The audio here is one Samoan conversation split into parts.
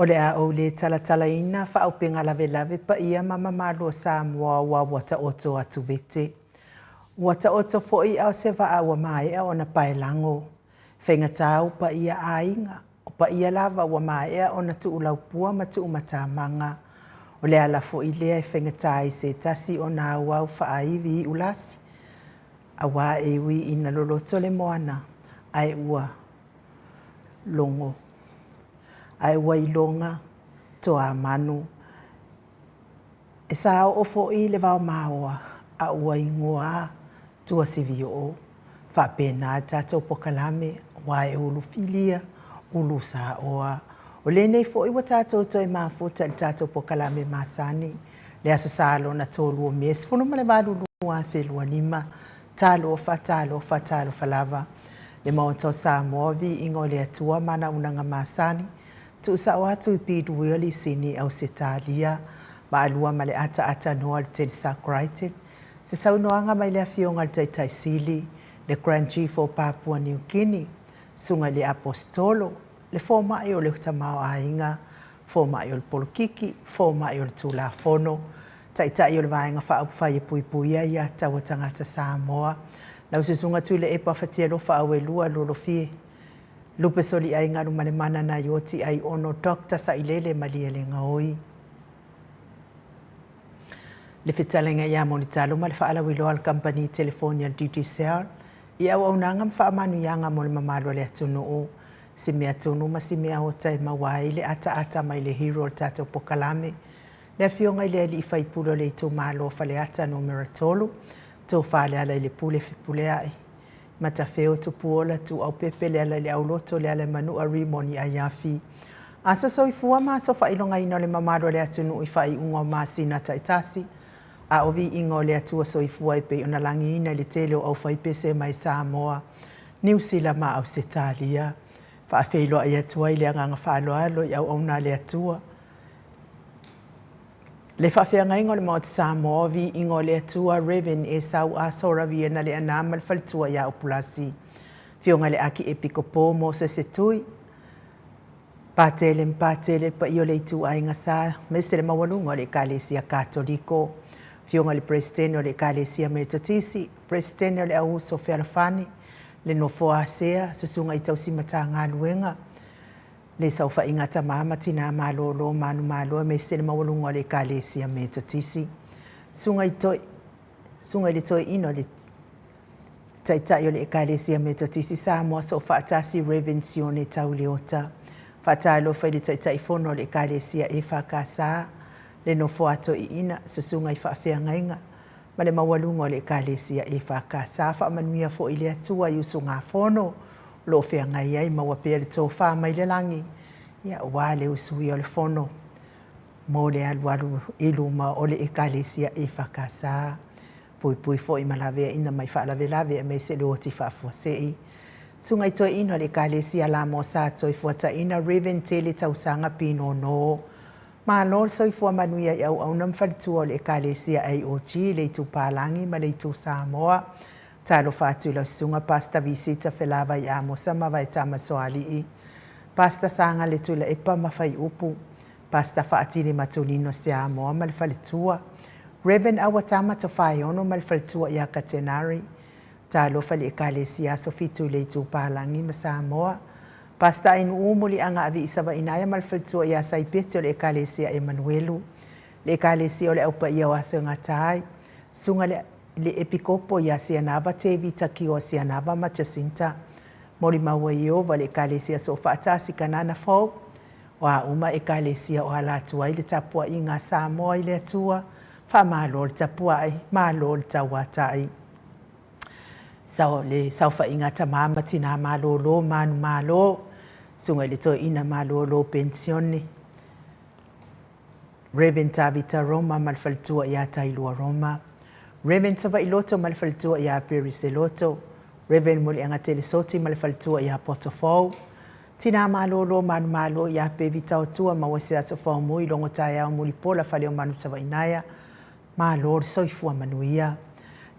O le a ou le talatalaina faaupega lavelave paia ma mamalu o Samoa aua ua taoto atu vete. Ua taoto foi a o se vaa ua maea ona paelago. Faigata o paia aiga, o paia lava ua maea ona tuulaupua ma tuumatamaga. O le ala foi lea e faigata ai se tasi ona auau faaivi iulasi, aua e ui ina loloto le moana, ae ua logo, ae ua iloga toamanu. E saoo foi le vaomaoa a ua igoa tuasivioo. Faapena le tatou pokalame, aua e ulu filia, ulu saoa. O lenei foi ua tatou toe mafuta i le tatou pokalame masani, le Aso Sa lona 3 o Me 18 2025. Talofa, talofa, talofa lava. Le Maota o Samoa, viiga o le Atua ma ana unaga masani, tuusao atu i Piduili, Sini, Ausetalia, Maalua ma le ataata noa le Telesa Crichton, se saunoaga mai le Afioga i le Taitai Sili, le Grand Chief o Papua New Guinea, Susuga i le Aposetolo, le Fomai o le Tamaoaiga, Fomai o le Polokiki, Fomai o le Tulafono, Taitai o le Vaega Faaupufai e Puipuia Aiatatau a Tagata Samoa, lau Susuga Tuilaepa Fatialofa Auelua Lolofie, Lupe Soliai Galumalemana Naioti Aiono Doctor Sailele Malielegaoi. Le fetalaiga ia Mulitalo ma le faalauiloa a le kamupani telefoni a le Digicel i auaunaga ma faamanuiaga mo le mamalu o le atunuu, si mea tonu ma si mea ota e maua ai le ataata mai le hero o le tatou pokalame, le Afioga i le Alii Faipule o le itumalo o Faleata Numera 3, Tofa Lealailepule Fepuleai. Matafeo, Tupuola, Tuuaupepe, Lealaileauloto, Lealaimanua, Rimoni, Aiafi. Aso soifua ma aso faailogaina o le mamalu o le atunuu i faaiuga o masina taitasi, a o viiga o le Atua soifua e pei ona lagiina i le tele o aufaipese mai Samoa, Niu Sila ma Ausetalia. Faafeiloai atu ai le agaga faaaloalo i auauna a le Atua. Le faafeagaiga o le Maota Samoa, Viiga o le Atua, Rev. Esau Asora Viena Leaana ma le faletua ia Upulasi. Afioga i le Akiepikopo Mosese Tui, Patele ma Patele, le paia o le ituaiga sa, aemaise le maualuga o le Ekalesia Katoliko. Afioga i le Peresetene o le Ekalesia Metotisi, Peresetene o le Auuso Fealofani, le Nofo a Sea, Susuga i Tausi Matagaluega, Le saofaiga a tama ma tinā malōlō manumalo aemaise le maualuga o le Ekalesia Metotisi. Susuga i toi, Susuga i le Toeaina o le Taitai o le Ekalesia Metotisi Samoa Soofaatasi Rev. Sione Tauleota. Faatalofa i le Taitaifono o le Ekalesia EFKS, le Nofo a Toeaina, Susuga i Faafeagaiga, ma le maualuga o le Ekalesia EFKS. Faamanuia foi le Atua i usugafono o lo o feagai ai, maua pea le tofa mai le lagi, ia, aua le usuia o le fono mo le alualu i luma o le Ekalesia EFKS. Puipui foi ma laveaiina mai faalavelave aemaise le oti faafuasei. Susuga i Toeaina o le Ekalesia Lamo Sa Toifuataina Rev. Tele Tausaga Pinono. Malo le soifua manuia i auauna ma faletua o le Ekalesia AOG i le Itu Palagi ma le Itu Samoa. Talofa atu i lau susuga Pastor Visita Felavai Amosa ma Vaetama Soalii, Pastor Sagale Tuilaepa ma Faiupu, Pastor Faatili Matulino Siamoa ma le faletua, Rev. Auatama Tofaeono ma le faletua ia Katenari. Talofa i le Ekalesia Aso Fitu i le Itu Palagi ma Samoa, Pastor Ainuu Muliaga Aviisavainaia ma le faletua ia Saipeti o le Ekalesia Emanuelu, le Ekalesia o le Au Paia o Aso e Gata ai, Susuga le le Epikopo ia Sianava Tevita Kioa Sianava ma Jacinta. Molimau ai Ieova le Ekalesia Soofaatasi Kanana Fou, o a uma Ekalesia o ala atu ai le tapuaiga a Samoa i le Atua, faamalo le tapuai, malo le tauatai. Sao le saofaiga a tama ma tinā malōlō manumalo, susuga i le toeaina malōlō penisione, Rev. Tavita Roma ma le faletua ia Tailua Roma, Rev. Savailoto ma le faletua ia Perry Seloto, Rev. Muliagatele Soti ma le faletua ia Potofou, Tinā malōlō manumalo ia Pevi Taotua maua se aso faomui logo taeao mulipola Faleomanu Savainaea, Malo le soifua manuia.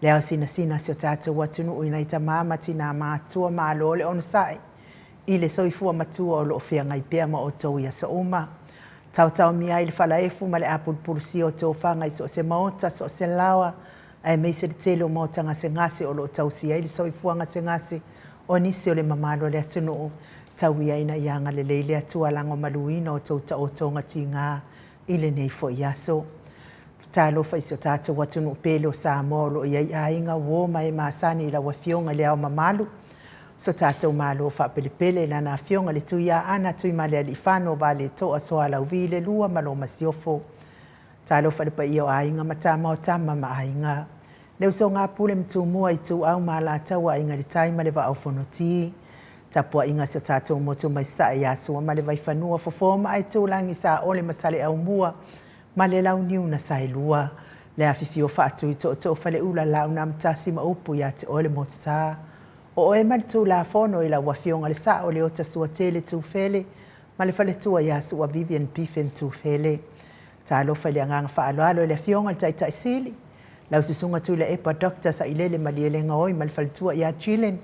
Le ao sinasina si o tatou atunuu i nai tama ma tinā matua malo le onosai i le soifua matua o lo o feagai pea ma outou i aso uma. Taotaomia ai le falaefu ma le apulupulusia o tofaga i so o se maota, so o se laoa, aemaise le tele o maota gasegase o lo o tausia ai le soifua gasegase o nisi o le mamalu o le atunuu. Tau ia ina ia agalelei le Atua lagomaluina o tou taotoga tiga i lenei foi aso. Talofa i si o tatou atunuu pele o Samoa o lo o i ai aiga, uo ma e masani i lau Afioga i Le Ao Mamalu, so tatou Malo faapelepele i Lana Afioga i le Tuiaana Tuimalealiifano Vaaletoa Sualauvi le Lua ma lo Masiofo. Talofa i le paia o Aiga ma Tama o Tama ma Aiga, le usoga a Pule ma Tumua, Ituau ma Alataua, Aiga i le Tai ma le Vaa o Fonoti. Tapuaiga a si o tatou motu mai Sasae ia Sua ma le Vaifanua, Fofo ma Aitulagi, Saole ma Saleaaumua ma le Launiu na Saelua, le afifio faatui tootoo Faleula, Laaunaamotasi ma upu ia te oe le Motusa. O oe ma le Tulafono i lau Afioga le Sao Leota Suatele Tufele ma le faletua ia Sua Vivian Biffen Tufele. Talofa i le agaga faaaloalo i le Afioga i le Taitai Sili, lau Susuga Tuilaepa Doctor Sailele Malielegaoi ma le faletua ia Jillian,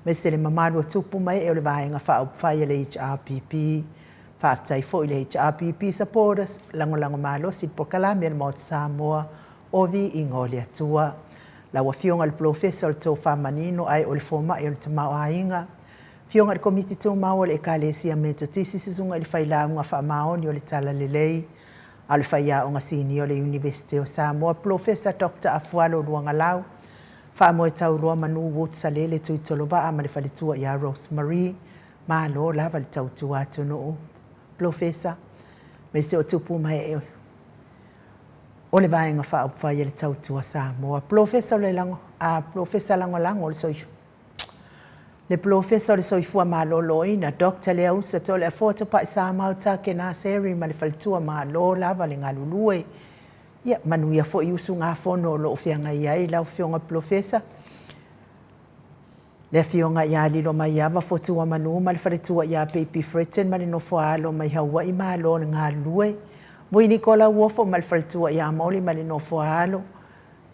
aemaise le mamalu o tupu ma ee o le Vaega Faaupufai a le HRPP. Faafetai foi i le HRPP Supporters, lagolago malosi i le polokalame a le Maota Samoa o Viiga o le Atua. Lau Afioga i le Polofesa o le Tofa Manino ae o le Fomai o le Tamaoaiga, Afioga i le Komiti Tumau a le Ekalesia Metotisi, Susuga i le Failauga Faamaoni o le Talalelei, a o le Faiaoga Sinia o le Iunivesite o Samoa, Polofesa Doctor Afualo Luagalau, Faamoe Tauloa Manu Wood Salele Tuitolovaa ma le faletua ia Rose Marie, Malo lava le tautua atunuu, Polofesa, aemaise o tupu ma ee o le Vaega Faaupufai a le Tautua Samoa. Polofesa o le lago, a Polofesa Lagolago o le Soifua, le Polofesa o le Soifua Maloloina, Doctor Leausa Toleafoa Tupaisamau Take Naseri ma le faletua, malo lava le galulue. Ia, manuia foi usugafono o lo o feagai ai lau Afioga Polofesa. Le Afioga ia Lilomaiava Fotuamanu ma le faletua ia Baby Fretton ma le nofo-a-alo mai Haua'i, malo le galulue. Vui Nikola Uofo ma le faletua ia Molly ma le nofo-a-alo.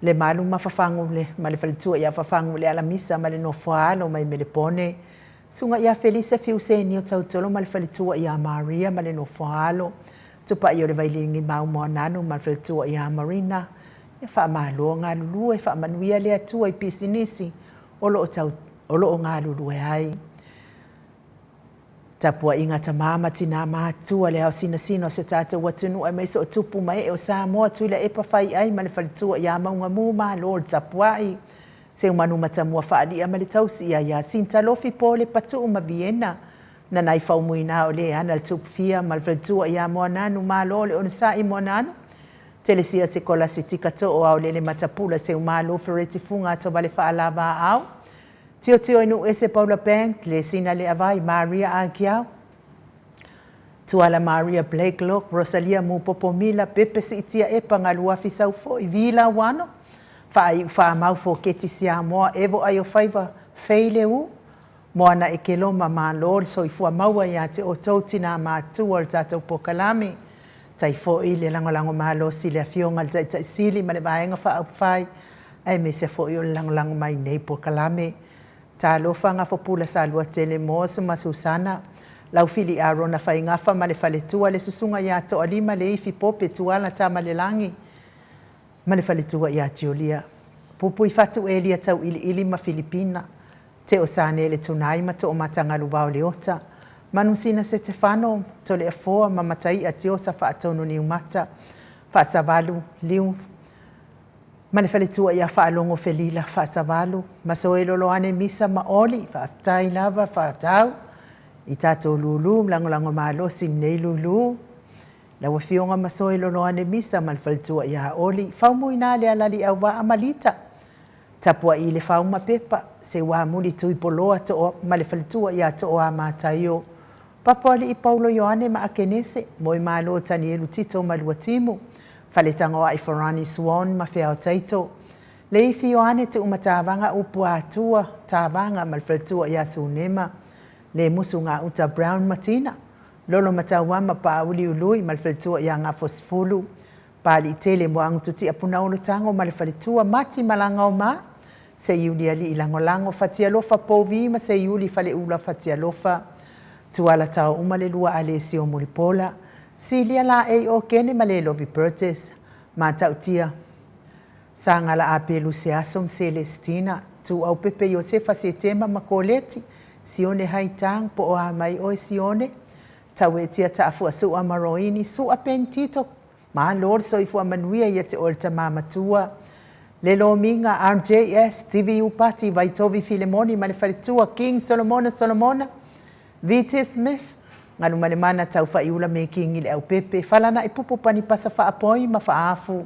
Lemalu ma Fafagu le ma le faletua ia Fafagu le Alamisa ma le nofo-a-alo mai Melepone. Susuga ia Felisa Fiuseni o Tautolo ma le faletua ia Maria ma le nofo-a-alo. Tupai o le Vailigi Mau Moananu ma le faletua ia Marina. Ia faamalo galulue, faamanuia le Atua i pisinisi o lo o tau, o lo o galulue ai. Tapuaiga tama ma tinā matutua le ao sinasina o se tatou atunuu aemaise o tupu ma ee o Samoa, Tuilaepa Faiai ma le faletua ia Maugamu, malo le tapuai. Seumanu Matamua Faalia ma le tausi ia Yasinta Lofi Pole Patuu ma Viena, Nanai Faumuina o le ana le Tupufia ma le faletua ia Moananu, malo le onosai Moananu. Telesia Sekolasitika Too Aolele Matapula Seumalo Fereti Fuga Asovale Faalava Aao Tiotio i Nuuese Paula Bank Lesina Leavai Maria Agiau Tuala Maria Blake Look Rosalia Mupopo Mila Pepe Siitia Epa Galuafi Saufoi Vila Wano Faaiu Faamau Foketi Siamoa Evo Aiofaiva Fei Leu Moana e Keloma Malo le soifua maua ia te outou tinā matua o le tatou polokalame. Tai foi le lagolago malosi i le Afioga i le Taitai Sili ma le Vaega Faaupufai aemaise foi o le lagolago mai nei polokalame. Talofa Gafopula Saluatele Moss ma Susana, Laufili Arona Faigafa ma le faletua, le Susuga ia Toalima Leifi Pope Tuala Tamalelagi ma le faletua ia Julia. Pupuifatu Elia Tauiliili ma Filipina, Teosane le Tunai ma Toomatagalu Leota, Manusina Setefano, Toleafoa ma Mataia Tiosa Faatonu Niumata, Faasavalu Liu ma le faletua ia Faalogo Felila Faasavalu, Masoe Loloane Misa ma Oli, faafetai lava faatau i tatou lulu lagolago malosi lenei lulu. Lau Afioga Masoe Loloane Misa ma le faletua ia Oli, Faumuina le Alali Auvaa ma Lita, Tapuai i le fau ma pepa, Seuamuli Tuipoloa too ma le faletua ia Tooamataio, Papoalii Paulo Ioane ma Akenese, Moemalo Tanielu Tito ma Luatimu, Faletagoai Forani Swan ma Feao Taito, Leifi Ioane Tuumatavaga Upuatua Tavaga ma le faletua ia Sunema, Lemusu Gauta Brown ma Tina, Lolo Matauama Paauli Ului ma le faletua ia Gafosifulu, Paaliitele Moagututia Punaolo Tago ma le faletua, Mati Malagaoma, Seiuli Alii Lagolago, Fatialofa Pouvi ma Seiuli Faleula Fatialofa, Tuala Taouma le lua Alesio Mulipola, Silia Laei Okene ma Lelovi Burgess, Matautia, Sagala Apelu Seaso ma Selestina, Tuaupepe Iosefa Setema ma Koleti, Sione Haitang po o a mai oe Sione, Tauetia Taafuasua ma Roini, Sua Pentito, Malo le soifua manuia ia te oe le tama matua. Le Lomiga, RJS, TVU Pati, Vaitovi Filemoni ma le faletua, King Solomona Solomona, VT Smith, Galumalemana Taufaiula Mekingi le Aupepe, Falana'i Pupu Panipasa Faapoi ma Faafu,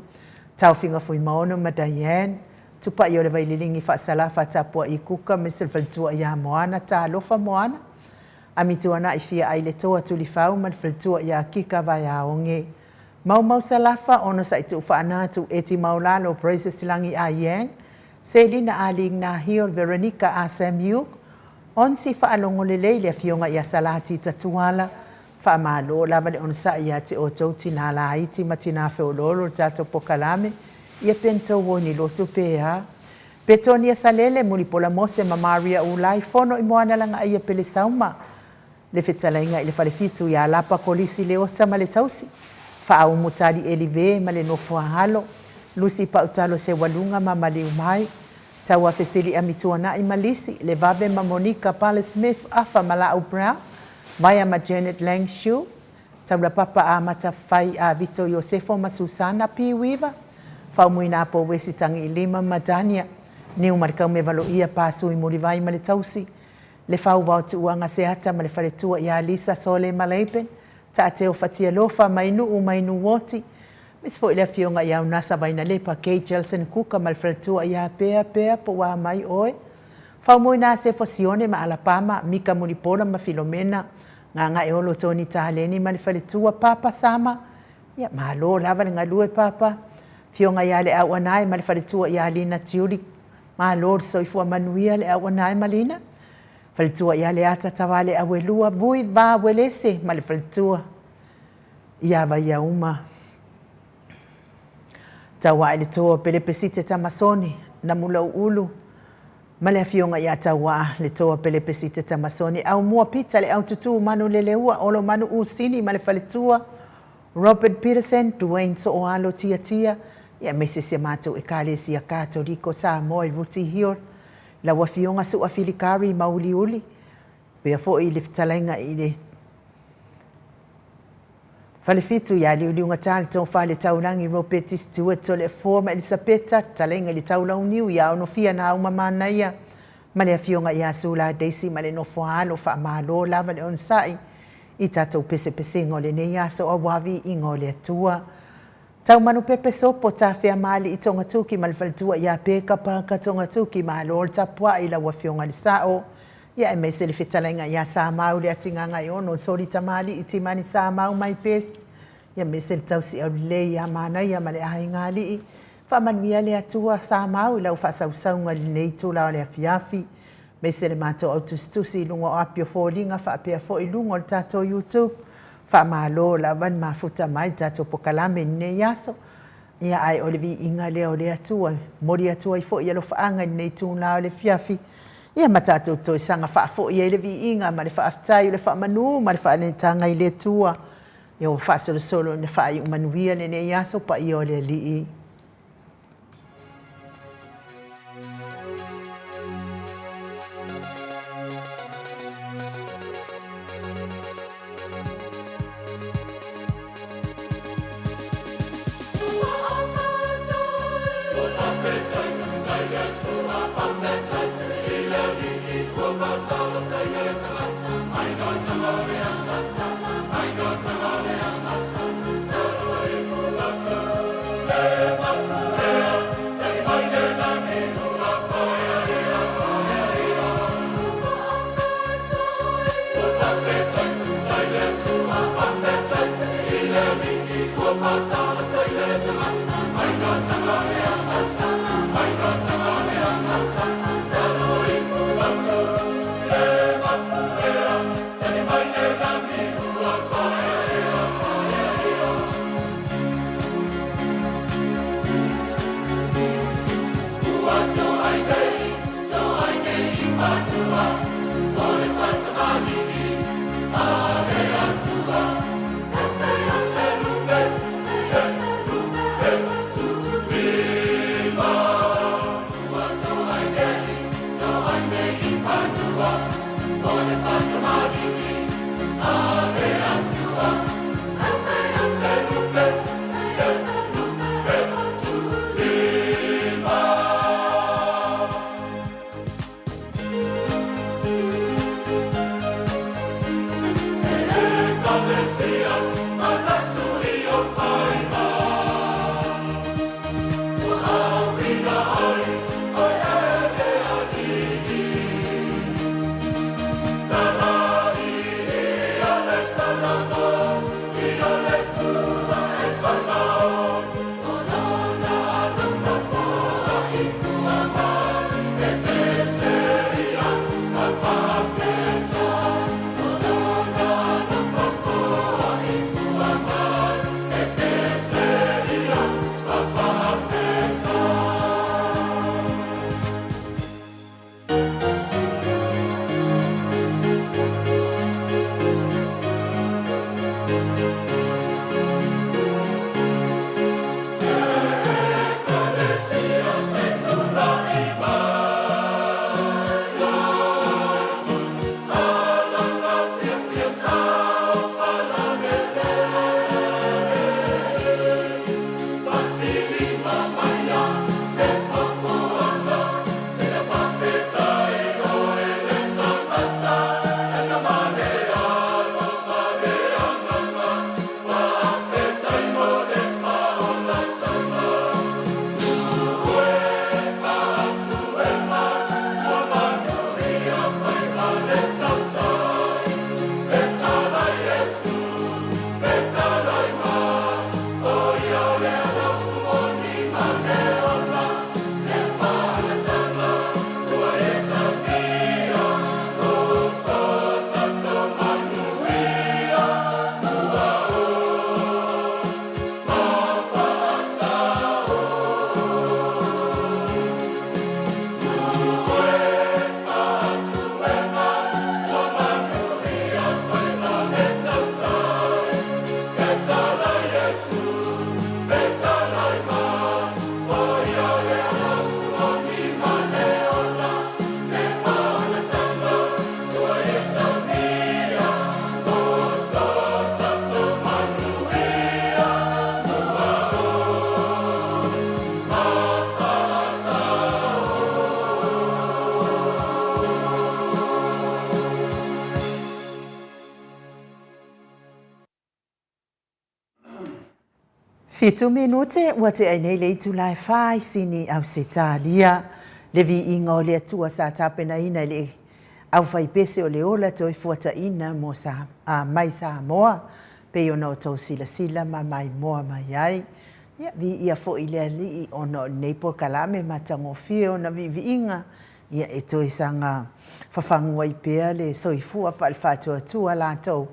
Taofiga Fuimaono ma Diane, Tupai o le Vaililigi Faasalafa Tapua'i Kuka ma le faletua ia Moana, Talofa Moana, Amituana'i Fia Ai le Toa Tulifau ma le faletua ia Kika Vaeaoge. Maumau Salafa, Onosa'i Tuufaanatu, Eti Maulalo, Praises Lagi A Yang, Selina A Ling Na Hiol, Veronica A Sam Yuk, Onsi Faalogo Lelei le Afioga ia Salati Tatuala, Faamalo lava le onosai ia te outou tinā laiti ma tinā feoloolo le tatou pokalame, ia pentou o ni lotu pe a. Petonia Salele, Mulipola Mose ma Maria Ulai, Fono i Moana Lagaia Pelesauma, le fetalaiga i le Falefitu ia Lapa Kolisi Leota ma le tausi, Faaumu Tali Elive ma le nofo a alo, Lusi Pautalo Seualuga ma Maliumai, Tauafesili Amituana'i ma Lisi, Levave ma Monica Pale Smith, Afa ma Laau Brown, Vaea ma Janet Langshu, Taulapapa Amata Fai a Vito Iosefo ma Susana P. Weaver, Faumuina Apo Wesi Tagiilima ma Dania, Niu ma le Kaumeva Loia Pa Sui Mulivai ma le tausi, Le Fauvao Tuuaga Seata ma le faletua ia Lisa Sole Maleipen, Taateo Fatialofa mai Nuu mai Nuuoti, aemaise foi le afioga ia Unasa Vainalepa, Kay Jelson Kuka ma le faletua ia Pea Pea po ua mai oe. Faumuina Sefo Sione ma Alapama, Mika Mulipola ma Filomena, Gagaeolo Tony Taleni ma le faletua Papa Sama, ia malo lava le galue Papa. Afioga ia Leau Anae ma le faletua ia Lina Tiuli, Malo le soifua manuia le auana ai ma Lina. Faletua ia Leata Tavale Auelua Vui Va Welese ma le faletua ia Vaiauma. Taua'i le Toa Pelepesite Tamasoni Namulau'ulu ma le afioga ia Taua'a le Toa Pelepesite Tamasoni Aumua Pita le Aututu Manuleleua Olomanu Usini ma le faletua Robert Peterson, Duane Sooalo Tiatia, ia aemaise si a matou Ekalesia Katoliko Samoa i Rooty Hill, lau Afioga Su'a Filikari Mauliuli, pea foi i le fetalaiga i le Falefitu ia Liuliugatā le Tofa le Taulagi Ropeti Stewart Toleafoa ma Elisapeta, fetalaiga i le Taulauniu ia Onofia Nauma Manaia ma le Afioga ia Sula Daisy ma le Nofoaalo, faamalo lava le onosai i tatou pesepesega o lenei aso aua viiga o le Atua. Taumanupepe sopo tafea maali'i Togatuki ma le faletua ia Peka Paka Togatuki malo le tapua'i i lau Afioga i le Sa'o ia aemaise le fetalaiga ia Samau le Atigagaiono Soli Tamali'i Timani Samau my best ia aemaise le tausi aulelei ia Manaia ma le aiga alii. Faamanuia le Atua Samau i lau faasausauga i lenei itula o le afiafi. Aemaise le matou au tusitusi i luga o api o foliga faapea foi i luga o le tatou YouTube. Faamalo lava le mafuta mai i le tatou pokalame i lenei aso. Ia ae o le viiga lea o le Atua e momoli atu ai foi alofaaga i lenei itula o le afiafi. Ia ma tatou toe saga faafoi ai le viiga ma le faafetai o le faamanu ma le faaneetaga i le Atua. Ia ua faasolosolo ina faaiu manuia lenei aso paia o le Alii. Fitu minute ua tea ai nei le itula e fa i Sini, Ausetalia. Le viiga o le Atua sa tapenaina e le aufaipese o le ola toe fuataina mo sa, a, mai Samoa, pei ona outou silasila ma maimoa mai ai. Ia, viia foi le Alii ona o lenei polokalame matagofie ona viiviiga, ia e toe saga fafagu ai pea le soifua faale-faatuatua latou.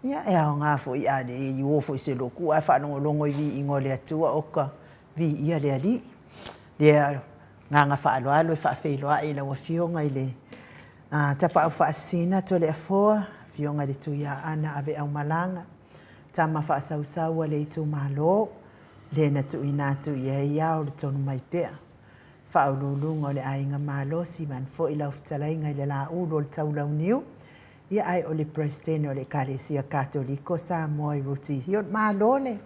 Ia, e aoga foi a le i uo foi se lotu ae faalogologo i viiga o le Atua o ka viia le Alii. Le agaga faaaloalo e faafeiloai i lau Afioga i le Tapaau Faasisina Toleafoa, Afioga i le Tuiaana Aveaumalaga, tama faasausau a le itumalo, le na tuuina atu i ai ao le tonu mai pea. Faauluuluga o le Aiga Malosi, vaeane foi lau fetalaiga i le Laulu o le Taulauniu, ia ae o le Peresetene o le Ekalesia Katoliko Samoa i Ruti Hill. Malo le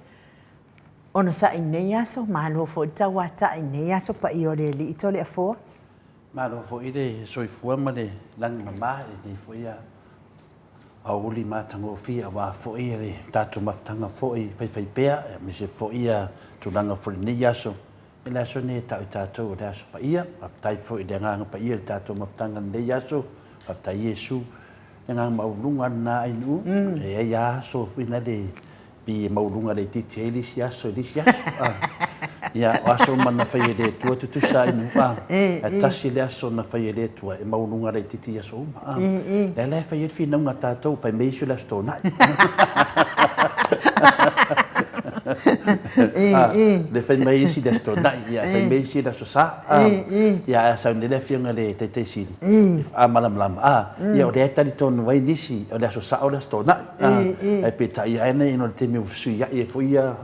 onosai i lenei aso, malo foi le tauatai i lenei aso paia o le Alii Toleafoa. Malo foi le soifua ma le lagi mama i lenei foi aoauli matagofie aua foi le tatou mafutaga foi faifaipea aemaise foi tulaga foi i lenei aso. I le aso lenei e tau i tatou o le Aso Paia. Faafetai foi i le Agaga Paia i le tatou mafutaga i lenei aso. Faafetai Iesu. Le agaga maualuluga lena Ainuu. E i ai lava aso foi na le pei e maualuluga laitiiti ai le isi aso i le isi aso. Ia, o aso uma na fai e le Atua e tutusa Ainuu. Ae tasi le aso na fai e le Atua e maualuluga laitiiti i aso uma. Lea la e fai ai le finauga a tatou, fai mai isi o le Aso Toonai. Le fai mai isi le Aso Toonai, ia fai mai isi le Aso Sa. Ia ae a sau nei le Afioga i le Taitai Sili, e faamalamalama, ia o lea e talitonu ai nisi o le Aso Sa o le Aso Toonai. Ae peitai ane ina o le taimi ua fesuiai ai foi ia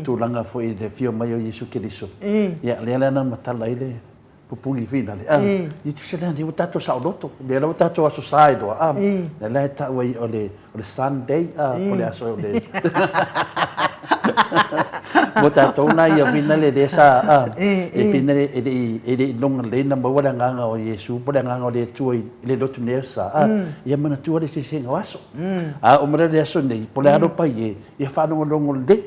tulaga foi i le afio mai o Iesu Keriso, ia lea la na matala ai le pupuni finale, a, i tusa lea, lea ua tatou saoloto, lea la ua tatou aso sa ai loa, a, lea la e tau ai o le, o le Sunday, a, po o le aso o le, mo tatou na ia finale lea sa, a, e finale e le i, e le i loga lelei na maua le agaga o Iesu po o le agaga o le Atua i le lotu nei aso sa, a, ia manatua le eseesega o aso. A oo mai loa i le aso nei, po o le a lou pai e, ia faalogologo lelei.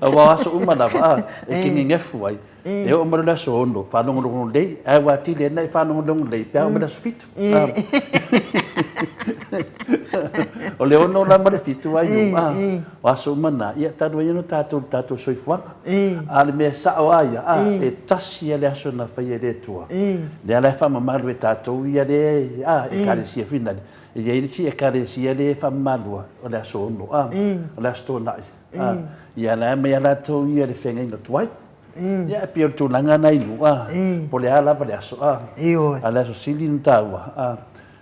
Aua o aso uma lava, a, e kegegefu ai. E oo mai loa i le aso 6, faalogologo lelei, ae ua atili ai ona e faalogologo lelei pe a oo mai le aso 7. O le 6 la ma le 7 ai, a, o aso uma na, ia talu ai ona tatou i le tatou soifuaga. A o le mea sao lava ia, a, e tasi lava le aso na faia e le Atua, lea la e faamamalu e tatou ia le, a, Ekalesia finale. E i ai le isi Ekalesia lea e faamamalua, o le aso 6, a, o le aso Toonai, a, ia la e aumai lava latou ia le feagaiga tuai. Ia, e pei o le tulaga lena i nuu, a, po o le a lava le aso, a, a o le aso sili ona taua, a,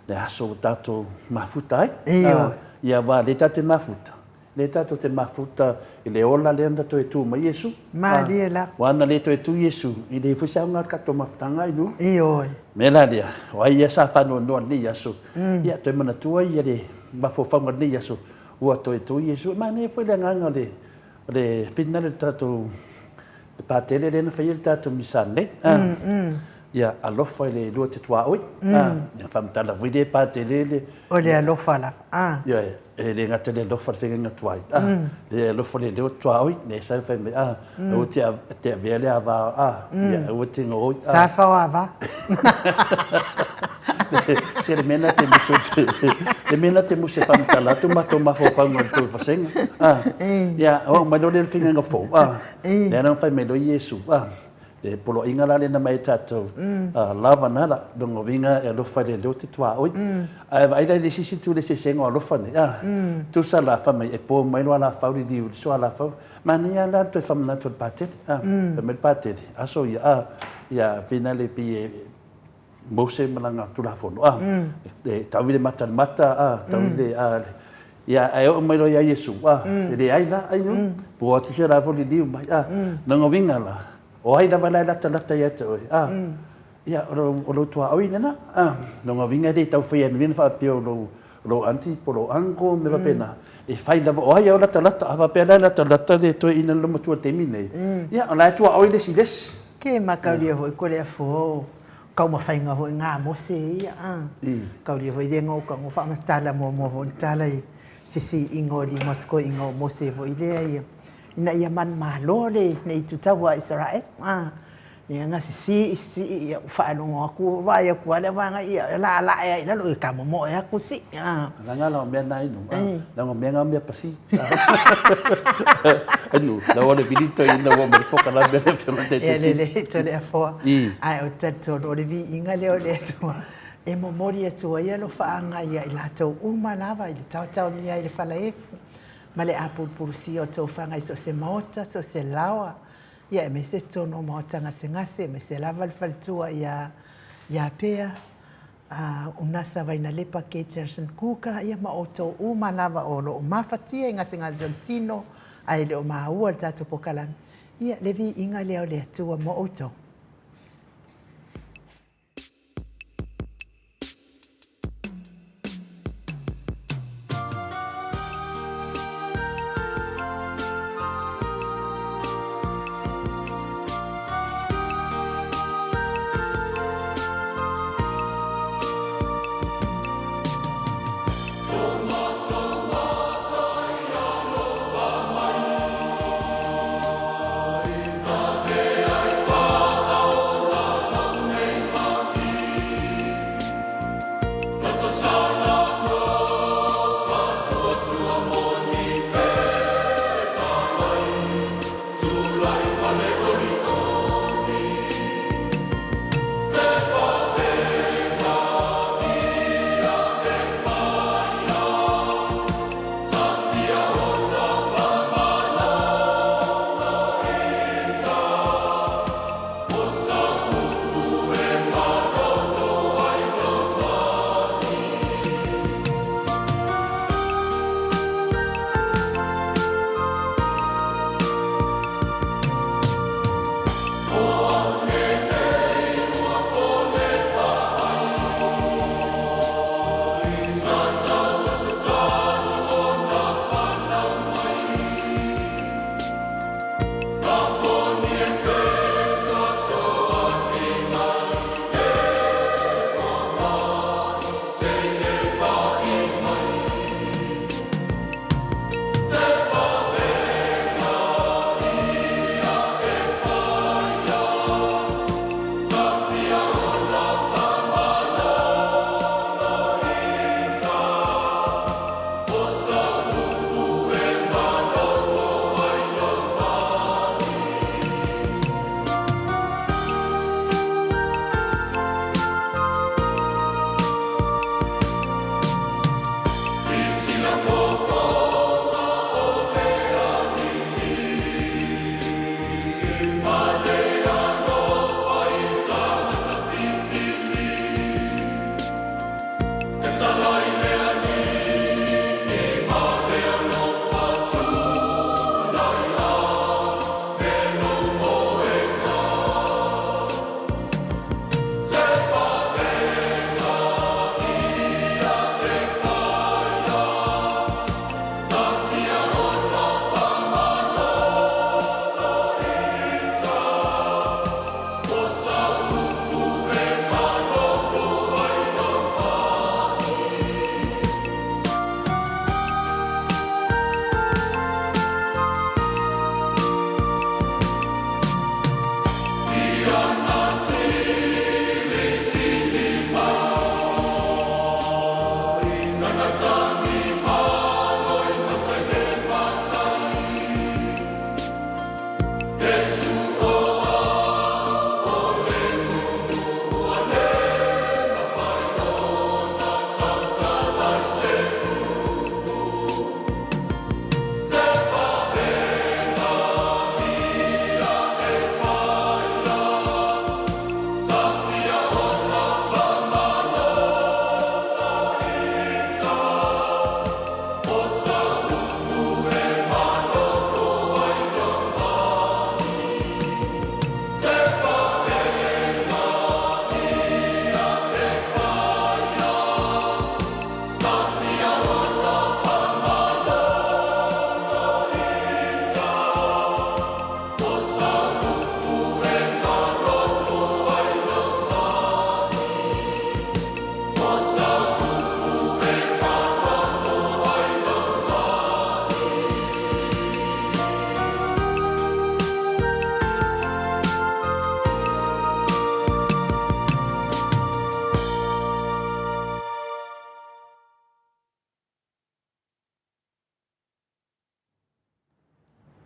le aso ua tatou mafuta ai, a, ia aua o lea tatou te mafuta, Lea tatou te mafuta i le ola lea na toe tu mai Iesu. Malie lava. Aua na le toe tu Iesu, e leai foi se aoga o le tatou mafutaga i luga. Ioe. Mea la lea, o ai ia sa faanoanoa i lenei aso, ia toe manatua ia le mafaufauga i lenei aso, ua toe tu Iesu. E manaia foi le agaga o le, o le finagalo i le tatou le patele lea na faia le tatou misa nei. Ia alofa i le lua te tuaoi. Ia faamatala foi lea patele le. O le alofa lava. Ioe. E le gata i le alofa le feagaiga tuai, a, le alofa le leo tuaoi, le sau fai mai, a, aua te, te avea le ava, a, ia aua te gaoi, a. Sa fao ava. Se le mea na te musu, le mea na te musu e faamatala atu matou mafaufauga i le tou vasega, a, ia, oo mai loa lea i le feagaiga fou, a, lea na fai mai loa Iesu, a, Le poloaiga la lea na aumai e tatou, love another, lona uiga e alofa i le leo te tuaoi. Ae vaai la i le isi itu i le eseesega o alofa nei, a, tusa la fai mai e po mai lou alafau liliu i le sua alafau, manaia la le toe faamanatu e le Patele, a, fai mai le Patele, aso ia, a, ia finale pei e Mose ma lana Tulafono, a, e tau i le mata i le mata, a, tau i le, a, ia, ae oo mai loa ia Iesu, a, e leai la, ai no, po atu se la liliu mai, a, lona uiga la, o ai lava la e latalata ia te oe, a, ia, o lou tuaoi lena, a, lona uiga e le tau faia e faapea o lou, lou aunty po o lou uncle, mea faapena, e fai lava, o ai a o latalata, a faapea la e latalata le toeaina le loomatua i le taimi lenei, ia, o la e tuaoi le isi i le isi. Ke makaulia foi ko le afo kaumafaiga foi nga Mose ia a. Kaulia foi le ngo ka ngo whaamatala mua mua foi tala i Sisiiga o lima o si toeaina o Mose foi lea ia, ina ia manumalo le itu taua a Isaraelu. A, lea na sisii, sisii, ia ua faalogo atu, vaai atu lava lea vaega, ia laalaa ai i lalo, ia ta momoe atu sii. A. Leaga la o mea na inu, a, leaga o mea na o mea pasi. Inu, la ua le vili toeaina ua mai le polokalame lea pe ma Ia lelei Toleafoa, ae ou te talitonu o le viiga lea o le Atua e momoli atu ai alofaaga ia i latou uma lava i le taotaomia ai i le falaefu ma le apulupulusia o tofaga i so o se maota, so o se laoa, ia aemaise totonu o maota gasegase, aemaise lava le faletua ia ia Pea, Unasa Vainalepa Keterson Kuka, ia ma outou uma lava o lo o mafatia i gasegase o le tino ae le o maua le tatou polokalame, ia le viiga lea o le Atua mo outou.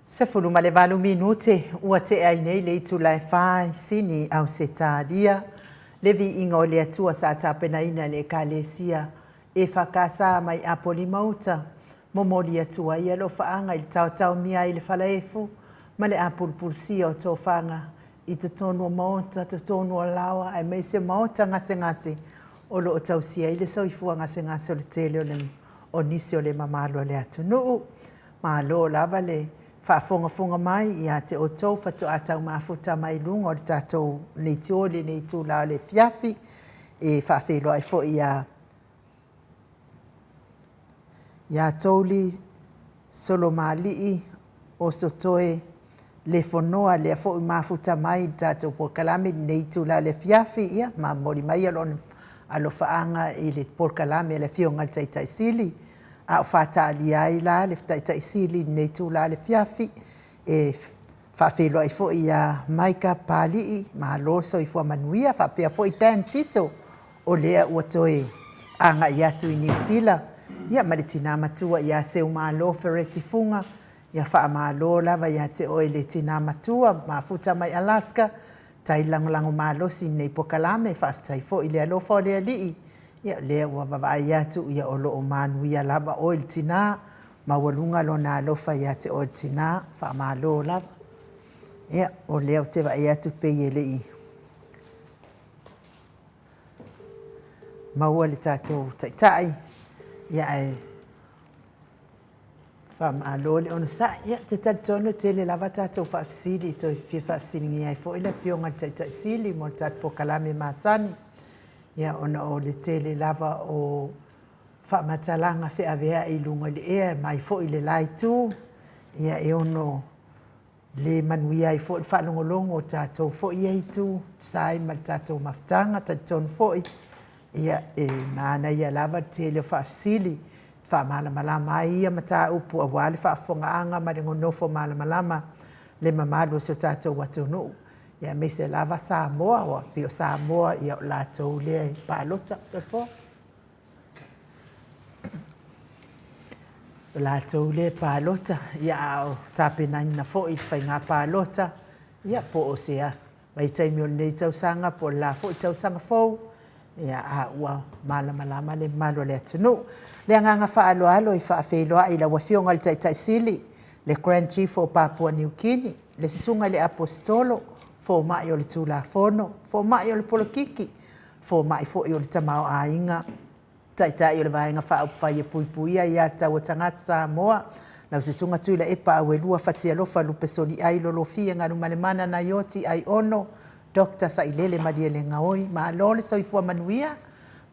18 minute ua tea ai nei le itula e fa i Sini, Ausetalia. Le viiga o le Atua sa tapenaina e le Ekalesia EFKS mai Apolima-uta, momoli atu ai alofaaga i le taotaomia ai i le falaefu ma le apulupulusia o tofaga i totonu o maota, totonu o laoa aemaise maota gasegase o lo o tausia ai le soifua gasegase o le tele o nisi o le mamalu o le atunuu. Malo lava le faafogafoga mai ia te outou faatoa taumafuta mai luga o le tatou leitio i lenei itula o le afiafi. E faafeiloai foi ia Touli Solomalii Osotoe Lefonoa, lea foi mafuta mai i le tatou polokalame i lenei itula o le afiafi. Ia, ma momoli mai lona alofaaga i le polokalame a le Afioga i le Taitai Sili. A o faatalia ai la le Taitai Sili i lenei itula o le afiafi, e faafeiloai foi ia Maika Papalii, malo le soifua manuia, faapea foi Dan Tito, o lea ua toe agai atu i Niu Sila, ia ma le tina matua ia Seumalo Fereti Fuga. Ia faamalo lava ia te oe le tina matua, mafuta mai Alaska, tai lagolago malosi i lenei polokalame. Faafetai foi i le alofa o le Alii, ia lea ua vaavaai atu, ia o lo o manuia lava oe le tina, maualuga lona alofa ia te oe le tina, faamalo lava. Ia, o lea ou te vaai atu pei e le i maua le tatou taitai, ia ae faamalo le onosai. Ia, ou te talitonu e tele lava tatou faafesili e toe fia faafesiligia ai foi le Afioga i le Taitai Sili mo le tatou polokalame masani, ia ona o le tele lava o faamatalaga feaveai i luga o le ea mai foi i le la itu, ia e ono le manuia ai foi le faalogologo o tatou foi ia itu e tusa ai ma le tatou mafutaga. Talitonu foi, ia, e manaia lava le tele o faafesili e faamalamalama ai ia mataupu aua le faafofogaaga ma le nonofo malamalama le mamalu o si o tatou atunuu, aemaise lava Samoa, aua pei o Samoa, ia o latou lea e palota. Toleafoa. O latou lea e palota, ia a o tapenaina foi le faiga palota, ia po o se vaitaimi o lenei tausaga po o le la foi tausaga fou, ia a ua malamalama le mamalu o le atunuu. Le agaga faaaloalo e faafeiloai i lau Afioga i le Taitai Sili, le Grand Chief o Papua Niu Kini, le Susuga i le Aposetolo, Fomai o le Tulafono, Fomai o le Polokiki, Fomai foi o le Tamaoaiga, Taitai o le Vaega Faaupufai e Puipuia Aia Tatau a Tagata Samoa, lau Susuga Tuilaepa Auelua Fatialofa Lupesoliai Lolofia Galumalemana Naioti Aiono Dr. Sailele Malielegaoi. Malo le soifua manuia,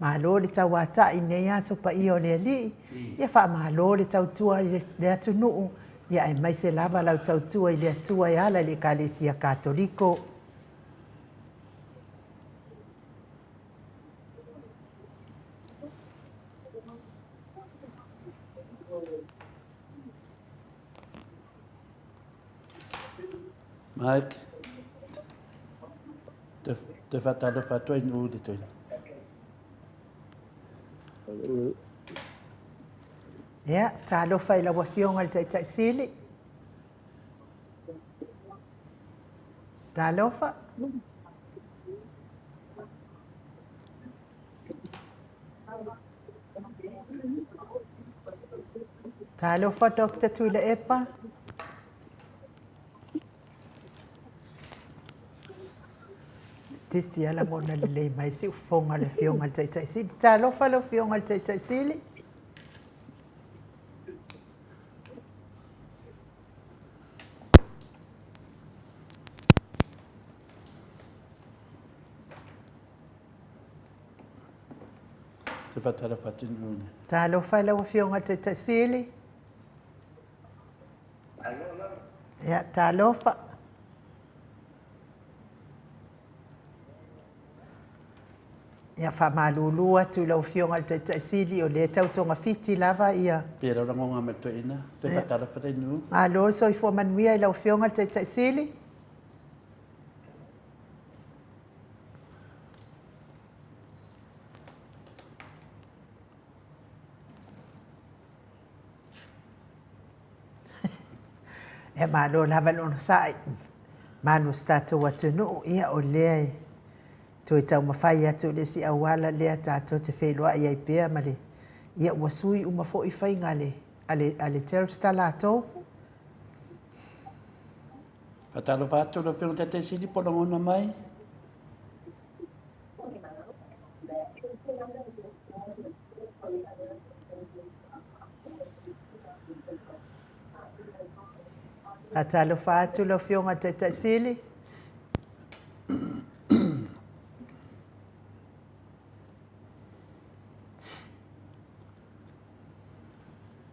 malo le tauatai i lenei aso paia o le Alii. Ia faamalo le tautua i le atunuu, ia aemaise lava lau tautua i le Atua e ala i le Ekalesia Katoliko. Mike, te whatalofa atu ai nuu le toina. Ia, talofa i lau Afioga i le Taitai Sili. Talofa. Talofa Dr. Tuilaepa. Titi ala lagona lelei mai siufofoga o le Afioga i le Taitai Sili. Talofa lau Afioga i le Taitai Sili. Te whatara whatinu. Talofa i lau Afioga i le Taitai Sili. Ia, talofa. Ia, faamalulu atu i lau Afioga i le Taitai Sili, o lea e tau togafiti lava ia. Pe rau rangonga me toeina, te whatara whatinu. Malo le soifua manuia i lau Afioga i le Taitai Sili. Ia malo lava le onosai, malu o si tatou atunuu, ia o lea e toe taumafai atu le isi auala lea tatou te feiloai ai pea ma le, ia ua sui uma foi faiga a le, a le, a le Telstar latou. Faatalofa atu lau Afioga i le Taitai Sili po o lagona mai. Faatalofa atu lau Afioga i le Taitai Sili.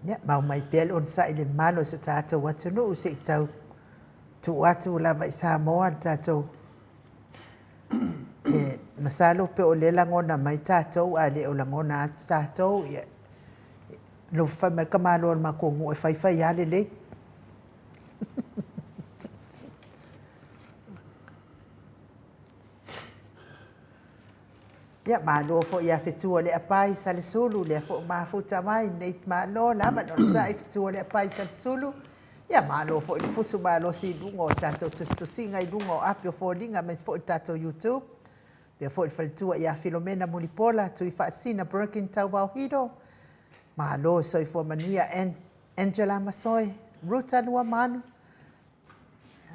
Ia, mau mai pea le onosai i le mamalu o si o tatou atunuu se i tau tuu atu lava i Samoa le tatou e masalo pe o lea lagona mai tatou a le o lagona atu tatou ia lo fai mai le tamaloa o le matou nuu e fai fai lava lelei. Ia, malo foi ia Fetua Leapai Salesulu, lea foi ua mafuta mai lenei malo lava le onosai Fetua Leapai Salesulu. Ia, malo foi le fusu malosi i luga o tatou tusitusiga i luga o api o foliga aemaise foi le tatou YouTube. Faapea foi le faletua ia Filomena Mulipola, Tuifaasisina Birkin Tauvaohilo. Malo soifua manuia Angela Masoe, Ruta Luamanu,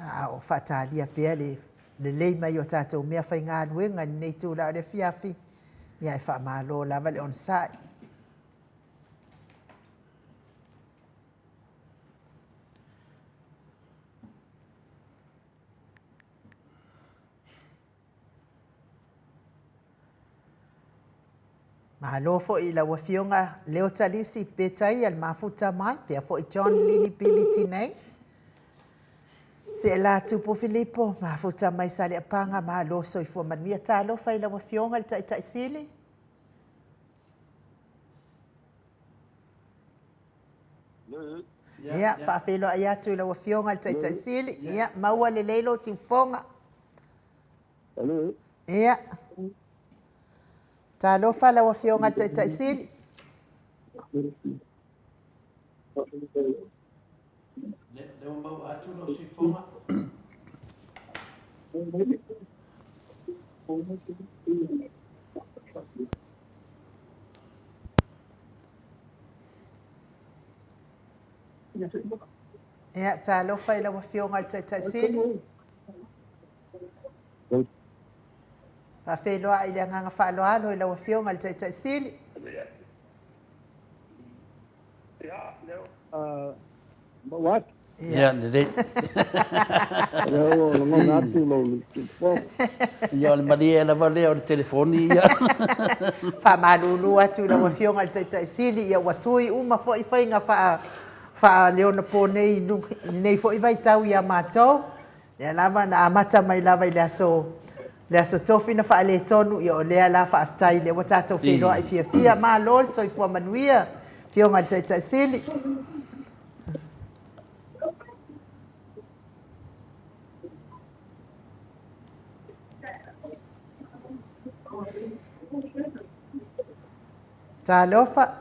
a o faatalia pea le lelei mai o tatou mea faigaluega i lenei itula o le afiafi, ia e faamalo lava le onosai. Malo foi i lau Afioga Leo Talisi Petaia le mafuta mai, pea foi John Lini Pili Tinei. Seela Tupu Filipo, mafuta mai Saleapaga, malo soifua manuia. Talofa i lau Afioga i le Taitai Sili. Ia, faafeiloai atu i lau Afioga i le Taitai Sili. Ia, maua lelei lou tiufoga. Ia. Talofa lau Afioga i le Taitai Sili. Lea ua maua atu lau siufoga. Ia, talofa i lau Afioga i le Taitai Sili. Faafeiloai i le agaga faaaloalo i lau Afioga i le Taitai Sili. Maua atu. Ia, lelei. Lea ua lagona atu lou telefoni. Ia, o le malie lava lea o le telefoni ia. Faamalulu atu i lau Afioga i le Taitai Sili, ia ua sui uma foi faiga faa faaleonapo nei i lenei foi vaitau ia matou. Lea lava na amata mai lava i le aso le aso Tofi na faaletonu, ia o lea la faafetai lea ua tatou feiloai fiafia. Malo le soifua manuia, Afioga i le Taitai Sili. Talofa.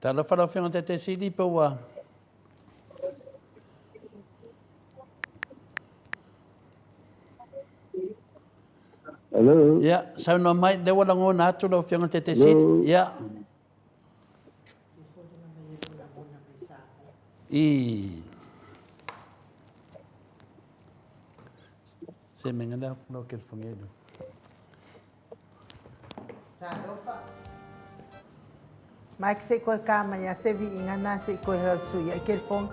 Talofa lau Afioga i le Taitai Sili pe ua Hello. Ia, saunoa mai, lea ua lagona atu lau Afioga i le Taitai Sili. Ia. I. Se me ngana lau ke whangelu. Mike se koe ka mai a se vi ingana se koe hau sui ai ke fong.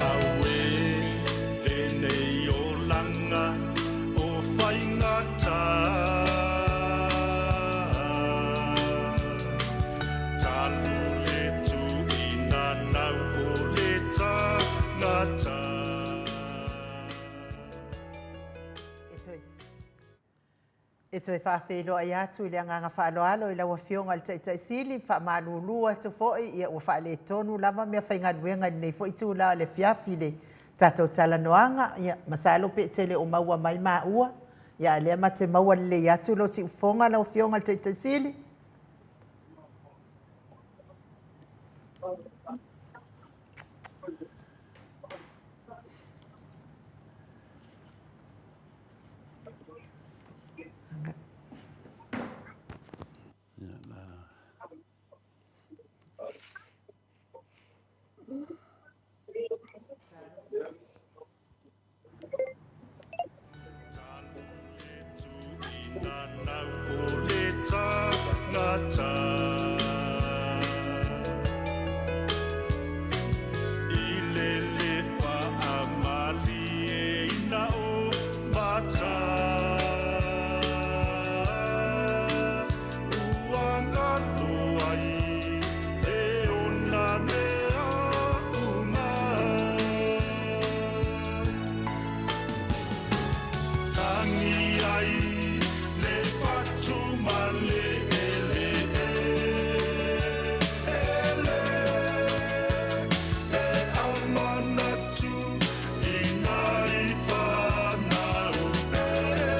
Auē lenei olaga o faigata Talu le tuuina nau o le tagata. E toe faafeiloai atu i le agaga faaaloalo i lau Afioga i le Taitai Sili, faamalulu atu foi, ia ua faaletonu lava meafaigaluega i lenei foi itula o le afiafi i le tatou talanoaga. Ia, masalo pe e te le o maua mai maua, ia a o lea ma te maua lelei atu lou siufofoga lau Afioga i le Taitai Sili. Tangi ai le fatu ma le eleele E amanatu i nai fanau pele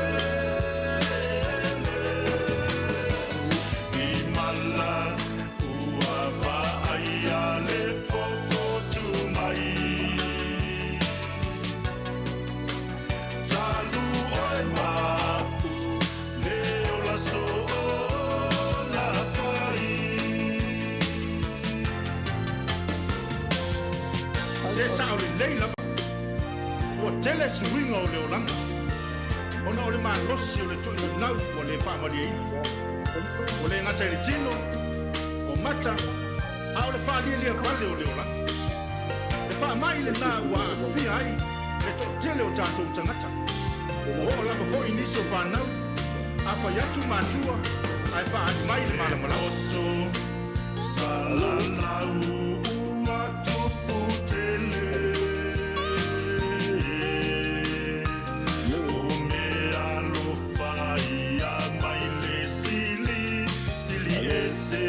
I mala ua vaaia le fofotu mai Talu oe ma'u le ola soona fai. Se sao lelei lava. Tele suiga o le olaga ona o le malosi o le toʻinanau ua le faamalieina. Ua le gata i le tino, o mata, a o le faalielia vale o le olaga. Le faamai lena ua aafia ai le toatele o tatou tagata. Ua oo lava foi i nisi o fanau, a fai atu matua ae faaali mai le malamalama. Salalau ua tupu tele. O mea alofa ia mai le sili, sili ese.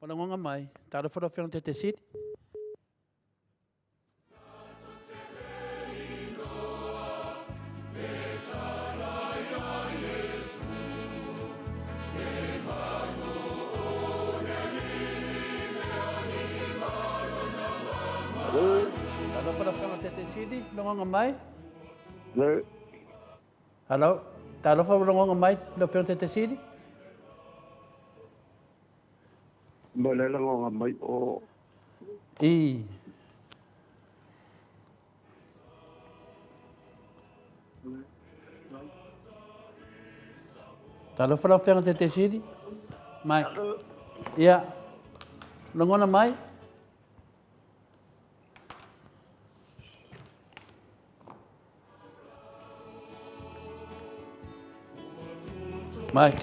Falagoga mai, talofa lau Afioga i le Taitaiseat. Talofa lau Afioga i le Taitaiseat, logoga mai. Hello. Talofa ua logoga mai lau Afioga i le Taitaiseat. Mo le lagoga mai o. I. Talofa lau Afioga i le Taitaiseat. Mai. Ia. Lagona mai. Mike.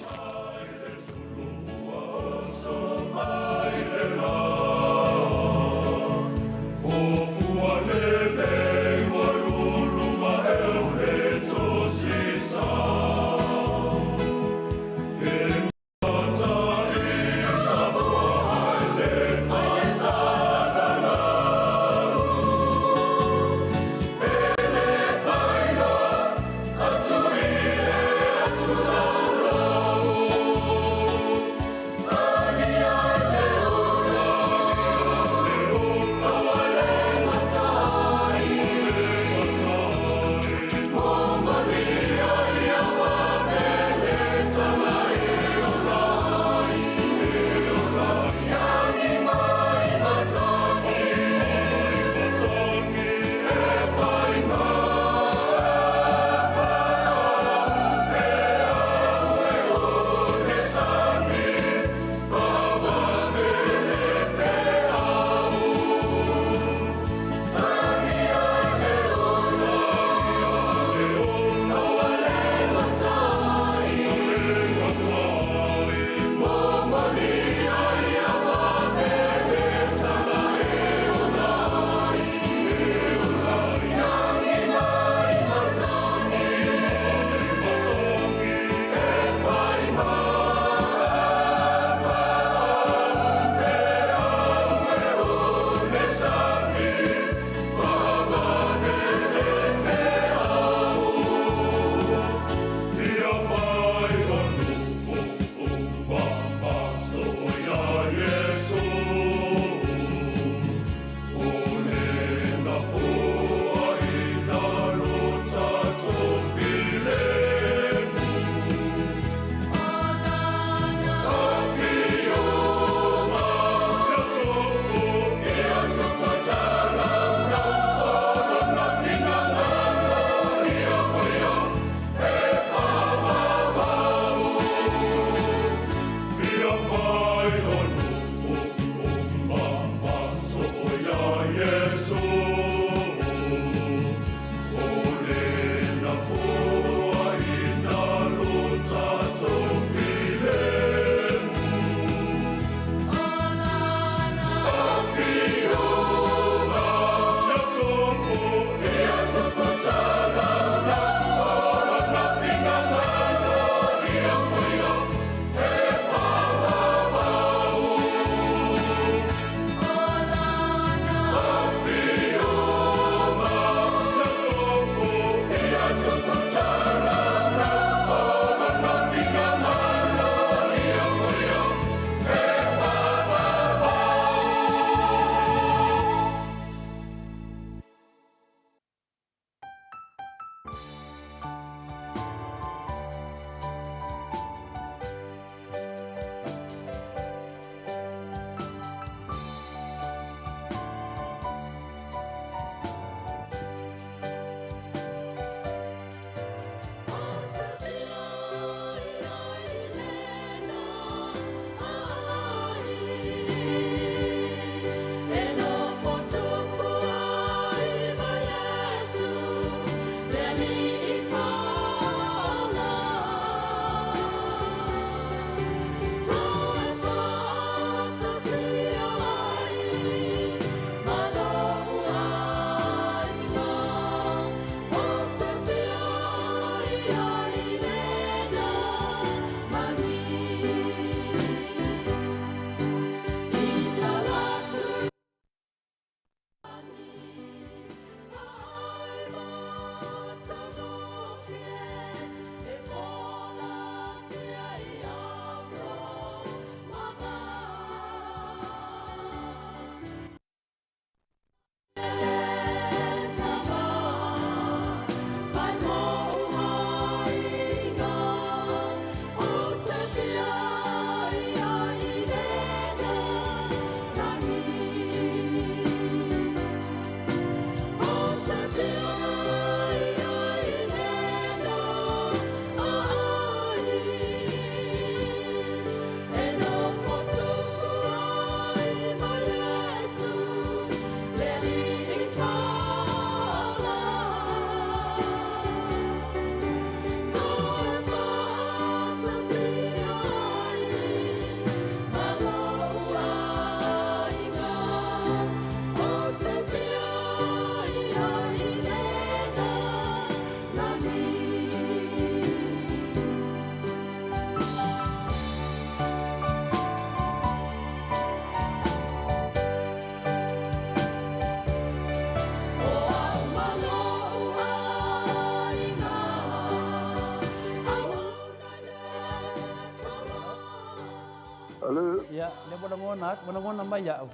lea ua lagona atu, ua lagona mai au.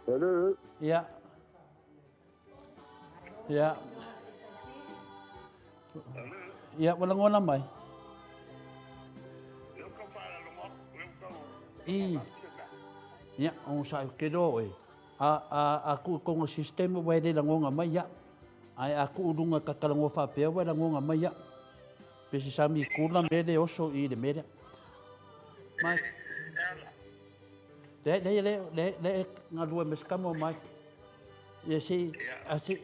Hello. Ia. Ia. Ia, ua lagona mai. I. Ia, o sa ke do e. A a a ku ko ngo system ua le lagonga mai ia. Ae a ku lunga ka kalagoa faapea ua lagonga mai ia. Pe se sami kula me le oso i le mea lea. Mike. Le le le le le galue ma se kamo Mike. Ia si a si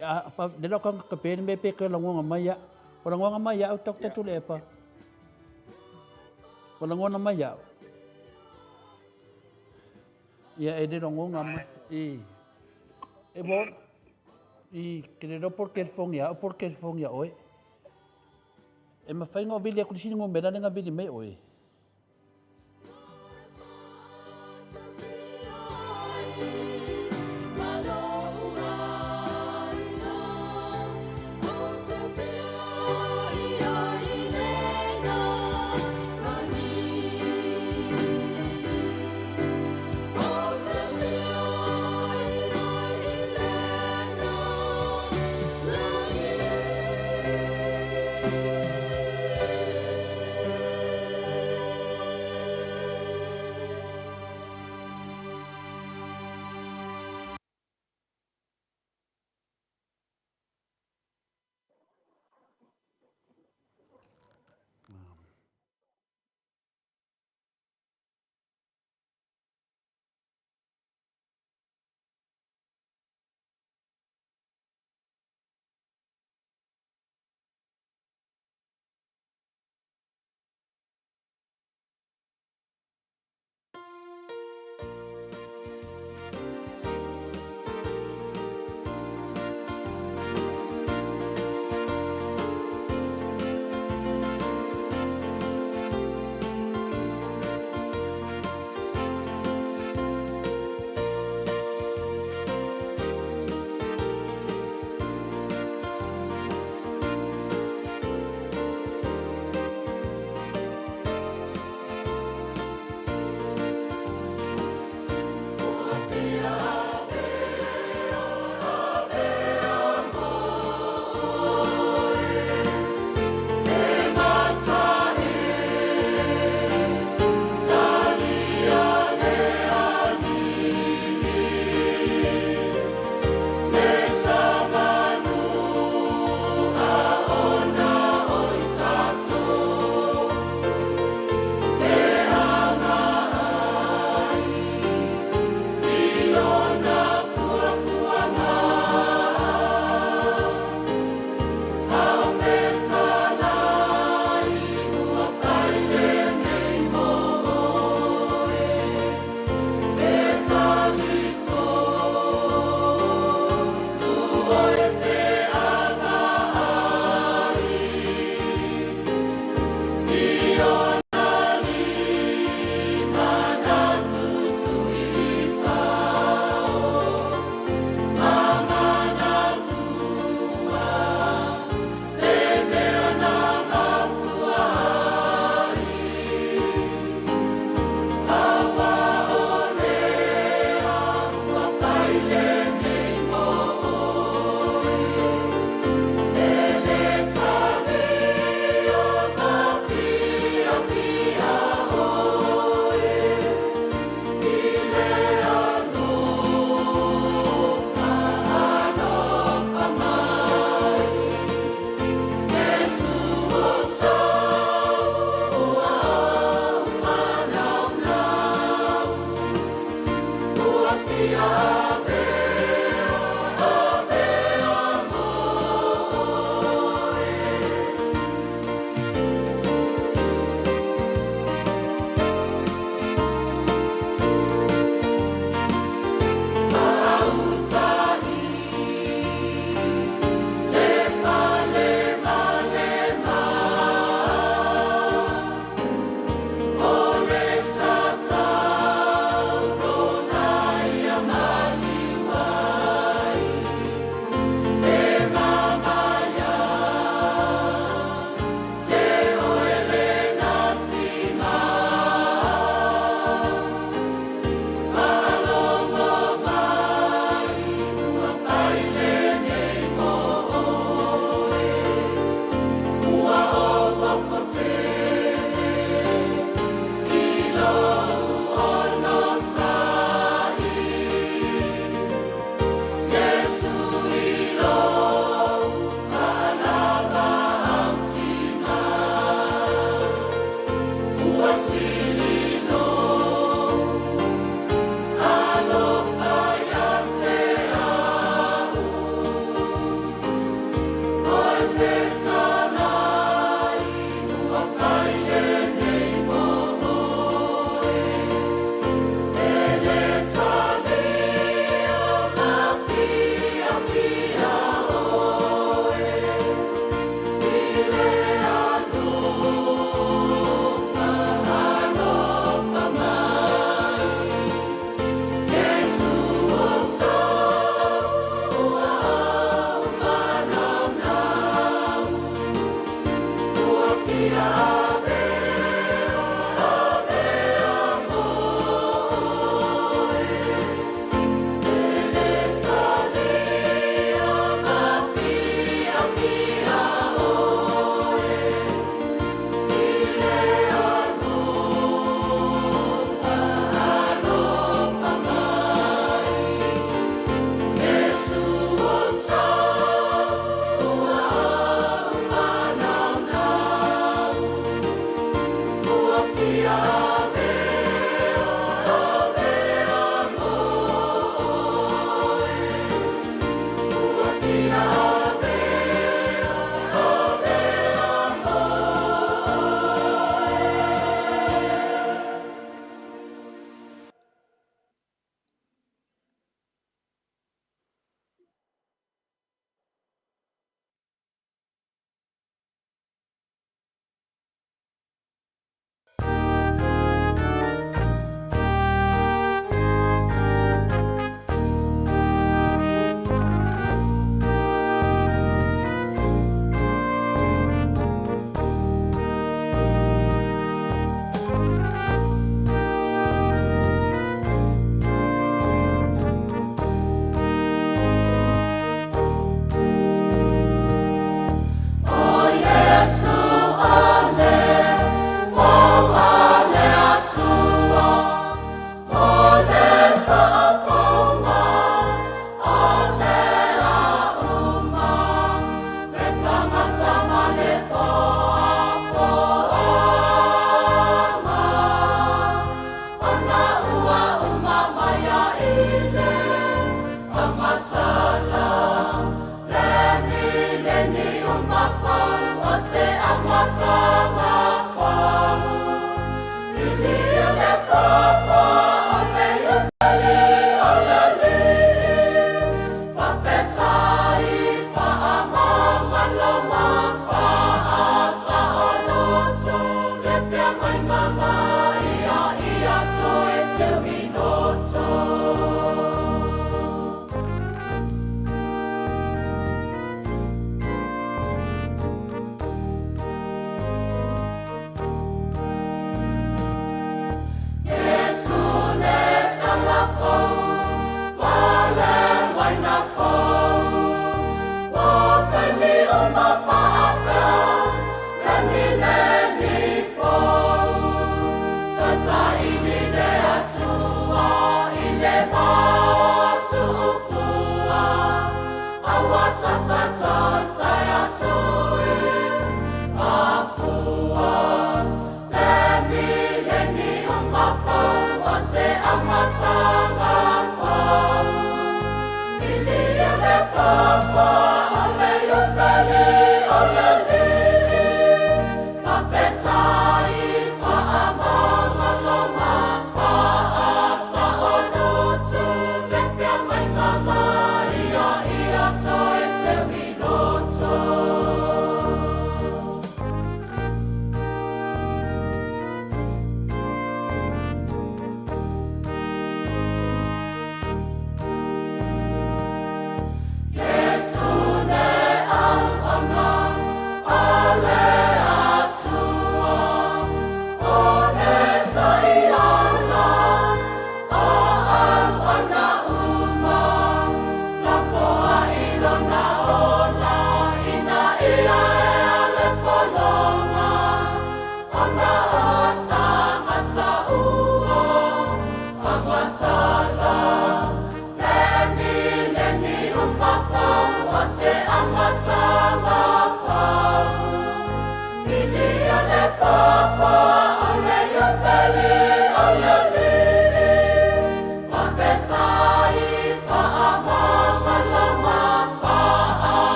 a fa le lo ka pe me pe ke lagonga mai ia. O lagonga mai ia au Dr. Tulepa. O lagona mai au. Ia e le lagonga mai i e mo i ke le lo por ke fongi au por ke fongi oe. E mafai ona vili atu le isi numera lea na vili mai oe.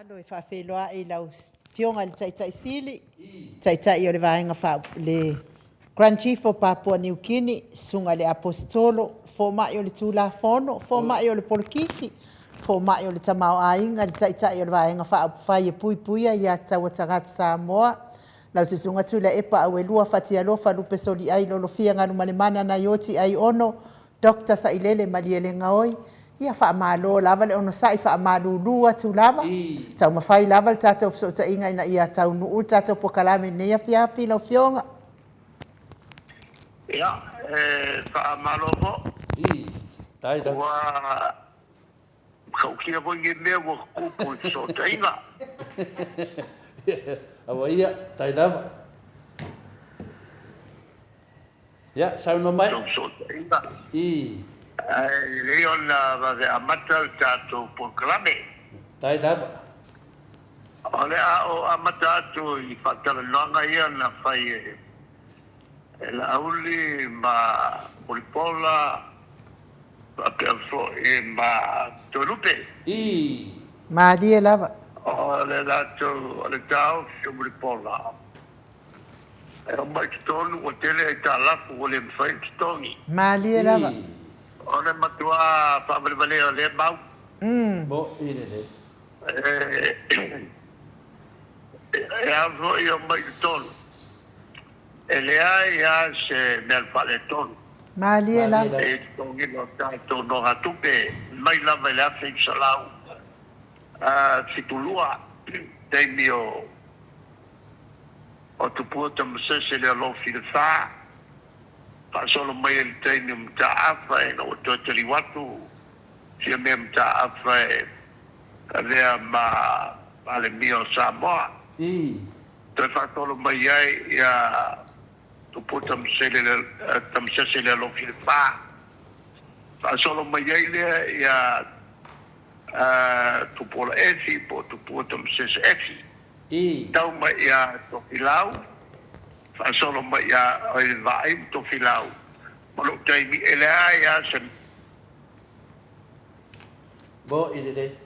faaaloalo e faafeiloai i lau Afioga i le Taitai Sili, Taitai o le Vaega Faaupufai, le Grand Chief o Papua Niu Kini, Susuga i le Aposetolo, Fomai o le Tulafono, Fomai o le Polokiki, Fomai o le Tamaoaiga, le Taitai o le Vaega Faaupufai e Puipuia Aia Tatau a Tagata Samoa, lau Susuga Tuilaepa Auelua Fatialofa Lupe Soliai Lolofia Galumalemana Naioti Aiono Doctor Sailele Malielegaoi, ia faamalo lava le onosai, faamalulu atu lava, taumafai lava le tatou fesootaiga ina ia taunuu le tatou polokalame i lenei afiafi lau Afioga. Ia, e faamalo foi. Ua matautia foi nei mea ua tutupu i fesootaiga. Aua ia, tai lava. Ia, saunoa mai. Tou fesootaiga. Ae lelei ona vave amata le tatou polokalame. Tai lava. O le a ou amata atu i faatalanoaga ia na fai e Laauli ma Mulipola faapea foi ma Toelupe. Malie lava. O le latou, o le taofi o Mulipola. E omai totonu ua tele aitalafu ua le mafai ona totogi. Malie lava. O le matua faavalevalea o lea mau. Mo'i lelei. E ao foi e omai totonu, e leai lava se mea na faaletonu. Malie lava. I totogiina o tatou nogatupe mai lava i le 1972, taimi o. O Tupua Tamasese le alofi le fa, faasolo mai ai le taimi o Mataafa ina ua toe taliu atu sia mea Mataafa e avea ma Palemia o Samoa. Toe faasolo mai ai ia Tupua Tamasese le alofi le fa, faasolo mai ai lea ia Tupuola Efi po o Tupua Tamasese Efi. Tau mai ia Tofilau, faasolo mai ia oi le vaai ma Tofilau ma lou taimi e leai a se. Mo i lelei.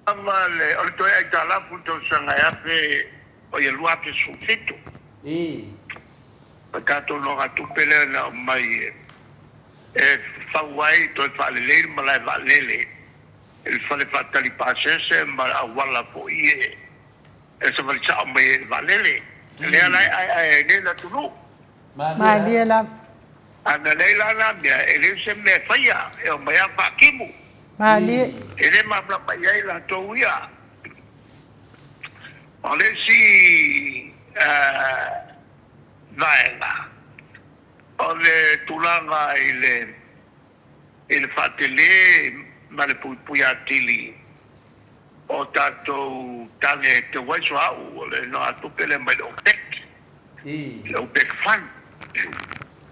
Lava le, o le toe aitalafu i le tausaga e afe o ia 2017. O le tatou nogatupe lea na aumai e fau ai toe faalelei le malae vaalele. I le fale faatali pasese ma le auala foi e savali sao mai ai i le vaalele. Lea la e aeae ai nei le atunuu. Malie lava. A na leai la na mea, e leai se mea e faia, e omai lava faatimu. Malie. E le malamalama i ai latou ia. O le isi vaega, o le tulaga i le i le faatele ma le puipui atili o tatou tane e teu ai suauu, o le nogatupe lea mai le OPEC, le OPEC Fund.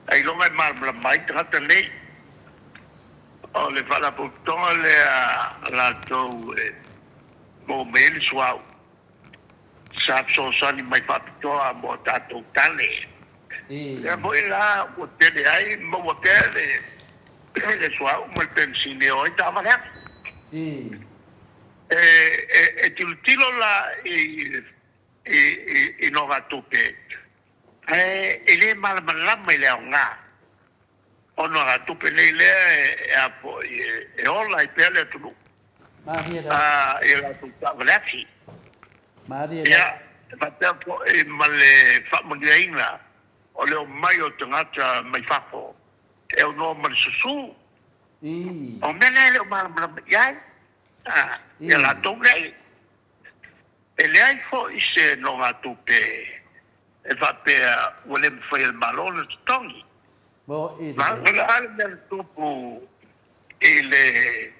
Ailoga e malamalama ai tagata nei. O le faalapotopotoga lea a latou e maua mai ai le suauu, sa fesoasoani mai faapitoa mo tatou tane. Lea foi la ua tele ai maua pea le suauu ma le penisini e o ai taavale atu. E tilotilo la i nogatupe, ae e le malamalama i le aoga o nogatupe nei lea e ola ai pea le atunuu i a latou taavale afi. Ia, e faapea foi ma le faamanuiaina o le omai o tagata mai fafo e aunoa ma le susu. O mea na e le o malamalama i ai ia latou nei. E leai foi se nogatupe e faapea ua le mafai e le Malo ona totogi. O le a le mea na tupu i le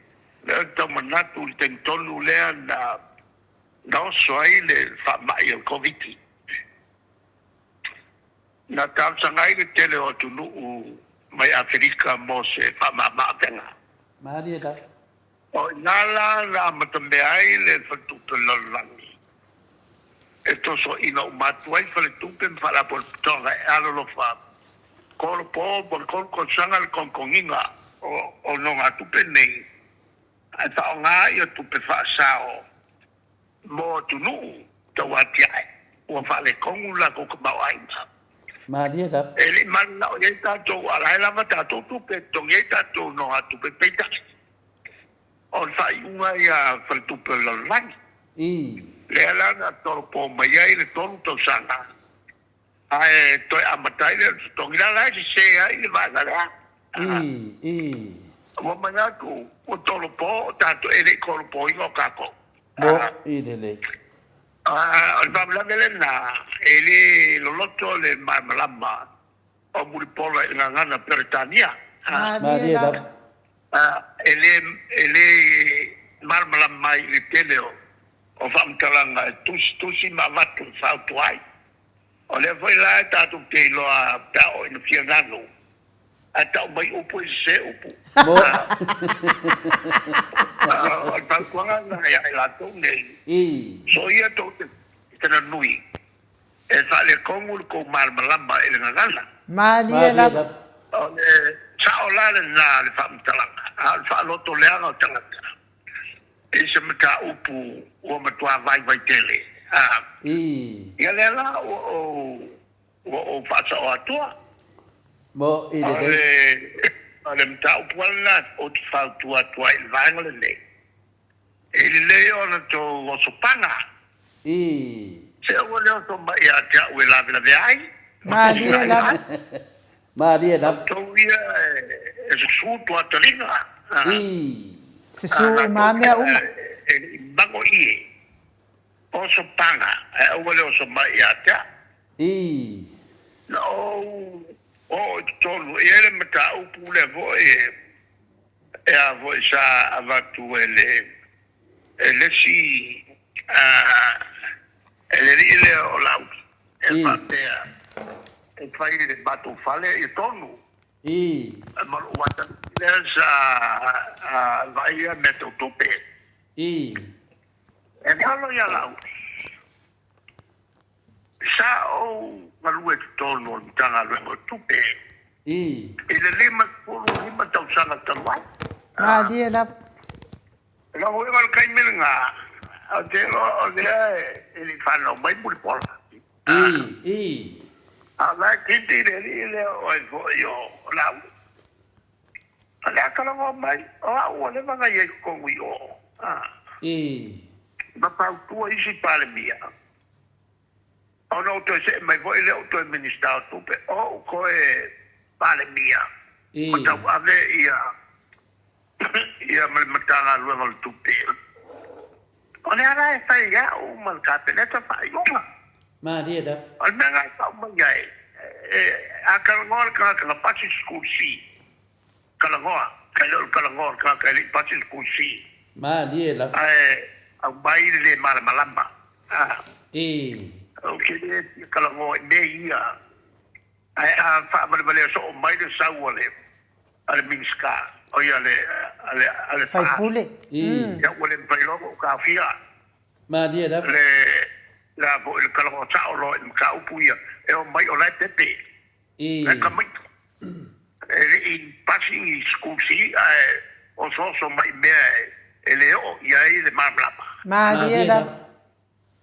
tau manatu i le taimi tonu lea na Na oso ai le faamai o le Koviti. Na talosaga ai le tele o atunuu mai Aferika mo se faamama-avega. O i ina la na amatamea ai le Faletupe Lalolagi e tosoaina uma atu ai faletupe ma faalapotopotoga e alolofa kolopo mo le kolu tausaga le togitogiina o nogatupe nei. Ae faaaoga ia tupe faasao mo atunuu tau atiae ua faaletonu le latou tamaoaiga. Malie lava. E le i mananao i ai tatou, a o la e lava tatou tupe e totogi ai tatou nogatupe, peitai, o le faaiuga ia a Faletupe o le Lalolagi, I. lea la na tolopo mai ai le tolu tausaga, ae toe amata ai lea o le totogi. La la e sese ai le vaega lea. I. I. Ua manatu ua tolopo o tatou, e le i tolopoina o tatou. Mo i lelei. O le faalavelave lena, e le loloto le malamalama o Mulipola i le gagana Peretania. Malie lava. E le, e le malamalama ai i le tele o faamatalaga e tusitusi ma avatu e fautua ai. O lea foi la e tatou te iloa pe a oo ina fia nanu, ae tau mai upu e sese upu. Mo. O le fautuaga lena ia i latou nei, I. soia tou te nui e faaletonu le tou malamalama i le gagana. Malie lava. O le sao la lena o le faamatalaga, a o le faaloto leaga o tagata i se mataupu ua matua vaivai tele. A, I. ia lea la ua ou, ua ou faasao atua. Mo i lelei. O le mataupu lava lena ou te fautua atu ai i le vaega lenei. E lelei ona tou osopaga. I. Se aua le oso mai ia te au e lavelave ai. Malie lava. Malie lava. Outou ia e susu tuataliga. I. Susu uma a mea uma. E le i mago ie. Osopaga, ae aua le oso mai ia te au. I. Na ou oo i totonu, e i ai le mataupu lea foi e. E a foi sa avatu e le e le isi e le alii lea o Laauli e faapea e fai i le matou fale ia tonu ma lou atalii lea sa vaaia mea tau tupe. E galo ia Laauli sa ou galue i totonu o le Matagaluega o Tupe i le 55 tausaga talu ai. Malie lava. O lona uiga o le taimi lena, ou te iloa o lea e le i fanau mai Mulipola. A o la e kiti le alii lea o ai foi o Laauli. O le a talanoa mai, o au ua leva ona i ai i totonu i o. Ma fautua isi Palemia. Ona ou toe see mai foi lea ou toe Minisita o Tupe, o ou toe Palemia ma tauave ia ia ma le Matagaluega o le Tupe. O le a la e fai e au ma le Kapeneta faaiuga? Malie lava. O le mea lena e tau mai ai, a talanoa le tagata na pasi le SC, talanoa, e le o le talanoa o le tagata e le i pasi le School C. Malie lava. Ae aumai le le malamalama. I. Ou te le fia talanoa i mea ia, ae a faavalevalea soo mai le sau a le a le Minisita, oi a le a le a le Faipule. I. Ia ua le mafai loa ona ou taofia. Malie lava. Le la foi le talanoa sao loa i mataupu ia, e omai o la e pepe. I. E tamaiti, e le i pasi ni school fee ae osooso mai mea e le oo i ai le malamalama. Malie lava.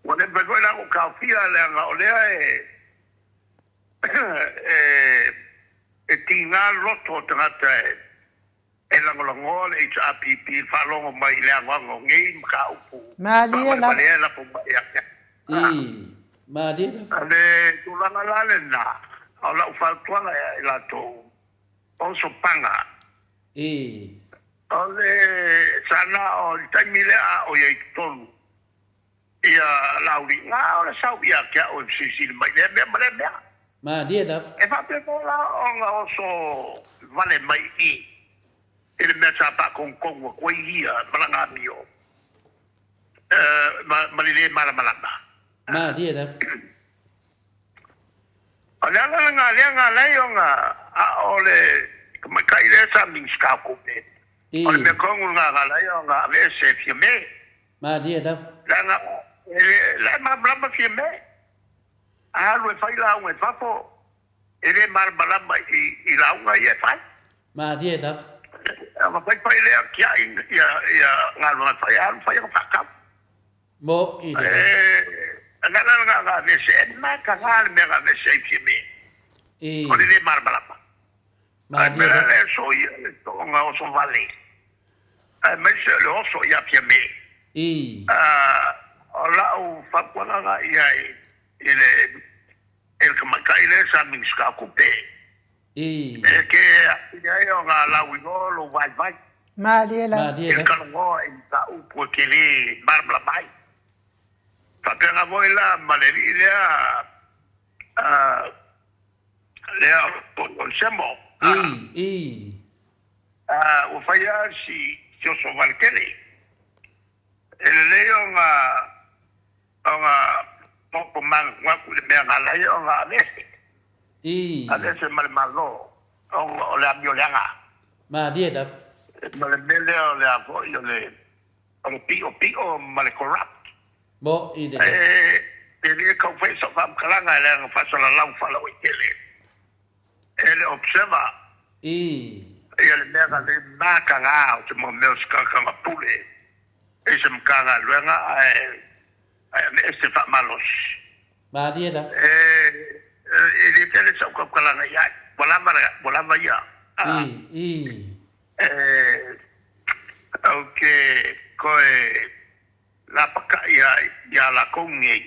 Ua le mafai foi la ona ou taofia leaga o lea e tiga le loto o tagata e lagolagoa le HRPP i le faalogo mai i le anoano o nei mataupu Malie lava. faavalevalea e lafo mai ia te au. I. Malie lava. O le tulaga la lena, o lau fautuaga ia i latou, o sopaga. I. O le sana o le taimi lea a o i ai i totonu ia Lauliga, o le sau ia te au e fesilisili mai lea mea ma lea mea. Malie lava. E faapea foi la ona oso vale mai i i i le mea sa faatonutonu atu ai ia ma lana amio ma le lē malamalama. Malie lava. O le ala lena lea na ala ai ona a o le tamaitai lea sa Minisita o Tupe, o le mea tonu lena na ala ai ona aveese e Fiame. Malie lava. Leaga e le malamalama Fiame. A alu e fai lauga i fafo, e le malamalama i lauga ia e fai. Malie lava. Ona faifai lea tiai ia ia galuega e fai, alu fai ana faatau. Mo'i lelei. E na na na na aveese, e mataga le mea na aveese ai Fiame. O le le malamalama. Ae Malie mea lava. la le aso ia le toaga oso vale, aemaise o le oso ia Fiame. O lau fautuaga la i ai i le i le tamaitai lea sa Minisita o Tupe, e te aafia ai ona lauiloa lou vaivai. Malie lava. Malie I le lava. talanoa i mataupu e te le malamalama ai. Faapena foi la ma le alii lea lea o le Semo, ua fai lava si oso vale tele. E lelei ona ona poto manatunatu i le mea na ala ai ona aveese, aveese ma le Malo ona o le amioleaga. Malie lava. Ma le mea lea o le a foi o le o le piʻopiʻo ma le corrupt. Mo'i lelei. E le tau fai sau faamatalaga e leaga faasalalau faalauaitele e le observer ia le mea na le mataga o se mea o se tagata pule i se Matagaluega ae aveese faamalosi. Malie lava. E le tele sau tautalaga i ai, ua lava, ua lava ia. Ou te toe lapatai ia latou nei,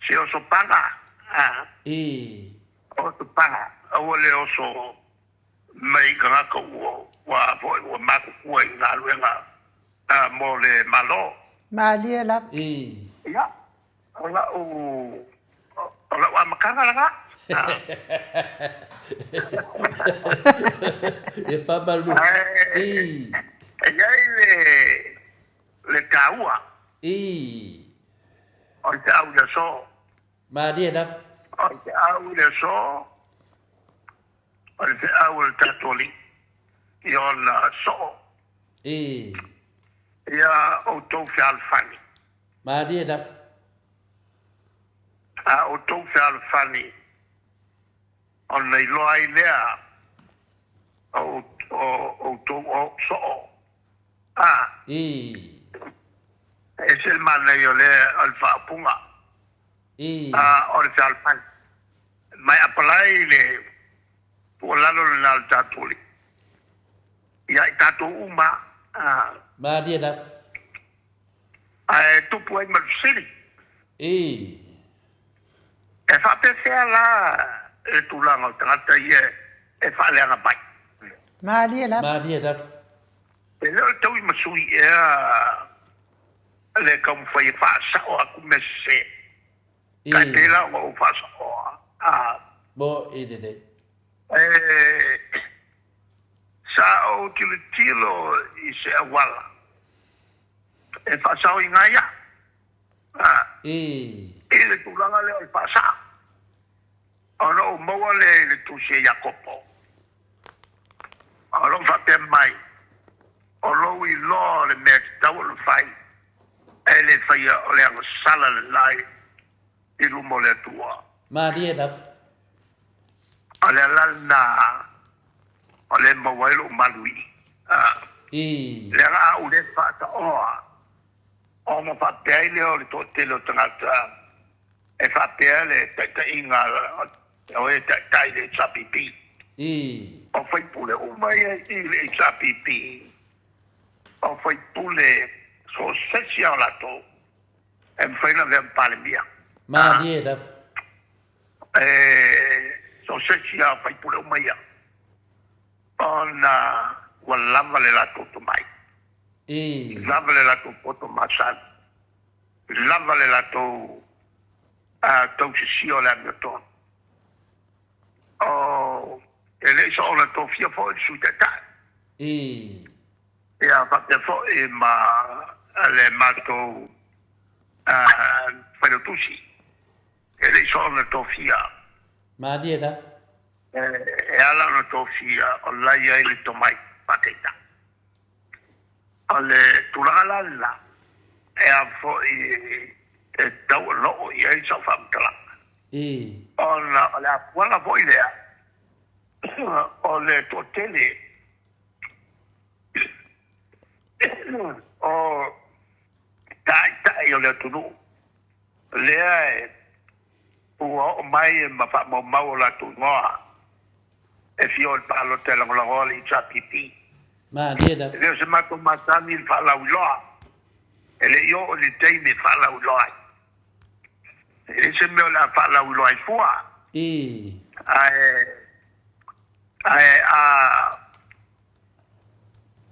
se oso paga, oso paga, aua le oso mai tagata ua foi ua matutua i galuega mo le Malo. Malie lava. Ia, o lau o lau amataga lena. E faamalu. Ae e i ai le le taua o le feau i le aso. Malie lava. O le feau i le aso, o le feau a le tatou Alii i ona soo. Ia outou fealofani. Malie lava. A outou fealofani, ona iloa ai lea o outou o soo. A. E ese le manaia o le faaupuga. O le fealofani. Mai apalai le tuualalo lena a le tatou Alii ia i tatou uma. Malie lava. Ae tupu ai ma le fesili. E faapefea la le tulaga o tagata ia e faaleaga mai? Malie lava. Malie lava. E le o le taui ma sui ea le taumafai e faasao atu mea sese. Tai pei la ona ou faasaoa. Mo'i lelei. Sa ou tilotilo i se auala e faasaoina ai au i le tulaga lea o le faasao, ona ou maua lea i le tusi a Iakopo, o lo o faapea mai, O lou iloa o le mea e tatau ona fai, ae le faia, o le agasala lena i luma o le Atua. Malie lava. O le ala lena o lea e maua ai lou malu i i. Leaga a ou le faataoa, ona faapea ai lea o le toatele o tagata e faapea le taitaiga o e taitai le HRPP. O faipule uma ia i le HRPP, o faipule so o se isi lava o latou e mafai ona avea ma Palemia. Malie lava. So o se isi lava o faipule uma ia, ona ua lava le latou tomai, lava le latou poto masani, lava le latou tausisia o le amiotonu. O, e le i soona tofia foi le Sui Taitai. Ia faapea foi ma le matou Failautusi. E le i soona tofia. Malie lava. E ala ona tofia o la e i ai le tomai faataitai. O le tulaga la lena, e a foi e tatau ona oo i ai sau faamatalaga. Ona o le afuaga foi lea o le toatele O taitai o le atunuu lea e ua oo mai ma faamaumau o latou igoa e fia o i le palota e lagolagoa le HRPP. Malie lava. E le o se matou masani i le faalauiloa, e le i oo i le taimi e faalauiloa ai. E leai se mea o le a faalauiloa ai fua. I. Ae, ae a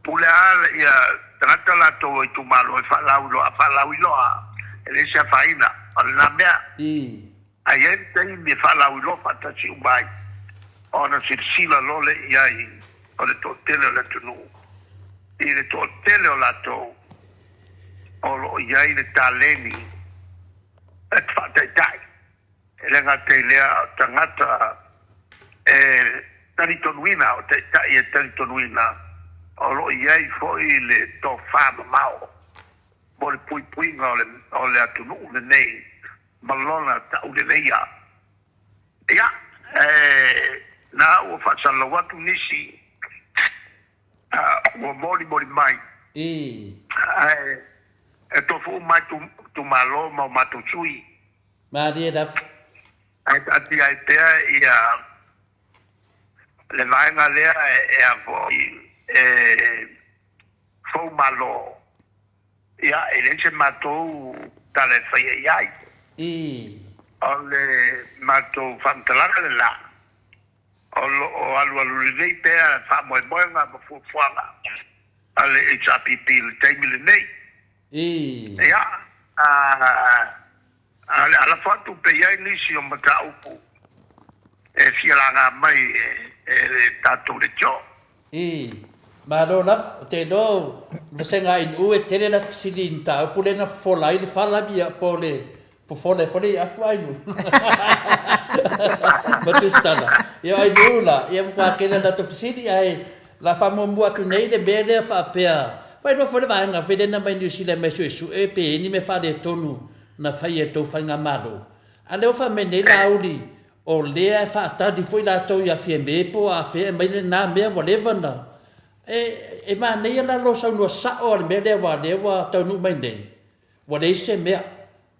pule lava ia tagata latou o itumalo e faalauiloa, a faalauiloa, e leai se afaina. O lena mea. I. Ae i ai le taimi e faalauiloa faatasi uma ai, ona silasila loa lea i ai o le toatele o le atunuu i le toatele o latou o lo o i ai le taleni e faataitai. E le gata i lea, a o tagata e talitonuina, o taitai e talitonuina, o lo o i ai foi le tofa mamao mo le puipuiga o le atunuu lenei ma lona tauleleia. Ia, e na ua faasalalau atu nisi ua molimoli mai. I. Ae e tofu uma ai itumalo ma o matou sui. Malie lava. Ae taatia ai pea ia le vaega lea e a foi e fou malo. Ia, e leai se matou tala e faia i ai. I. O le matou faamatalaga lena. O lo o alualu lelei pea faamoemoega ma fuafuaga a le HRPP i le taimi lenei. I. Ia, a, a o le a lafo atu pe i ai nisi o mataupu e fia laga mai e, e le tatou leitio. I. Malo lava. Ou te iloa o le vasega ANU e tele la fesili i le mataupu lea na fofola ai le fala ia po o le Fofola e fole i afu Ainuu. Ma Tusitala. Ia o Ainuu la, ia matua tele a latou fesili ae o le a faamuamua atu nei le mea lea faapea, fai loa foi le vaega foi lea na mai Niu Sila mai suesue pe i ai ni mea faaletonu na fai e le tou faigamalo. A lea ua fai mai nei Laauli, o lea e faatali foi latou ia Fiame po o afea e aumai lena mea ua leva ona E, e manaia la lou saunoa sao lava i le mea lea aua o lea ua taunuu mai nei. Ua leai se mea,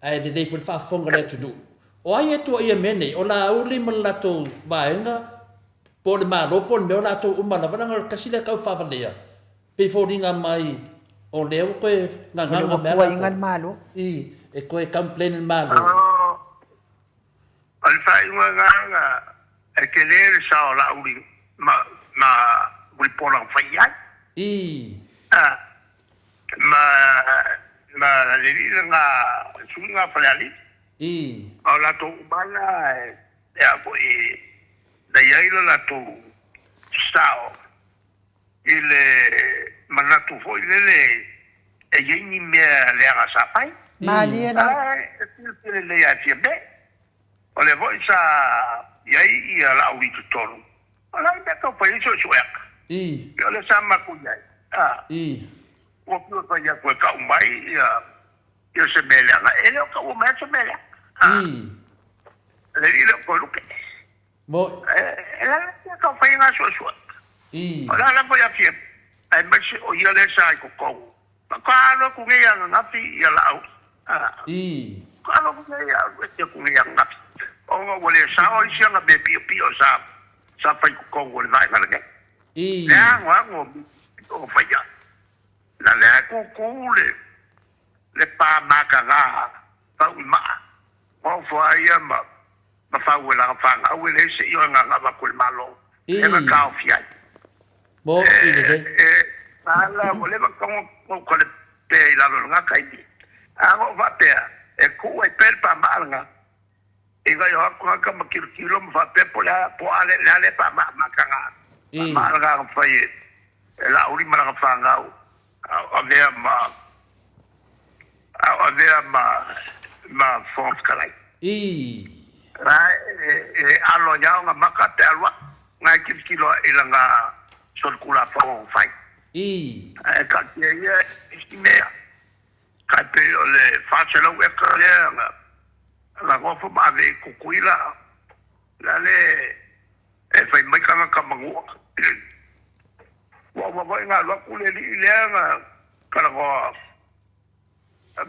ae lelei foi le faafofoga a le atunuu. O ai e tuuaia mea nei? O Laauli ma le latou vaega, po o le Malo po o le mea o latou uma lava, leaga o le tasi lea tau faavalea, pei foliga mai o lea ua toe gagaga mai lava latou. Le Malo. I, e toe complain i le Malo. O le faaiuga lena, e tele le sao o Laauli ma, ma Mulipola na fai i ai. I. A, ma, ma le alii lena, le sui lena o Falealili. I. O latou uma lava na, e, e a foi, na i ai lo latou sao i le manatu foi lele e i ai ni mea leaga sa fai. Malie la. Ae e silafia lelei lava e Fiamē, o lea foi sa i ai ia Laauli i totonu, o le a le mea e tau fai ai suesuega? I. O lea sa matou i ai, a, ua fiu e fai atu e tau mai ia ia se mea leaga, e le o taua mai lava se mea leaga. A, le alii lea o Toelupe. Mo. E le a tau fai ngā suesue. I. O le a lava ia fia, aemaise o ia lea sa i totonu. Ma ka alu atu nei ananafi ia Laauli. I. Ka alu atu nei alu ese atu nei ananafi. Ona ua le sao isi ana mea piopio sa sa fai i totonu o le vaega lenei. I. Le anoano o mea o faia. Na lea e kūkū le le pa mataga pau i maa. Ua ofo ai ia ma ma fau e lana fanau e leai se i o e gagava atu e le Malo e na taofi ai. Mo i lelei. E ala ua leva ona tau le pea i lalo i lena taimi. A na ou faapea, e tuu ai pea le pamaa lena ina ia o atu tagata ma tilotilo ma faapea po o le a, po o a le a lea pamaa mataga. Pamaa lena na fai e Laauli ma lana fanau a o avea ma a o avea ma ma Fofoga Fetalai. I. La e alo ai lava ona maka pe alu atu, na e tilotilo i lana solitulafono na fai. I. Ae taatia ia isi mea, tai pei o le 400 eka lea na na nofo ma ave i Tutuila, la le e fai mai tagata manua. Ua uma foi ona alu atu le alii lea na. Talanoa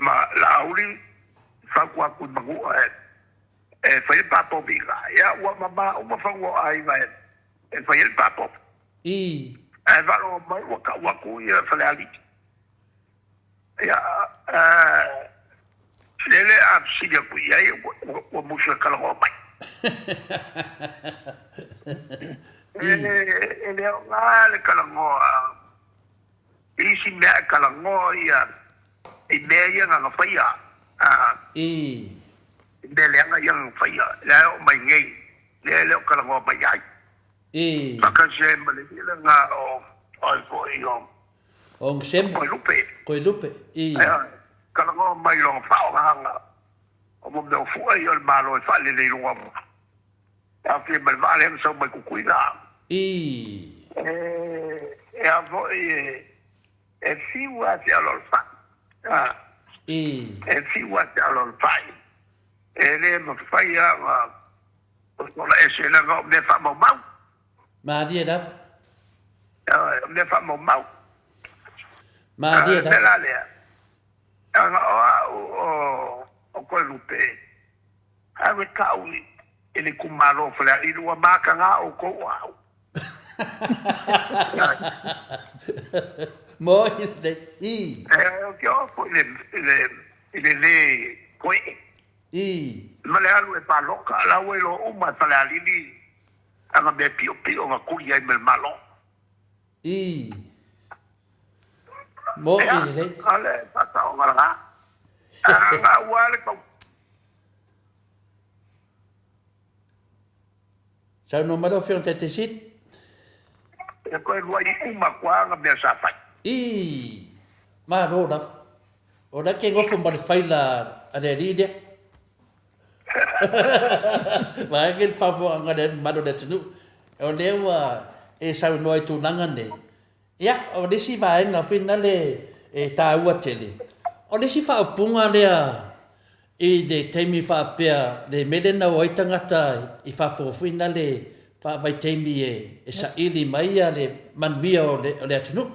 ma Laauli, fautua atu i Manua e fai ai le pa povi i ina. Ia, ua mama uma fanua o aiga e fai ai le pa povi. Ae faalogo mai ua tau atu ia Falealili. Ia, lele a fesili atu i ai, ua musu e talanoa mai. E le aoga le talanoa i isi mea e talanoa ia i mea ia na na faia, i mea leaga ia na na faia, lea e oo mai nei, lea e le o talanoa mai ai. Faatasi ai ma le lena o ai foi o O Ngsemo. Koilupe. Koilupe, i. Ioe. Talanoa mai i lona faaaogaga o mo mea o fua ia o le Malo e faalele i luga o e aofia ma le vaa lea na sau mai Tutuila. I. E a foi e e fiu lava se alo o le fai. A. I. E fiu lava se alo o le fai. E le mafai lava ona ola ese leaga o mea faamaumau. Malie lava. Ioe, o mea faamaumau. Malie lava. O le mea la lea, leaga o au o Koelupe, au e tau i le itumalo o Falealili, ua mataga outou o au. Moi lelei. I. Ou te o foi i le le koee. I. Ma le alu e palota, la ua iloa uma e Falealili ana mea piopio na tuli ai ma le Malo. I. Mo i lelei. Ia, o le faasaoga lena. A ua le tau. Saunoa mai lau Afioga i le Taitai Sili. E toe luai uma atu lava ana mea sa fai. I. Malo lava. O la e te nofo ma le faila a le alii lea. Vaeane le faafofogaaga a le mamalu o le atunuu, o lea ua e saunoa i tulaga nei. Ia, o le isi vaega foi lea e taua tele, o le isi faaupuga lea i le taimi faapea le mea lea na o ai tagata i fafo foi lea faavaitaimi e saili mai le manuia o le atunuu.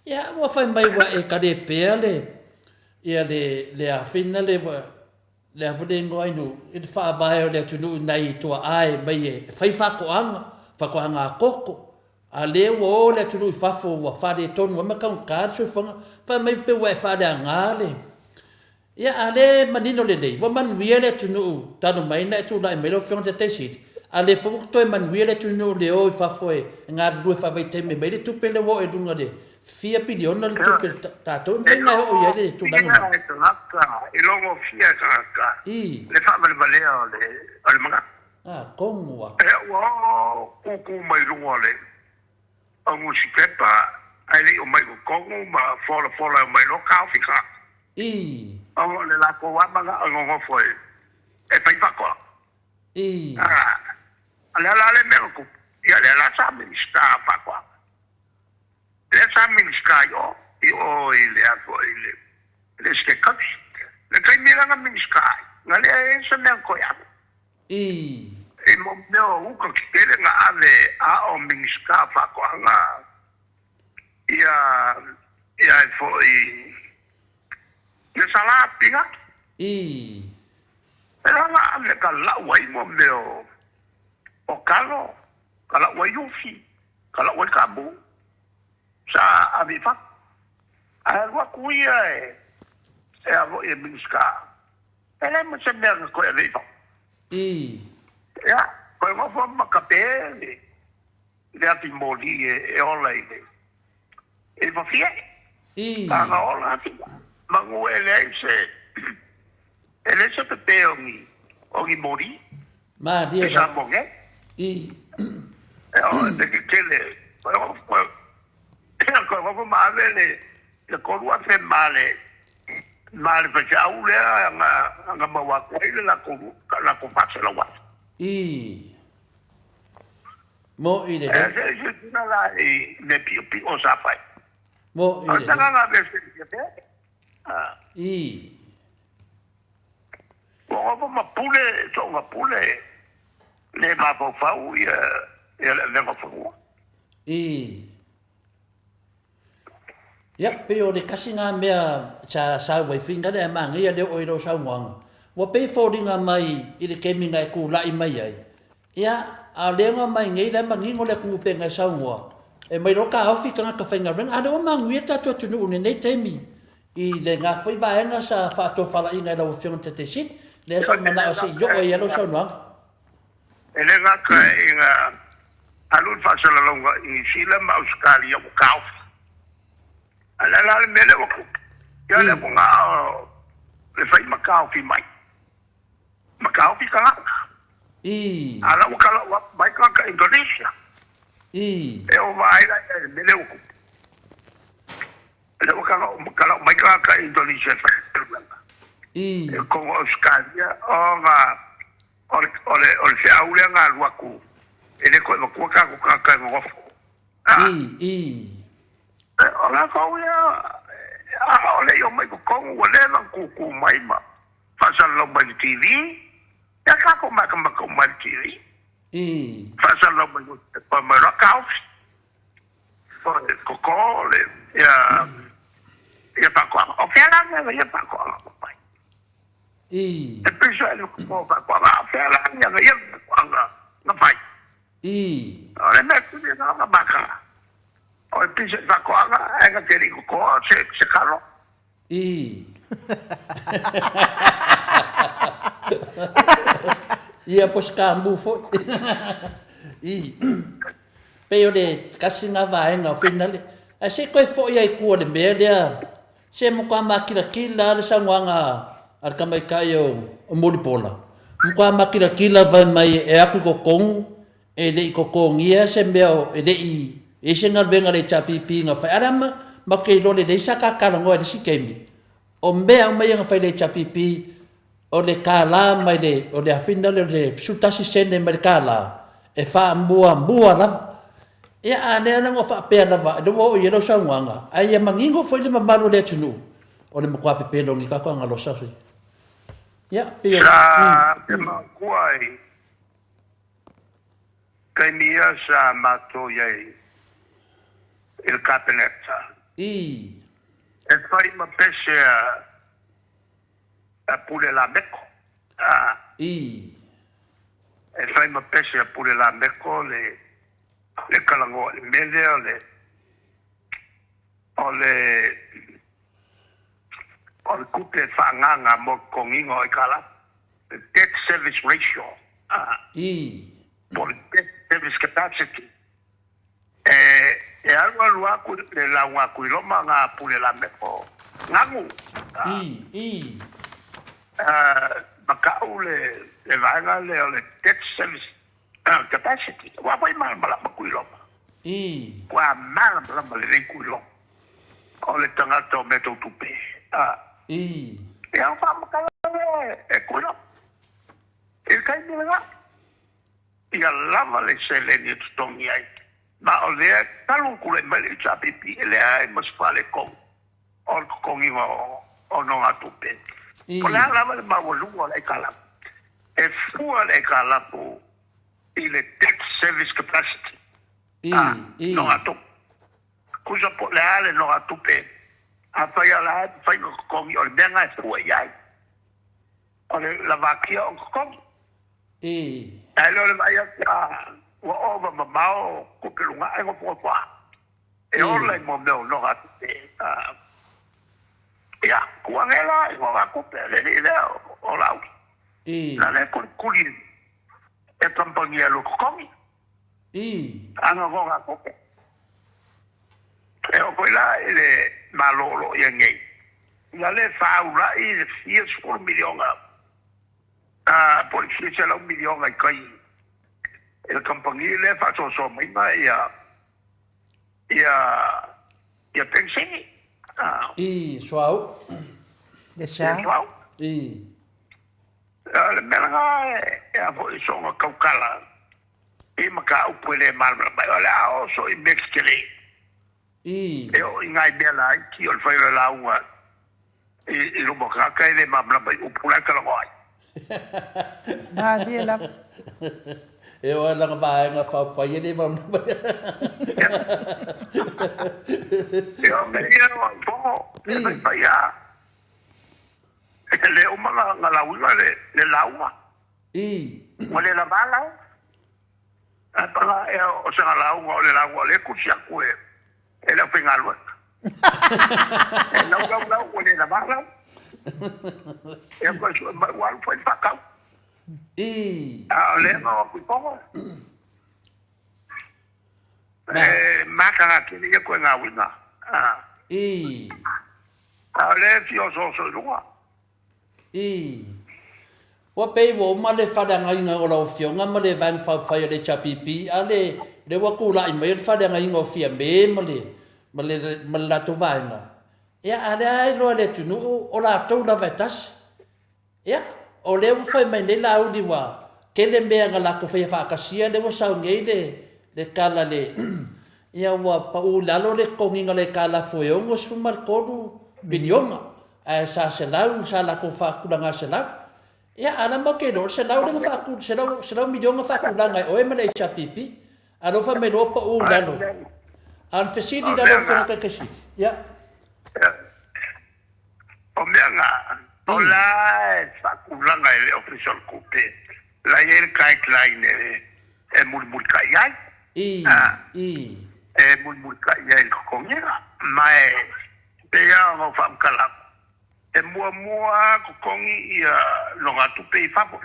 Ia, ua fai mai ua e talepea le, ia le, le a foi lea Le a foi le igoa inu i le faavae o le atunuu i nai tuaa e mai e fai faatoaga, faatoaga a koko, a lea ua o le atunuu i fafo ua faaletonu ai ma taugata le soifuaga, fai mai pei ua e faaleaga le. Ia a lea e manino lelei, ua manuia le atunuu talu mai ona e tulai mai lau Afioga i le Taitai Sili, a lea foi ua toe manuia le atunuu i le o i fafo e galulue faavaitaimi mai le tupe lea ua oo i luga i le Fia piliona le tupe a tatou, e mafai ona oo i ai le tulaga lena. E logofia e tagata le faavalevalea o le manatu. A, kogu a. Ua oo kuku mai luga o le nusipepa ae le i omai i totonu ma folafola e omai loa taofi tagata. Ona o le latou lava manao e nonofo e fai faatoaga. A o le a la le mea na tupu? Ia lea la sa Minisita o Faatoaga. Lea sa Minisita i o, i o i le a foi i le, le Esetete Tausi. Le taimi la na Minisita ai, na leai ai se mea na toe ave. I mo mea o uta tetele na ave a o Minisita o Faatoaga ia, ia ai foi ia Sala Pinati. Lea na ave ka lau ai mo mea o, o talo, ka lau ai ufi. Ka lau ai kamu, sa ave i fafo. Ae alu atu ia e e a foi e Minisita, e leai ma se mea na toe ave i fafo. Ia, toe nofo ma tape le le afi moli e ola i le i Fafie. A na ola atu, manu e leai se e leai se pepe o ni o ni moli. Malie I Samoa nei. E o e tetele. Koe koe nofo ma ave le le 3000 ma le ma le faifeau lea na na maua atu ai le latou latou 400,000. Mo'i lelei. E se se tuna la i mea piopio sa fai. Mo'i lelei. O le tagata mea se se. Ua nofo ma pule, soona pule, le mafaufau ia le avega o fanua. I. Ia, pei o le tasi na mea sa sau ai finagalo ae manaia le oo i lau saunoaga, ua pei e foliga mai i le taimi na e tulai mai ai, ia, a o lea na omai nei la e manino le atunuu pei ona e saunoa, e omai loa taofi tagata faigaluega, a o lea ua manuia le tatou atunuu i lenei taimi i lena foi vaega sa faatofalaiga e lau Afioga i le Taitai Sili. Lea sa ou manao se i oo ai lava lau saunoaga. E le gata ina alu le faasalalauga i Niu Sila ma Ausetalia ua taofi, a o le a la le mea lea ua tupu? Ia lea ua na o le fai ma taofi mai, ma taofi tagata. A o la ua talau atu mai tagata Indonesia. E ua vaai la i ai i le mea lea ua tupu. O lea ua talau mai tagata Indonesia e faigaluega i totonu o Ausetalia ona O le, o le, o le feau lea na alu atu, e le toe avatua tatou tagata e nonofo. A. I, i. O latou ia, a o le i omai i totonu ua leva ona tutu mai ma faasalalau mai i le TV. Ia tatou matamata uma i le TV. I. Faasalalau mai i mai loa taofi. O le koko, o le, ia, ia faatoaga. O fea la mea ia faatoaga ua fai? I. E pei sa le koko faatoaga, a o fea la mea ia faatoaga na fai? I. O le mea tuli na na maka. O le pisa faatoaga ae na te le i kokoa se, se kalo. I. Ia po o se kamu foi. I. Pei o le tasi lena vaega o finale. Ae se i toe foi lava i tua i le mea lea, se matua makilatila lava le saunoaga a le tamaitai o Mulipola, matua makilatila fai mai e atu i totonu e le i totogia se mea e le i i ai se galuega a le HRPP na fai. A o le a matou te iloa lelei sa ta talanoa i le isi taimi, o mea uma ia na fai e le HRPP, O le kālā mai le, o le afina lea o le 11 sene mai le kālā, e faamuamua lava. Ia, a lea la ua faapea lava, lea ua oo i ai lau saunoaga, ae ia manino foi le mamalu o le atunuu, o le matua pepelo o ni tatou agalosa. Ia, pei o... Sa te makua i taimi ia sa matou i ai i le Kapeneta. I. E fai ma pese a a Pule Lameko. A. I. E fai ma pese a Pule Lameko le, le talanoa i le mea lea o le, o le, o le tupe faaagaaga mo le totogiina o aitalafu, le debt service ratio. A. I. Po o le debt service capacity. E, e alualu aku le lauga a Tuiloma na Pule Lameko Gagu. I, i. Matau le, le vaega lea o le debt service capacity. Ua foi malamalama Tuiloma. I. Ua malamalama lelei Tuiloma. O le tagata o mea tau tupe. I. Ia, o faamatala lea e Tuiloma. I le taimi lena. Ia lava le seleni e totogi ai, ma o lea talu ona tulai mai le HRPP e leai ma se faaletonu o le totogiga o nogatupe. Po o le a lava le maualuga o le aitalafu, e fua le aitalafu i le debt service capacity, a, nogatupe. Tusa po o le a le nogatupe, afai o le a e mafai ona totogi, o le mea lena e fua i ai, o le lavatia o totogi. I. Ae le o le vaai atu a ua ova mamao tupe luga ae nofonofo a. E ola i mo mea o nogatupe. Ia, kua ane la i nogatupe a le alii lea o Laauli. I. Na lea kulikuli e kamupani e alu totogi. I. Ana nogatupe. E oo foi la i le Malo o lo o i ai nei, na le faaulai le fia sefulu miliona A po o le fia selau miliona i tai i le kamupani lea e faasoasoa maiga ia ia ia penisini. A. I suauu. Le sa. Ia suauu. I. O le mea lena e a foi soona tautala i mataupu e le malamalama ai, o le a oo soo i mea tetele. I. E oo i nai mea laiti o le fai o le lauga i luma o tagata e le malamalama i upu la e talanoa ai. Malie lava. E oo lava i lana vaega faaupufai e le malamalama. Ia, o mea ia o au fono, e faifai lava. E le uma na lauina le lauga. Ua le lava lau. Ae paga ea o sana lauga o le lauga o lea e tusi atu e le aufaigaluega. E lau lau lau ua le lava lau. Ia toe sue mai ua alu foi le faatau. A o lea na o atu i Togo. E mataga tele ia ituaiga uiga. A o lea e fia osooso i luga. Ii. Ua pei ua uma le faaleagaina o lau Afioga ma le Vaega Faaupufai a le HRPP, a le lea ua tulai mai le faaleagaina o Fiame ma le ma le ma le latou vaega, ia a lea lava e iloa e le atunuu o latou lava e tasi. Ia, o lea ua fai mai nei Laauli ua tele mea na latou faia faatasia lea ua sau nei le le tala le ia ua pau i lalo le totogiina o le aitalafu e $63 miliona. Ae sa $100, sa latou faatulaga $100. Ia, a o la e matou te iloa, o le $100 lea na faatu, $100 miliona faatulaga e oe ma le HRPP. A o lea ua fai mai loa pau i lalo. A o le fesili la lau Afioga i le Taitai Sili, ia. O mea na, o la e faatulaga e le Ofisa o le Tupe, la e i ai le guideline e mulimulitai ai. E mulimulitai ai i le totogiga. Ma e pei lava ona ou faamatala atu, e muamua lava totogi ia nogatupe i fafo.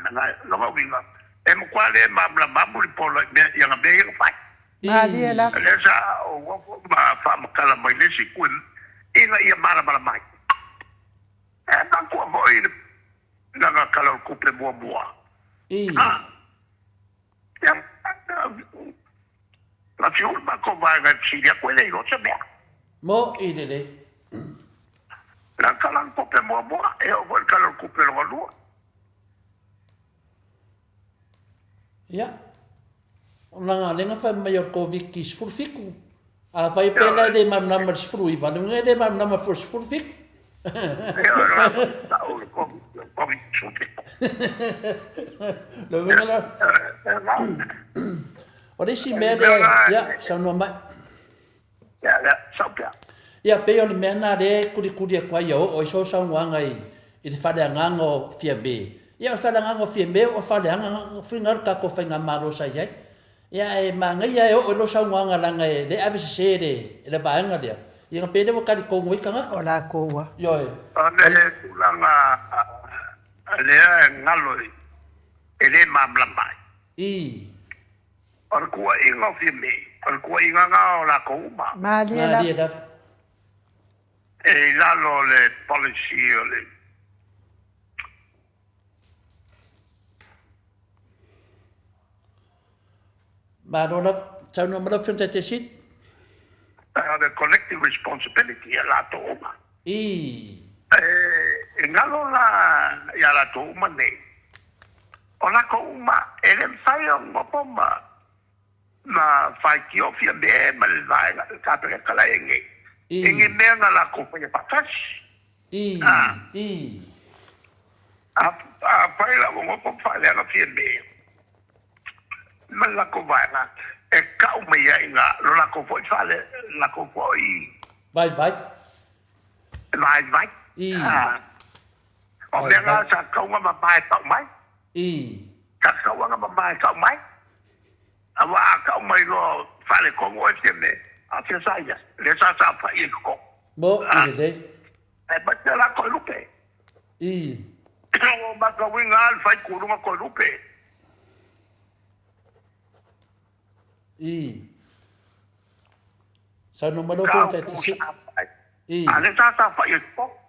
Lona uiga, e matua le malamalamamu le pola i ana mea ia na fai. Malie lava. Lea sa ou ofo ma faamatala mai le isi itu ina ia malamalama ai. E manatua foi lana Tala o le Tupe muamua. Ia, na fiu le matou vaega e fesili atu, e le iloa se mea. Mo'i lelei. Na Tala o le Tupe muamua, e oo foi i le Tala o le Tupe lona lua. Ia, o lana lea na fai mai o le Koviti-17. Afai pea la e le malamalama i le 19, lona uiga e le malamalama foi i le 17. Lona uiga la, o le isi mea lea, ia, saunoa mai. Ia, pei o le mea lena lea e kulikuli atu ai ia oo ai sou saunoaga i le faaleagaga o Fiame. Ia, o le faaleagaga o Fiame o le faaleagaga foi lena o le tatou faigamalo sa i ai. Ia ae manaia e oo i lou saunoaga leaga e le ave sese e le e le vaega lea. Ia ona pei lea ua talitonu ai tagata. O lakou ua. Ioe. O le tulaga lea e galo e le malamalama ai. I. O le tuuaiga o Fiame, o le tuuaiga lena o latou uma. Malie lava. Malie lava. E i lalo o le policy o le. Malo lava. Saunoa mai lau Afioga i le Taitaifono. O le collective responsibility a latou uma. Ii. E galo la ia latou uma nei, o latou uma e le mafai ona nofo ma ma faitio Fiame ma le vaega le Kapeneta la e i ai nei i ni mea na latou faia faatasi. Ii. Ii. Afai la ua nofo ma faaleaga Fiame ma le latou vaega e tau mai ai ina lo latou foi fale, latou foi vaivai. Vaivai. Ii. O mea na sa tatau ona mama e tau mai. Ii. Sa tatau ona mama e tau mai. Aua a tau mai loa faaletonu oe Fiame, a fia sa ia? Lea sa saofai i totonu. Mo'i lelei. E mai pea la Toelupe. Ii. Ua matauina lava le fai kuluga Toelupe. Ii. Saunoa mai lau Afioga i le Taitaifono. Ii. A lea sa saofai ai totonu.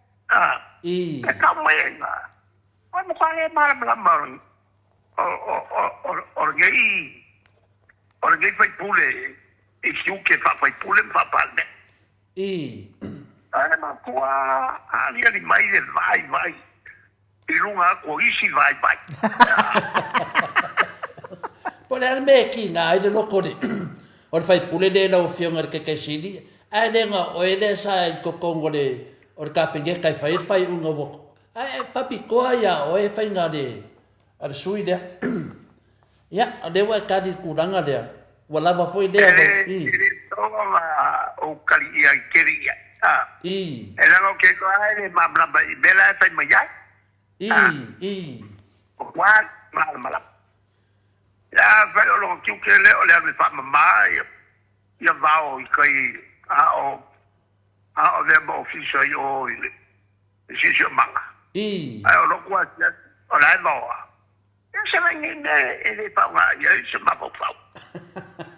Ii. E tau mai ai ina, ua matua le malamalama o lenei, o lenei sui usufono i tiute faa-sui usufono ma faa-Palemene. Ii. Ae matua aliali mai le vaivai i luga atu o isi vaivai. Po o le a le mea e kiga ai le loto o le o le faipule lea i lau Afioga i le Taitai Sili, ae le na o oe lea sa i totonu o le o le Kapeneta e fai ai le faaiuga ua ae faapitoa ia oe faiga a le a le sui lea. Ia, o lea ua e kali i le tulaga lea, ua lava foi lea E le, e le tatau ona ou kali ia i tele i ai, a. E leaga ou te iloa lava e le malamalama i mea la e fai mai ai, a. Ua malamalama. Ia afai o lona tiute lea o le alu e faamama ia, ia vao i tai a o, a o avea ma ofisa i o i le siosiomaga. Ae o lou asiasi, o la e vaoa. Ia se mai nei mea e le faaaoga i ai se mafaufau.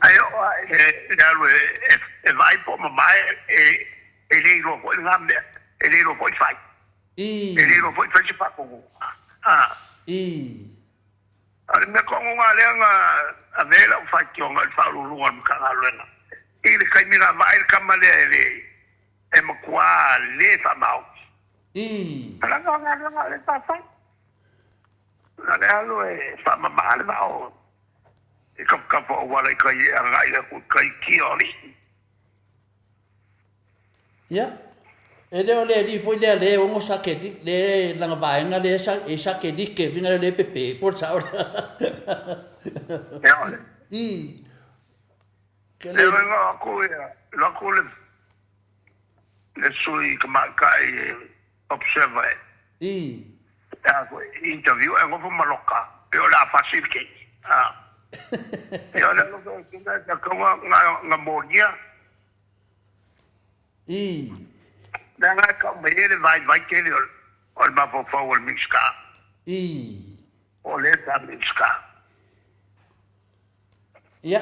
Ae oo lava i le alu e vaai po o mamae, e le iloa foi lena mea, e le iloa foi fai. E le iloa foi fai se faatonuga. A o le mea tonu lena lea na ave ai lau faitioga i le Faauluuluga o le Matagaluega i le taimi na vaai le tama lea e le e matua le faamaoni. Leaga o galuega o lea sa fai. Na o le alu e faamama le vao i tafatafa o auala i tai e agai atu i tai kia o alii. Ia, e le o le alii foi lea le ono sa ke le lana vaega lea sa e sa ke like uiga lea le pepe po o le sao lea. Ea ole. I. Ke le. E iloa atu ia, iloa atu le le sui tamaitai e observer e. I. A foi interview e nofo ma loka e o le a fasi le keiki. A. E o le alofa e tuna e takaua nga, nga molia. I. Leaga e kau mai e le vaivai tele o, o le mafaufau o le Minisita. I. O le sa Minisita. Ia,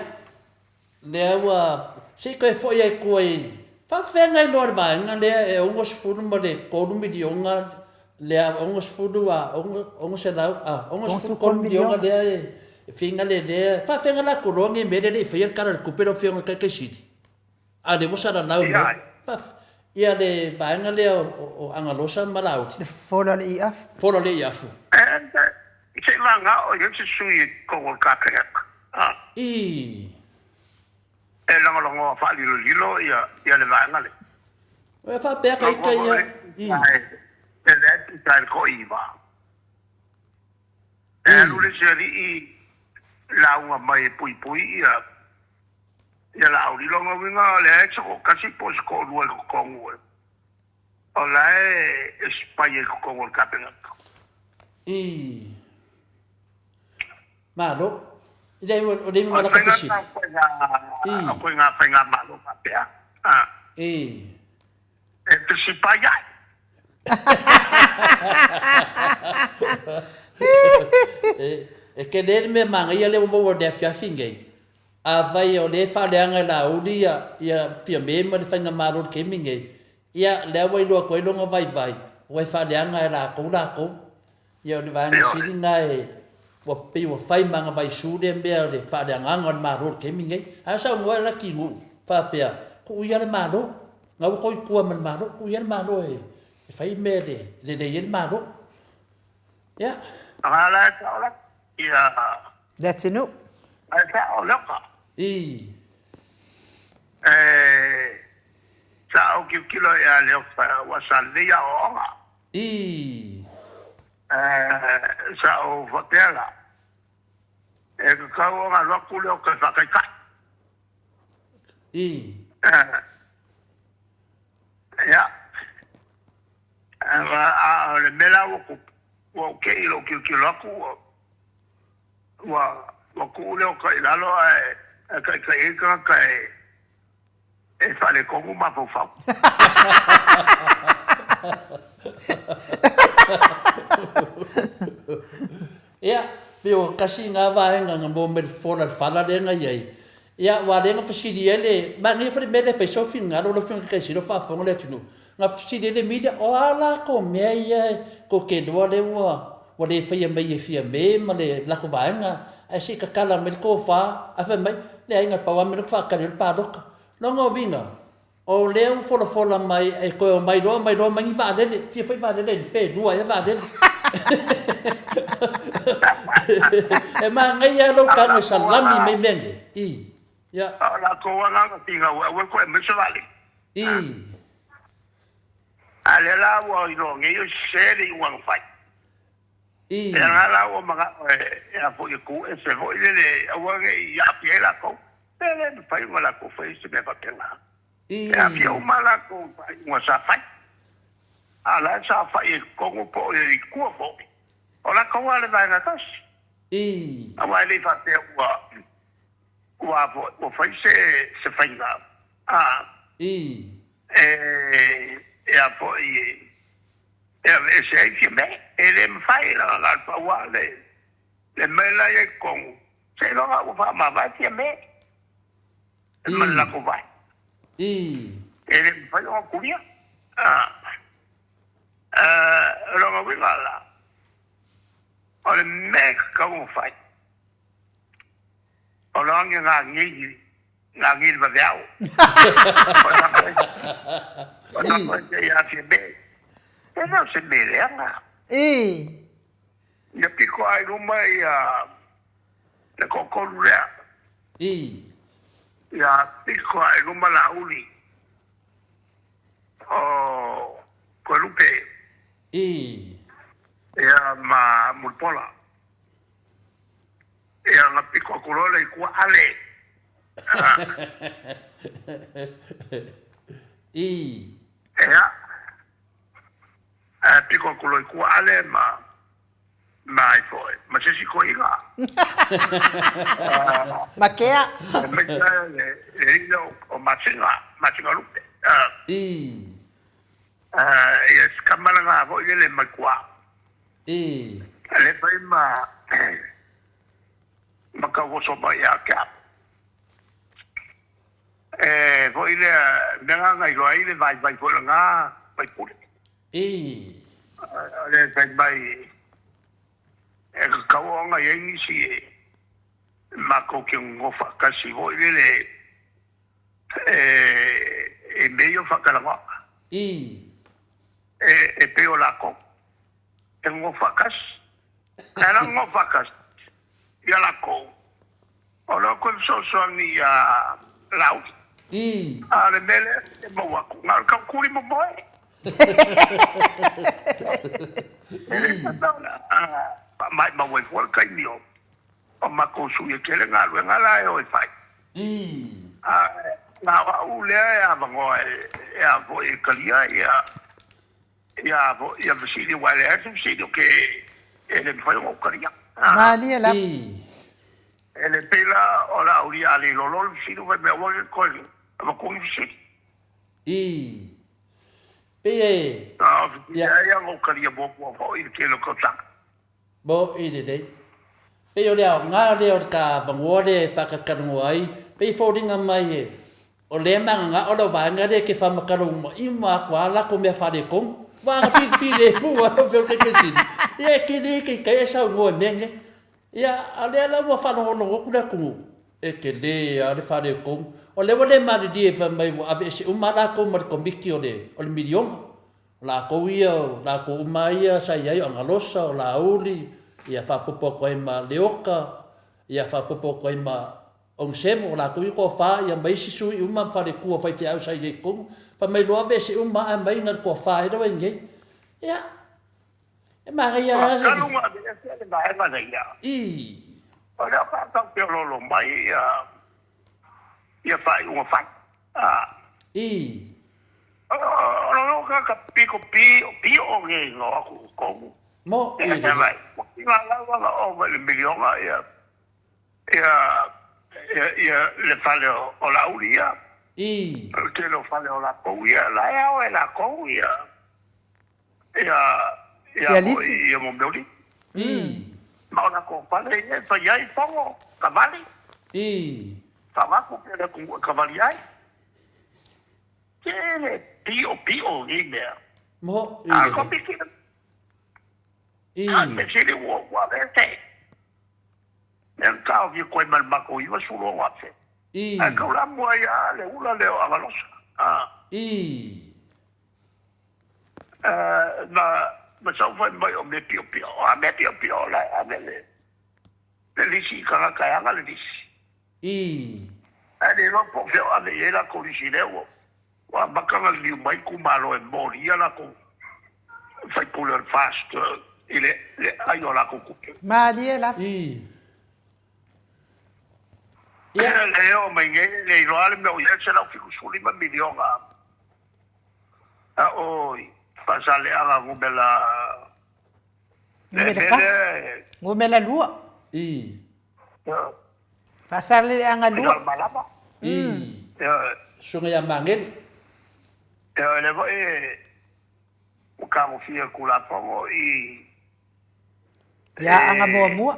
lea ua, se i toe foi ai tua i, faafeagai loa le vaega lea e 60 ma le 3 miliona lea 60 a 600 a 63 miliona lea e faiga le lea, faafeagai latou loa nei mea lea e le i faia le Tala o le Tupe lau Afioga i le Taitaisili? A o lea ua salalau mai. Ia le vaega lea o Agalosa ma Laauli. Le fola o le Iafu. Fola o le Iafu. Se i vagao i ai se sui i totonu o le Kapeneta. I. E lagolagoa faalilolilo ia le vaega lea. E faapea ka ita ia. I. E lea e pita i le toaiva. E alu le isi alii lauga mai e puipui ia Ia Laauli. Lona uiga o lea e toatasi po o se toalua i totonu o la e sipai ai i totonu o le Kapeneta. I. Malo. I le o le ma la fesili. I. O koe ngā faigamalo faapea. I. E te sipai ai. E tele le mea manaia lea ua maua i le afiafi nei. Afai o lea e faaleaga e Laauli ia Fiame ma le faigamalo i le taimi nei, ia lea ua iloa atu ai lona vaivai, ua e faaleaga e latou latou. Ia o le vaega sili lena e ua pei ua fai ma ana vaisu lea mea o le faaleagaga o le Malo i le taimi nei. Ae saunoa Latinuu faapea, tuu ia le Malo, na ua tou i tua ma le Malo, tuu ia le Malo e fai mea e lelei ai le Malo. Ia. Aga la e sao la ia. Latinuu. Ae sao leka. I. E sa ou tilotilo ia Leofa ua sa lelei aoaoga. I. Sa ou faapea la, e tatau ona alu atu Leofa e faataitai. I. Ia. A o le mea la ua tupu, ua ou te i lou tilotilo atu ua ua tuu Leota i lalo ae taitai ai tagata e faaletonu mafaufau. Ia, pei o tasi na vaega na maua mai le fola le fala lea na i ai. Ia, aua lea na fesili ai le, manaia foi le mea lea e fai sou finagalo lau Afioga i le Taitaisili o faafofoga le atunuu. Na fesili ai le media, o a latou mea ia tou te iloa lea ua ua le faia mai e Fiame ma le latou vaega, ae se i tatala mai le tofa, ae fai mai, leai na pau lava mea lea ou te faatali ai o le palota. Lona uiga, o lea ua folafola mai e toe omai loa omai loa mai ni vaalele, fia foi vaalele pe lua ea vaalele. E manaia lava lou tago e salami mai mea nei. I. Ia. A o latou agaga finau aua le toe aumai se vaalele. I. A lea la ua iloa nei o sese le iuga na fai. Ia lena la ua manao e a foi e ku ese foi lele aua ne i aafia ai lakou. E le mafai ona lakou faia se mea faapena. E aafia uma lava lakou i faaiuga sa fai. A o la e saofai ai i totonu po o i tua foi, o lakou lava le vaega tasi. Aua e le i faapea ua ua a foi ua fai se se faiga a e e a foi e e aveese ai Fiamē. E le mafai leaga na o le pau lava le le mea la e i ai i totonu, seiloga ua faamavae Fiamē ma le latou vae. E le mafai ona tulia. O lona uiga la, o le mea e tatau ona fai, o le age gagei gagei le vaveao. O na koe te ia Fiamē. E le o se mea leaga. Ia piko ai luma ia le toatolu lea. Ia piko ai luma Laauli o Toelupe. Ia ma Mulipola. Ia na piko atu loa lea i tua Ale. Ia. Ae piko atu loa i tua Ale ma ma ai foi ma se isi toeaina. Ma Kea. Aemaise lava le alii lea o Masina, Masina Lupe. Ia si tama lena foi lele mai tua. Lea fai ma ma tau oso mai ia te au. E foi lea mea lena na iloa ai le vaivai foi o lena faipule. O le fai mai e tatau ona i ai nisi e matou te nonofo faatasi foi lele e mea ia o faatalanoaga. E pei o latou e nonofo faatasi. Ae na nonofo faatasi ia latou. O lea ou te fesoasoani ia Laauli. A o le mea lea e maua atu, na o le tautuli momoe. E le tatau ona faamaumau ai fua le taimi o matou sui e tele galuega la e o e fai. A na o au lea e avanoa e a foi e talia ia ia ia fesili aua e leai se fesili ou te e le mafai ona ou talia. Malie lava. E le pei la o le a ulia a le lolo le fesili fai mai aua ne i toe avatua ni fesili. Pei e. A o fesili lava ia na ou talia muamua foi i le tele o tausaga. Mo i lelei. Pei o le aoga lea o le ta avanoa lea e faakatalanoa ai, pei e foliga mai e o lea magagao lau vaega lea e te faamatala uma ima atu a latou mea faaletonu. Vaega filifilemu a lau Afioga i le Taitaisini, ia e tele taitai ae saunoa i mea nei. Ia, a o lea la ua faalogologo atu le atunuu, e tele lava le faaletonu. O lea ua le malilie fai mai ua aveese uma lava latou ma le Komiti o le miliona. O latou ia, o latou uma ia sa i ai, o Agalosa, o Laauli, ia faaopoopo atu ai ma Leoka, ia faaopoopo atu ai ma Onesemo, o latou ia toafa, ia ma isi sui uma ma faletua faifeau sa i ai i totonu. Fai mai loa aveese uma ae aumai na o le toafa ea lea ua i ai nei. Ia, e manaia lava. Talu ona aveese le vaega lea, o lea faatoa tau feoloolo mai ia faaiuga fai. O lou tagata piko pio nei na o atu i totonu. Mo i le. Ua tiga lava na ova i le miliona ia ia ia le fale o Laauli ia. O le tele o fale o latou ia, la e ao e latou ia ia ia ia mo mea o lisi. Ma o latou fale ia e fai ai fono, savali. Faavaku pea le atunuu e savali ai. Tele pio pio nei mea. Mo i le. Komiti. A me sili ua ua vete. Me ka o vi koe mal mako i vasu lo afe. Ai kau la mua ia le ula le o Agalosa. Na ma sau fai mai o me pio pio. A me pio pio la a me le. Le lisi tagata e aga le lisi. Ae le iloa po o fea o ave i ai latou lisi lea ua amata ona liliu mai itumalo e molia latou faipule o le FAST. i le ai o lakou tupe. Malie lava. I. Ia. E oo mai nei e le iloa le mea o i ai le $175 miliona a o Faasaleleaga numera Numera tasi. Numera lua. I. Faasaleleaga lua. I. Susuga ia Magele. Ioe, lea foi ua tagofia e Tulafono i Ia Aga Muamua.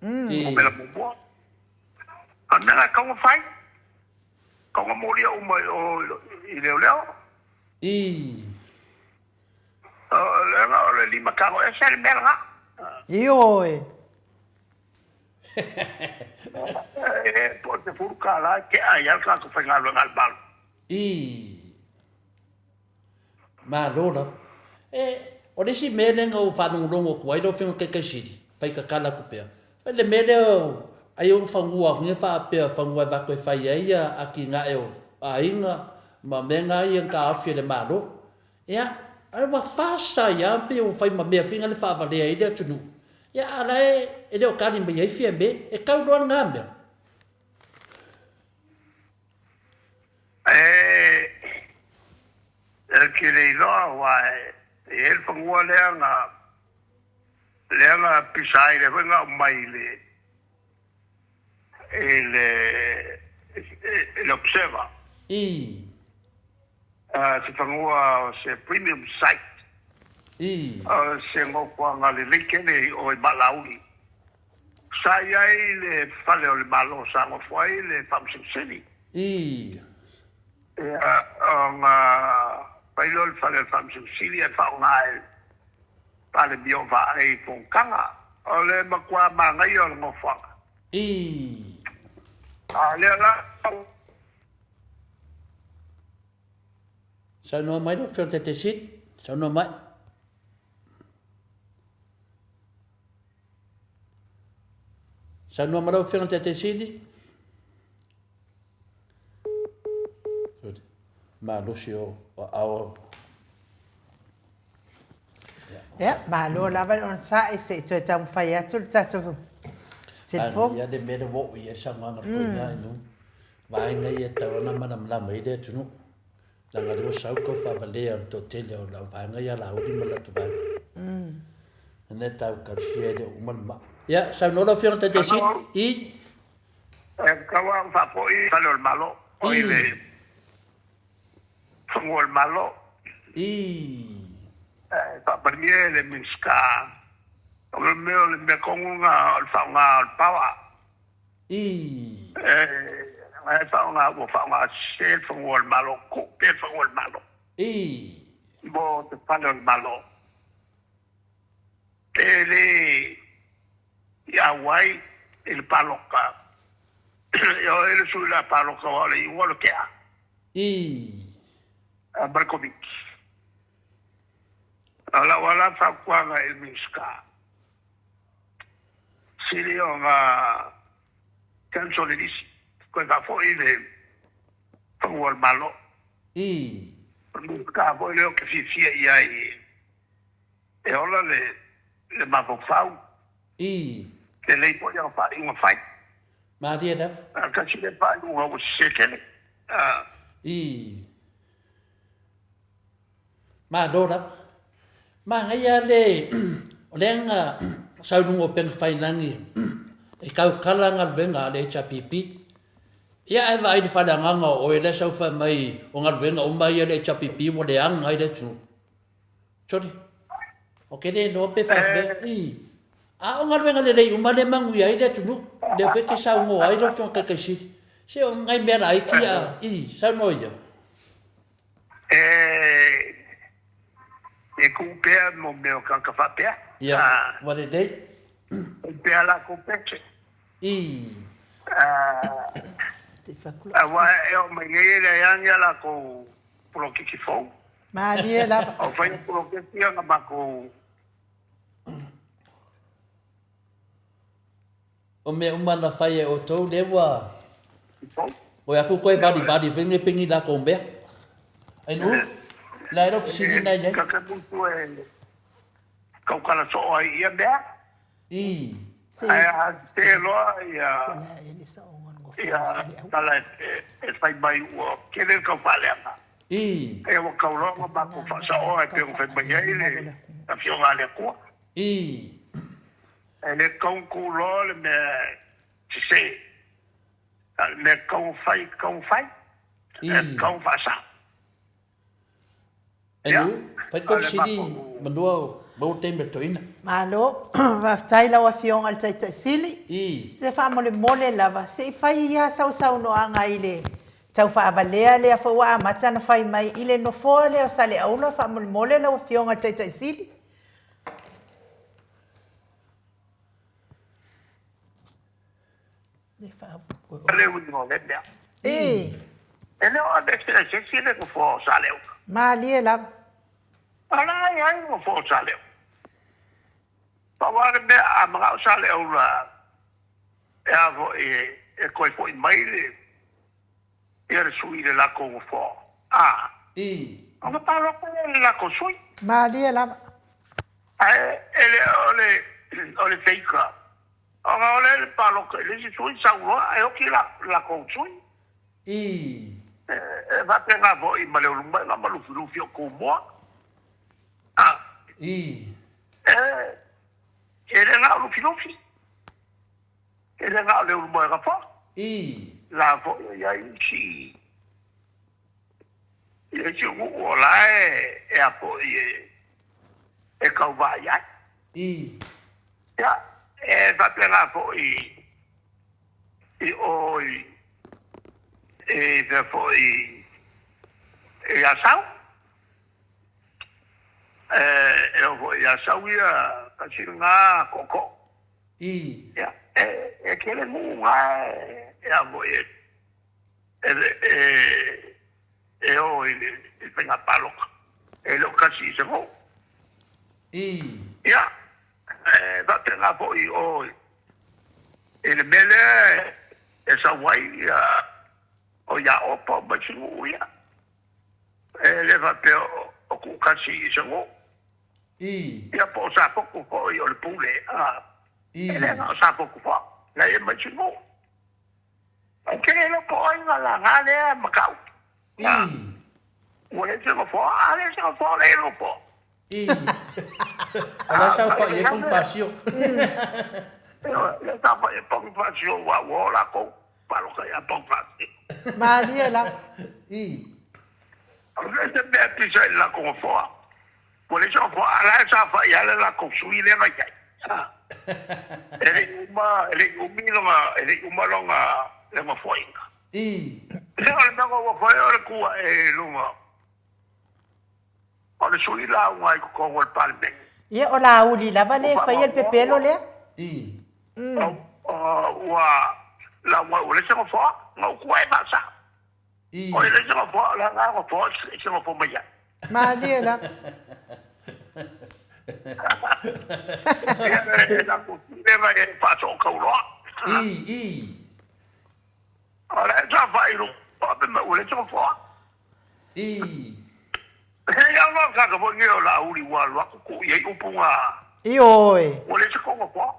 Numera muamua. A o le mea lena e tatau ona fai, tatau ona molia uma i o i leoleo. I. O le o le limatago ese le mea lena. Ioe. E po o le $10 e tea ai lava le tagata faigaluega a le Malo. I. Malo lava. E, o le isi mea lea na ou faalogologo atu ai lau Afioga Taitaisili, fai tatala atu pea, fai le mea lea o, ai o fanua foi faapea fanua e avatu e fai ai atinae o aiga ma mea na ia na taofi e le Malo. Ia, ae ua fasa ai lava pei ua fai ma mea foi na le faavalea ai le atunuu. Ia, a o la e le o tali mai ai Fiame, e tau loa lena mea. E te le iloa aua e i ai le fanua lea na lea na pisa ai lea foi na aumai i le i le i le Observer. I. Se fanua o se premium site. I. O se nofoaga lelei tele i o i Maalauli. Sa i ai le fale o le Malo sa nofo ai le Faamasino Sili. Ii. Ia, ona fai lea o le fale o le Faamasino Sili ae faaaoga e le Palemia o vaai i fonotaga. O le matua manaia o le nofoaga. Ii. A o lea la. Saunoa mai lau Afioga i le Taitaifono. Saunoa mai. Saunoa mai lau Afioga i le Taitai Sili. Malosi o aao. Ia, malo lava le onosai se i toe taumafai atu le tatou telefoni. Ia le mea le ua oo i ai le saunoaga a le koina i nu. Vaega ia e tatau ona malamalama ai le atunuu. Leaga lea ua sau tau faavalea o le toatele o lau vaega ia Laauli ma le latou vaega. Lena e tau tausia e le o uma le maa. Ia, saunoa lau Afioga i le Taitaifono. I. E tatau lava ona faafoi i fale o le Malo, o i le fanua o le Malo. I. E faamalie le Minisita, o le mea o le mea tonu lena o le faaaoga o le power. I. E faaaoga, ua faaaoga sese le fanua o le Malo, tuu pea le fanua o le Malo. I. Mo te fale o le Malo. Pe le i auai i le palota, e o ai le sui o le a palota aua o le iuga o le tea. I. Ma le Komiti. O lau lava la fautuaga i le Minisita. Sili ona cancel le lisi, toe faafoi le fanua o le Malo. Ii. O le Minisita foi lea ou te fiafia i ai e ola le mafaufau. Ii. Lelei foi ana faaiuga fai. Malie lava. Ae tasi lea faaiuga ua sese tele. Ii. Malo lava. Manaia le, o lea na sau i luga o upega tafailagi e tautala galuega a le HRPP. Ia ae vaai i le faleagaga o oe lea e sau fai mai o galuega uma ia a le HRPP ua leaga ai le atunuu. Sole, ou te le iloa pe faafefea. I, a o galuega lelei uma lea e manuia ai le atunuu, lea foi e te saunoa ai lau Afioga i le Taitai Sili. Se o nai mea laiti a, i, saunoa ia. E kū pea mō mea o tagata faapea. Ia, ua lelei. E pea lākou pese. I. Aua e oo mai nei e leai lava ni a lākou poloketi fou. Malie lava. O fai poloketi ia na makou. O mea uma na fai e outou, lea ua oi aku koe valivali foi nei peni lakou mea. Ai nu, la e lau fesili na iai. Ka ka mutu e, tautala soo ai i ia mea. Ae a sese loa ia ia tala e fai mai ua tele le tau faaleaga, ia ua tau loa ona matou faasaoa e pei ona fai mai ai le Afioga a le Atua. E le tatau ona tuu loa le mea sese, a o le mea e tatau ona fai, e tatau ona fai, e tatau ona faasao. Ia, fai tou fesili manua o maua taimi o le toeaina. Malo, faafetai i lau Afioga i le Taitai Sili. Se faamolemole lava, se i fai lava sau saunoaga i le tau faavalea lea foi ua amata ona fai mai i le nofoa lea o Saleaula, faamolemole lau Afioga i le Taitai Sili. Le uiga o lea mea. E le o aveese e se isi le nofoa o Saleaula. Malie lava. A la e ai le nofoa o Saleaula. Pau lava le mea, a manao Saleaula e a foi e toe foi mai le ia le sui i le latou nofoa, a, ona palota lea i le latou sui. Malie lava. Ae e le o le o le feika. Ona o lea le palota i le isi sui sau loa ae oti la latou sui. E faapena foi ma Leulumoega ma Lufilufi o Tumua. A. E le na o Lufilufi. E le na o Leulumoega foi. La foi e i ai isi i isi nuu o la e a foi e tauva i ai. Ia, e faapena foi i o i, i mea foi i Asau. E oo foi i Asau ia, tasi lena tootoo. Ia, e tele nuu na e a foi e, e, e o i le faiga palota. E le o tasi i se nuu. Ia, e faapena foi i o i le mea lea e sau ai ia o Iaopa ma isi nuu ia. E le faapea o tuutasi i se nuu. Ia po o Safotu foi o le pule, a, e le na o Safotu foi, la e i ai ma isi nuu. Ou te le iloa po o ai na laga lea mataupu. Ua leai se nofoa, a leai se nofoa, leai le nofoa. O la e saofai ai Ponifasio. O la e saofai ai Ponifasio aua ua o latou palota ia Ponifasio. Malie lava. O le se mea e pisa i le latou nofoa. Ua leai se nofoa, a o la e saofai lava le latou sui lea na i ai. E le i uma, e le i umi lona, e le i uma lona, le nofoaiga. Ia, o le mea na ua fai o le tu ae i luga o le sui lauga i totonu o le Palemene. Ia, o Laauli lava lea e faia le pepelo lea. Ua lauga ua leai se nofoa, na ou tu ae faasao. O le leai se nofoa, o le a la nofoa e se nofo mai ai. Malie lava. Ia, e latou sui lea e faasootauloa loa. O le saofai i luga ua leai se nofoa. E au loa tagata foi nei o Laauli ua alu atu tuu i ai upu na. Ioe. Ua leai se tou nofoa.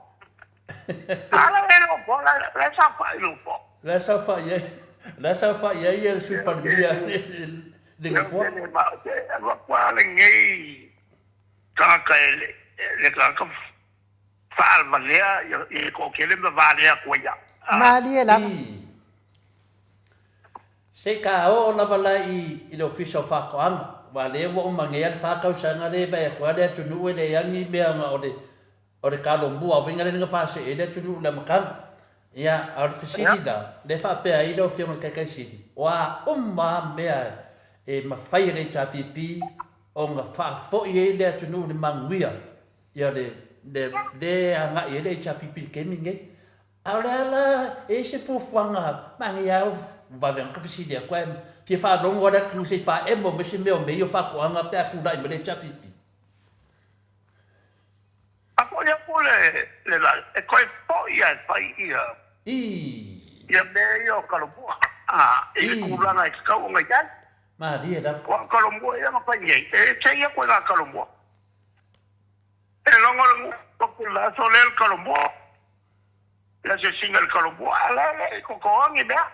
A la e nofoa, la e saofai i le nofoa. La e saofai ai, la e saofai ai le Sui Palemia i le nofoa. E alu atu lava lenei tagata e le tagata faalevalea ia toatele ma valea atu ai au. Malie lava. Se ka oo lava la i le Ofisa o Faatoaga, aua lea ua uma nei a le fa tausaga lea e vaai atu ai le atunuu e leai lava ni mea na o le o le kalomua o faiga lea na faasee ai le atunuu i le amataga. Ia, a o le fesili la, lea e faapea ai lau Afioga i le Taitaisili, o a uma lava mea e mafai e le HRPP ona faafoi ai le atunuu i le manuia, ia le le agai ai le HRPP i le taimi lenei. A o le a la, e i ai se fuafuaga manaia lava o vave atu fesili atu ae fia faalogo lava le atunuu se i faaemo mai se mea o mea ia o faatoaga pe a tulai mai le HRPP. A foi atu le la, e toe foi lava e fai ia ia mea ia o Kalomua, i le tulaga e tatau ona i ai. Malie lava. Aua o Kalomua ia na fai nei, e ese ia koe na Kalomua. E logo le nuu atu i le aso lea le Kalomua. Le asiasiga i le Kalomua, a la e le i kokoagi mea.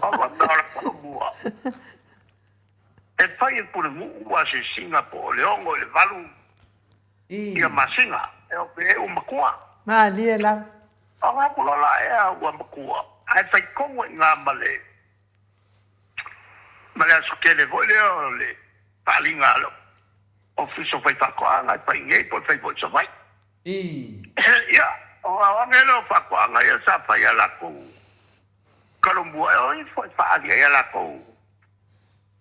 O mea o le Kalomua, e fai e Pulenuu asiasiga po o le 6 i le 8 ia masina, e o pe ua matua. Malie lava. O ngā kura la ea ua matua, ae fai tonu ai ngā ma le ma le aso tele foi lea o le faaaliga a le Ofisa o Faifaatoaga e fai nei po o e fai foi i Savaii. Ia, o aoga lea o faatoaga ia sa fai a latou Kalomua e o ifo e faaali ai a latou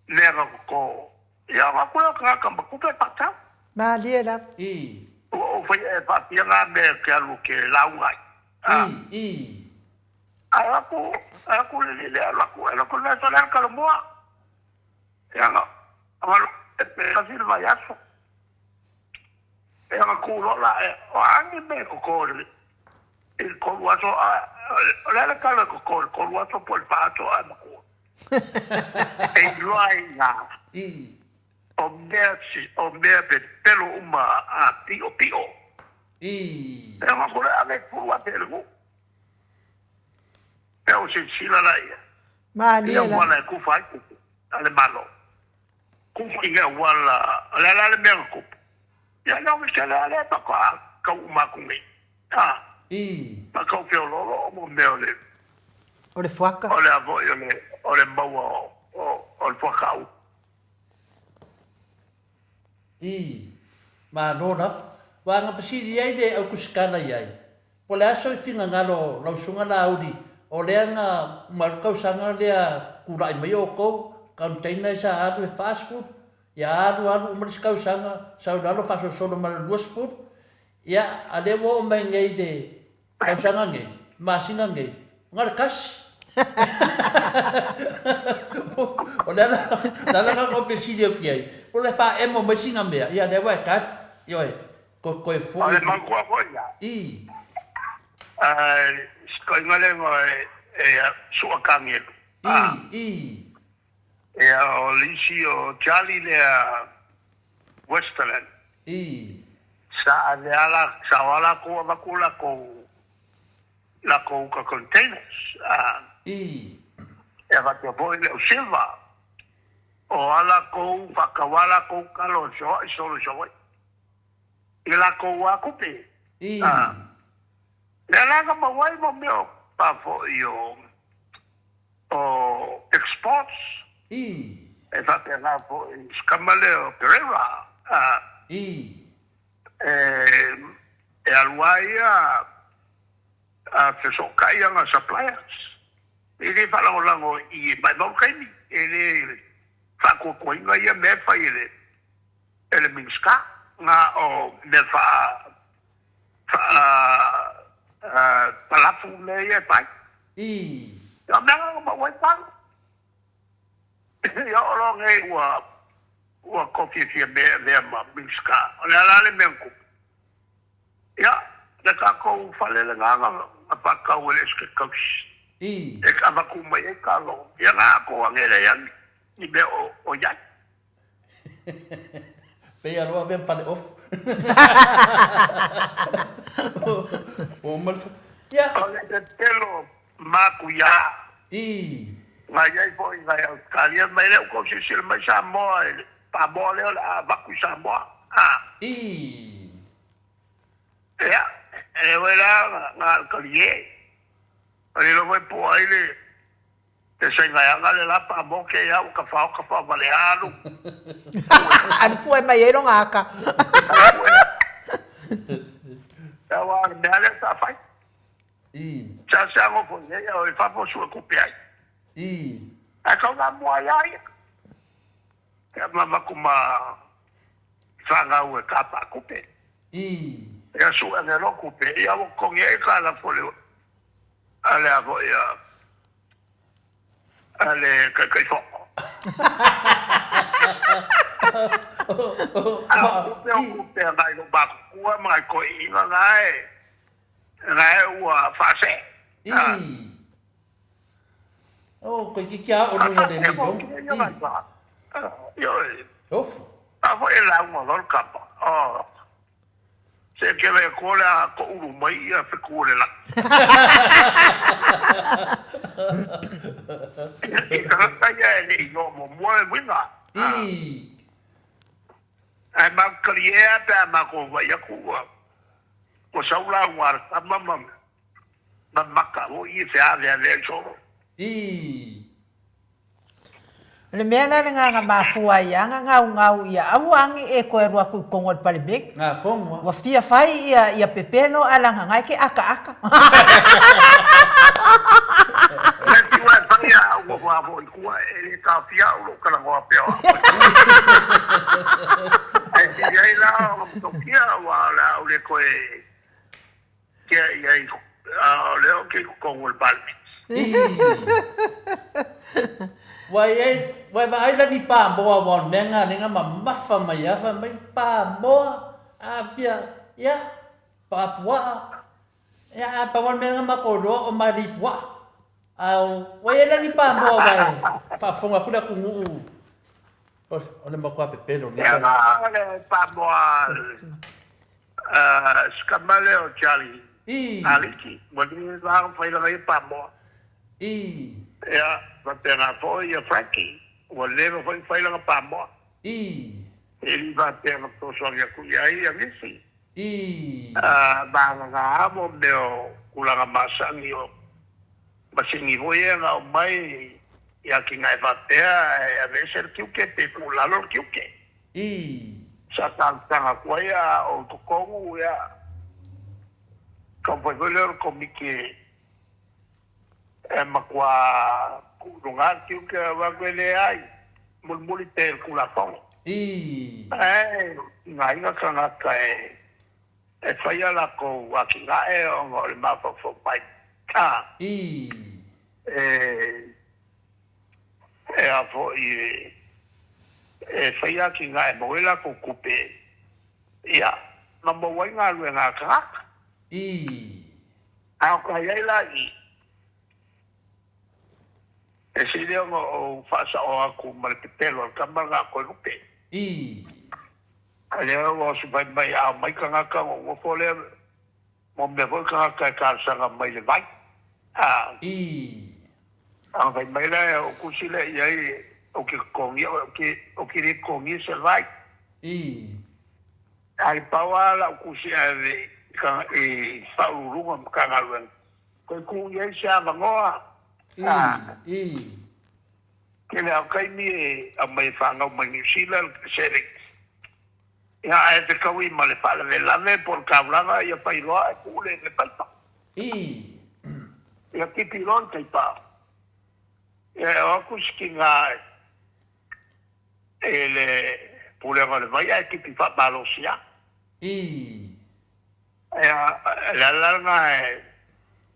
mea na toto. Ia, o atu lea o tagata ma tupe e faatau. Malie lava. Ua ou faia e faafia na mea e te alu ou te lauga ai. Ae atu, atu le lele alu atu, alu atu le aso lea Kalomua. Ia na, na pe kasi le vaiaso. Ia na tu loa la, o a ni mea e toto i le 3 aso, o le a le tala e toto i le 3 aso po o le 4 aso ae matua. E iloa ai i ina o mea, o mea pepelo uma a piʻopiʻo. E ona kore ave pulu afe e le nuu. E o silasila la ia. Malie la. I auala e kufa ai tupe a le Malo. Kufa i auala, o le a la le mea na tupu? Ia na o ke tele a lea faatoa tau uma atu nei. A. Ma tau feoloolo o mo mea o le. O le fuaka. O le a foi o le, o le maua o, o, o le fuaka au. I. Malo lava. Ua agapasili ai le aukusikala i ai. Po o le a soi finagalo o lau susuga Laauli, o lea na uma ai le tausaga lea tulai mai outou, container sa alu e 40, ia alu alu uma le isi tausaga, sau i lalo faasolosolo ma le 20, ia a lea ua oo mai nei i le tausaga nei, masina nei, na o le tasi. O le ala lena na ou fesili atu i ai, po o le faaemo mai sina mea, ia lea ua e tali, ioe. Toe foi. O le matua foi ia. I. Sikoiga le igoa e Sua Kagelu. I, i. Ia, o le isi o Charlie lea Westerland. I. Sa ave a la, sa o a lakou avatu lakou, lakou uka containers. I. Ia faapea foi le au Silva. O a lakou faatau a lakou talo e feoai solo i Savaii. I lakou a kupe. I. A. Lea la na maua ai mo mea o pa foi o, o exports. I. E faapena foi si tama lea o Pereira. A. I. E, e alu ai ia a fesootai ana suppliers. E le faalagolago i maimau taimi, e le faatuatuaina ia mea e fai e le e le Minisita, na o mea faa faa palafu mea ia e fai. I. O mea na maua ai talo. Ia oo loa nei ua ua tofiafia mea e avea ma Minisita. O le a la le mea na tupu? Ia, le tatou fale lena na faatau e le Esetete Tausi. I. E avatu mai ai talo. Ia na atoa nei leai ni mea o i ai. Pei a loa avea ma fale ofu. Ua uma le Ia. O le pepelo matuia. I. Na i ai foi nai Ausetalia mai lea ua tou silasila mai Samoa i le pamoa lea o le a avatu i Samoa. A. I. Ia, e le foi la na alikalie. O le iloa foi po o ai le Te saingaeaga le la pa mo ke ia ua kafao kafao vale alu. Alu pue mai ai lona aka. Ia ua le mea lea sa fai. I. Sa se ago foi nei o i fafo sue kupe ai. I. Ae kau la mua ia ia. Ia ma maku ma whangau e ka pa kupe. I. Ia sue ane lo kupe. Ia ua kongi ai ka la fole a le a foi a a le Taitaifono. A o tupe o tupe a nai lou matua ma nai toeaiina na e na e ua faasee. I. Oh, koe ki kia o lunga le miliona. I. Ioe. Ofu. A foi e lauga loa le kapa. Oh. Se ke le ko le a ko ulu mai ia feku o le lagi. I tagata ia e le i iloa muamua le uiga. Ae matou talie lava pe a matou vaai atu ua sau lauga a le tama ma ma maka foi ia feaveavea ai solo. O le mea lea le gaga mafua ai a gaugau ia aua agi e toe alu atu i totonu o le Palemene. Ua fia fai ia ia pepelo ae leaga na e te akaaka. Mea tiu ae fai a ou nofo a foi i tua e le taofia au lou talanoa pea o au. Ae sili ai la ona matautia aua o le a ou le toe tea i ai o lea ou te i totonu o le Palemene. Ua i ai, ua e vaai la ni pamoa aua o le mea lena lea na mamafa mai a fai mai pamoa afia ia papuaa ia a pau a le mea lena matou iloa o malipuaa a ua i ai la ni pamoa ua e faafofoga atu le atunuu o le matua pepelo lea. Ia o le pamoa Si tama lea o Charlie Aliki, ua leva ona fai lana ia pamoa. Ia, faapena foi ia Frankie, ua leva foi ona fai lana pamoa. E le faapea na fesoasoani atu i ai ia nisi. Vagana mo mea o tulaga masani o masini foi ia na aumai i atinae faapea e aveese le tiute pe tuu i lalo le tiute. Sa talosaga atu ai a o i totonu, ia, taumafai foi lea o le Komiti e matua tuu i luga le tiute, aua atu e leai, mulimuli pea i le Tulafono. Ae tigaina tagata e fai a latou atinae ona o le mafaufau mai. E E a foi e fai atinae maua ai latou tupe, ia, ma maua ai galuega a tagata. A o ka i ai la i i, e sili ona ou faasao atu ma le pepelo a le tama lena a Toelupe. A lea ua osi fai mai a omai tagata ona ou nofo lea mo mea foi tagata e talosaga mai le vai. A. A fai mai lea o tusi lea i ai ou te totogia oe, ou te le totogia se vai. Ae pau lava lau tusi e ave i Faauluuluga o Matagaluega, toe tuu i ai se avanoa. Tele lava o taimi e aumai e fanau mai Niu Sila le seleni. Ia ae fetaui ma le faalavelave po o le taulaga ia fai loa ae tuu le paipa. Ia tipi loa le paipa. Ia e o atu si tina i le Pulega o le Vai ae tipi faamalosi lava. Ia o le ala lena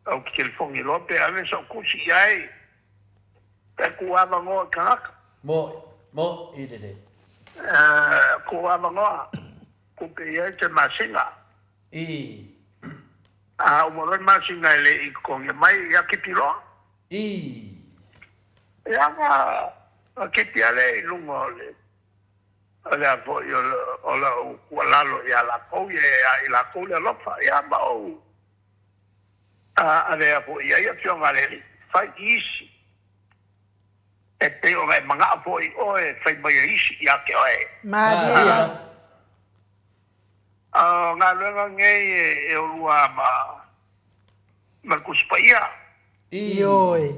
ou te telefoni loa pe ave sau tusi i ai pe tuu avanoa i tagata. Moʻi lelei. Tuu avanoa, tupe i ai se masina. A uma loa le masina e le i totogia mai, ia tipi loa. Ia na tipi lava lea i luga o le o le a foi o lau tuualalo ia latou, ia i latou le alofa, ia ma ou avea foi i ai afioga a le Alii, fai i isi. E pei ona e manao foi oe e fai mai e isi ia te oe. Malie lava. O galuega nei e olua ma le Tusi Paia. Ioe.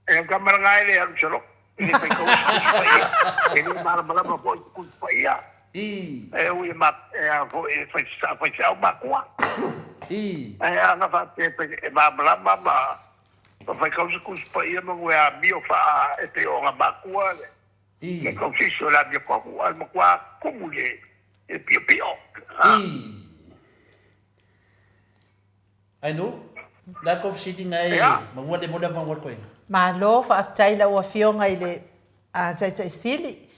E ka malaga e le alu se loto, e le faitau i se Tusi Paia, e le malamalama foi i se Tusi Paia. E ui e ma, e a foi e fai, sa faifeau makua. Ae ana faapea e malamalama ma ma faitau se Tusi Paia ma ua e amio faa e pei o ona makua le le tausisi o le amiotonu, a e matua tumu i le i le piopio. Ai nu, le a le tou fesili na e maua le mole avanoa le toeaina. Malo faafetai i lau Afioga i le Taitai Sili.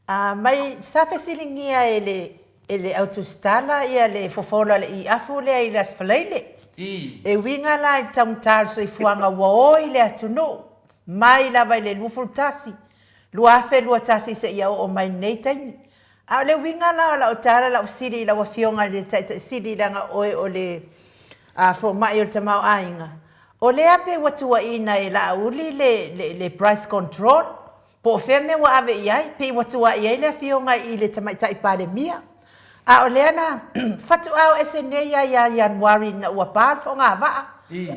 Mai sa fesiligia e le e le au tusitala ia le fofola o le i-afu lea i le Aso Faraile. E uiga la i le taugata o le soifuaga ua o i le atunuu mai lava i le 21, 2021 seia oo mai i lenei taimi. A o le uiga la o lau tala, lau fesili i lau Afioga i le Taitai Sili leaga oe o le fomai o le tamaoaiga, o lea pe ua tuuaiina e Laauli le, le, le price control, po o fea mea ua ave i ai, pei ua tuuai ai le Afioga i le Tamaitai Palemia. A o lea na fatuao ese nei lava ia Ianuari ina ua pa le fogavaa,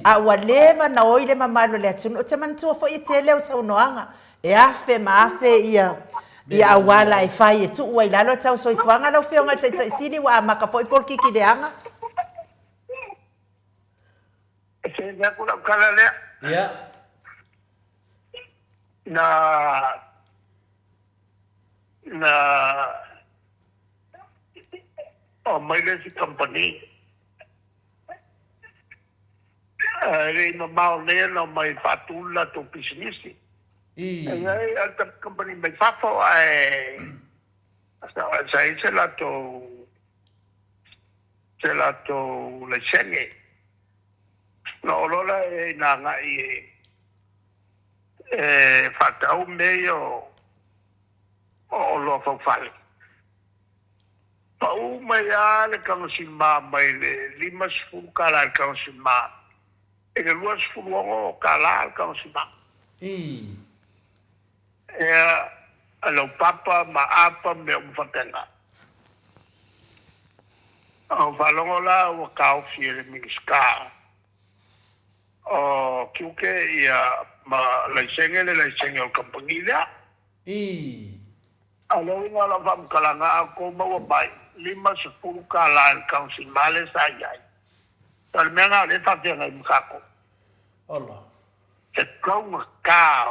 a ua leva na oi le mamalu o le atunuu. Ou te manatua foi e tele au saunoaga, e afe ma afe ia ia auala e fai e tuu ai i lalo le tau soifuaga. Lau Afioga i le Taitai Sili, ua amata foi polokiki leaga. E sese atu lau tala lea. Ia. Na na aumai le isi kamupani. E le i mamao nei ona omai e faatu le latou pisinisi. E i ai le kamupani mai fafo ae sa i ai se latou se latou laisene. Ona oo loa lea ina agai e faatau mea ia o oloa faufale. Pau mai lava le tagasima mai le $50 i le tagasima i le $26 le tagasima. Ia, laupapa ma apa ma mea uma faapena. Ou faalogo la ua taofi e le Minisita o Tiute ia ma laisene le laisene o le kamupani lea. A o le uiga o lau faamatalaga, a outou maua mai $50 i le tagasima lea sa i ai, o le mea lena o lea e faafeagai ma tatou. Se taugata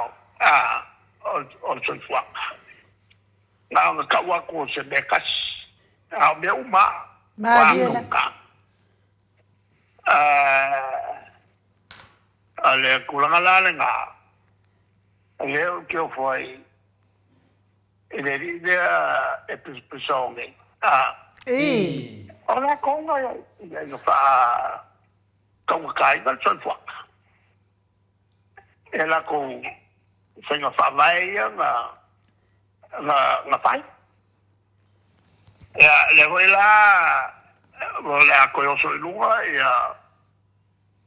o le soifuaga. Na ona tau atu o se mea tasi, a o mea uma lava ua taugata. O le tulaga la lena, o lea ou te ofo ai i le alii lea e pisapisa nei. O latou na faataugataina le soifuaga. E latou faiga faavae ia na fai. Ia, lea foi la o le a toe oso i luga ia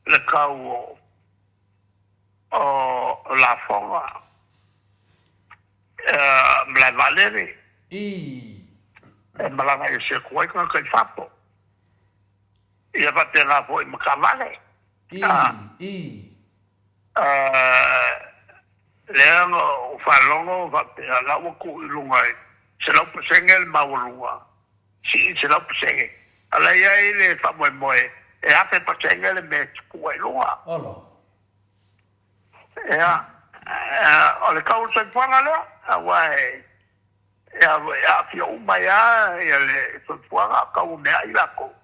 le tau o lafoga malae vaalele e malaga ese atu ai tagata i fafo. Ia faapena foi ma taavale. Lea na ou faalogo faapea la ua tuu i luga i 100% le maualuga, sii 100%. A o la e i ai le faamoemoe e 1000% le mea e tuu ai i luga. Ia, o le tau o le soifuaga lea, aua e aafia uma ai lava le soifuaga, tau o meaai latou.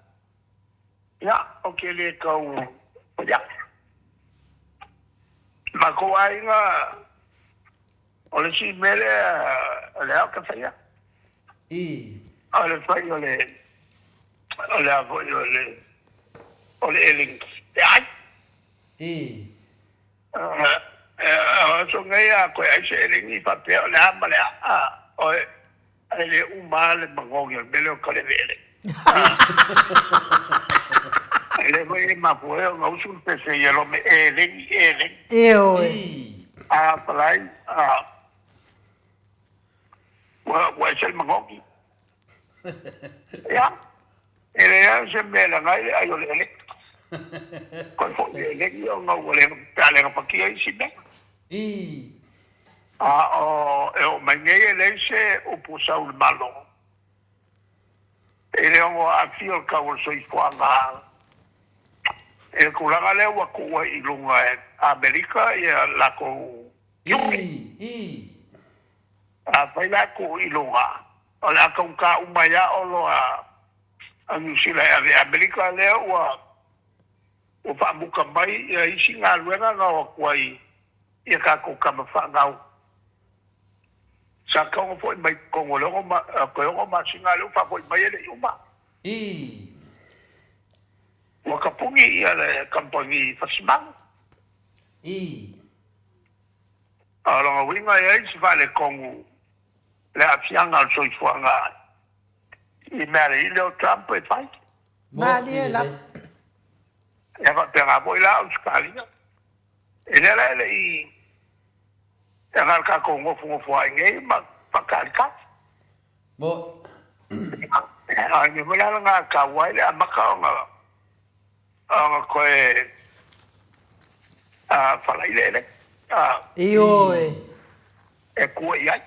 Ia, ou te le tau fai atu. Matou aiga, o le isi mea lea o lea ou te faia. O le fai o le, o le a foi o le, o le elegi, e ai. O aso nei a toe ai se elegi faapea o le a ma le a, o e le uma lava le manogi o le mea lea o kaleve elegi. E le foi e mafua ai ona usu le pese ia loa me elegi, elegi. Ioe. A palai, a, ua ese le manogi. Ia, e leai se mea e laga ai le ai o le elegi. Koe foi le elegi ona ua le, pe a le gafatia isi mea. A o e oo mai nei e leai se upu sau i le Malo e le ono aafia o le tau o le soifuaga i le tulaga lea ua tuu ai i luga e Amerika ia latou tiute. Afai la e tuu i luga, o le a taugata uma ai lava oloa a Niu Sila e ave i Amerika lea ua faamuta mai ia isi galuega na o atu ai ia tatou tama fanau. Sa tatau ona foi mai totonu o le ono toe ono masina a lea ua faafoi mai e le i uma. Ua tapuni ia le kamupani fasimagu. A o lona uiga e i ai se faaletonu le aafiaga o le soifuaga. I mea alii lea o Trump e fai. Malie lava. Ia faapena foi la Ausetalia. E lea la e le i e na o le tatou nofonofo ai nei ma faatalitali. Mo. A o le mea foi la lena e taua ai le amata ona ona toe falai le eleni. Ioe. E tua i ai.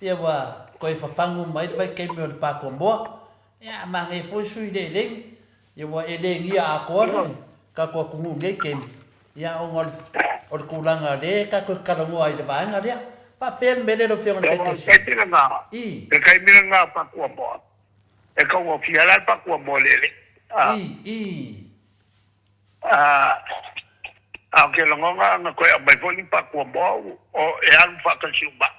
Ia ua toe fafagu mai le vaitaimi o le Pakomoa. Ia, manaia foi sui i le eleni. Ia ua elenia atoa le tatou atunuu i lenei taimi, ia ona o le tulaga lea tatou te talanoa ai i le vaega lea. Faafefea le mea lea lau Afioga i le Taitaifono? I. Le taimi lena o Pakuamoa, e taugofie la le Pakuamoa i le eleni. I, i. A ou te lagona na toe aumai foi ni pakuamoa e alu faatasi uma au.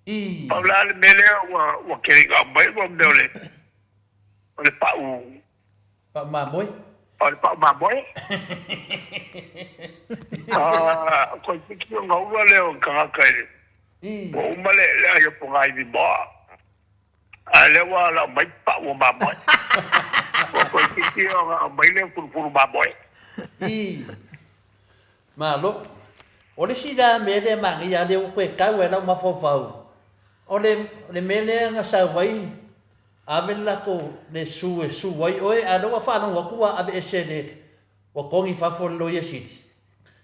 I. Pau la le mea lea ua tele ina aumai ua mea o le o le pau. Pau mamoe. O le pau mamoe. Toeitiiti ona ula lea o le tagata i le. I. Ua uma le ai o pogaivi moa. A lea ua lau mai pau o mamoe. Ua toeitiiti ona aumai le fulufulu mamoe. I. Malo. O le isi la mea lea manaia lea ua toe tau ai lau mafaufau, o le, le mea lea na sau ai, ave le latou, le su e su ai oe, a o lea ua faalogo atu ua aveese le, ua togi i fafo e le Loia Sili.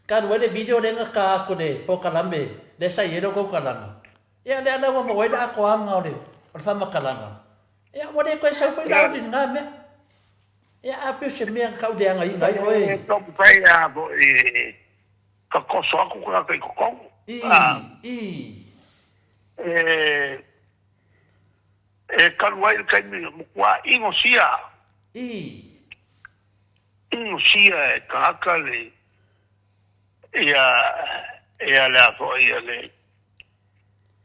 Talu ai le video lea na ta atu i le polokalame lea sa i ai lau tautalaga, Ia lea la ua maua ai le atoaga o le o le faamatalaga. Ia ua le toe sau foi la i lena mea. Ia a pei o se mea na tauleagaina ai oe. E taumafai lava foi e tatoso atu tagata i totonu. I, i. E talu ai le taimi na matua inosia. I. Inosia e tagata le ia ia le a foi ia le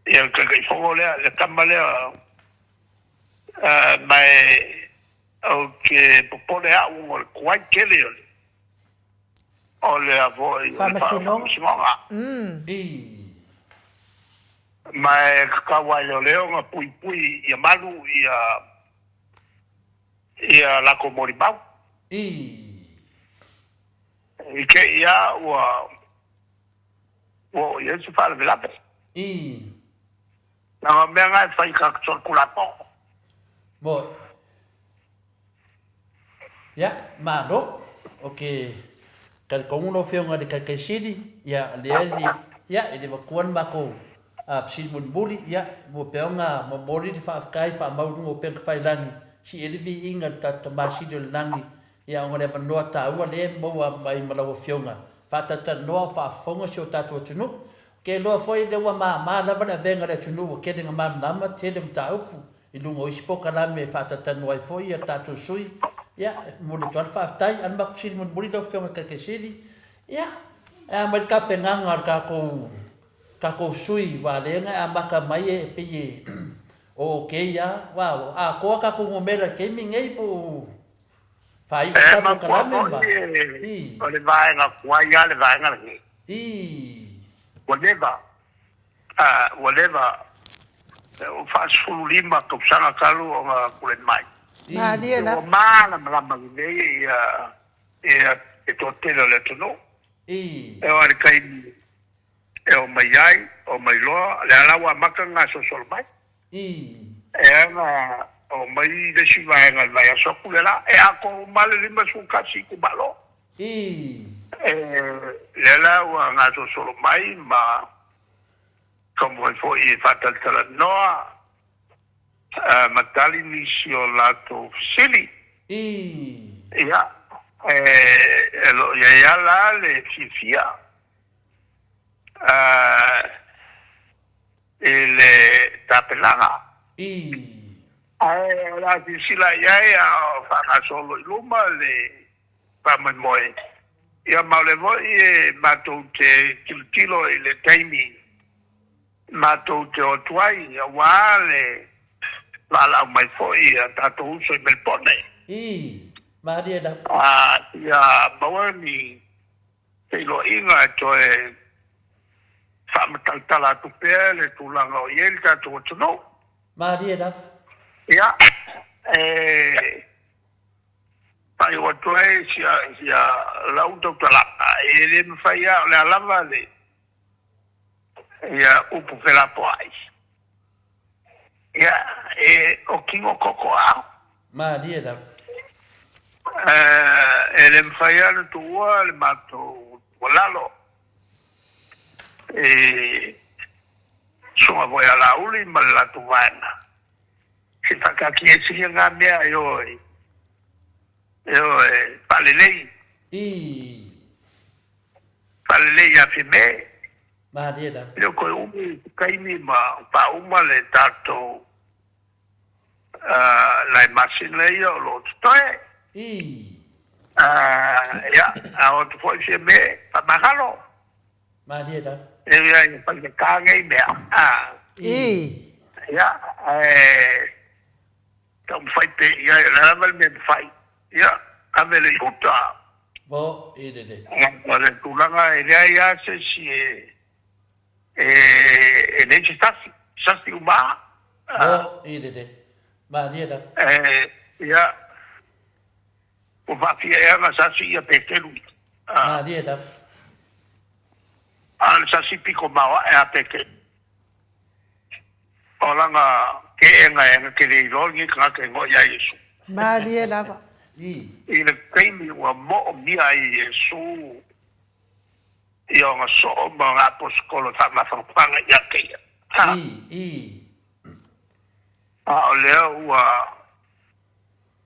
ia le Taitaifono lea, le tama lea, ma e ou te popole au ona o le tuai tele o le o le a foi o le Faamasinoga. I. Ma e tatau lava i leoleo ona puipui ia malu ia ia latou molimau. I. I te i a ua ua oo i ai se faalavelave. I. Leaga o mea na e fai i tatou Tulafono. Moi. Ia, malo. Ou te talitonu lau Afioga i le Taitai Sili, ia, lea e le, ia, e le avatua le matou fesili mulimuli, ia, ua pea ona momoli le faafetai faamau i luga o upega tafailagi, sii ai le viiga i le tatou Tama Sili o le Lagi, Ia, ona o le avanoa taua lea e maua mai ma lau Afioga, faatatalanoa o faafofoga si o tatou atunuu. Ou te iloa foi lea ua mama lava le avega a le atunuu ua tele ina malamalama tele mataupu i luga o isi polokalame e faatatalanoa ai foi ia tatou sui. Ia, e momoli atu lava le faafetai. A o le matou fesili mulimuli lau Afioga i le Taitaisili, ia, e a mai le tapenaga a le tatou tatou sui aua lea na e amata mai e pei e o okay lava, aua ua atoa tatou numera i le taimi lenei po o Faaiu E tatou mafua kalame ma foi i. o le vaega tuai lava le vaega lenei. I. Ua leva, ua leva, ua 45 tausaga talu ona tulai mai. I. Malie Ua lava. malamalama lelei ia ia le toatele o le atunuu. I. E oo i le taimi e oo mai ai, oo mai loa, lea la ua amata ona gasolosolo mai. I. E ana oo mai le isi vaega i le vaiaso atu le la, e atoa uma le 51 itumalo. I. E, lea la ua gasolosolo mai ma taumafai foi e faatalatalanoa ma tali nisi o latou fesili. I. Ia, e lo o i ai lava la le fiafia i le tapenaga. I. Ae o le a silasila i ai a o faagasolo i luma le faamoemoe. Ia ma o lea foi e matou te tilotilo i le taimi matou te o atu ai aua le valaau mai foi a tatou uso i Melebone. I. Malie lava. Ia maua ni feiloaiga e toe faamatalatala atu pea le tulaga o i ai le tatou atunuu. Malie lava. Ia, e faaiu atu ai sia, sia lau tautalaga, e le mafai lava, o le a lava le, ia upu felapoai. Ia, e o tino koko ao. Malie lava. E le mafai lava ona tuua le matou tuualalo i susuga foi a Laauli ma le latou vaega, se faataatia ia na mea e o e o e faalelei. Ii. Faalelei ia Fiamē. Malie lava. E le o toe umi se taimi ma faauma le tatou nai masina ia o lo o totoe. Ii. Ia, a o atu foi Fiamē, faamagalo. Malie lava. E ui lava ina faigata nei mea. Ii. Ia, ae taumafai pea i ai, o le a lava le mea e mafai. Ia, ave le uta. Vo i lelei. O le tulaga e leai lava se isi e e leai se sasi, sasi uma lava. Vo i lelei. Malie lava. Ia, ua faafia ea na sasi ia Peteru. Malie lava. A o le sasi piko maoae a Peteru. O lana keʻena e na te le iloa lenei tagata e noa iā Iesu. Malie lava. I le taimi ua moomia ai e Iesu i ona soo ma ona aposetolo e faamafanafana ia te ia. A o lea ua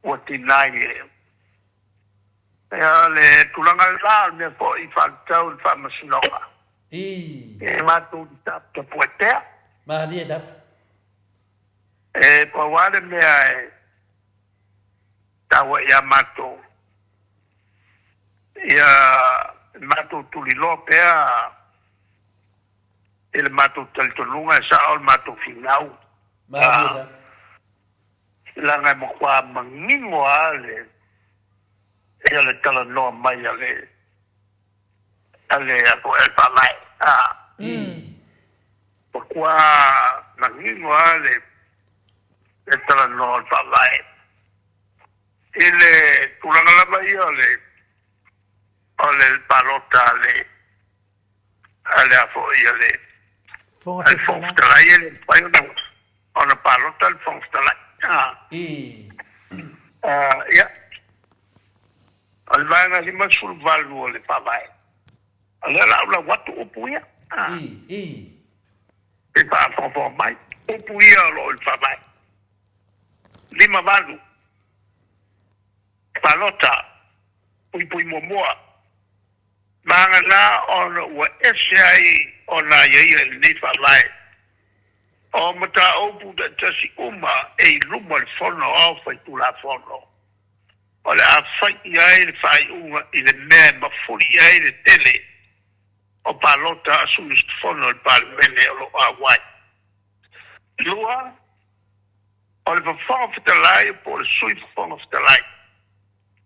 ua tinai e ia le tulaga lena, o le mea foi i faatatau i le faamasinoga. E matou te taputapuai pea. Malie lava. E pau lava le mea e taua ia matou, ia matou tuliloa pea i le matou talitonuga e sao le matou finau. Malie lava. Leaga e matua manino lava le, ia le talanoa mai a le a le Faavae. Matua manino lava le talanoa o le Faavae i le tulaga lava ia o le o le palota a le a le a foi a le Fofoga Fetalai. Fetalai e le mafai ona palota le Fofoga Fetalai. Ia, o le vaega 58 o le Faavae, o lea o le a ou lau atu upu ia. Se i faafogafoga mai, upu ia o lo o i le Faavae. 58, palota, puipui muamua. Vagana ona ua ese ai ona aiaia i lenei Faavae o mataupu taitasi uma e i luma o le Fono Aoao Faitulafono, o le a fai i ai le faaiuga i le mea e mafuli i ai le tele o palota a sui usufono o le Palemene o lo o auai. 2, O le Fofoga Fetalai po o le Sui Fofoga Fetalai.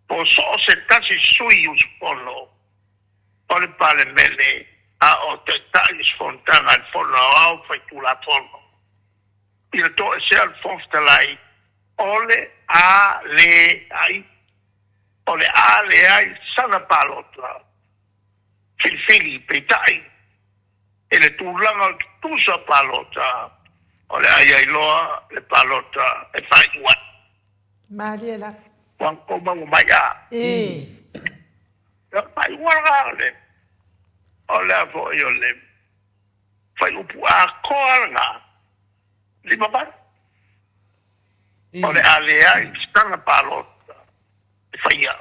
Po o so o se tasi sui usufono o le Palemene a o taitai i se fonotaga a le Fono Aoao Faitulafono, i le toesea o le Fofoga Fetalai, o le a leai, o le a leai sana palota filifili, peitai, i le tulaga o le tutusa palota, o le a i ai loa le palota e faaiu ai. Malie lava. Ua tou maua mai a? Ii. Ia, faaiuga lena o le, o le a foi o le fuaiupu atoa lena, 58. O le a leai sana palota e faia,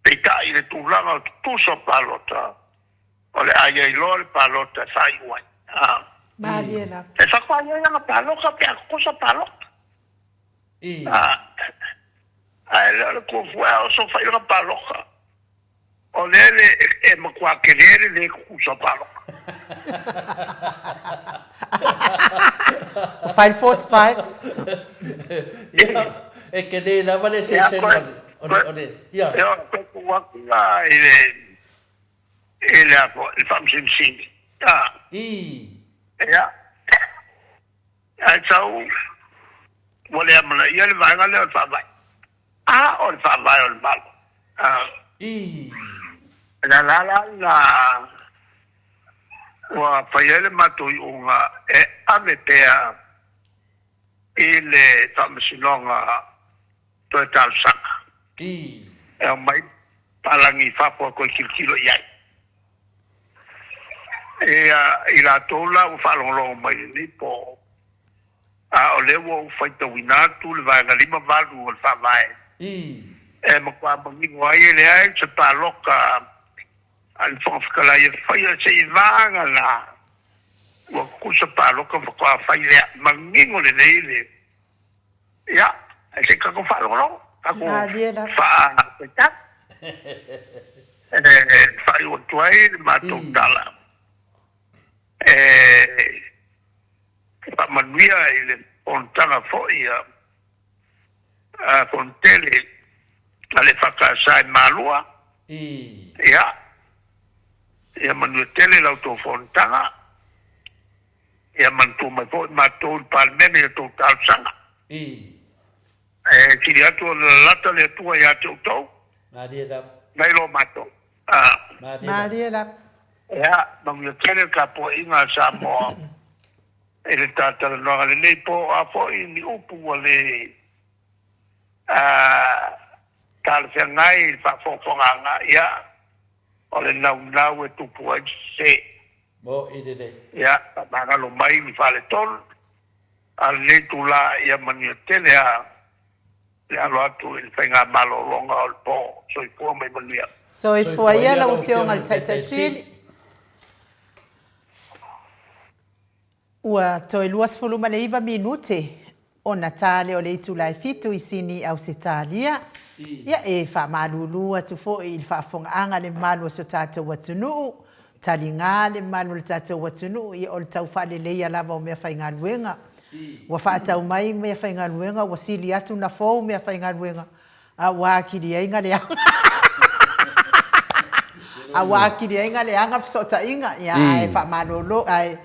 peitai i le tulaga o tutusa o palota, o le a i ai loa le palota e faaiu ai. A. Malie lava. E faatoa i ai ana palota pe a tutusa palota. Ae le o le fuafuaga o sofa i lana palota, o lea le e matua tele le le tutusa o palota. Five force five. Ia, e tele lava le eseesega o le, o le, ia. Ia, toe tuu atu la i le, i le, le Faamasino Sili. Ia, ae sau. Ua le amanaia le vaega lea o le Faavae. A o le Faavae o le Malo. A. O le ala la lena ua fai ai le matou iuga e ave pea i le Faamasinoga toe talosaga e aumai palagi i fafo e toe tilotilo i ai. Ia, i latou la ua faalogologo mai i lenei po, a o lea ua ou faitauina atu le Vaega 58 o le Faavae, e matua manino ai e leai se palota a le Fofoga Fetalai e faia se i vagana ua tutusa palota faatoa fai lea. Manino lelei le Ia, ae se i tatou faalogologo, tatou faafaitau. E faaiu atu ai le matou tala, e faamanuia i le fonotaga foi a Fonotele a le EFKS i Malua. Ia, ia manuia tele la outou fonotaga. Ia manatua mai foi matou i le Palemene i a outou talosaga. E sili atu ona lalata le Atua ia te outou, nai lo matou. Ia, manuia tele le tapuaiga a Samoa i le talatalanoaga lenei po o a foi ni upu ua le talafeagai i le faafogafogaaga, ia, o le naunau e tupu ai le sese. Mo'i lelei. Ia, faamagalo mai ni faaletonu a lenei itula, ia manuia tele a le alo atu i le faigamalologa o le po. Soifua ma ia manuia. Soifua ia lau Afioga i le Taitai Sili. Ua toe 29 minute ona ta lea o le itula e fitu i Sini, Ausetalia. Ia, e faamalulu atu foi i le faafofogaaga a le mamalu o si o tatou atunuu, taliga le mamalu o le tatou atunuu, ia o le tau faaleleia lava o meafaigaluega. Ua faatau mai meafaigaluega, ua sili atu ona fou meafaigaluega, A ua atili ai na leaga A ua atili ai na leaga fesootaiga ia ae faamalolo ae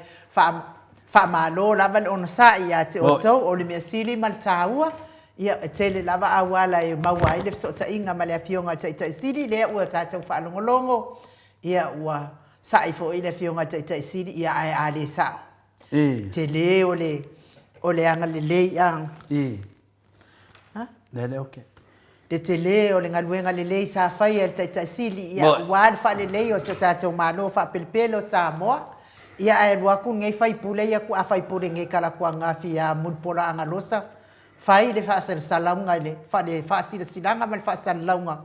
faamalo lava le onosai ia te outou o le mea sili ma le taua ia e tele lava auala e maua ai le fesootaiga ma le Afioga i le Taitai Sili lea ua tatou faalogologo ia ua sa'i foi le Afioga i le Taitai Sili ia ae a le sa'o tele o le o le agalelei a Lele ok. Le tele o le galuega lelei sa faia e le Taitai Sili ia aua le faaleleia o si o tatou Malo faapelepele o Samoa. Ia ae alu atu lenei faipule ia a faipule nei Kalakuagafi ia Mulipola Agalosa fai le faasalasalauga i le le faasilasilaga ma le faasalalauga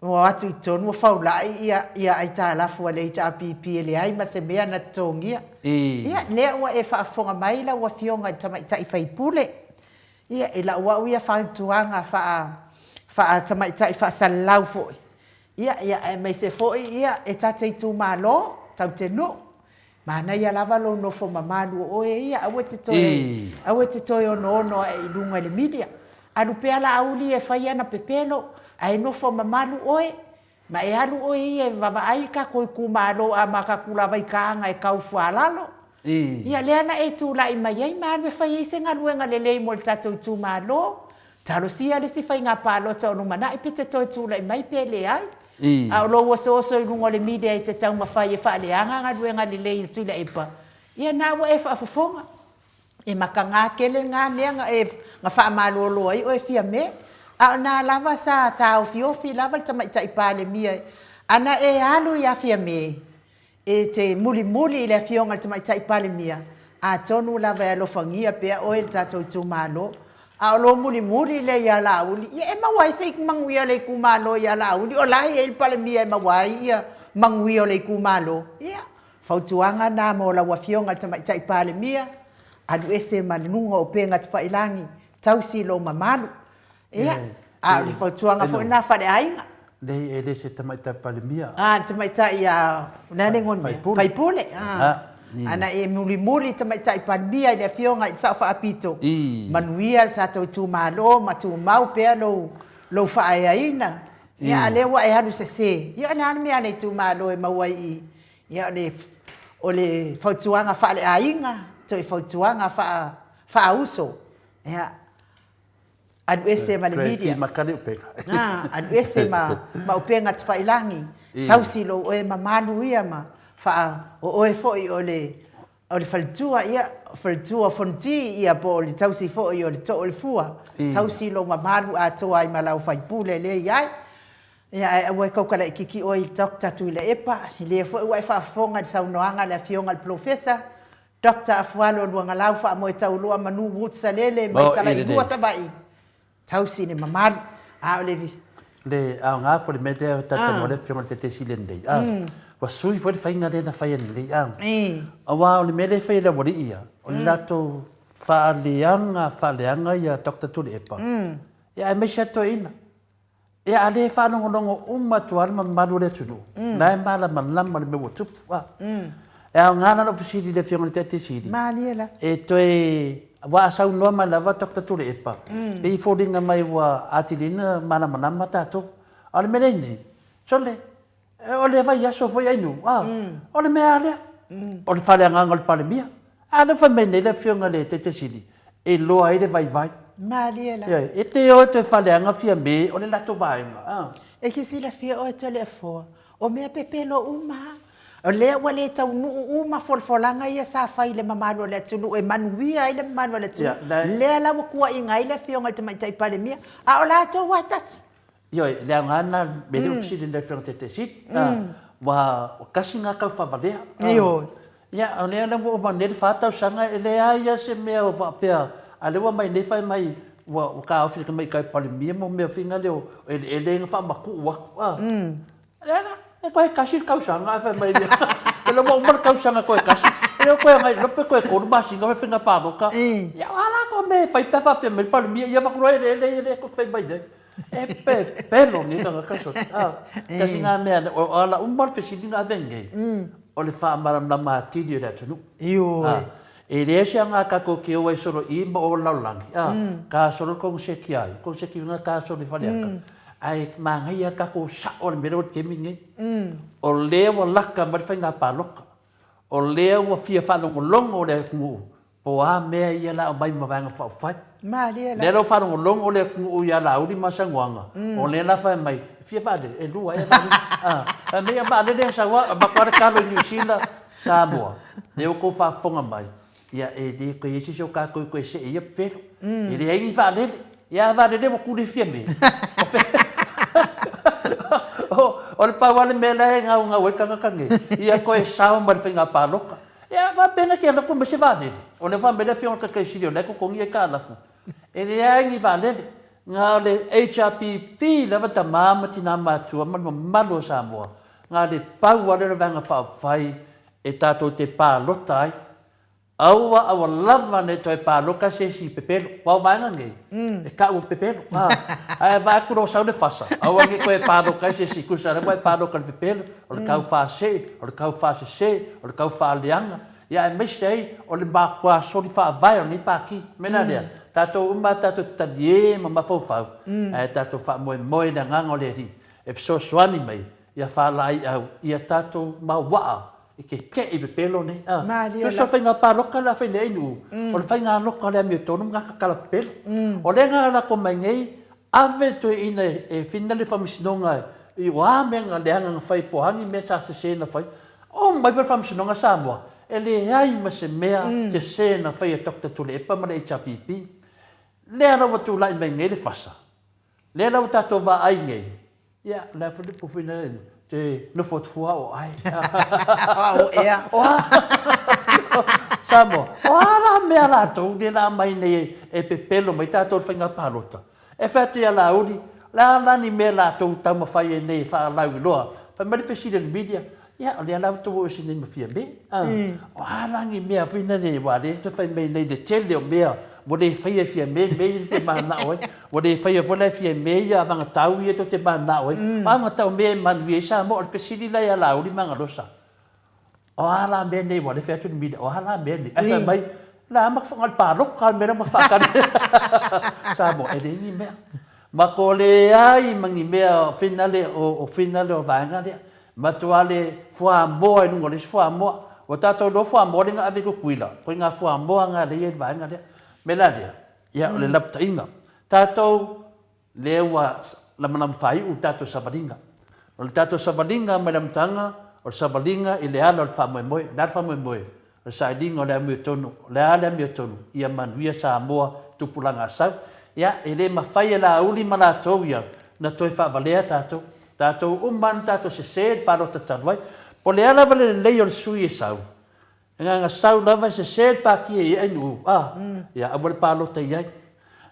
ua o atu i totonu ua faulai ia ia aitalafu a le HRPP e leai ma se mea na totogia. Ia lea ua e faafofoga mai lau Afioga i le Tamaitai Faipule. Ia, i lau au ia fautuaga faa, faa-tamaitai faasalalau foi, ia, ia, aemaise foi, ia, e ta te itumalo, tau te nuu, manaia lava lou nofo mamalu o oe ia, aua e te toe, aua e te toe onoono ae i luga i le media. Alu pea Laauli e fai ana pepelo, ae nofo mamalu oe, Ma e alu oe ia e vavaai le tatou itumalo a matatu lava i taga e tau fualalo. Ia lea na e tulai mai ai ma alu e fai ai se galuega lelei mo le tatou itumalo. Talosia le isi faiga palota o lumanai pe te toe tulai mai pe leai. A o lou osooso i luga o le media e te taumafai e faaleaga galuega lelei a Tuilaepa, ia na ua e faafofoga. E mataga tele lena mea na e na faamalolo ai oe Fiame. A o na lava sa taofiofi lava le Tamaitai Palemia ana e alu ia Fiame e te mulimuli i le Afioga i le Tamaitai Palemia, atonu lava e alofagia pea oe e le tatou itumalo. A o lou mulimuli lea ia Laauli, ia e maua ai se manuia o le itumalo ia Laauli, o la e i ai le Palemia e maua ai ia manuia o le itumalo. Ia, Fautuaga na mo lau Afioga i le Tamaitai Palemia, alu ese ma luga o upega tafailagi, tausi lou mamalu. Ia, a o le fautuaga foi lena faaleaiga. Leai, e le se Tamaitai Palemia. A, le Tamaitai a, o le a le igoa o le mea? Faipule. Ana e mulimuli le Tamaitai Palemia i le Afioga i le Sao Faapito, manuia le tatou itumalo ma tumau pea lou, lou faaeaina. Ia, a o lea ua e alu sese, ia o le a le mea a le itumalo e maua ai i i? Ia, o le, o le fautuaga faaleaiga, toe fautuaga faa, faauso. Ia. Alu ese ma le media. Alu ese ma ma upega tafailagi. Tausi lou oe mamalu ia ma faa o oe foi o le o le faletua ia, faletua o Fonoti ia po o le tausi foi o le too o le fua. Tausi lou mamalu atoa ai ma lau faipule lea i ai. Ia ae aua e kauka laititi oe i Doctor Tuilaepa, i lea foi ua e faafofoga i le saunoaga a le Afioga i le Polofesa Doctor Afualo Luagalau Faamoe Taulua Manu Woods Salele mai Salailua Savaii, tausi le mamalu. A o le. Le aoga foi le mea lea talatalanoa le Afioga i le Taitaiesili ananei, a, ua sui foi le faiga lea na fai ananei, a. Aua o le mea lea e fai e le aualii ia, o le latou faaleaga faaleaga ia Doctor Tuilaepa, ia aemaise lava toeaiina. Ia a le faalogologo uma atu lava le mamalu o le atunuu, la e malamalama le mea ua tupu. A. E aoga la lou fesili i le Afioga i le Taitai Sili. Malie la. E toe, aua a saunoa mai lava Doctor Tuilaepa, pei e foliga mai ua atili ona malamalama tatou. A o le mea lea i nei, sole, O le vaiaso foi Ainuu, a, o le mea lava lea, o le faaleagaga o le Palemia. A lea ua fai mai nei le Afioga i le Taitai Sili, e iloa ai le vaivai. Malie la. Ioe, e te o e toe faaleaga Fiame, o le latou vaega, a. E te silafia oe Toleafoa, o mea pepelo uma lava. O lea ua le taunuu uma folafolaga ia sa fai i le mamalu o le atunuu e manuia ai le mamalu o le atunuu. Lea la ua tuuaiina ai le Afioga i le Tamaitai Palemia, a o latou lava e tasi. Ioe, le aoga lena mea lea ua fesili ai le Afioga i le Taitai Sili, ua tasi lena tau faavalea. Ioe. Ia, o lea ua uma nei le fa tausaga e leai lava se mea o faapea, a o lea ua aumai nei fai mai ua taofi e le Tamaitai Palemia mo mea foi na lea o eleele na faamatuu atu. Lea la, e toe tasi le tausaga ae fai mai lea, o lea ua uma le tausaga toe tasi, e le o toe agai iloa pe toe 3 masina fai faiga palota. Ia o a latou mea e fai pe a faapea mai le Palemia, ia avatu loa eleele ia lea tou te fai mai ai. E pepelo nei tagata sole. Tasi na mea, o ala uma le fesili na ave nei, o le faamalamalama atili o le atunuu. Ioe. E leai se aga tatou te o ai solo i ma o lalolagi, ta solo le koneseti ai, koneseti na ta solo i Faleata, ae manaia tatou sao le mea lea ua i le taimi lenei. O lea ua lata mai le faiga palota, o lea ua fia faalogologo le atunuu Po o a mea ia la aumai ma Vaega Faaupufai. Malie la. Lea la ua faalogologo le atunuu ia Laauli ma Sagoaga, o lea la fai mai, e fia vaalele, e lua ea vaalele. A, fai mai, vaalele a sau a, avatu lava le talo i Niu Sila, Samoa. Lea ua outou faafofoga mai, ia e le toe i ai se isi o tatou e toe see i ia pepelo. E leai ni vaalele. Ia a vaalele ua tuli fia me. O fea. O le pau lava le mea la e gaugau ai tagata nei, ia toe sao ma le faiga palota. Ia, faapea na te alu atu aumai se vaalele. O lea fai mai le Afioga i le Taitai Sili o lea e totogi aitalafu. E leai ni vaalele. Na o le HRPP lava tama ma tina matutua ma le mamalu o Samoa, na o le pau lava lea o le Vaega Faaupufai e tatou te palota ai. Aua, aua lava ne i toe palota se isi i pepelo. Aua o vaega nei, e tau o pepelo. Ae vaai atu loa sau le fasa, aua ne i toe palota ai se isi, tusa lava e palota i le pepelo, o le tau faasee, o le tau faasese, o le tau faaleaga, ia aemaise ai o le matua soli faavae o lenei Pati. O le mea la lea, tatou uma tatou te talie ma mafaufau, ae tatou faamoemoe i le Agaga o le Alii e fesoasoani mai ia faalaeiau ia tatou mauaa i ke keʻi pepelo nei. A, tusa o le faiga palota le a fai nei ai Nuʻu, o le faiga loka o le amiotonu ma tatala pepelo. O lea na lako mai nei, ave le toeaina e fina le faamasinoga i o a mea na leaga na fai po o a ni mea sa sese na fai. Oo mai foi le faamasinoga Samoa, e leai ma se mea sese na fai e Doctor Tuilaepa ma le HRPP. Lea la ua tulai mai nei le fasa, lea la ua tatou vaai nei, Ia, o le a foi le upu foi lea, te nofo atu fua o ai. O ea. O a? Samoa, o a la mea latou lea na aumai nei e pepelo mai tatou i le faiga palota? E fai atu ia Laauli, o le a la ni mea latou taumafai ai nei e faalauiloa? Fai mai le fesili a le media, ia o lea la ua outou o ese nei ma Fiame. O a la ni mea foi nei aua o lea e fai mai nei le tele o mea ua le faia e Fiame mea ia te mananao ai. Ua le faia foi la e Fiame ia avagatau ia tou te mananao ai. O avagatau mea e manuia ai Samoa. O le fesili la ia Laauli ma Galosa, o a la mea nei aua o lea e fai atu le media, o a la mea nei? Ae fai mai, o le a amata foi le palota le mea lea ma faatali Samoa, e leai ni mea. Ma ko leai ma ni mea finale o finale o vaega lea. Matua le fuamoa i luga o le isi fuamoa. Ua tatou iloa fuamoa lea na ave i Tutuila, koe nga fuamoa nga lea i ai le vaega lea. Mea la lea, ia o le lapataiga. Tatou lea ua lamalama faaiu le tatou savaliga. O le tatou savaliga mai le amataga, o le savaliga i le ala o le faamoemoe. O le a le faamoemoe? O le sailiga o le amiotonu. O le a le amiotonu? Ia manuia Samoa i tupulaga a sau. Ia, e le mafai e Laauli ma latou ia na toe faavalea tatou. Tatou uma lava na tatou sese i le palota talu ai. Po o le a lava le lelei o le sui e sau, Agaga sau lava e sese le pākia i ai nuu, a, ia aua le palota i ai.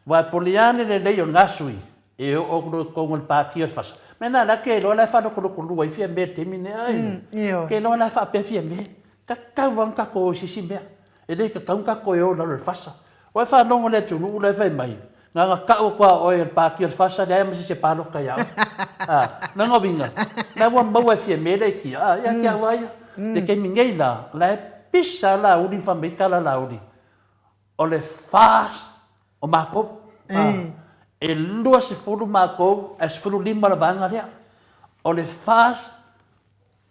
Aua e pole lava le lelei o lena sui, e oo atu loa i totonu o le pākia o le fasa, mea lena la ke iloa la e faalotoloto ai Fiame i le taimi lenei, a ioe. Ke iloa la e faapea Fiame, tatau lava ona tatou o i se isi mea. E le tatau ona tatou toe o i lalo o le fasa. Ua e faalogo i le atunuu la e fai mai, na ona tau atu lava o oe e le Pati o le FASA, leai ma se isi e palota ia oe. A, lona uiga, la ua maua e Fiame le aikia, a, ia te au lava ia. Le taimi nei la, o la e pisa lava Laauli ma fai mai tala a Laauli, o le FAST o matou. A, e 20 matou ae 15 le vaega lea. O le FAST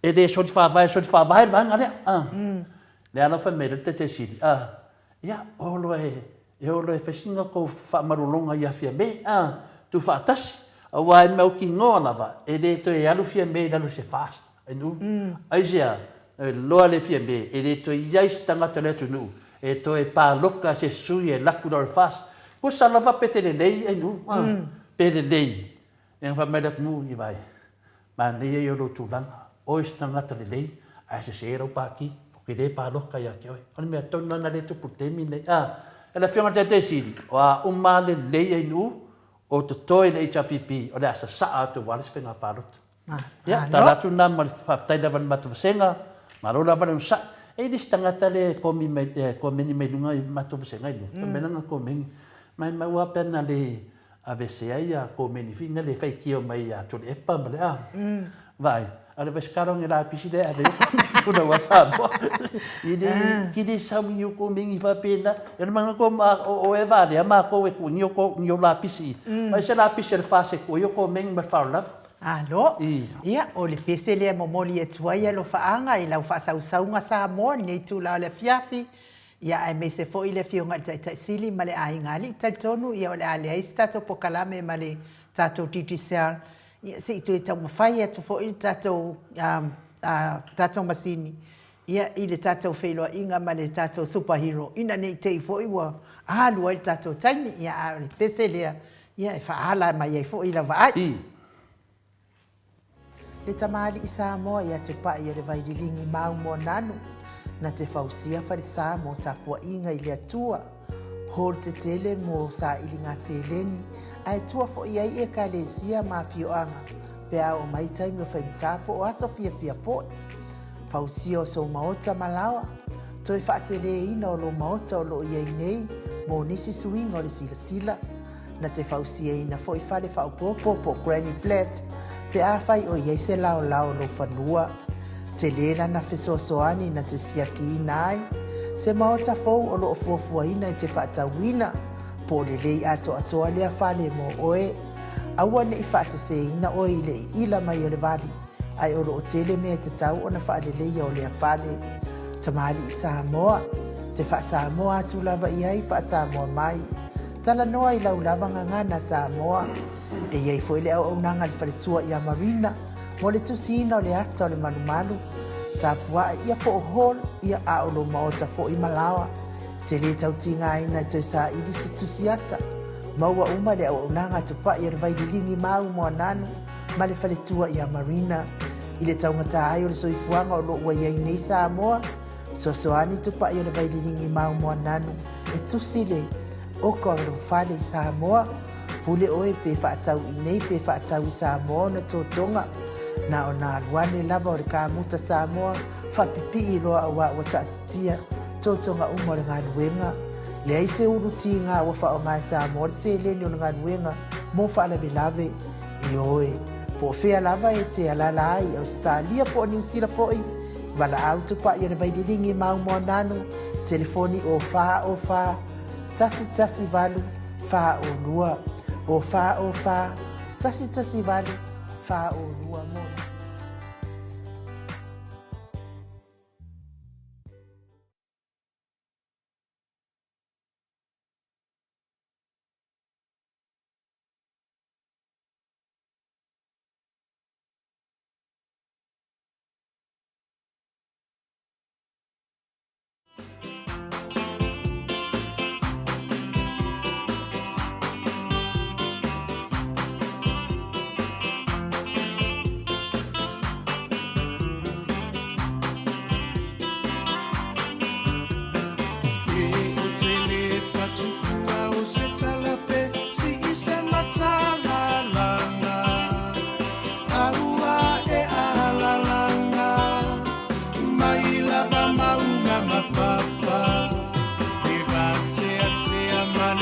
E le soli faavae, soli faavae le vaega lea. Ah. Lea la fai mai le Taitai Sili, ah, ia, o loa e, e o loa e fai sina tou faamalologa ia Fiame, ah, tuufaatasi. Aua e mautinoa lava, e le toe alu Fiame i lalo o se FAST, ainu. Aisea? E loa le Fiame, e le toe i ai se tagata o le atunuu e toe palota se sui e alu atu i lalo o le FAST. Tusa lava pe te lelei, ainu, ah, pe lelei. Ia fai mai le atunuu, i vai, manaia ia o lou tulaga, oe se tagata lelei, ae sese lau pati, ou te le palota ia te oe. O le mea tonu lena lea e tupu i le taimi lenei. A, e le Afioga i le Taitai Sili, o a uma lava lelei ai nuu, o totoe le HRPP, o le a sasaa atu aua le isi faiga palota. Ia, tala atu lena ma le faafetai lava i le matou vasega, malo lava le onosai. E i ai le isi tagata lea e komi mai, e komeni mai luga i le matou vasega i luga, fai mai lana komeni, maimau lava pe ana le aveesea ia komeni foi na le faitio mai ia Tuilaepa ma le a. Vaai, a o le vaisikalo nei lapisi lea e ave ai komeni i luna Samoa. E le, e le sau i o komeni faapena. E le manatu o oe e valea matou e tuu ni o lapisi. Vaai se lapisi a le FAST e tuu ai o komeni ma le faaolaolavo. Alo. Ia, o le pese lea e momoli atu ai alofaaga i lau faasausauga Samoa i lenei itula o le afiafi, ia aemaise foi le Afioga i le Taitai Sili ma le Aiga Alii. Talitonu ia o le a leai se tatou pokalame ma le tatou Digicel, ia se i toe taumafai atu foi le tatou, tatou masini ia i le tatou feiloaiga ma le tatou Super Hero ina ne i te i foi ua alu ai le tatou taimi, ia a o le pese lea ia e faaala mai ai foi lau vaai. Le tamalii Samoa ia Tupai o le Vaililigi Maumōnanu, na te fausia falesa mo tapuaiga i le Atua, hall tetele mo sailiga seleni, ae tua foi ai Ekalesia ma afioaga pe a oo mai taimi o faigata po o aso fiafia foi. Fausia o sou maota ma laoa, toe faateleina o lou maota o lo o i ai nei mo nisi suiga o le silasila, Na te fausiaina foi fale faaopoopo po o granny flat pe afai o i ai se laolao o lou fanua. Tele lana fesoasoani na te siakiina ai se maota fou o lo o fuafuaina e te faatauina po o lelei atoatoa lea fale mo oe. Aua ne i faaseseina oe i le iila mai o le vali, ae o lo o tele mea e tatau ona faaleleia o lea fale. Tamalii Samoa, te faa-Samoa atu lava i ai faa-Samoa mai. Talanoa i lau lava gagana Samoa. E i ai foi le auaunaga a le faletua ia Marina mo le tusiina o le ata o le malumalu, tapuae ia po o hall ia a o lou maota foi ma laoa. Te le tau tigaina e toe saili se tusi ata. Maua uma le auaunaga a Tupai o le Vaililigi Mau Moananu ma le faletua ia Marina. I le taugata ai o le soifuaga o lo o ua i ai nei Samoa, Fesoasoani Tupai o le Vaililigi Mau Moananu e tusi le oko a lou fale i Samoa. Pule oe pe faatau i nei pe faatau i Samoa ona totoga. Na ona alu ane lava o le kamuta Samoa faapipii loa aua ua taatitia totoga uma o le galuega. Leai se ulu tiga ua faaaoga e Samoa le seleni o le galuega mo faalavelave. Ioe, po o fea lava e te alaala ai i Ausetalia po o Niu Sila foi, valaau tupai o le Vaililigi Maumoananu, telefoni o 4 o 4 118 4 o 2, o 4 o 4 118 4 o 2 mo nisi.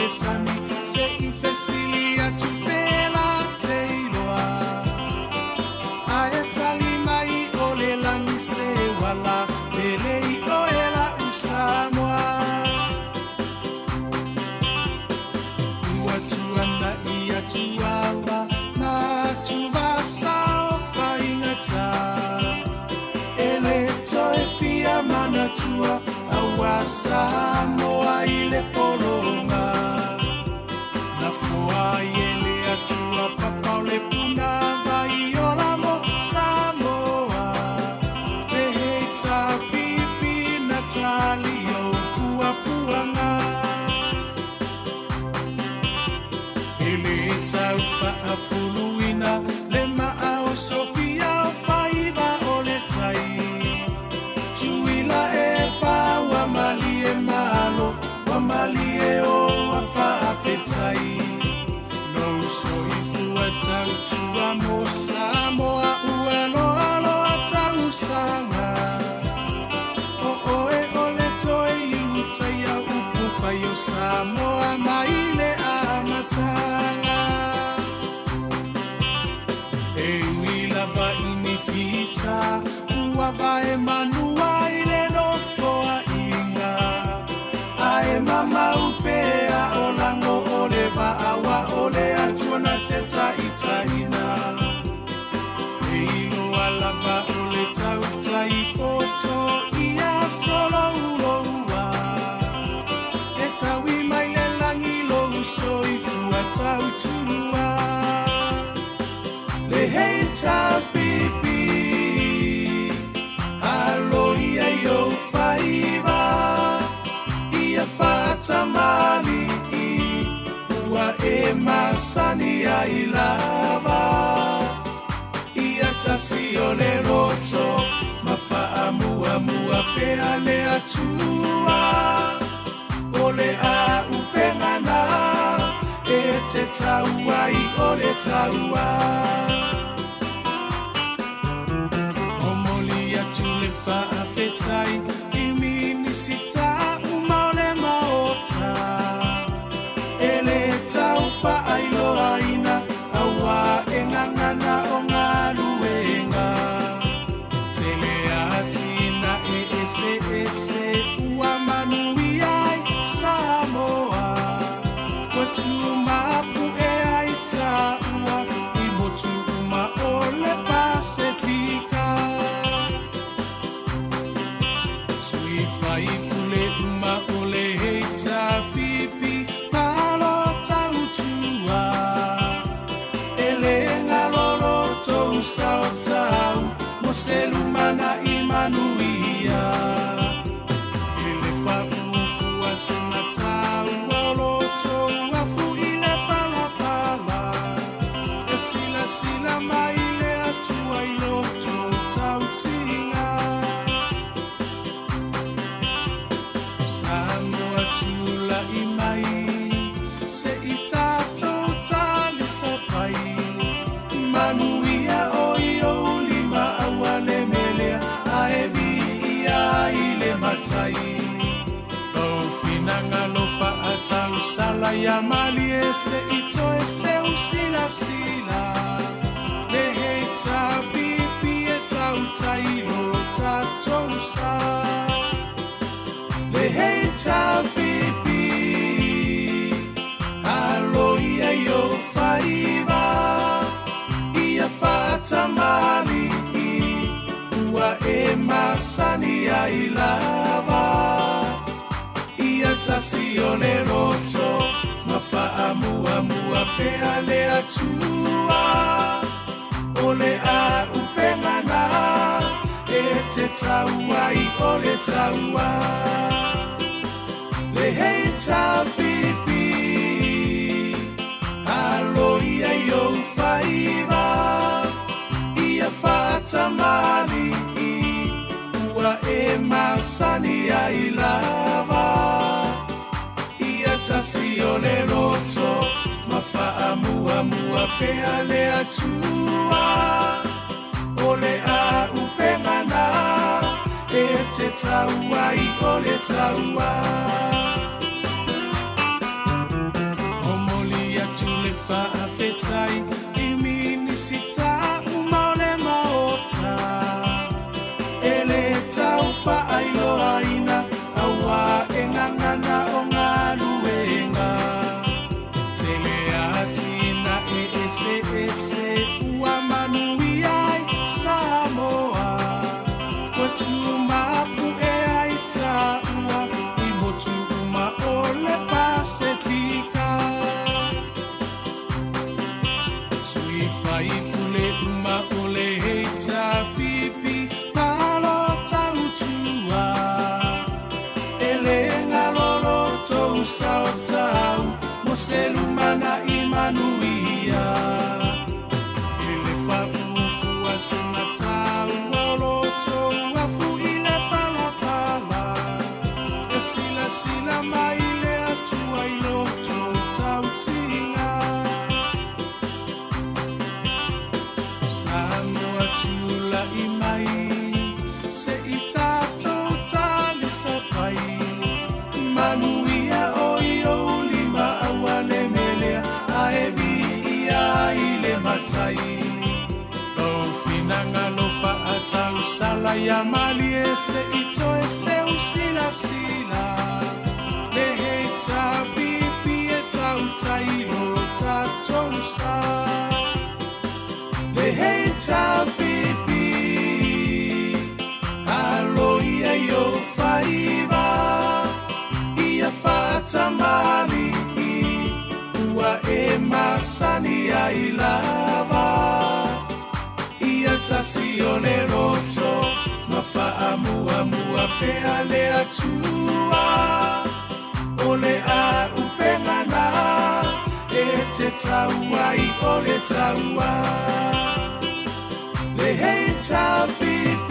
le sami se i fesili atu pe la te iloa. Ae tali mai o le lagi se uala pele i oe la'u Samoa. Ua tuana'i atu ava ma atuvasa o faigata. E lē toe fia manatua auā Samoa i le pologa. Na foa ai e le Atua papa o le punavai ola mo Samoa. Le HRPP na tali ou puapuaga. E lē tau faafuluina le maa o Sofia o faiva o le tai. Tuila e pa ua malie malo, ua malie o a faafetai. Lou soifua tautua mo Samoa ua loaloa tausaga. O oe o le toe iutaia upu fai o Samoa mai le amataga. E ui lava i ni fita ua vae manua i le nofoaiga. Ae mamau pea o lago o le vaa ua o le Atua na te taitaiina. E iloa lava o le tautai poto ia solouloua. E taui mai le lagi lou soifua tautua. Le HRPP alo ia i ou faiva ia faatamali'i ua e masani ai lava. Ia tasi o le loto ma faamuamua pea le Atua. O le auupega na e te tau ai o le taua. Momoli atu le faafetai i Minisita uma o le Maota. E lē tau faailoaina auā e gagana o galuega. Tele atinae eseese ua manuia ai Samoa. Ua tumapu'e ai taua i motu uma o le Pasefika. Sui faipule uma o le HRPP malo tautua. E lē galo lo tou sao tau mo se lumana'i manuia. E le paʻu fua se mataua o lo tou afu i le palapala. E silasila mai le Atua i lo tou tautiga. Samoa tula'i mai se i tatou talisapai. Manuia o i ou lima aua le melea ae viia ai le Matai. Lou finagalo faatausala ia malie se i toe seu silasila. Le HRPP e tautai lo tatou sa. Le HRPP alo ia i ou faiva ia faatamali'i ua e masani ai lava. Ia tasi o le loto ma faamuamua pea le Atua. O le auupega na e te tau ai o le taua. Le HRPP alo ia i ou faiva ia faatamali'i ua e masani ai lava. Ia tasi o le loto ma faamuamua pea le Atua. O le auupega na e te tau ai o le taua. saotau mo se lumanai manuia. E le paʻu fua segatā ua o lo outou afu i le palapala. E silasila mai le Atua i lo outou tautiga. Samoa tula'i mai, se i tatou talisapai. Manuia o i ou lima aua le melea, ae viia i le Matai. Lou finagalo faatausala ia malie se i toe seu silasila. Le HRPP e tautai i lo tatou sa. Le HRPP, alo ia i ou faiva, ia faatamalii, ua e masani ai lava. Ia tasi o le loto, ma faamuamua pea le Atua. O le auupega na e te tau ai o le taua. Le HRPP,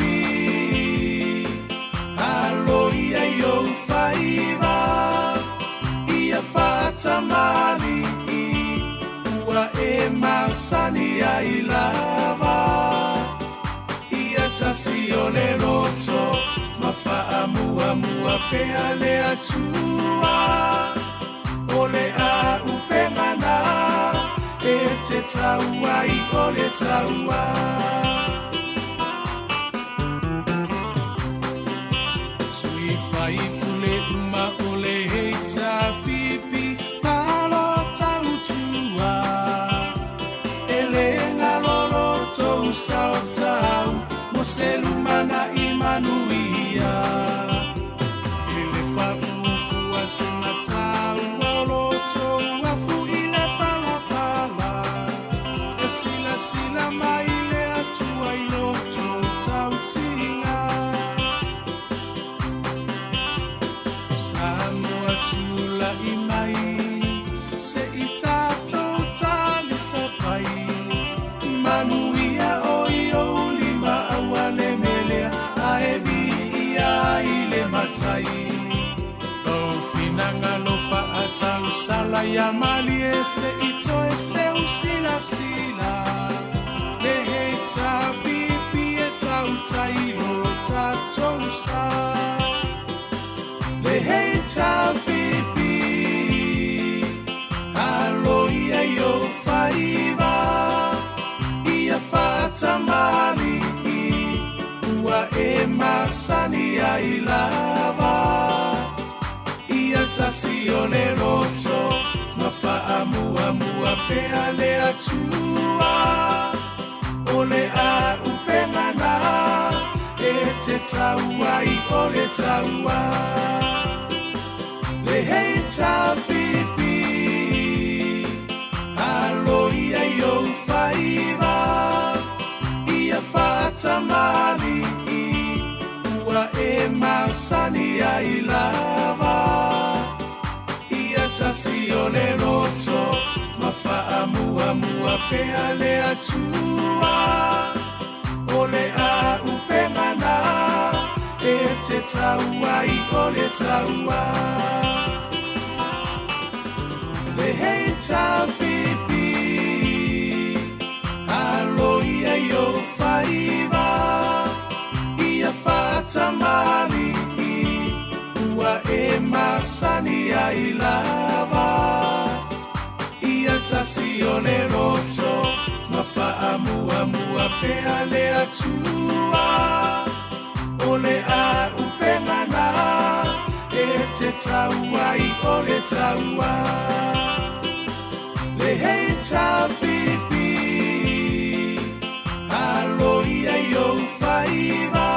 alo ia i ou faiva, ia faatamalii, ua e masani ai lava. Ia tasi o le loto, ma faamuamua pea le Atua. O le auupega na e te tau ai o le taua. Sui faipule uma o le HRPP, malo tautua. E le galo lo outou saotau mo se lumanai manuia. E le paʻu fua segatā ua o lo outou afu i le palapala. E silasila mai le Atua i lo outou tautiga. Samoa tula'i mai, se i tatou talisapai. Manuia o i ou lima aua le melea, ae viia i le Matai. Lou finagalo faatausala ia malie se i toe seu silasila. Le HRPP e tautai i lo tatou sa. Le HRPP, alo ia i ou faiva, ia faatamalii, ua e masani ai lava. Ia tasi o le loto, ma faamuamua pea le Atua. O le auupega na e te tau ai o le taua. Le HRPP, alo ia i ou faiva, ia faatamalii, ua e masani ai lava. Ia tasi o le loto, ma faamuamua pea le Atua. O le auupega na e te tau ai o le taua. Le HRPP, alo ia i ou faiva, ia faatamalii, ua e masani ai lava. Ia tasi o le loto, ma faamuamua pea le Atua. O le auupega na e te tau ai o le taua. Le HRPP, alo ia i ou faiva,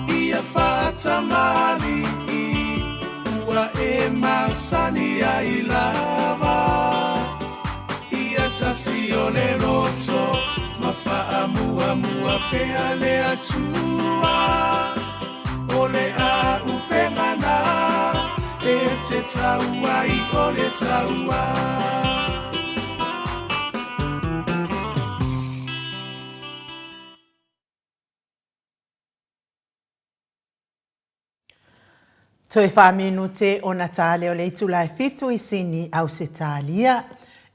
ia faatamalii, ua e masani ai lava. Ia tasi o le loto, ma faamuamua pea le Atua. O le auupega na e te tau ai o le taua. Toe faaminute ona ta lea o le itula e fitu i Sini, Ausetalia.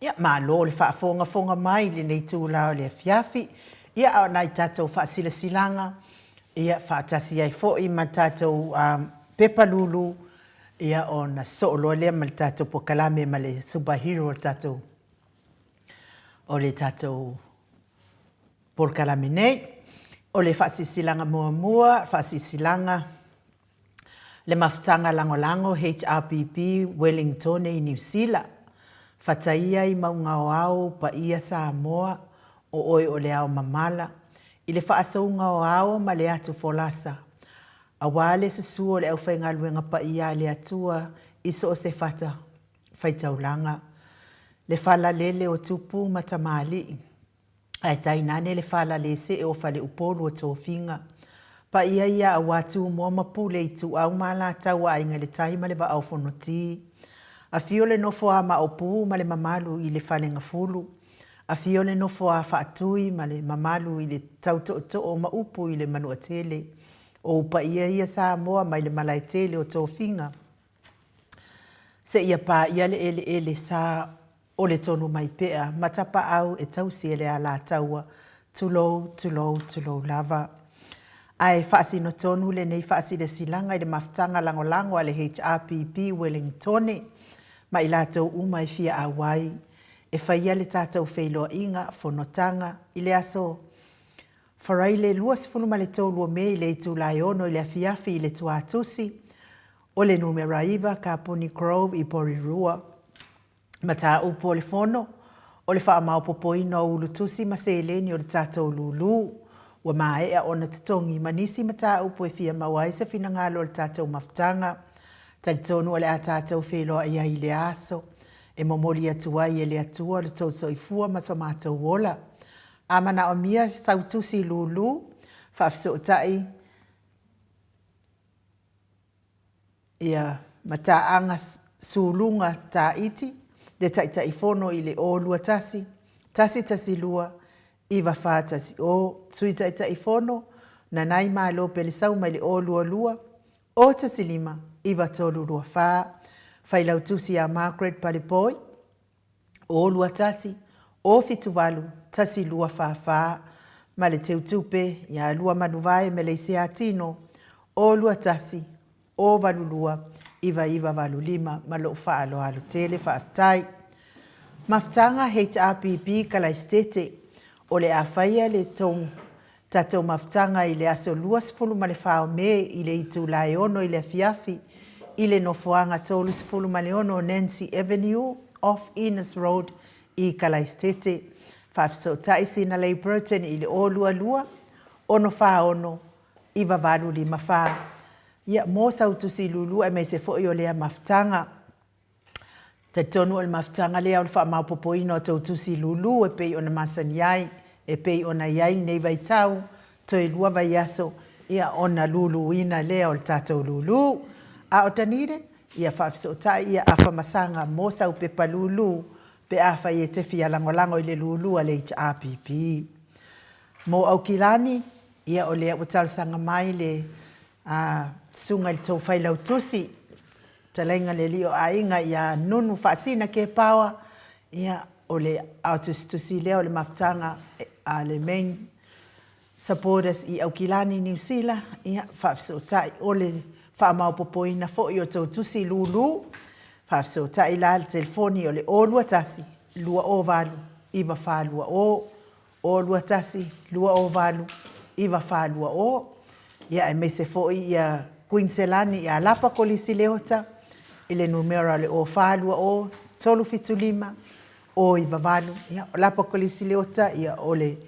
Ia, malo le faafogafoga mai i lenei itula o le afiafi. Ia, a o nai tatou faasilasilaga, ia, faatasi ai foi ma tatou um, pepa lulu, ia, ona sosoo loa lea ma le tatou pokalame ma le superhero o le tatou o le tatou polokalame nei. O le faasilasilaga muamua, faasilasilaga le mafutaga lagolago HRPP Wellingtone i Niu Sila. Fataia i mauga o ao paia Samoa, o oe o le ao mamala, i le faasouga o ao ma le atu folasa, aua le susu o le aufaigaluega paia a le Atua i so o se fata faitaulaga, le falalele o tupu ma tamalii, ae tainane le falale see o Faleupolu o tofiga. Paia ia aua Tumua ma Pule, Ituau ma Alataua, Aiga i le Tai ma le Vaa o Fonoti. Afio le nofo a Maopu ma le mamalu i le Falegafulu. Afio le nofo a Faatui ma le mamalu i le Tautootoo ma upu i le Manuatele. O ou paia ia Samoa mai le malaetele o tofiga. Seia paia le eleele sa o le tonu mai pea ma tapaau e tausi e le alataua, tulou, tulou, tulou lava. Ae faasino tonu lenei faasilasilaga i le mafutaga lagolago a le HRPP Wellingtone ma i latou uma e fia auai e faia le tatou feiloaiga, fonotaga, i le aso Faraile 23 o Me i le itula e 6 i le afiafi i le Tuatusi o le numera 9 Kapuni Grove i Porirua. Mataupu o le Fono, o le faamaopopoina o ulutusi ma seleni o le tatou lūlū ua maea ona totogi ma nisi mataupu e fia maua ai se finagalo o le tatou mafutaga. Talitonu o le a tatou feiloai ai i le aso e momoli atu ai e le Atua lo tou soifua ma so matou ola. A manaomia sau tusi lūlū, faafesootai ia mataaga suluga Tahiti le Taitaifono i le 021 112 9410, Sui Taitaifono Nanai Malo Pelesau mai le 022 015 9324, Failautusi ia Margaret Palepoi, 021 078 1244 ma le Teutupe ia Luamanuvae Meleisea Tino 021 082 9985 ma lou faaaloalo tele faafetai. Mafutaga HRPP Kalaisitete o le a faia le tou tatou mafutaga i le aso 24 o Me i le itula e 6 i le afiafi i le nofoaga 36 Nancy Avenue off Enos Road i Kalaisitete. Faafesootai Sinalei Burton i le 022 646 9854. Ia, mo sau tusi lulu aemaise foi o lea mafutaga. Talitonu o le mafutaga lea o le faamaopopoina o tou tusi lulu e pei ona masani ai, e pei ona i ai lenei vaitau, toe lua vaiaso, ia ona luluina lea o le tatou lulu. A o Dunedin, ia faafesootai ia Afamasaga mo sau pepa lulu pe afai e te fia lagolago i le lulu a le HRPP. Mo Aukilani, ia o lea ua talosaga mai le susuga i le tou failautusi, Fetalaiga le alii o aiga ia Nunu Faasina Kepaoa, ia o le ao tusitusi lea o le mafutaga a le main supporters i Aukilani Niu Sila, ia faafesootai o le faamaopopoina foi o tou tusi lulu, faafesootai la le telefoni o le 021 208 9420 021 208 9420, ia aemaise foi ia Kuiniselani ia Lapa Kolisi Leota i le numera o le 0420 375 098. Ia, o Lapa Kolisi Leota, ia o le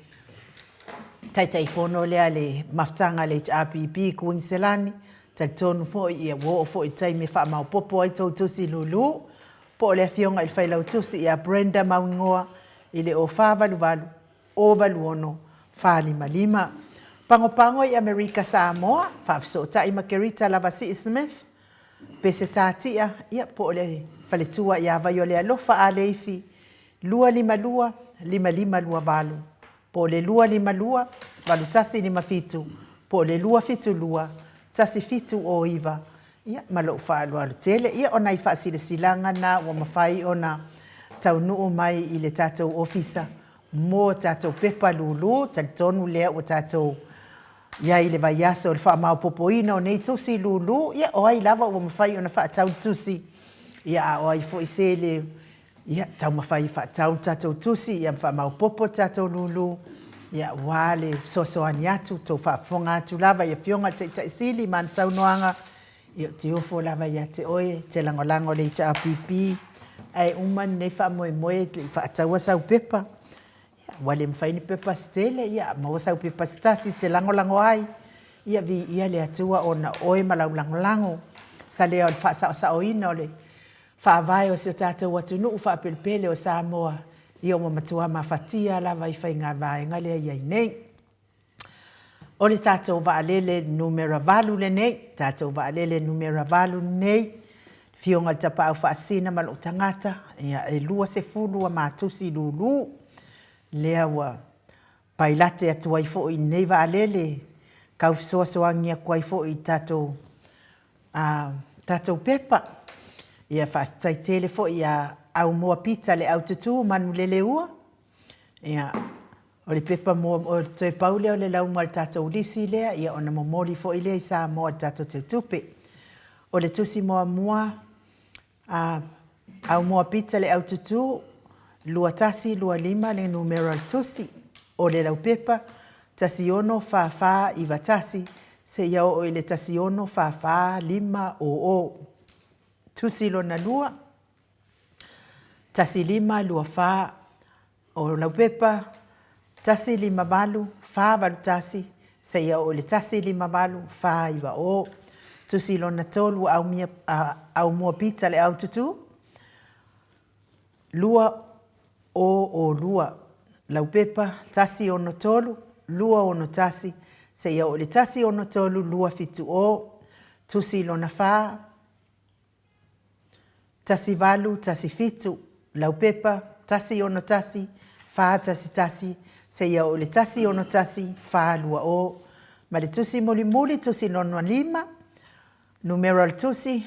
Taitaifono lea le mafutaga a le HRPP i Kuiniselani, talitonu foi ia ua oo foi i le taimi e faamaopopo ai tou tusi lulu, po o le Afioga i le Failautusi ia Brenda Mauigoa i le 0488 086 455. Pagopago i Amerika Samoa, faafesootai ma Kerita Lavasii Smith. Peseta Tia, ia, po o le faletua ia Vaiolealofa Aleifi, 252 5528, po o le 252 8157, po o le 272 1709, ia, ma lou faaaloalo tele. Ia, o nai faasilasilaga na ua mafai ona taunuu mai i le tatou ofisa mo tatou pepa lulu. Talitonu lea ua tatou i ai i le vaiaso o le faamaopoopoina o nei tusi lulu, ia, o ai lava ua mafai ona faatau tusi, ia, a o ai foi se le, ia, taumafai e faatau le tatou tusi, ia, ma faamaopoopo le tatou lulu, ia, aua le fesoasoani atu, tou faafofoga atu lava i Afioga i le Taitai Sili ma ana saunoaga, ia, ou te ofo lava ia te oe, e te lagolago i le HRPP, ae uma lenei faamoemoe e te le i faataua sau pepa. Ua le mafai ni pepa se tele, ia maua sau pepa se tasi e te lagolago ai, ia viia le Atua ona o oe ma lau lagolago. Sa lea o le faasaosaoina o le faavae o si o tatou atunuu faapelepele o Samoa, ia ua matua mafatia lava i faiga vaega lea e i ai nei. O le tatou vaalele numera 8 lenei, tatou vaalele numera 8 lenei, Afioga i le Tapaau Faasisina ma lou tagata, ia e 20 a matusi lulu, lea ua pailate atu ai foi i lenei vaalele, tau fesoasoani atu ai foi i tatou, a tatou pepa. Ia faafetai tele foi ia Aumua Pita le Aututu Manuleleua, Ia, o le pepa mua, o le toe pau lea o le lauga o le tatou lisi lea, ia ona momoli foi lea i Samoa i le tatou teutupe. O le tusi muamua a Aumua Pita le Aututu, 2125 le numera o le tusi, o le laupepa, 164491 seia oo i le 164450. Tusi lona lua, 1524, o Laupepa, 158 481, seia oo i le 158 490. Tusi lona tolu ua aumia, aumua Pita le Aututu, 2002, Laupepa, 163 261, seia oo i le 163 270. Tusi lona fa, 1817, Laupepa, 161 411, seia oo i le 161 420, ma le tusi mulimuli, tusi lona lima, numera o le tusi,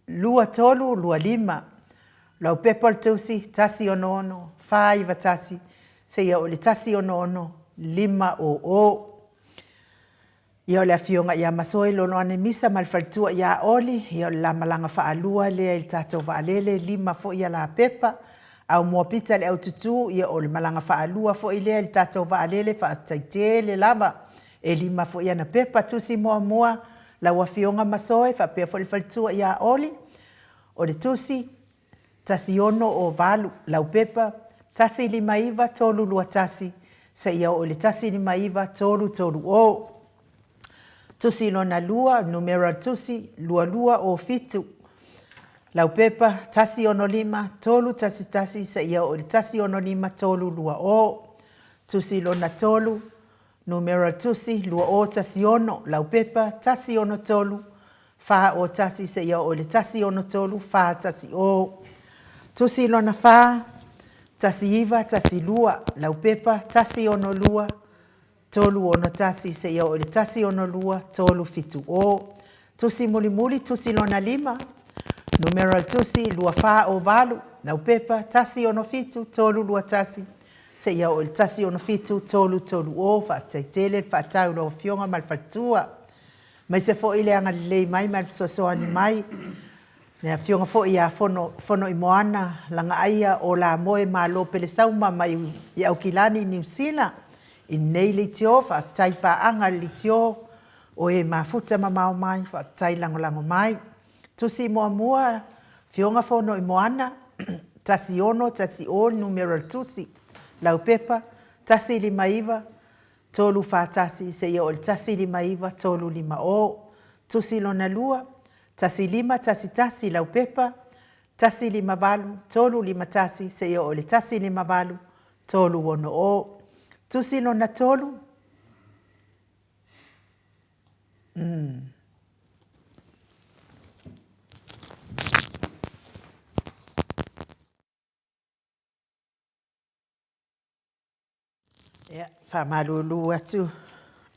2325, Laupepa o le tusi, 166 491, seia oo i le 166 500. Ia o le afioga ia Masoe Loloane Misa ma le faletua ia Oli, ia o le la malaga faalua lea i le tatou vaalele, lima foi ia lapepa, Aumua Pita le Aututu, ia o le malaga faalua foi lea i le tatou vaalele, faafetai tele lava, e lima foi ana pepa, tusi muamua, lau afioga Masoe faapea foi le faletua ia Oli, o le tusi, 1608, Laupepa, 159 321, seia oo i le 159 330. Tusi lona lua, numera o le tusi, 2207, Laupepa, 165 311, seia oo i le 165 320. Tusi lona tolu, Numera o le tusi, 2016, Laupepa, 163, 401 seia oo i le 163, 410. Tusi lona fa, 1912, Laupepa, 162, 361 seia oo i le 162, 370. Tusi mulimuli, tusi lona lima, numera o le tusi, 2408, laupepa, 167 321, seia oo i le 167 330. Faafetai tele le faatau i lau Afioga ma le faletua, aemaise foi le agalelei mai ma le fesoasoani mai le Afioga foi ia Fono, Fonoimoana Lagaaia o Lamoe Malo Pelesauma mai i Aukilani, Niu Sila, i lenei leitio. Faafetai paaga i le leitio O e mafuta mamao mai, faafetai lagolago mai. Tusi muamua, Afioga Fonoimoana, 1610 le numera o le tusi. Laupepa, 159 341 seia oo i le 159 350. Tusi lona lua, 1511 Laupepa, 158 351 seia oo i le 158 360. Tusi lona tolu, Ia, faamalulu atu,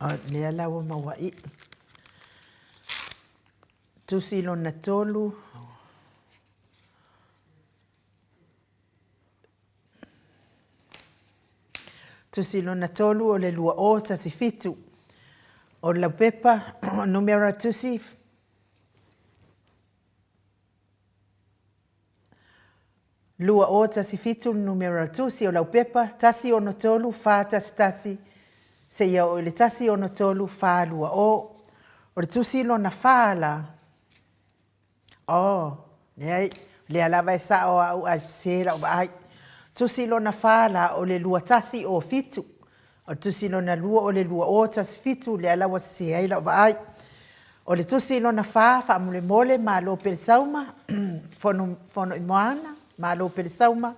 o lea la ua maua'i. Tusi lona 3. Tusi lona 3 o le 2017. O laupepa, numera tusi 2017 le numera o le tusi o lau pepa, 163 411 seia oo i le 163 420. O le tusi lona fa la, Oh, leai, o lea lava e sao au ae sese lau vaai. Tusi lona fa la o le 2107. O le tusi lona lua o le 2017, lea la ua sese ai lau vaai. O le tusi lona fa, faamolemole, malo pele sauma, fono, Fonoimoana, malo pele sauma,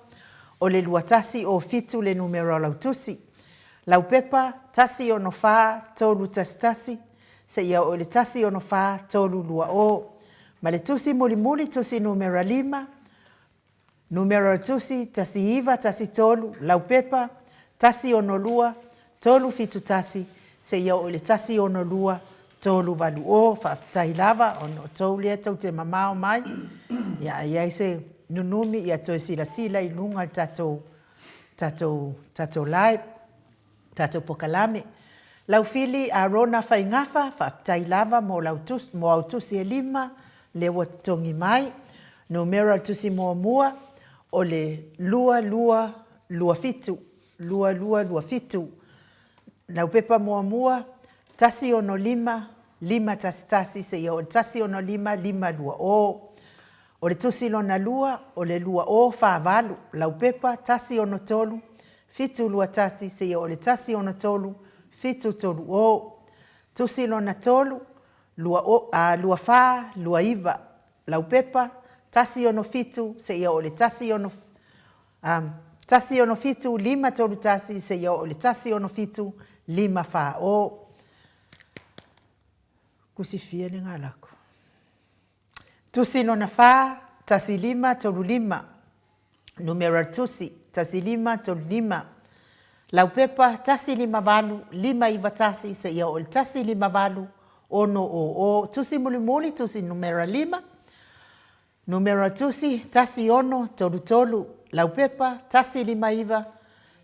o le 2107 le numera o lau tusi. Lau pepa, 164 311, seia oo i le 164 320. Ma le tusi mulimuli, tusi numera 5, Numera o le tusi, 1913, Laupepa, 162, 371, seia oo i le 162, 380. Faafetai lava ona o tou lea tou te mamao mai. Ia a i ai se nunumi ia toe silasila i luga o le tatou, tatou, tatou live. Tatou pokalame. Laufili Arona Faigafa, faafetai lava mo lau tusi, mo au tusi e lima, lea ua totogi mai. Numera o le tusi muamua, o le 2227, 2227. Lau pepa muamua, 165, 511 seia oo i le 165, 520. O le tusi lona lua, o le 2048, Laupepa 163, 721 seia oo i le 163, 730. Tusi lona tolu, 2429, Laupepa 167 seia oo i le 16, 167, 531 seia oo i le 167, 540. Kusifia le galako. Tusi lona fa, 1535. Numera o le tusi, 1535. Laupepa, 158, 591 seia oo i le 158, 600. Tusi mulimuli, tusi numera 5. Numera o le tusi, 1633. Laupepa, 159,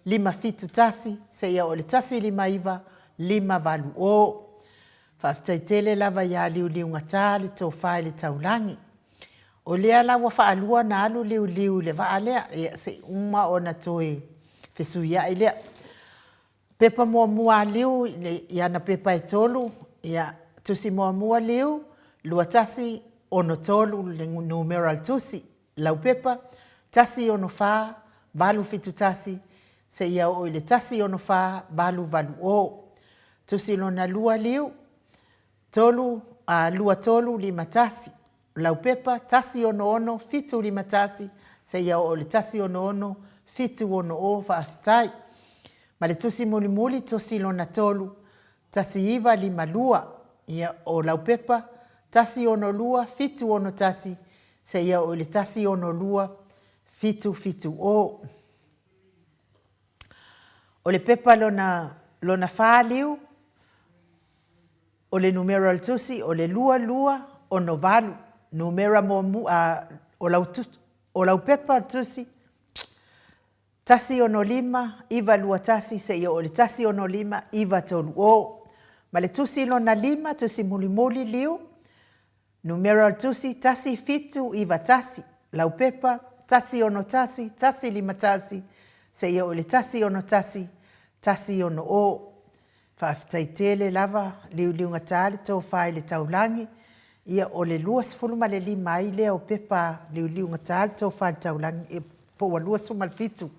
571 seia oo i le 159, 580. Faafetai tele lava ia Liuliugata le tofa i le taulagi. O lea la ua faalua ona alu Liuliu i le vaa lea, ia se i uma ona toe fesuiai lea. Pepa muamua a Liu i ana pepa e tolu, ia, tusi muamua Liu, 2163 le numera o le tusi, laupepa, 164 871 seia oo i le 164 880. Tusi lona lua liu, 3, a, 2351, laupepa, 166 751 seia oo i le 166 760. Faafetai. Ma le tusi mulimuli, tusi lona tolu, 1952, ia, o laupepa, 162 761 seia oo i le 162 770. O le pepa lona, lona fa liu, o le numera o le tusi, o le 2268, numera muamua, a, o lau, o lau pepa o le tusi, 165, 921 seia oo i le 165, 930. Ma le tusi lona lima, tusi mulimuli liu, Numera o le tusi, 1791, laupepa, 161, 151, seia oo i le 161, 160. Faafetai tele lava, liuliugata le tofa i le taulagi, ia o le 25 ai lea o pepa liuliugata le tofa i le taulagi, po ua 27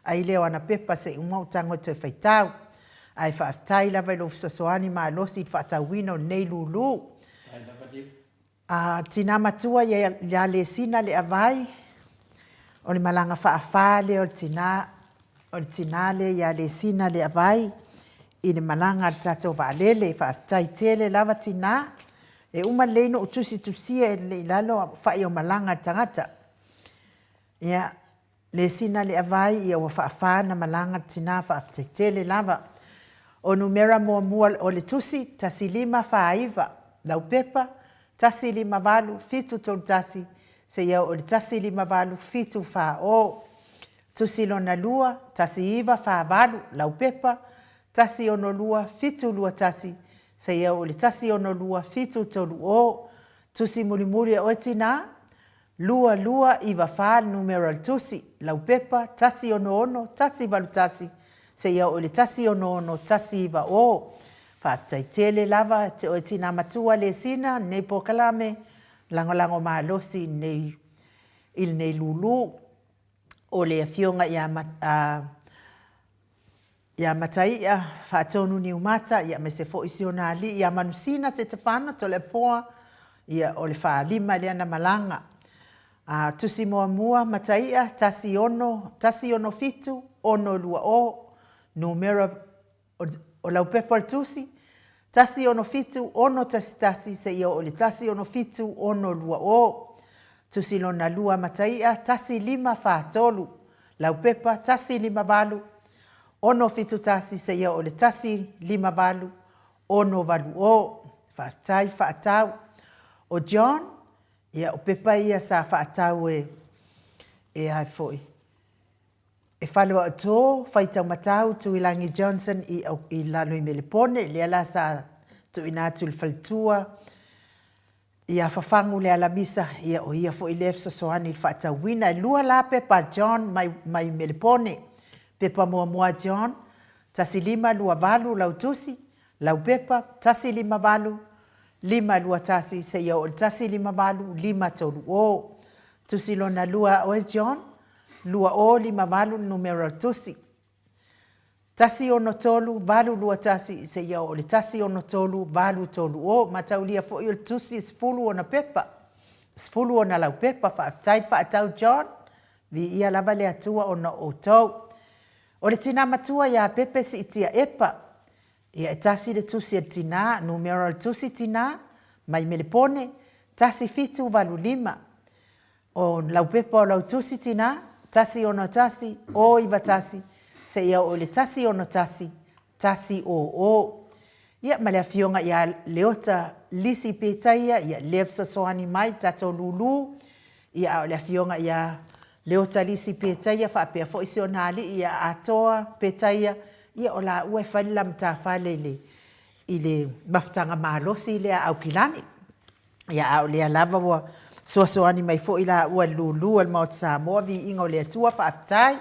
ai lea o ana pepa se i uma ou tago e toe faitau. Ae faafetai lava i lou fesoasoani malosi i le faatauina o lenei lulu. A tina matua ia Lesina Leavai, o le malaga faafa lea o le tina, o le tina lea ia Lesina Leavai i le malaga a le tatou vaalele. Faafetai tele lava tina. E uma lelei ona ou tusitusia e le i lalo fai o malaga a le tagata. Ia. Lesina Leavai, ia ua faafa na malaga le tina faafetai tele lava. O numera muamua o le tusi, 1549, Laupepa, 158, 731, seia oo i le 158, 740. Tusi lona lua, 1948, Laupepa, 162, 721, seia oo i le 162, 730. Tusi mulimuli a oe tinā, 2294 le numera o le tusi, laupepa, 166, 181, seia oo i le 166, 190. Faafetai tele lava te oe tinā matua Lesina lenei polokalame lagolago malosi i lenei lulu o le afioga ia Ia Mataia, Faatonu Niumata, ia aemaise foi si ona alii ia Manusina Setefano Toleafoa, ia o le faalima lea na malaga. A, tusi muamua Mataia, 16, 167, 620, numera o laupepa o le tusi, 167, 611 seia oo i le 167, 620. Tusi lona lua Mataia, 1543, Laupepa, 158, 671 seia oo i le 158, 680. Faafetai faatau. O John, ia o pepa ia sa faatau e, e a foi, e Faleoato, Faitaumatau, Tuilagi Johnson i, i lalo i Melepone, lea la sa tuuina atu i le faletua, Ia Fafagu le Alamisa, ia o ia foi lea e fesoasoani i le faatauina. E lua la pepa a John mai, mai Melepone. Pepa muamua a John, 1528 lau tusi, lau pepa, 158 521 seia oo i le 158 530. Tusi lona lua a oe John, 2058 le numera o le tusi. 163 821 seia oo i le 163 830. Mataulia foi o le tusi e 10 ona pepa, 10 ona laupepa. Faafetai le faatau John, viia lava le Atua ona o outou. O le tina matua ia Pepe Siitia Epa, ia e tasi le tusi a le tina, numera o le tusi tina, mai Melepone, 1785. O laupepa o lau tusi tinā, 161, 091, seia oo i le 161, 100. Ia, ma le Afioga ia Leota Lisi Petaia, ia, lea fesoasoani mai le tatou lulu, ia, a o le Afioga ia Leota Lisi Petaia faapea foi si ona alii ia Atoa Petaia, ia, o laua e fai le la matafale i le, i le mafutaga malosi lea a Aukilani. Ia, a o lea lava ua fesoasoani mai foi laua i le lulu a le Maota Samoa, viiga o le Atua, faafetai.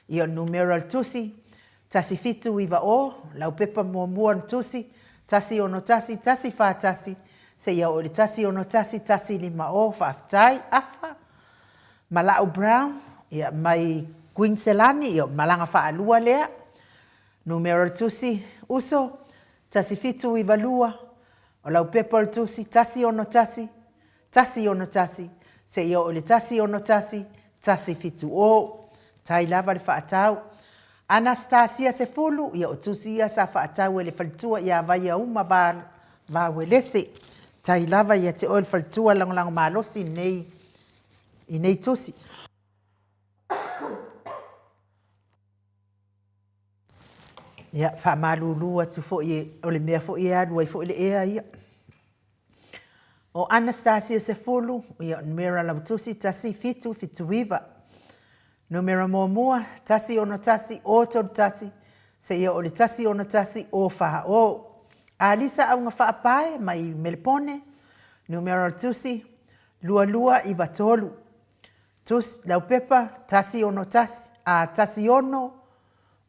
Ia, o le numera o le tusi, 1790, laupepa muamua o le tusi, 161 141, seia oo i le 161 150, faafetai. Afa, Malau Brown, ia, mai Kuiniselani, ia, o le malaga faalua lea. Numera o le tusi, uso, 1792, O lau pepa o le tusi, 161, 161, seia oo i le 161, 170. Tai lava le faatau. Anastasia Sefulu, ia o tusi ia sa faatau e le faletua ia Vaiauma Va, Vauelese. Tai lava ia te oe le faletua lagolago malosi i nei, i nei tusi. Ia, faamalulu atu foi, o le mea foi e alu ai foi le ea ia. O Anastasia Sefulu, ia, numera lautusi 1779. Numera muamua, 161 031, seia oo i le 161 040. Alisa Auga Faapae mai Melepone, numera o le tusi, 2293. Tusi, laupepa, 161, a, 16,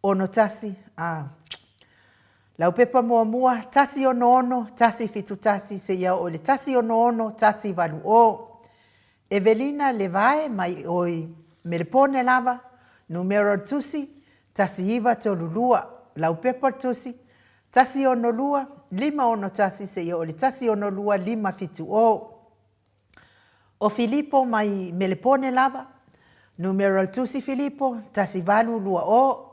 61, a. Laupepa muamua, 166, 171, seia oo i le 166, 180. Evelina Levae mai oi Melepone lava, numera o le tusi, 1932, laupepa o le tusi, 162, 561, seia oo i le 162, 570. O Filipo mai Melepone lava, numera o le tusi Filipo, 1820,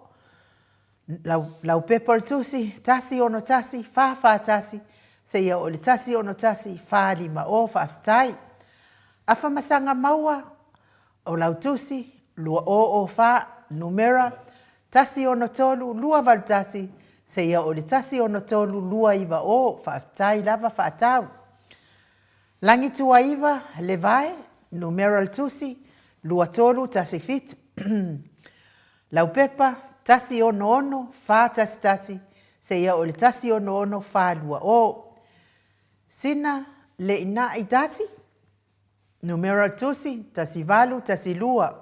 lau, laupepa o le tusi, 161, 441, seia oo i le 161, 450, faafetai. Afamasaga maua o lau tusi, 2004, numera, 163 281, seia oo i le 163 290, faafetai lava faatau. Lagituaiva, Levae, numera o le tusi, 2317, Laupepa, 166 411, seia oo i le 166 420. Sina Leina'i Darcy, Numera o le tusi, 1812.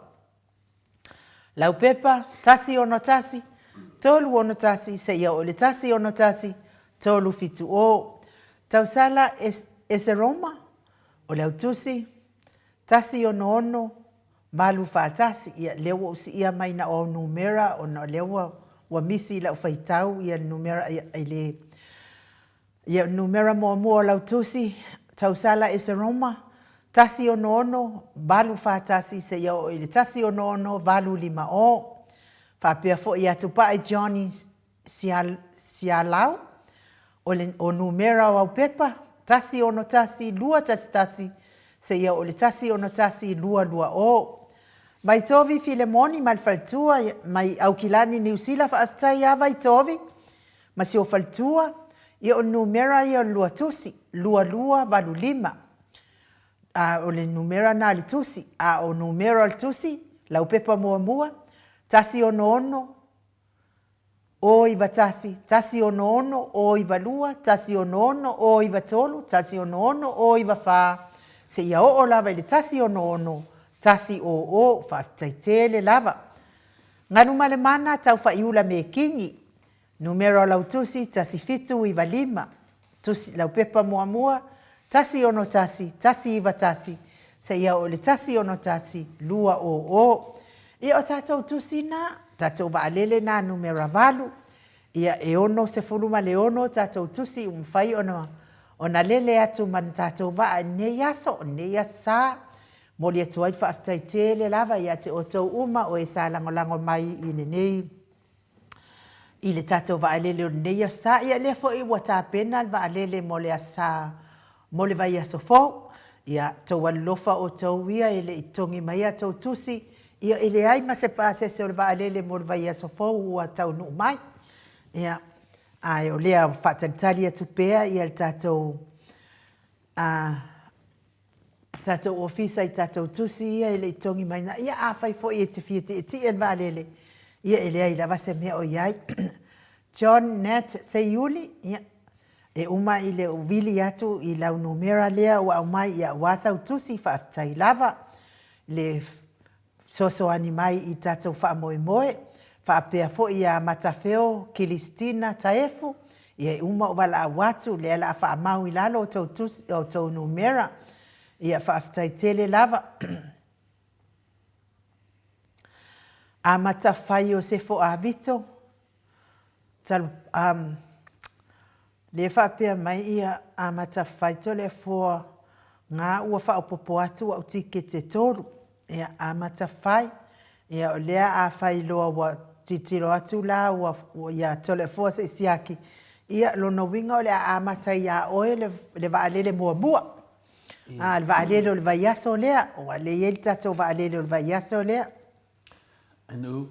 Laupepa, 161, 361 seia oo i le 161, 370. Tausala Eseroma, o le autusi, 166, 841. Ia, lea ua ou siia mai na o au numera ona o lea ua misi i lau faitau ia le numera, ia, e le Ia, numera muamua o lau tusi, Tausala Eseroma, 166 841 seia oo i le 166 850. Faapea foi ia Tupai Johnny Sialau, o le o numera o au pepa, 161 211 seia oo i le 161 220. Vaitovi Filemoni ma le faletua mai Aukilani Niu Sila faafetai ia Vaitovi ma si ou faletua, ia o le numera ia o le lua tusi, 2285. A o le numera na le tusi, a o numera o le tusi, lau pepa muamua, 166, 091, 166, 092, 166, 093, 166, 094, seia oo lava i le 166, 100, faafetai tele lava. Galumalemana Taufa'iula Mekingi, numera o lau tusi 1795, tusi laupepa muamua 161 191 seia oo i le 161 200. Ia o tatou tusi na, tatou vaalele na numera 8, ia e 66 tatou tusi ua mafai ona lele atu ma ni tatou vaa i lenei aso, lenei aso sa. Momoli atu ai le faafetai tele lava ia te outou uma o e sa lagolago mai i lenei i le tatou vaalele o lenei aso Sa. Ia lea foi ua tapena le vaalele mo le aso Sa mo le vaiaso fou. Ia tou alolofa outou ia e le i totogi mai a tou tusi, ia e leai ma se pasese o le vaalele mo le vaiaso fou ua taunuu mai. Ia, ae o lea faatalitali atu pea ia le tatou a tatou ofisa i tatou tusi ia e le i totogi mai na, ia afai foi e te fia tietie i le vaalele, ia e leai lava se mea o i ai. John Nat Seiuli, ia, e uma i le ou vili atu i lau numera lea ua aumai, ia aua sau tusi, faafetai lava le fesoasoani mai i tatou faamoemoe, faapea foi ia Matafeo Kilisitina Taefu, ia e uma o valaau atu, lea la a faamau i lalo outou tusi, outou numera, ia faafetai tele lava. Amata Fai Iosefo Avito, talu, um, lea faapea mai ia Amata Fai Toleafoa nga ua faaopopo atu au tikete e tolu. Ia, Amata Fai, ia o lea afai loa ua tilotilo atu la ua, ia Toleafoa se i siaki, ia lona uiga o le a amata ia oe le, le vaalele muamua. A, le vaalele o le vaiaso lea, ua lea e i ai le tatou vaalele o le vaiaso lea. Anu,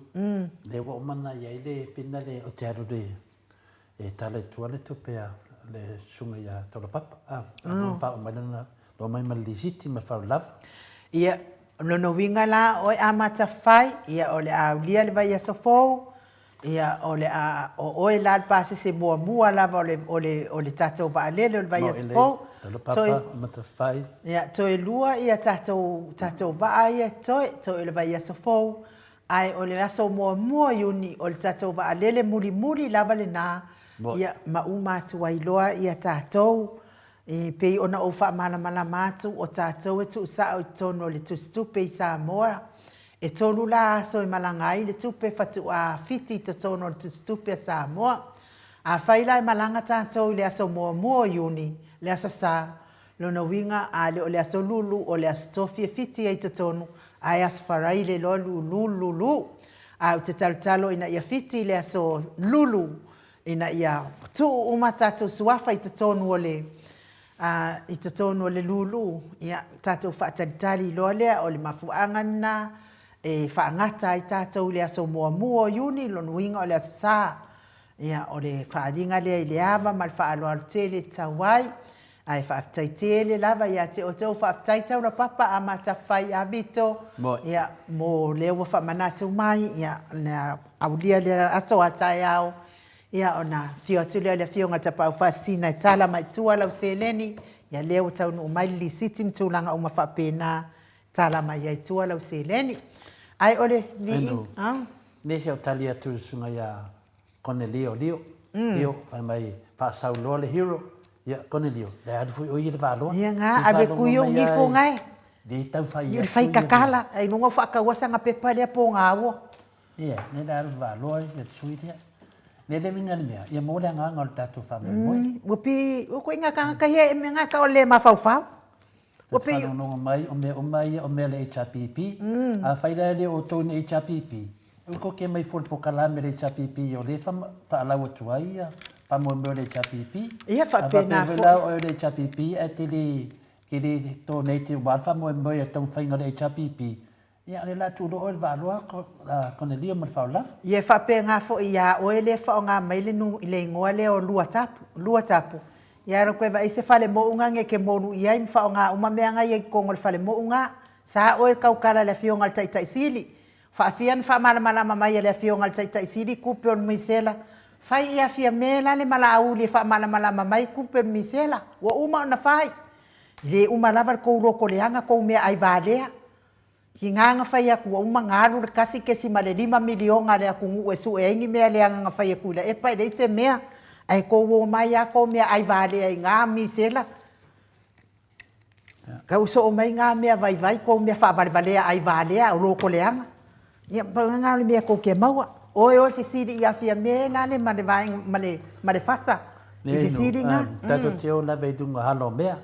lea ua uma ona i ai le pina le o te alu le e tala i tua le tupe a le susuga ia Taulapapa. A, a oh. faaoo mai lana loa mai ma le lisiti ma le faalavelave. Ia, lona uiga la oe amata fai, ia o le a aulia le vaiaso fou, ia o le a o oe la le pasese muamua lava o le o le o le tatou vaalele o le vaiaso fou. Taulapapa, amata fai. Ia, toe lua ia tatou tatou vaa ia toe, toe o le vaiaso fou, ae o le aso muamua o Iuni o le tatou vaalele mulimuli lava lena, ia ma uma atu ai loa ia tatou. E pei ona ou faamalamalama atu, o tatou e tuusao i totonu o le tusitupe i Samoa. E tolu la aso e malaga ai le tupe fatuā fiti i totonu o le tusitupe a Samoa. Afai la e malaga tatou i le aso muamua o Iuni, le Aso Sa, lona uiga a le o le Aso Lulu o le Aso Tofi e fiti ai i totonu, ae Aso Faraile loa lulu lulu. Ae ou te talotalo ina ia fiti i le Aso Lulu ina ia tuu uma tatou suafa i totonu o le i totonu o le lulu, ia tatou faatalitali loa lea, o le mafuaaga lena E faagata ai tatou i le aso muamua o Iuni, lona uiga o le Aso Sa. Ia, o le faaaliga lea i le ava ma le faaaloalo tele e tatau ai. Ae faafetai tele lava ia te outou, faafetai Taulapapa a Matafai a Vito, ia, mo lea ua faamanatu mai, ia, na aulia lea aso a taeao, ia, ona afio atu lea o le Afioga i le Tapaau Faasisina e tala mai tua lau seleni, ia, lea ua taunuu mai le lisiti ma tulaga uma faapena, tala mai ai tua lau seleni. Ae o le viiga, a? Nei se o tali atu i le susuga ia Konelio Lio, Lio, fai mai faasau loa le hero, ia Konelio, le alu foi oi i le valoa. Ia nga, ave kui ou nifo ngae. Le tau fai atu. Le fai kakala, ai luga o faataua sanga pepa lea po ngaua. Ia, ne le alu valoa ia te sui lea. Ne le uiga le mea, ia maua le agaga o le tatou faamoemoe. Ua pi, ua koe nga kanga kai e me nga ka o le mafaufau. Ua pei. Faalogologo mai, o mea uma ia o mea a le HRPP. Afai la e le o outou ni HRPP, ua koke mai fua le polokalame a le HRPP o lea e faalau atu ai ia faamoemoe o le HRPP. Ia faapena foi. A faapea foi la o oe o le HRPP ae te le, te le donate aua le faamoemoe o le taumafaiga o le HRPP, Ia, o lea o le a tuuloa oe i le vaaloa, Konelia ma le faaolava. Ia, e faapena foi ia oe lea e faaaoga mai le nu, le igoa lea o Luatapu, Luatapu. Ia alu koe vaai se fale mou nga nge ke molu i ai ma faaaoga uma mea nga i ai i totonu o le fale mou nga. Sa oe tautala i le Afioga i le Taitai Sili. Faafia na faamalamalama mai e le Afioga i le Taitai Sili tupe o le misela. Fai ia Fiame la le malauli e faamalamalama mai tupe o le misela. Ua uma ona fai. E le uma lava le tou loto leaga tou meaai valea. Tiga na fai atu ua uma na alu le 1.5 miliona a le atunuu e sue ai ni mea leaga na fai atu i Laepa e leai se mea ae tou o mai a tou mea ai valea i na misela tau soo mai na mea vaivai tou mea faavalevalea ai valea o loto leaga ia pau lena o le mea tou te maua oe oe fesili ia Fiame la le ma le vaega ma le ma le fasa i fesili na. Tatou te o lava i luga hala o mea.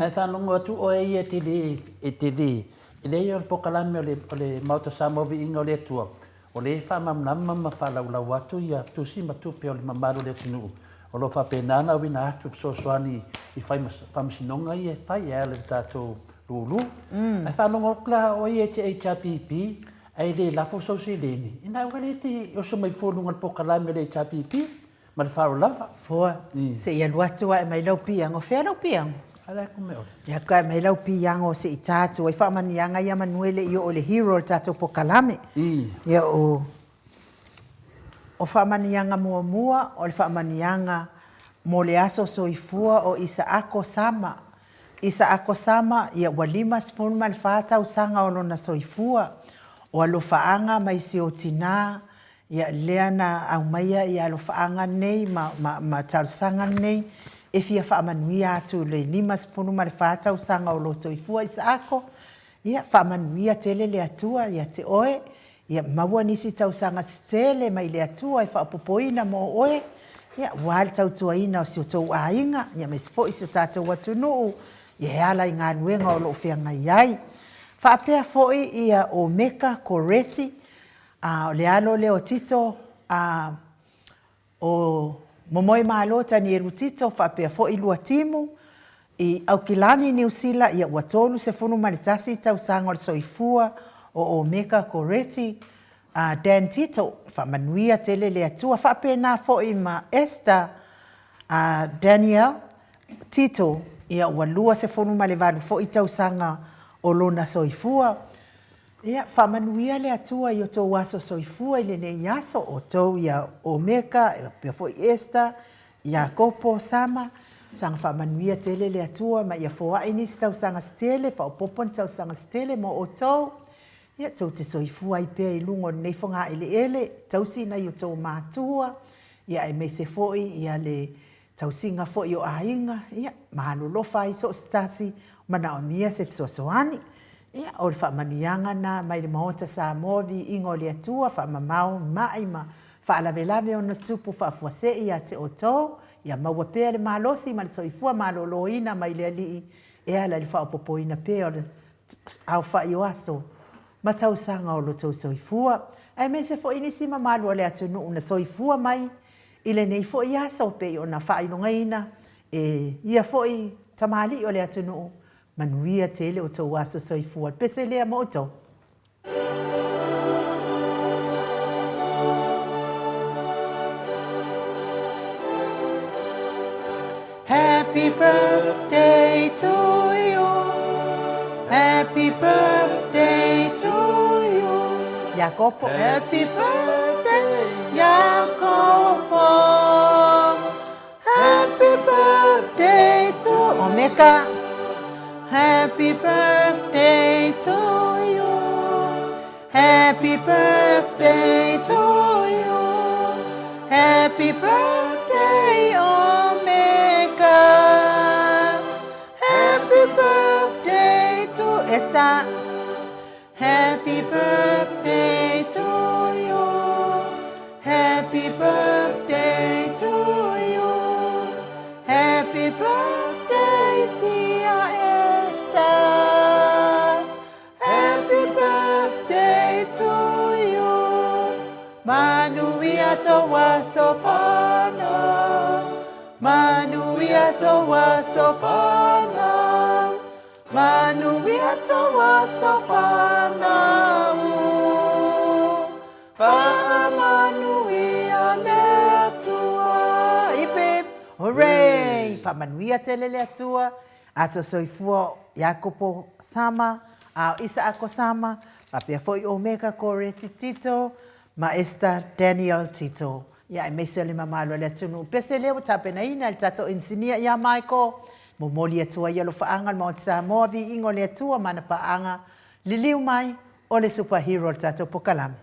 Ae faalogo atu oe ia e te le, e te le, e leai o le polokalame o le, o le Maota Samoa Viiga o le Atua, o lea e faamalamalama ma faalaulau atu ia tusi ma tupe o le mamalu o le atunuu, o lo o faapena ona auina atu fesoasoani i faamasinoga ia e fai e ala i le tatou lulu. Ae faalogo atu la oe ia e te HRPP, ae le lafo sou seleni, ina ua le te oso mai fua i luga o le polokalame o le HRPP. Ma le faaaloalo lava. Fua, se i alu atu ae mai lau piango. Fea lau piango? A lea ku mea ole. Ia atu ae mai lau piango se i ta atu ai faamanuiaga ia manu e le i oo i le hero o le tatou pokalame. Ia o o faamanuiaga muamua o le faamanuiaga mo le aso soifua o Isaako Sama. Isaako Sama, ia ua 54 tausaga o lona soifua. O alofaaga mai si ou tinā Ia, lea na aumaia ia alofaaga nei ma, ma, ma talosaga nei e fia faamanuia atu i le 54 tausaga o lo soifua Isaako, ia, faamanuia tele le Atua ia te oe, ia maua nisi tausaga se tele mai le Atua e faaopoopoina mo oe, ia, aua le tautuaina o si o tou aiga, ia aemaise foi si o tatou atunuu, ia e ala i galuega o lo o feagai ai. Faapea foi ia o Meka Koreti, A o le alo lea o Tito, a o Momoemalo Tanielu Tito faapea foi Luatimu, i Aukilani, Niu Sila, ia ua 31 tausaga o le soifua o Omeka Koreti, a Dan Tito, faamanuia tele le Atua, faapena foi ma Esther, a Daniel Tito, ia ua 28 foi tausaga o lona soifua. Ia, faamanuia le Atua i o outou aso soifua i lenei aso, o outou ia Omeka, faapea foi Esta, Iakopo, Sama, saga faamanuia tele le Atua ma ia foai nisi tausaga se tele, faaopoopo ni tausaga se tele mo outou. Ia, tou te soifua ai pea i luga o lenei fogaeleele, tausi nai o outou matua, ia aemaise foi ia le tausiga foi o aiga, ia, ma alolofa ai so o se tasi, manaomia se fesoasoani. Ia, o le faamanuiaga na mai le Maota Samoa, viiga o le Atua, faamamao mai ma faalavelave ona tupu faafuasei ia te outou, ia maua pea le malosi ma le soifua maloloina mai le Alii e ala i le faaopoopoina pea o le aofai o aso ma tausaga o lo outou soifua, aemaise foi nisi mamalu o le atunuu na soifua mai I lenei foi aso, pei ona faailogaina e ia foi tamalii o le atunuu, manuia tele outou aso soifua. Le pese lea mo outou. Happy birthday to you. Happy birthday to you. Iakopo. Happy birthday, Iakopo. Happy birthday to Omeka. Happy birthday to you. Happy birthday to you. Happy birthday, Omega. Happy birthday to Esther. Happy birthday to you. Happy birthday to you. Happy birthday, dear Esther. Happy birthday to you. Manuia tou aso fanau. Manuia tou aso fanau. Manuia tou aso fanau. Faamanuia le Atua. Hip hip. Hooray! Faamanuia tele le Atua. Aso soifua Iakopo Sama, a o Isaako Sama, faapea foi Omega Koreti Tito ma Esther Daniel Tito. Ia, aemaise o le mamalu o le atunuu. Pese lea ua tapenaina e le tatou inisinia ia Michael. Momoli atu ai alofaaga o le Maota Samoa, viiga o le Atua ma ana paaga, liliu mai o le Super Hero o le tatou pokalame.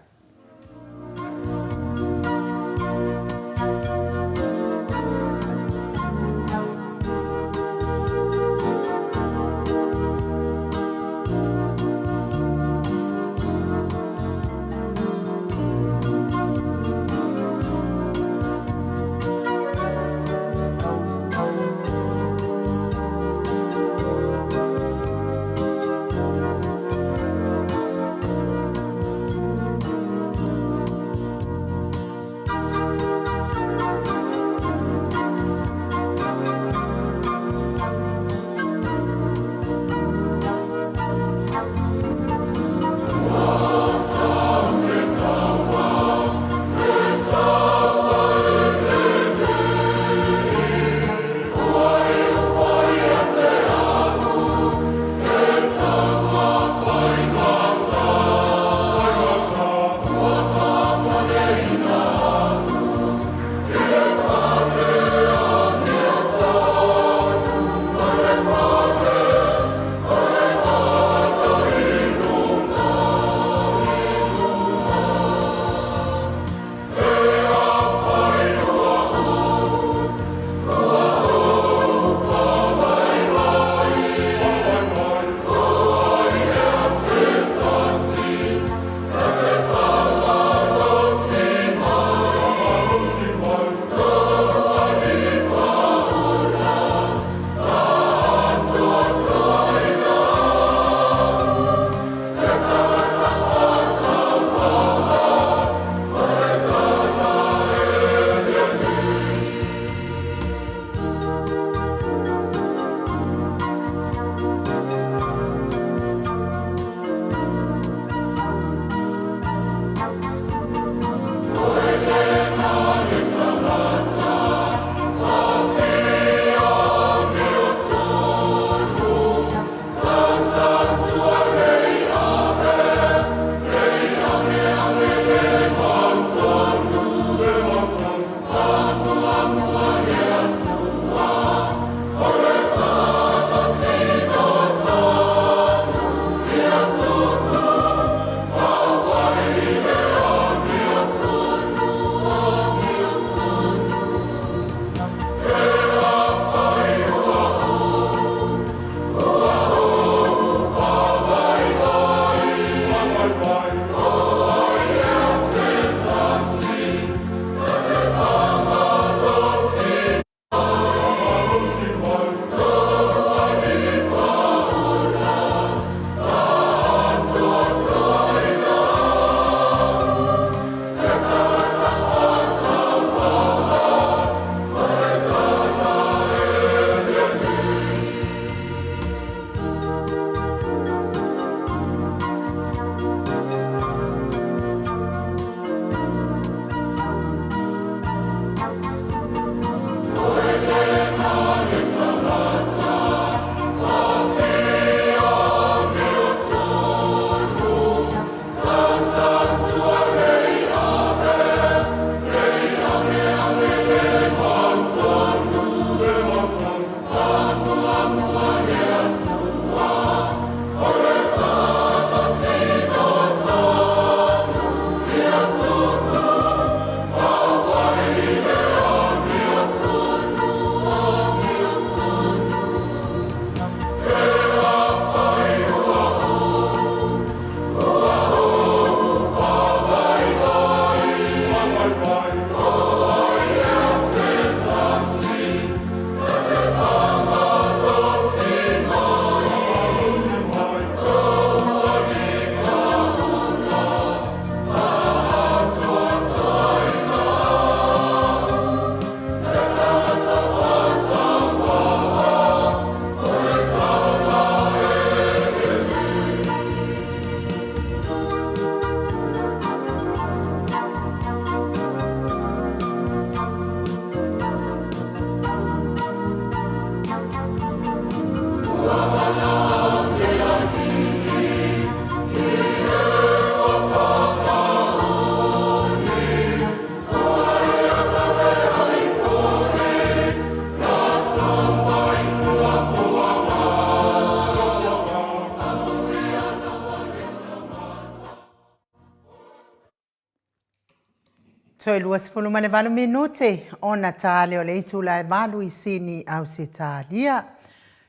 Toe 28 minute ona ta lea o le itula e valu i Sini, Ausetalia.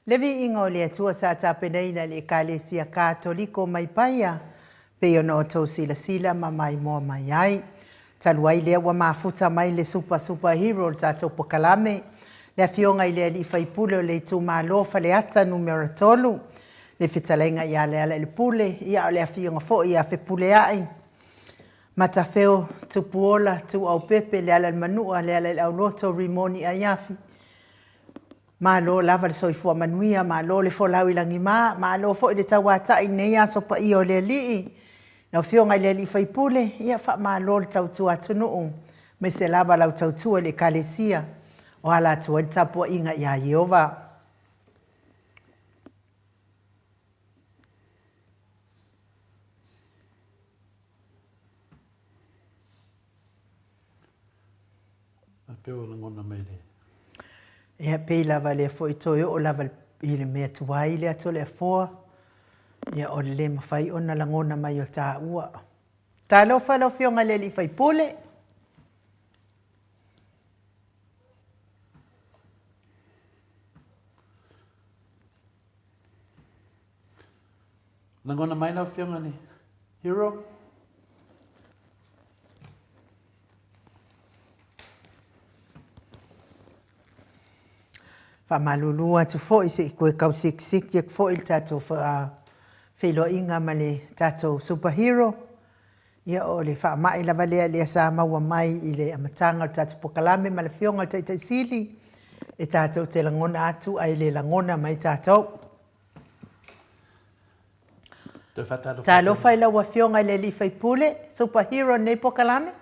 Le viiga o le Atua sa tapenaina e le Ekalesia Katoliko mai Paia, pei ona outou silasila ma maimoa mai ai. Talu ai lea ua mafuta mai le Supa Super Hero o le tatou pokalame, le Afioga i le Alii Faipule o le Itumalo Faleata Numera 3, le Fetalaiga ia Lealailepule, ia a o le Afioga foi ia Fepuleai Matafeo, Tupuola, Tuuaupepe, Lealailemanua, Lealaileauloto, Rimoni Aiafi, Malo lava le soifua manuia, malo le folau i lagima, malo foi le tauatai i lenei aso paia o le Alii. Lau Afioga i le Alii Faipule, ia faamalo le tautua atunuu, aemaise lava lau tautua i le Ekalesia o ala atu ai le tapuaiga ia Ieova. A pei ua lagona mai le. Ia, pei lava lea foi toe oo lava i le mea tuai le atu o le afoa, ia o le le mafai ona lagona mai o taua. Talofa lau Afioga i le alii faipule. Lagona mai lau Afioga i le Hero. Faamalulu atu foi se i toe tau sikisiki atu foi le tatou feiloaiga ma le tatou super hero. Ia o le faamai lava lea lea sa maua mai i le amataga o le tatou polokalame ma le Afioga i le Taitai Sili e tatou te lagona atu ae le lagona mai tatou. Talofa i lau Afioga i le alii faipule, super hero o lenei polokalame.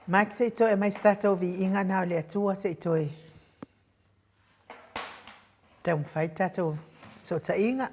Mike, se i toe aumai se tatou viiga na o le Atua, se i toe taumafai le tatou fesootaiga.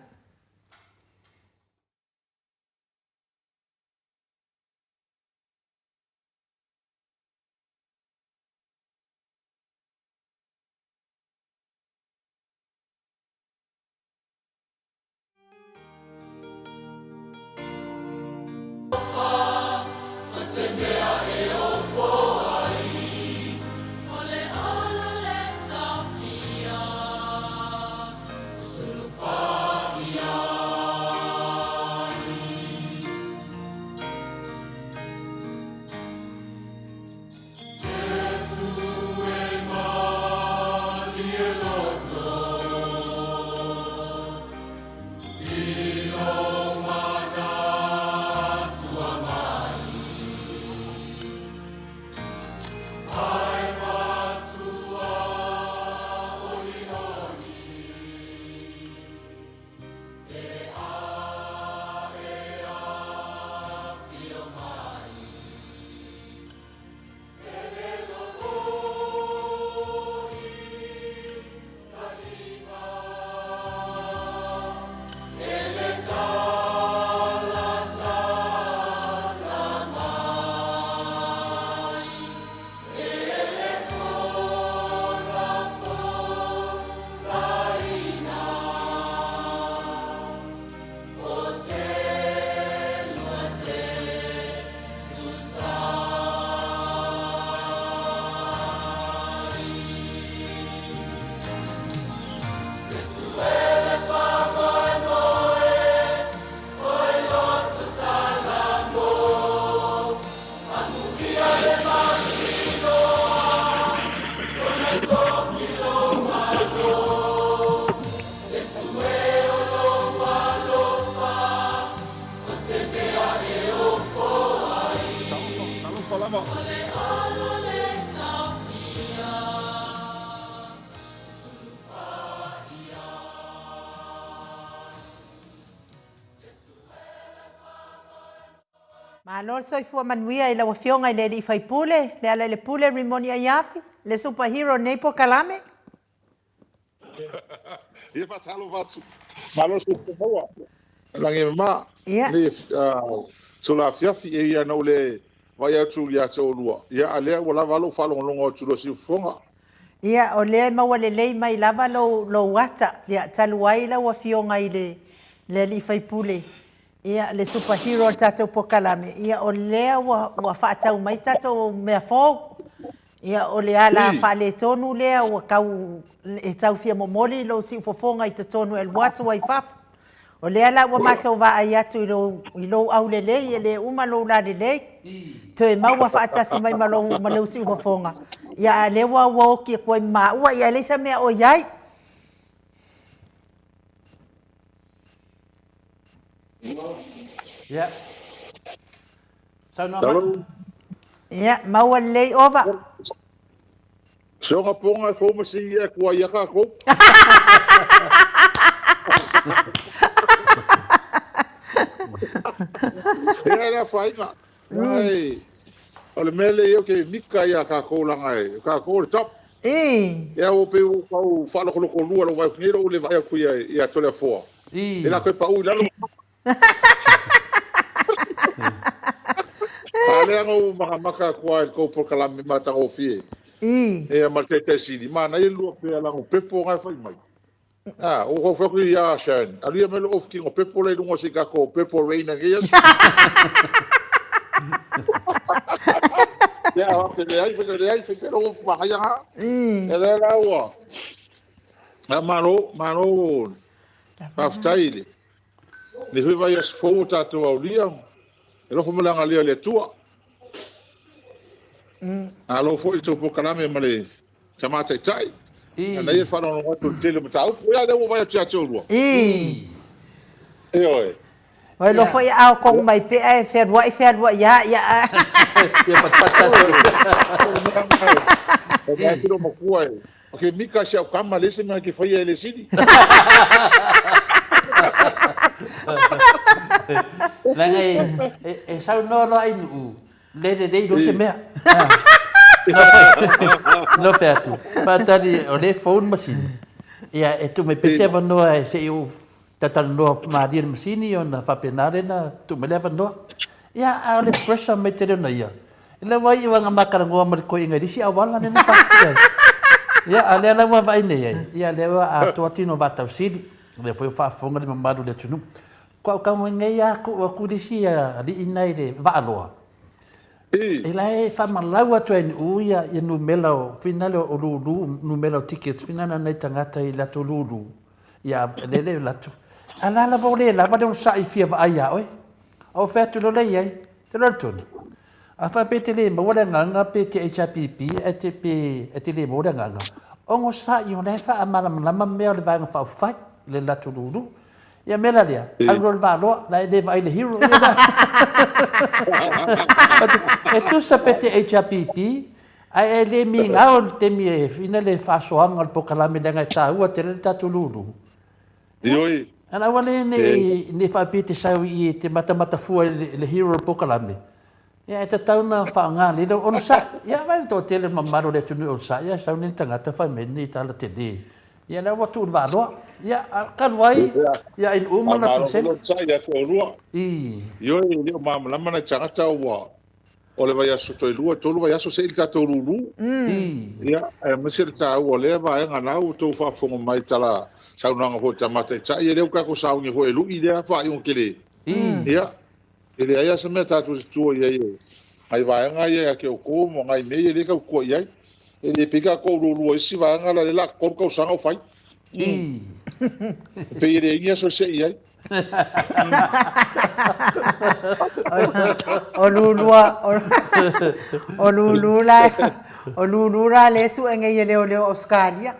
Malo le soifua manuia i lau Afioga i le alii faipule, Lealailepule Rimoni Aiafi, le super hero o lenei polokalame. Ia faatalofa atu. Malo le soifua maua. Lagi e mama. Ia. Nei sola afiafi e ia na ou le vaai atu ia te oulua. Ia a lea ua lava lou faalogologo atu loa siufofoga. Ia, o lea e maua lelei mai lava lou, lou ata. Ia, talu ai lau Afioga i le, le alii faipule, ia, le super hero o le tatou pokalame, ia, o lea ua, ua faatau mai tatou mea fou. Ia, o le ala faaletonu lea ua tau, e tau fia momoli lou siufofoga i totonu e alu atu ai i fafo. O lea la ua matou vaai atu i lou, i lou aulelei, e le uma lou lalelei, toe maua faatasi mai ma lou, ma lou siufofoga. Ia, a o lea ua, ua oti atu ai ma maua, ia e leai sa mea o i ai. Ia. Saunoa mai. Ia, maua lelei ova. Sioga ponga e fou ma si ia kua ia kākou. Ia lea whainga. Ai, o le mea lea ia ke mika ia kākou langa e, kākou o le top. Ia o pe o kau whaalokoloko lua lo vai nei lo le vai aku ia ia tole afoa. E la koe pau i lalo. A lea na ou makamaka atu ai i le tou polokalame matagofie. Ia ma le Taitaisili, manaia le lua pea lago pepo na e fai mai. A, ua tau fai atu ia Sharon, alu ia mai lou ofu pepo la i luga o se i tatou pepo rain nei aso. Ia, a te leai, fai leai, fai pea lou ofu manaia na. Ia lea la ua. A malo, malo. Faafetai i le Lenei foi vaiaso fou ua tatou aulia, e alofa ma le agalelei o le Atua. Malo foi i le tou polokalame ma le Tama Taitai. Ana ia faalogologo atu i le tele o mataupu. Ia, lea ua vaai atu ia te oulua. Ioe. Ua iloa foi a ao tonu mai pea e fealuai fealuai a ia. Ia patapata atu. O mea tino matua e. Ok, mika si au kama le se mea ke whaia e le sini. Leaga e, e, e saunoa loa ai nuu, le lelei loa se mea. No whea atu. Whātari, o le phone machine. Ia, e tu mai pese avanoa e se i u tatalanoa malie le masini ona faapena lena tuu mai le avanoa. Ia, a o le pressure mai tele ona ia. E lau ai i wanga makalagoa ma le koiinga i le isi auala lena faafetai ai. Ia, a lea la ua vaai nei ai, ia lea ua atoa tino vaatausili, lea foi ua faafofoga le mamalu o le atunuu. Kua ou tago nei a tuu atu le isi alii na i le Vaaloa. E la e faamalau atu ai niu ia, ia numera o, finale o lulu, numera o tickets, finale nai tagata i latou lulu. Ia, le le latou. A la lava o le lava le onosai fia vaai ia oe. A o fea atu loa lea i ai. Te loa le tonu. A faapea e te le maua le agaga pe te HRPP e te pe e te le maua le agaga, onosai o la e faamalamalama mea o le Vaega Faaupufai i le latou lulu. Ia mea la lea, alu loa le Valoa, la e le vaai le hero ia la. E tusa pe te HRPP, ae e le migao le taimi e ina le faasoaga o le polokalame leaga e taua tele le tatou lulu. Ioe. Ana aua le nei faapea e te sau i i te matamatafua i le hero o le polokalame. Ia e tatau ona faaaoga lelei lau onosai. Ia vaai le toatele o le mamalu o le atunuu e onosai, ae sau nei le tagata fai mai nei tala tele. Ia lea ua tuu i le vaaloa. Ia talu ai, ia inu uma le latou sene. Malo onosai ia te oulua. Ioe, e le o malamalama nai tagata ua o le vaiaso toe lua, tolu vaiaso se i le tatou lulu. Ia, aemaise le taua o lea vaega na ua outou faafofoga mai i tala saunoaga foi a Tama Taitai, ia lea ua tatou sauni foi e lui lea faaiuga tele. Ia, e leai lava se mea tatou te tua i ai e nai vaega ia ia te outou ma nai mea ia lea tatou te tua i ai. E le pei tatou lua i isi vaega la lea la 3 tausaga o fai. E pei e leai ni aso e see i ai. O lulua, o lulu la, o lulu la lea e sue nei e leoleo o Ausetalia.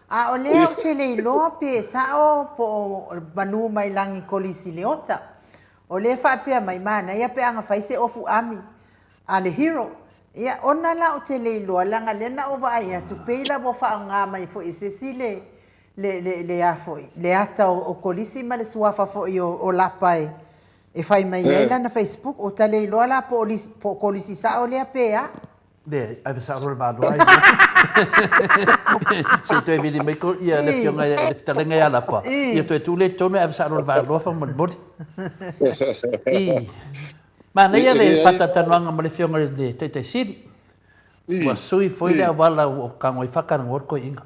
A o lea ou te le iloa pe sao po o manu mai lagi Kolisi Leota. O lea e faapea mai, manaia pe ana fai se ofu ami a le hero. Ia, ona la ou te le iloa, leaga lea na ou vaai atu, pei la ua faaaoga mai foi e se isi le, le, le, le a foi, le ata o, o Kolisi ma le suafa foi o, o Lapa e, e fai mai ai lana Facebook. Ou ta le iloa la po o, po o Kolisi sao lea pe a. Leai, ave sao loa le valoa ai. Se i toe vili mai ko ia le afioga i le fetalaiga ia Lapa, ia toe tuu lea i totonu ae ave sao loa i le Valoa faamolemole. I. Manaia le faatalatalanoaga ma le afioga i le Taitai Sili. Ua sui foi le auala ua tago ai faatalanoa le toeaina.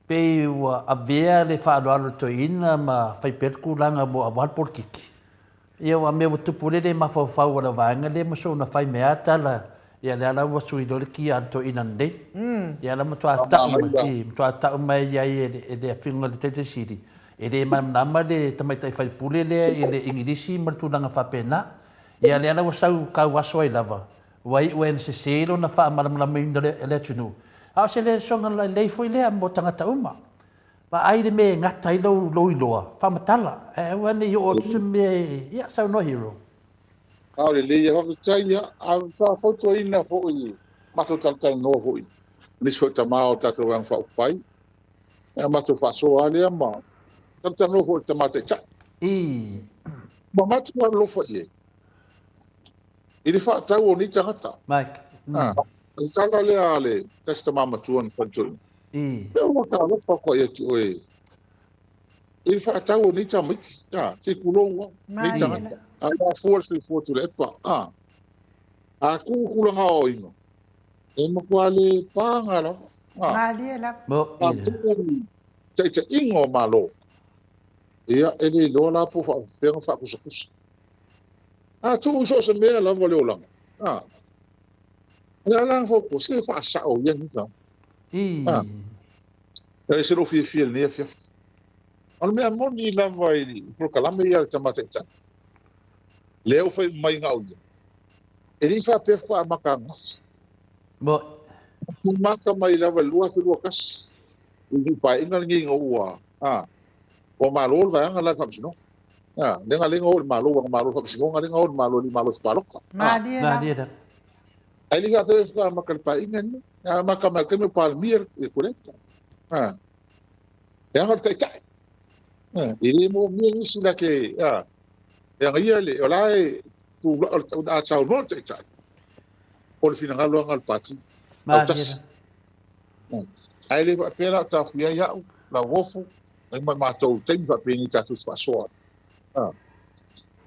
Pei ua avea le faaaloalo i le toeaina ma fai pea le tulaga mo aua le polokiki. Ia aua mea ua tupu lele mafaufau o le vaega lea ma soona fai mai a tala ia lea la ua sui loa le kia a le toeaina nei. Ia la matua tau mai, matua tau mai ai e le afioga i le Taitai Sili, e le malamalama le tamaitai faipule lea i le Igilisi ma le tulaga faapena. Ia lea la ua sau tau aso ai lava, ua iu ai ina sese lona faamalamalamaina o le atunuu. A o se lesona lelei foi lea mo tagata uma. Vaai le mea e gata ai lou, lou iloa, faamatala, ae aua ne i oo atu se mea e, ia, saunoa Hero. A o lelei ia, faafetai ia. A sa fautuaina foi, matou talatalanoa foi, nisi foi tama o tatou Vaega Faaupufai, ia matou faasoa lava lea ma talatalanoa foi i le tama taitai. I. Ma matou alolofa i ai i le faatau o nei tagata. Mike. Mm. O le tala lea a le tasi tama matua na fai I. Pe ua ta alofa atu ia ki oe i le faatau o nei tamaiti, a, se i tulou lava, nei tagata. A mafua le soifua Tuilaepa, a, a tuu tulaga aoaoina, e matua le paga lava. A, Malie lava. A tuu taitaiga o Malo, ia, e le iloa la po o faapefea ona faakusakusa. A tuu i so o se mea lava o le olaga, a, o le a la na fautua, se faasao ia nei tagata. I. E ese lou fiafia i lenei afiafi. O le mea moni lava i polokalame ia a le tama taitai, lea ua fai mai na o ia, e le i faapea faatoa amata ananafi. Mo. Amata mai lava i le 2021, i le Paeaiga lenei ina ua, a, ua malo le vaega la i le Faamasinoga. A, lea na o i le Malo, ua na malo i le Faamasinoga, lea na o i le Malo e le i malo i se palota. Malie lava. Ae le i faapea faatoa amata i le Paeaiga lenei. Na amata mai i le taimi o Palemia le Tuilaepa. A, leaga o le taitai. A, e le moomia nisi la ke, a, leaga ia le, o la e tula, o le, a saunoa le taitai, o le finagalo lava o le pati. Autasi. Ae le faapea la o taofia ai au, Lauofo, ma matou taimi faapenei tatou te faasoa. A,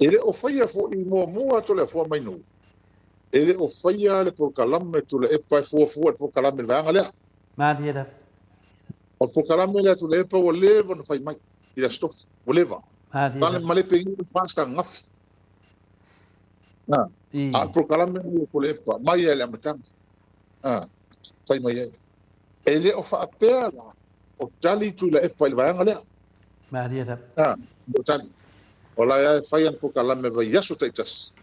e le o faia foi muamua Toleafoa Mainu. E le o faia le polokalame Tuilaepa e fuafua i le polokalame i le vaega lea. Malie lava. O le polokalame lea Tuilaepa ua leva ona fai mai i le Aso Tofi. Ua leva. Malie lava. Malepe i le FAST ananafi. A o le polokalame lea Tuilaepa mai lava i le amataga. A, fai mai ai. E le o faapea la o tali Tuilaepa i le vaega lea. Malie lava. A, o tali. O la e fai ana polokalame vaiaso taitasi.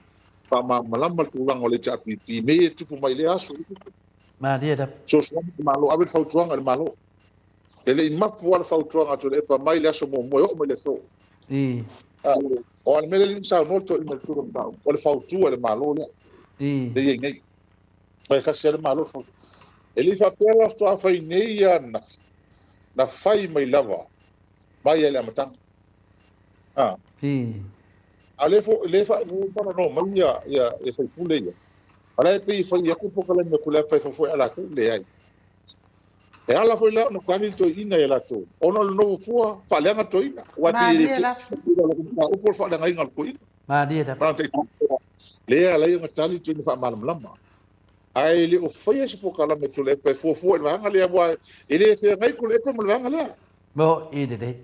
Faamalamalama le tulaga o le HRPP, mea ia e tupu mai lea aso. Malie lava. Fesoasoani le Malo, ave le fautuaga i le Malo. E le i mapu lava le fautuaga a Tuilaepa mai le aso muamua e oo mai le aso. I. O le mea lea na saunoa le toeaina i le tulaga mataupu, o le fautua i le Malo lea. I. Lea e i ai nei. E tasi lava le Malo fautua. E le i faapea la faatoa fai nei ia ananafi, na fai mai lava mai lava i le amataga. I. A lea foi, lea faatalanoa mai ia, ia, ia faipule ia. A la e pei e fai atu polokalame a Tuilaepa e fofo ai a latou, leai. E ala foi la ona tali le toeaina ia latou, ona o le nofo fua faaleaga le toeaina. Aua e pei e Malie lava. upu o le faaleagaina o le toeaina. Malie lava. Lea e ala ai ona tali le toeaina faamalamalama. Ae le o faia se polokalame a Tuilaepa e fuafua i le vaega lea, aua e le feagai Tuilaepa ma le vaega lea. Mo i lelei.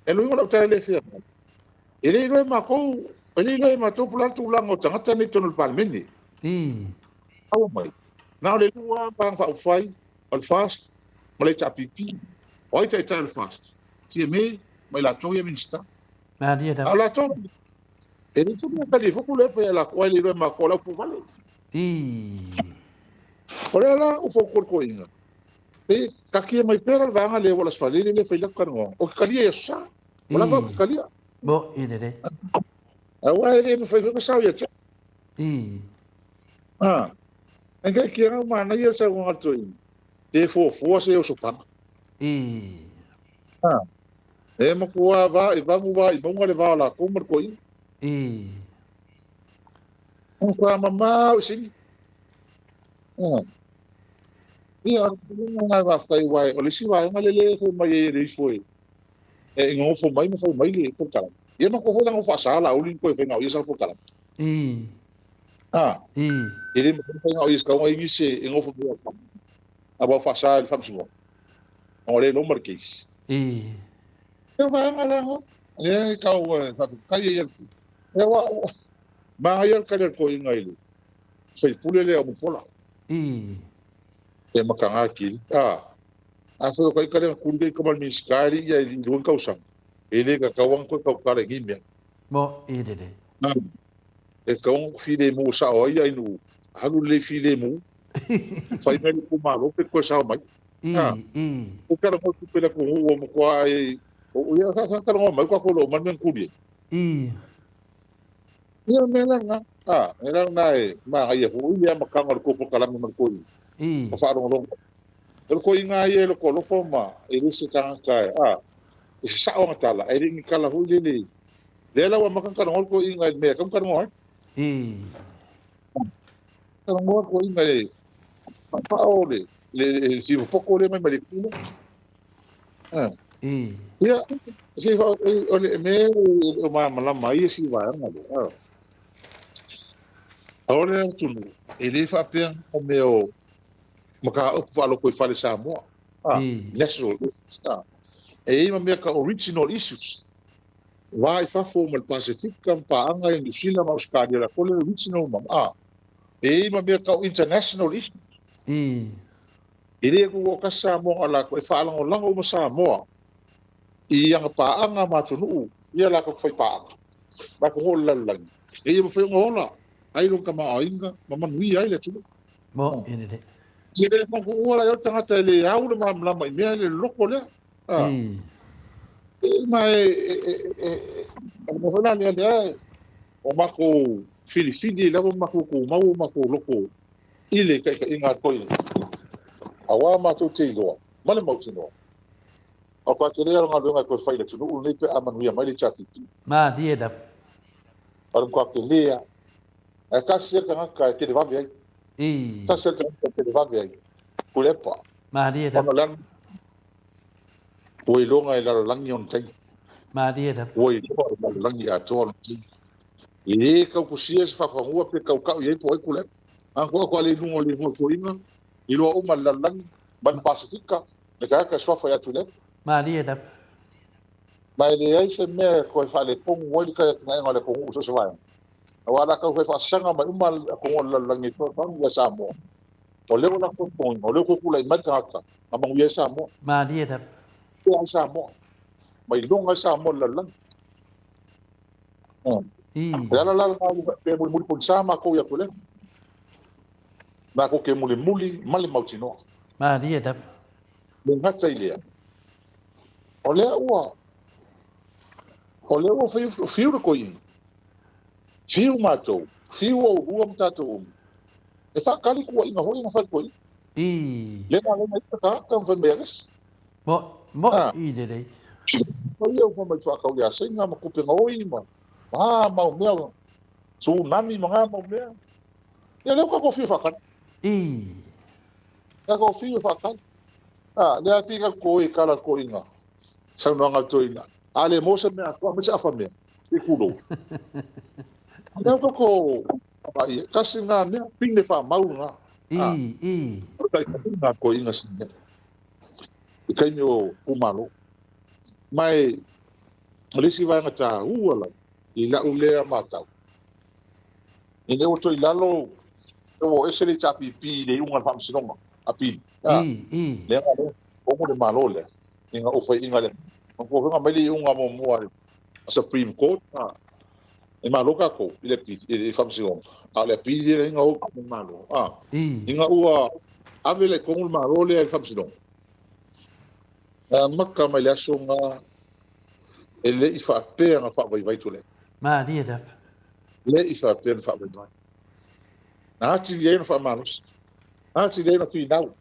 E luiga lau tala le feagai. E le iloa e matou, e le iloa e matou po o le a le tulaga o tagata nei i totonu o le Palemene. I. Aua mai. Na o le lua lava Vaega Faaupufai, o le FAST ma le HRPP. O ai taitai o le FAST? Fiame ma i latou ia Minisita. Malie lava. A o latou, e le tonu e talie foi Tuilaepa ia latou, aua e le iloa e matou o le aupuvale. I. O lea la ua fautua le toeaina, pe takia mai pea la le vaega lea ua Aso Faraile lea e fai lata talanoaga, ou te talia i Aso Sa. O la ou te talia. Mo i lelei. Aua e le mafai foi ona sao ia te au. I. A, e kai kia ngau manaia le saunoaga a le toeaina, tē fuafua se osopaga. I. A, e matua va i vagu va i mauga le va o latou ma le toeaina. I. Matua mamao i sini. A. Ia, o le agaga faafetai aua o le isi vaega lea e fai mai ai e le ifo e e gofo mai ma fai mai le polokalame. Ia ma foi la faasa la uli ko fai ngau ia sa polokalame. Ah. E le mafai ngau ia kau ai se e gofo mai. A wa faasa le faamasinoga. O le loma le case. Ia vaega la ngo. Ia kau faafetai ia. Ia wa ma ia ka le ko inga ile. Faipule le o Mupola. E makaga kili. A. A foi o kai kale kuli kai kamal Minisita i ia i lua tausaga. E le ka kau ang koe kau kale ngi mea. Mo i lele. E kau ang file mu sa o ia inu. Alu le file mu. Fai mai le kumalo pe koe sao mai. I, i. O kala mo tupe la ku o mo kwa ai. O ia sa sa kala mai kwa ko lo man men kuli. I. Ia mea la na. A, e la na e ma ia fu ia makanga le kopo kalama ma ko. I. O whaalongolongo. O le koiga ia e loko alofa ma e le se tagata e, a, e se sao ona tala, e le ni kala foi lele. Lea la ua maka kalongo le koiga i le mea kamu kalongo ai. I. Kalongo le koiga i le paopao le, le, le fivopoko lea mai ma le kula. A. I. Ia, se fa, o le mea o malamalama ai si vaega lea. A. A o le atunuu, e le faapea o mea o mataupu faaloko i fale Samoa. Ah, national issues. Ah. E i ai ma mea ka original issues. Va i fafo ma le Pasifika, ma paaga i New Zealand ma Australia, la kole original ma. Ah. E i ai ma mea ka international issues. E le ku o ka Samoa a lākou e faalagolago uma Samoa i aga paaga ma atunuu ia lākou fai paaga. Lākou ho le lalolagi. E ia mafai ona ola ai lona tamaoaiga ma manuia ai le atunuu. Mo, e lelei. Se le faafuua la i ai le tagata e le au le malamalama i mea e le loloko lea. E ma e e e e o le mea foi la lea lea o matou filifili lava ma matou tumau o matou loko i le taitaiga a toeaiina. Aua matou te iloa ma le mautinoa o ka tele o le galuega e toe fai i le atunuu lenei pe a manuia mai le HRPP. Malie lava. O le matua tele lava. Ae tasi lava le tagata e televave ai. Tasi lava le tagata e televave ai. Tuilaepa. Malie lava. Ona o le a ua iloga e lalolagi ona taimi. Malie lava. Ua iloa e lalolagi atoa ona taimi. E le tautusia se faafanua pe tautau i ai po o ai Tuilaepa. A tua atu lava le i luga o le igoa o le toeaina, iloa uma e le lalolagi ma le Pasefika le tagata e suafa ia Tuilaepa. Malie lava. Ma e leai se mea e toe faaletonu ai le taiatinaega o le atunuu i so o se vaega. Aua o le a tau fai faasaga mai uma atunuu o le lalolagi e fesoasoani ia Samoa. O lea ua latou totogiina, o lea ua toe tulai mai le tagata na manuia ai Samoa. Malie lava. Pea ai Samoa. Ma iloga ai Samoa i le lalolagi. O le ala la lena pe mulimuli pogisa matou ia Tuilaepa. Matou te mulimuli ma le mautinoa. Malie lava. Le gata i lea, o lea ua o lea ua fiu le toeaina, fiu matou, fiu oulua ma tatou uma, e faatali tuuaiga foi na fai le toeaina. Lea na ala ai na ita tagata ma fai mai alesi. Mo, mo i lelei. Fai ia ua fai mai faatau ia Saina ma tupe gaoi ma a mau mea, tsunami ma nga mau mea. Ia lea ua tatou fiu e faatali. Tatou fiu e faatali. A, lea pei ka ko e kala ko inga. Saunoaga a le toeaina. A le maua se mea atoa aemaise afa mea, se kulou. Lea ua tatou vaai ai. Tasi lena mea, pine faamau lena. I, i. O le taitaiga a le toeaina si mea. I taimi o itumalo. Ma e, o le isi vaega taua lava i lau lea matau, ina ua toe i lalo, ua o ese le HRPP i le iuga o le Faamasinoga, Apili. I, i. Lea na omo le Malo lea, ina ua faiaina lea. Manatua foi na aumai le iuga muamua a le Supreme Court, e malo tatou i le apili, i le Faamasinoga, a o le apili lea na o i le Malo. Ina ua ave lea i totonu le Malo lea i le Faamasinoga, e amata mai le aso na e le i faapea na faavaivai Tuilaepa. Malie lava. Le i faapea na faavaivai. Na atili ai ona faamalosi. Na atili ai ona finau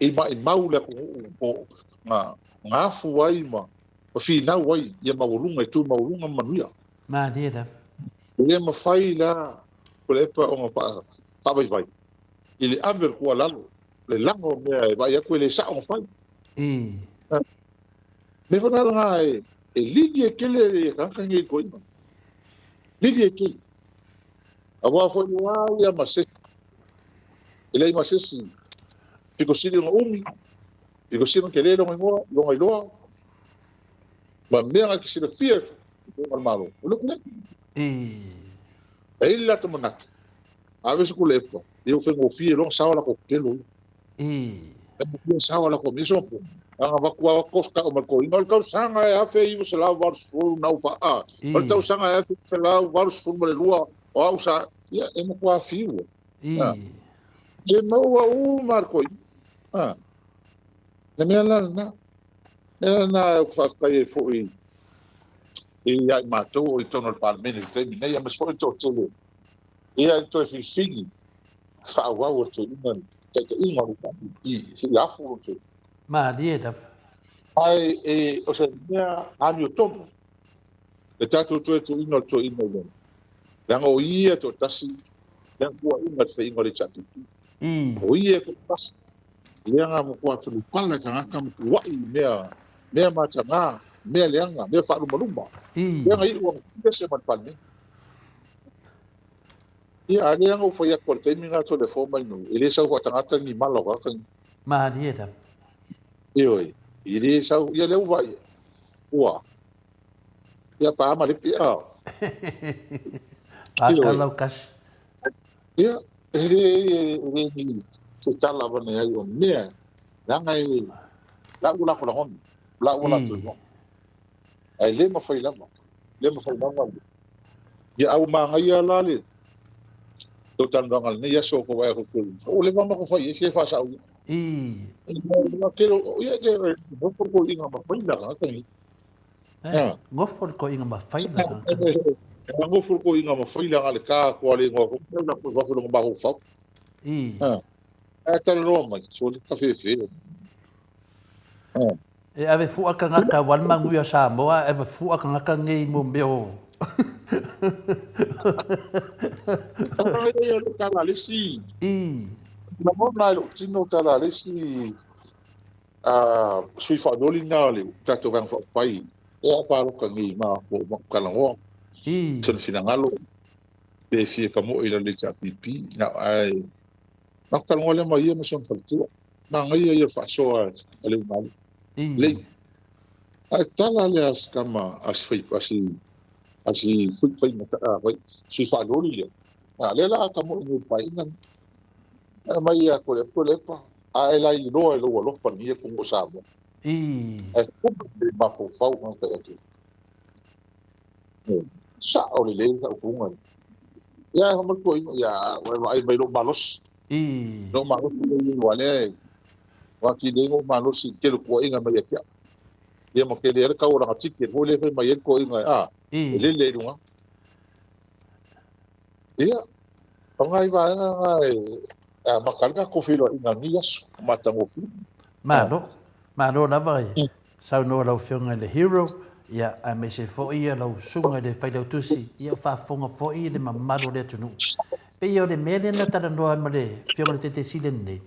i maimau le atunuu po na afu ai ma finau ai ia maualuga, i tu maualuga ma manuia. Malie lava. E le mafai la Tuilaepa ona faavaivai i le ave o le tuualalo. le laga o mea e vaai atu e le sa'o ona fai. Mea foi na lena e lili e tele e tagata nei i toeaiina. Lili e tele. Aua foi ua ia ma se e leai ma se isi pito sili ona umi, pito sili ona tele lona igoa, lona iloa, ma mea na te silafia e le Malo, o le Tuilaepa. E i ai le latou manatu, ave se Tuilaepa, ia ua faigofie loa ona sao latou pepelo ia. Faigofie sao latou mea sopo. Ana avatu lava tosa ma le toeaina, o le tausaga e 1980 na ou faa, o le tausaga e 1982 o au sa, ia e matua fiu. E maua uma le toeaina. Le mea la lena. Mea lena ou te faafetai ai foi ia i matou o i totonu o le Palemene i le taimi nei, aemaise foi le toatele ia i le toe filifili faaauau o le toeaina le taitaiga o le HRPP se i afu lo toe. Malie lava. Ae e, o se mea amiotonu le tatou toe tuuina o le toeaina i lona, leaga o ia toatasi lea na tuuaiina i le faiga o le HRPP. O ia toatasi Lea na matua tulupala tagata ma tuuai i mea, mea mataga, mea leaga, mea faalumaluma. Lea na iu ona ese ma le Palemene. Ia, a lea na ou fai atu i le taimi lena telefoni mai nuu, e le sau faatagata ni mala o tagata nei. Malie lava. Ioe, e le sau, ia lea ua vaai, ua, ia pa ma le pia. Pa kalau kasi. Ia, e le, e le ni se tala avane ai o mea, leaga e, la ua lako lagona, la ua latou iloa. Ae le mafai lava, le mafai lava. Ia, a ua manaia la le tou talanoaga i lenei aso ko vaai atu ua leva ona matou fai ai se faasao ia. Ia, te nofo le toeaina ma faila tagata nei. Nofo le toeaina ma faila tagata nei. Nofo le toeaina ma faila na o le ta atu lava o le igoa foi lea i fafo i lona mafaufau. Ae talanoa mai, sole tafefe. E ave fua tagata aua le manuia o Samoa, ae ave fua tagata nei mo mea o. Ia, o le tala a le isi. Lagona i lou tino tala a le isi sui faalioli lena o le tatou Vaega Faaupufai e a palota nei ma ma talanoa sona finagalo pe fia kamoe i lalo HRPP na ae ma talanoa lea ma ia ma sona faletua manaia ia faasoa a le ugali lei ae tala lea a si tama a si fai a si a si fai fai fai sui faalioli lea a lea la kamoe nei paeaiga ae mai ia ko le ko le pa A e lailoa i lou alofa lenei atunuu o Samoa. Ae fua le mafaufau o tagata i atu. Sao lelei le faaupuga lea. Ia, e fai mai toeaina, ia, ua e vaai mai i lou malosi. Lou malosi lea aua lea e ua atili ai lou malosi i le tele o tuuaiga mai ia te au. Ia ma tele ai le tau o lana ticket foi lea e fai mai ai le toeaina, a, e lele i luga. Ia, o nai vaega na e amata ai le tatou feiloaiga i lenei aso matagofie. Malo, malo lava i saunoa lau Afioga i le Hero, ia, aemaise foi lau Susuga i le Failautusi, ia o faafofoga foi le mamalu o le atunuu. E pei o le mea lea na talanoa ai ma le Afioga i le Taitaisili lenei,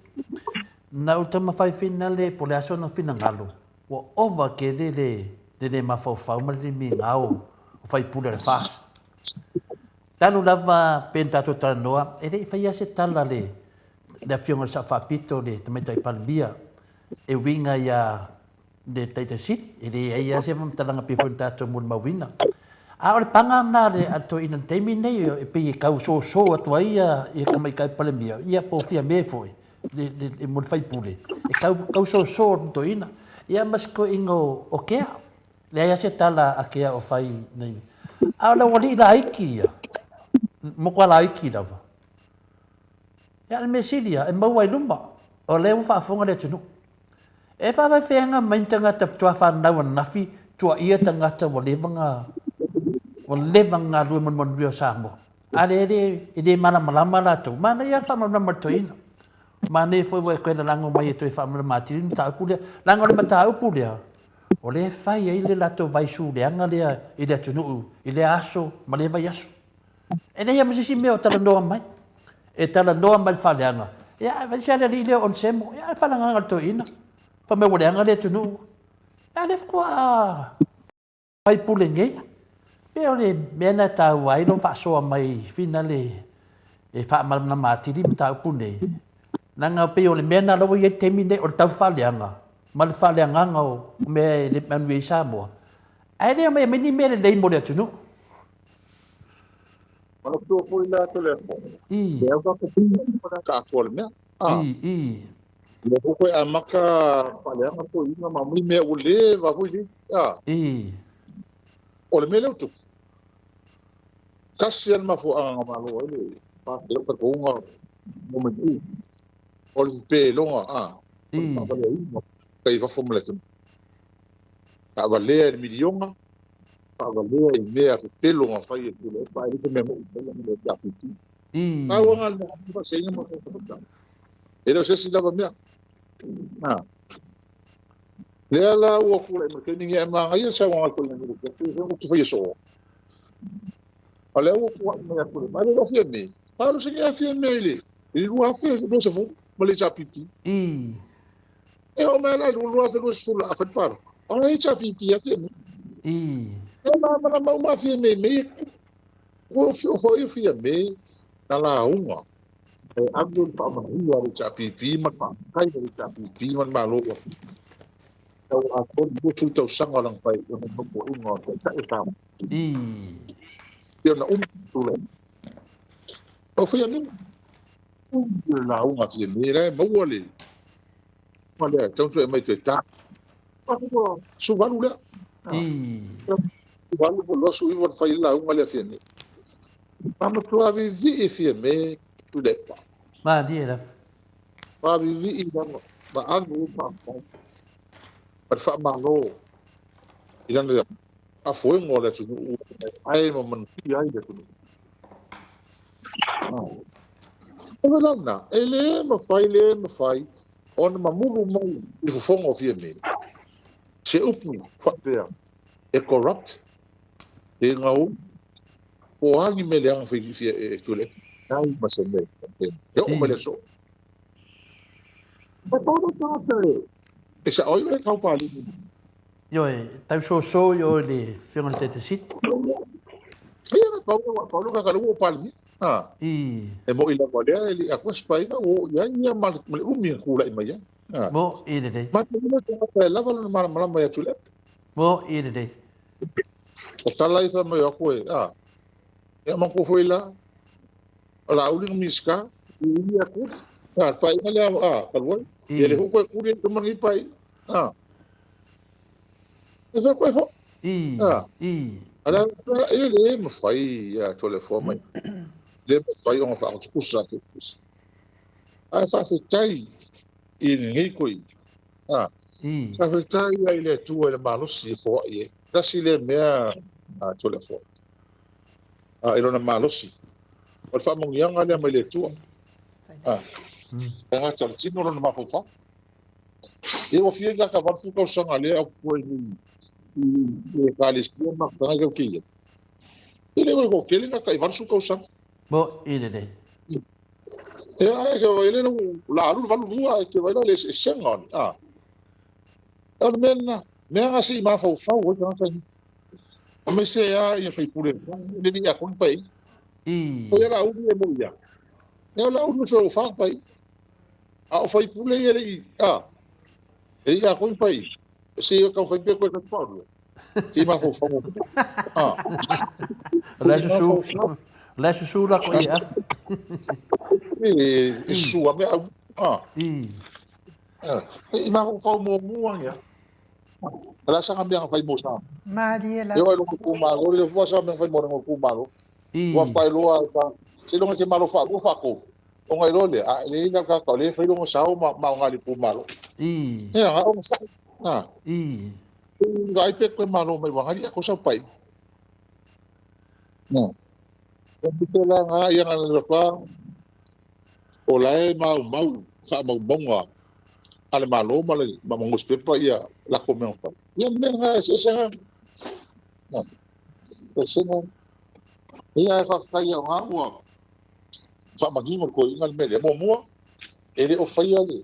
na ou taumafai finale po o le a sona finagalo, Ua ova tele le le mafaufau ma le le migao o faipule o le FAST. Talu lava pe na tatou talanoa, e le i faia se tala a le le Afioga i le Sao Faapito, le Tamaitai Palemia, e uiga ia le Taitai Sili, e leai lava se faamatalaga pei foi ona tatou molimauina. A o le paga lena a le toeaina i le taimi lenei, e pei e tau soso atu ai ia Tamaitai Palemia, ia po o Fiame foi, le mo le faipule, e tau, tau soso le toeaina. Ia ma si toeaina o, o Kea. Leai lava se tala a Kea o fai nei. A o le aualii laiti ia, matua laiti lava. Ia, o le mea sili lava, e maua i luma, o lea ua faafofoga le atunuu. E faafefea mai ni tagata faatoa fanau ananafi tuaia tagata ua leva na ua leva na galue mo le manuia o Samoa. A lea e le, e le malamalama latou. Manaia lava le faamalamalama a le toeaina. Manaia foi ua e toe lalago mai e toe faamalamalama atili le mataupu lea. Leaga o le mataupu lea, o lea e fai ai le latou vaisuleaga lea i le atunuu i lea aso ma lea vaiaso. E leai lava ma se isi mea o talanoa mai. E talanoa mai le faaleaga. Ia, ae fai se alii lea o Onesemo. Ia, ae faaleagaga le toeaina. Fai mai ua leaga le atunuu. Ia, lea faatoa faipule nei. Pe o le mea lena e taua ai lou faasoa mai finale e faamalamalama atili mataupu nei. Leaga pei o le mea lena la ua i ai le taimi nei, o le tau faaleaga ma le faaleagaga o mea e le manuia ai Samoa. Ae le omai e aumai ni mea lelei mo le atunuu. Manatua foi la Toleafoa. I. Lea ua tatou le mea. I, i. Lea foi koe amata faaleaga toeaiina ma aumai mea ua leva foi nei. I. O le mea lea ua tupu, tasi lava le mafuaaga na malo ai le talitonuga mo o le pepeloga, o le faavaleaina o i fafo ma le atunuu. Faavalea i le miliona, faavalea i mea pepelo na fai e Tuilaepa, e le se mea moni mai le HRPP. Pau lava le mea faaseiga ma e le o se isi lava mea. Lea la ua tulai mai taimi nei, ae manaia le saunoaga a le Toeaina ou te faia soo. O lea ua tuuai mai atu le mai le Fiame. Palu se ia Fiame i le 2020 ma le HRPP. E oo mai la i le 2020 a fai palo. O le HRPP a Fiame. E malamalama uma a Fiame me ua foi o Fiame na lauga e ave le faamanuia a le HRPP ma le faafetai a le HRPP ma le Malo ua tau atoa le 20 tausaga o lana nofoaiga o Taitai o Samoa. Ia na uma tulai. O Fiame, le lauga a Fiame, la e maua le ma lea, tau toe mai toe ta. Suvalu lea. Suvalu po loa suiva na fai le lauga lea Fiame. Ma matua vivii Fiame Tuilaepa. Malie lava. Ma vivii lava, ma ave le faafetai ma le faamalo i lana afoega o le atunuu ae ma manuia ai le atunuu. O le lana, e le mafai, le mafai ona mamulu mai i fofoga o Fiame se upu faapea e corrupt, e gau, po o a ni mea leaga fai e Tuilaepa. Ai ma se mea e oo mai le aso. E pau le tagata e sao ai oe kau paleni. Ioe, tau soso i oe le Afioga i le Taitaisit. Ia, pau, pau le kaka ua paleni. Ha. I. E moi lava lea e le a koe spainga o ia ia ma le umi e kula i mai ai. Ha. Mo i lelei. Ma te mea tagata e lava lona malamalama ia Tuilaepa. Mo i lelei. O tala i wha mai o koe, a. Ia matou foi la, o la uli na Minisita, i ia kuli. A, le paeaiga lea, a, talu ai. Ia le huko e kuli e tuma nei paeaiga. A. E wha koe fo. A. A la, e le mawhai a Toleafoa mai. Le mawhai o ngā whaangotukusa a te kusa. A e whaafetai i lenei koe. A. Faafetai ai i le Atua i le malosi e foai ai. Tasi lea mea a Toleafoa. A, i lona malosi. O le faamanuiaga lea mai le Atua. A, tagata o le tino lona mafaufau. Ia ua fia i ka 80 tausaga lea au koe ni i ekalesia ma tanga kau ke ia. E le oi ko kele ka kai 80 tausaga. Mo i lelei. E ai ke vai le la alu valu lua e ke vai la le senga oni. A. O le mea lena, mea nga se i mafaufau ai tagata ni. O me se a ia fai pule, le ni a koni pai. I. O ia la uli e mo ia. E o la uli fe o fa pai. A o fai pule ia le i, a. E ia koni pai. Se ia kau fai pe koe ka paru. Se i mafaufau. A. O la susu, la susu la ko i af. E sua me au. A. I. E i mafaufau muamua ia. O la sanga mea fai mo sa. Malie la. E o longa ku malo, le fua sa mea fai mo longa ku malo. Ua fai loa ta. Se longa ke malo fa, ua fa ko. O ngai lo le, a le ina ka ka le fai longa sao ma ma ngali ku malo. I. E nga o sa. Ha. I. Ngai pe koe malo mai wangali ako sa pai. No. O te la nga ia nga le fa. O la e mau mau fa mau maunga. A le malo ma le ma mangos pepa ia la ko mea fa. Ia mea nga se se nga. No. Se nga. Ia e fa fa ia nga ua. Fa mangi mo ko inga le mea mo mua. E le o faia le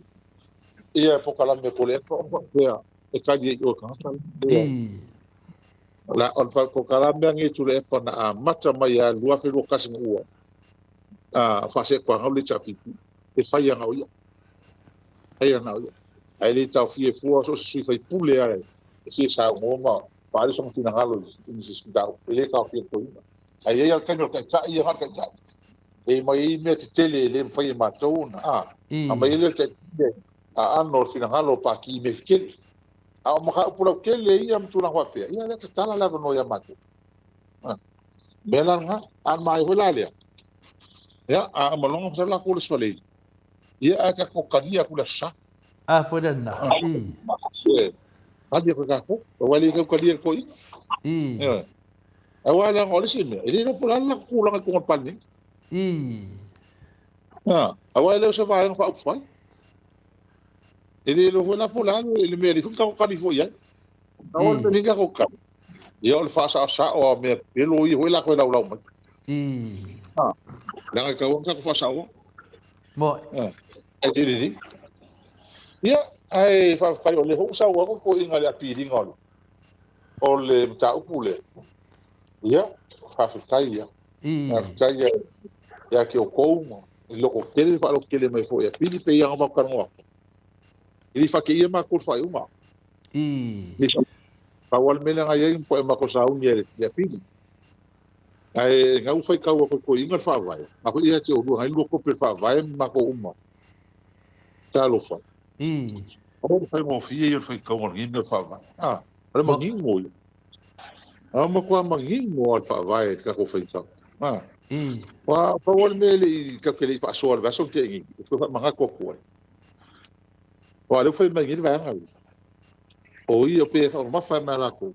ia pokalame po le epa o faapea e kali ai i o tagata la. La o le pokalame a Tuilaepa na amata mai ia 2021 na ua a faaseekuagau le HRPP e fai ana o ia. Fai ana o ia. Ae le taofia e fua so o se sui faipule lava e fia saunoa ma faaali sona finagalo i nisi mataupu. E le taofia totogiina. Ae i ai lava le taimi o le taitai ia na o le taitai. E mai ai mea tetele e le mafai e matou ona a. Aumai ai lea o le taitai aano o le finagalo o Pati i mea tetele. A o mataupu lautele ia ma tulaga faapea, ia lea tatala le avanoa ia matou. A, mea la lena, a maia foi la lea. Ia, a maloga masalo latou le Aso Faraile. Ia, ae tatou talia atu le Aso Sa. A foi lena. I. Talia atu e tatou. Aua e le tau talia e le toeaina. I. Ioe. Aua leaga o le isi mea, e le iloa po o le a le latou tulaga i totonu o le Palemene. I. A, aua e le o se vaega faaupufai. E le iloa foi la po o le a le mea e le foi tatou tali foi i ai. Aua le mea lea tatou tali. Ia o le faasaosao o mea pelo ia foi latou e laulau mai. Ah, leaga e tatau ona tatou faasaoa. Mo. Ah, ai te lelei. Ia, ae faafetai o lea foi ua sau atu toeaiina i le apiliga o le o le mataupu lea. Ia, faafetai ia. Faafetai ia ia te outou ma i lototele le faalototele mai foi e apili pei lava ona matou talanoa atu. E le i faateia matou i le faaiuga. Pau lava le mea lea na i ai, na matou sauni ai i apili. Ae na ua faitau atu e toeaiina le Faavae, na foi ia te oulua, na i ai lua kopi o le Faavae ma matou uma. Talofa. O le faigofie ia o le faitauga o lenei mea o le Faavae. A, o le manino ia. A matua manino lava le Faavae i le tatou faitau. A. Aua pau lava le mea e le i, tatou te le i faasoa i le vaiaso na tea nei, e toe faamanatu atu ai. Aua o lea ua fai mai nei le vaega lea, o ia pe faamamafa ai ma latou.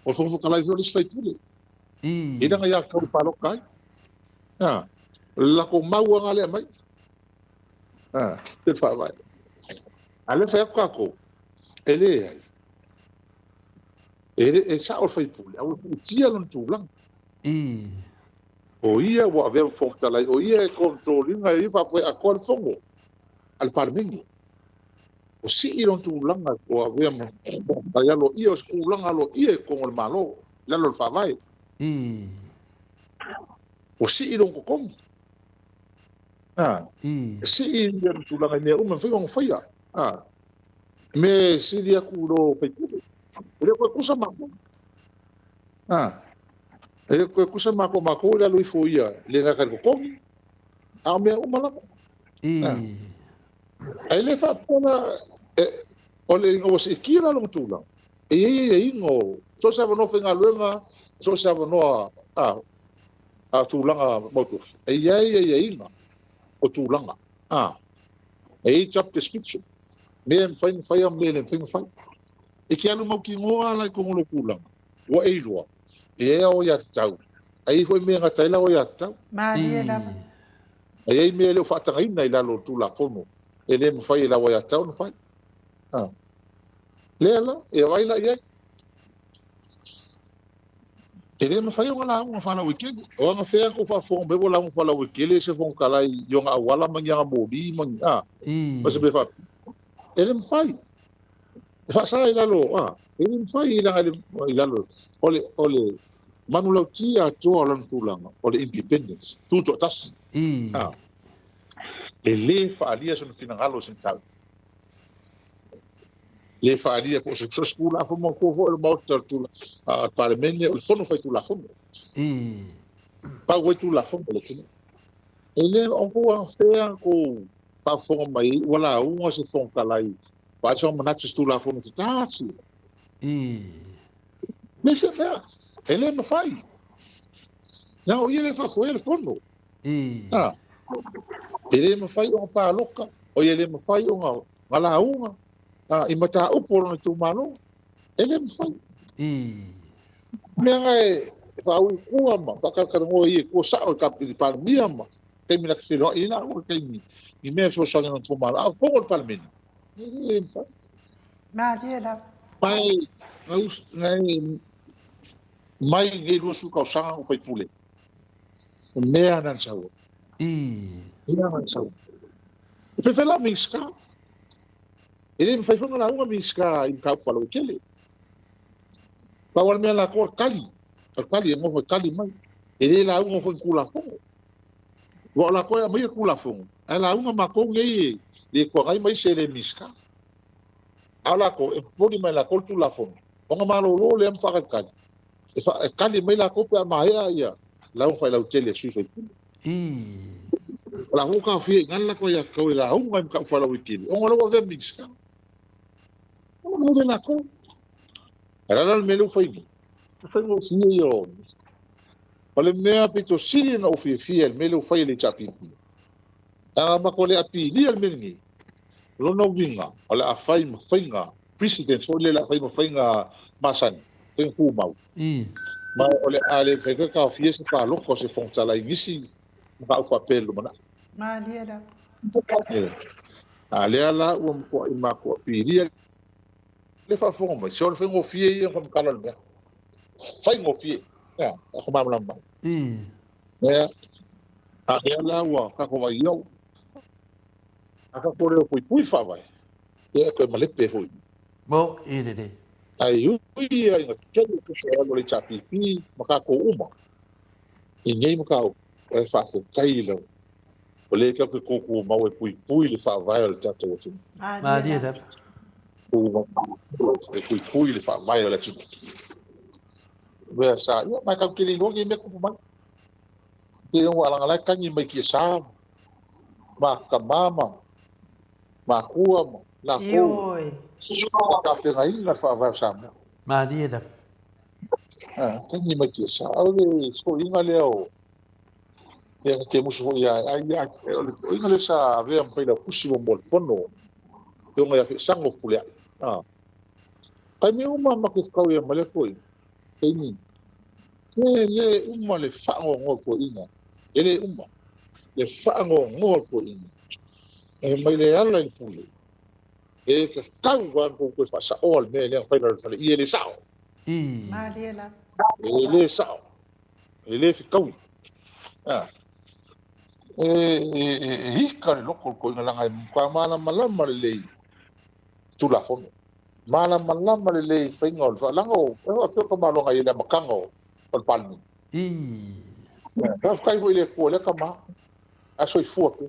O le Fofoga Fetalai foi o le isi faipule. E lana ia tau palota ai. A, o le latou mau lava lea aumai. A, te faavae. A lea fai atu tatou, e leai. E, le, e sao le faipule, a ua puutia lona tulaga. O ia ua avea ma Fofoga Fetalai, o ia e control ina, e ia faafoe atoa le fono a le Palemene. Ua sii lona tulaga ua avea ma Fofoga Fetalai aloaia, o se tulaga aloaia i totonu o le Malo, i lalo o le Faavae. Ua sii lona totogi. E sii lona tulaga i mea uma e mafai ona faia. Mea e sili atu i lo faipule. E le toe tusa matou. E le toe tusa matou, matou i lalo ifo ia, e le gata i le totogi, a o mea uma lava. Ae le faapea la, o le ina ua siitia la lona tulaga, e i ai aiaiga o so o se avanoa faigaluega, so o se avanoa a tulaga mautofi, e i ai aiaiga o tulaga. E i ai job description, mea e mafai ona faia ma mea e le mafai ona fai. E te alu mautinoa la i totonu o lou tulaga, ua e iloa, e i ai au aiatatau, ae i ai foi mea e gata ai lau aiatatau. Malie lava. E i ai mea e le o faatagaina i lalo o le Tulafono e le mafai e lau aiatatau ona fai. A. Lea la, e vaai la i ai. E le mafai ona lauga faalauaitele. O anafea tou faafofoga mai ua lauga faalauaitele se Fofoga Fetalai i ona auala ma ni ana moli ma ni, a, ma se mea faapea. E le mafai. E faasa i lalo, a, e le mafai leaga i lalo o le, o le manulauti atoa o lana tulaga o le independence, tutoatasi. A, e le faaalia sona finagalo i se mataupu. Le faaalia po o se Tulafono mautu foi o le Maota o le Palemene, o le Fono Faitulafono. Fau ai Tulafono a le atunuu. E le o kou afea kou faafofoga mai ai ua lauga se Fofoga Fetalai faaalia sona manatu i se Tulafono se tasi. Le se mea, e le mafai. Leaga o ia lea e faafoea le Fono. E le mafai ona palota, o ia le mafai ona lauga i mataupu o lona itumalo. E le mafai. Mea na e faaui i tua ma faatalatalanoa ia i tua sao i le Palemia ma taimi na te feiloai ai laua i taimi i mea e fesoasoani i lona itumalo. A o totonu o le Palemene, e le mafai. Malie lava. Mai, mai nei 20 tausaga na ou faipule ai, o mea na na sau ai. Mea na na sau ai. E fai fai la Minisita. E le mafai foi ona lauga Minisita i mataupu faalauaitele. Pau lava le mea latou o le tali, o le tali e nofo e tali mai. E le lauga foi i ni Tulafono. Aua o latou e aumaia Tulafono, ae lauga matou nei e le Itu Agai ma isi e le Minisita. A o latou, e momoli mai e latou le Tulafono, ona malolo lea ma faatalitali, e tali mai latou pe a maea ia lauga faalauaitele a sui usufono. O la foi ua taofia i ina le latou aiatatau e lauga i mataupu faalauaitele, ona o la ua avea ma Minisita. Ua le latou. Ae o le a la le mea lea ua fai nei? E faigofie ia o O le mea pito sili ona ou fiafia i le mea lea ua fai e le HRPP, leaga matou le apilia le mea lenei, o lona uiga o le a fai ma faiga precedence foi lea o le a fai ma faiga masani, faiga tumau. Ma o le a le mafai foi ona taofia se palota o se Fofoga Fetalai i nisi mataupu faapea i le lumanai. Malie la. A lea la ua matuai matou apilia le faafofoga mai, se o le faigofie ia ona faamatala o le mea. Faigofie. Ia, a malamalama mai. Ia, a lea la ua tatou vaai au. A tatou le puipui faavae, ia e toe malepe foi. Mo, i lelei. Ae ui ia ina tele tupe e alu a le HRPP ma tatou uma i nei mataupu, e faafetai lava. O lea tatou te tutumau e puipui le faavae o le tatou atunuu. Malie lava. E puipui le faavae o le atunuu. Mea sa, ia, ma e tatou te le iloa nei mea tupu mai. Te iloa leaga la e tagi mai tiasa ma tama ma makua ma latou Ioe. tapenaina le faavae o Samoa. Malie lava. Ah, tagi mai tiasa. O le soiga lea o Ia, ta te musu foi ia ai ia o le toeaina lea sa avea ma Failautusi mo le fono afioga ia Feesago Fepuleai. Ah. Taimi uma ma te fekau ia ma lea toeaina. Taimi. E le uma le faanoanoa o le toeaina. E le uma le faanoanoa o le toeaina. E mai le ala i le pule. E tatau lava ona tou toe faasaoa le mea lea na fai i lalo o le fale i e le sao. Malie lava. E le sao. E le fetaui. A. E, e, e, e ika le loko o le toeaina leaga e matua malamalama lelei Tulafono. Malamalama lelei i faiga o le leaga o, e faafefea ka maloga i le amataga o, o le Palemene. Faafetai foi i le Atua i lea tama, ae soifua pea.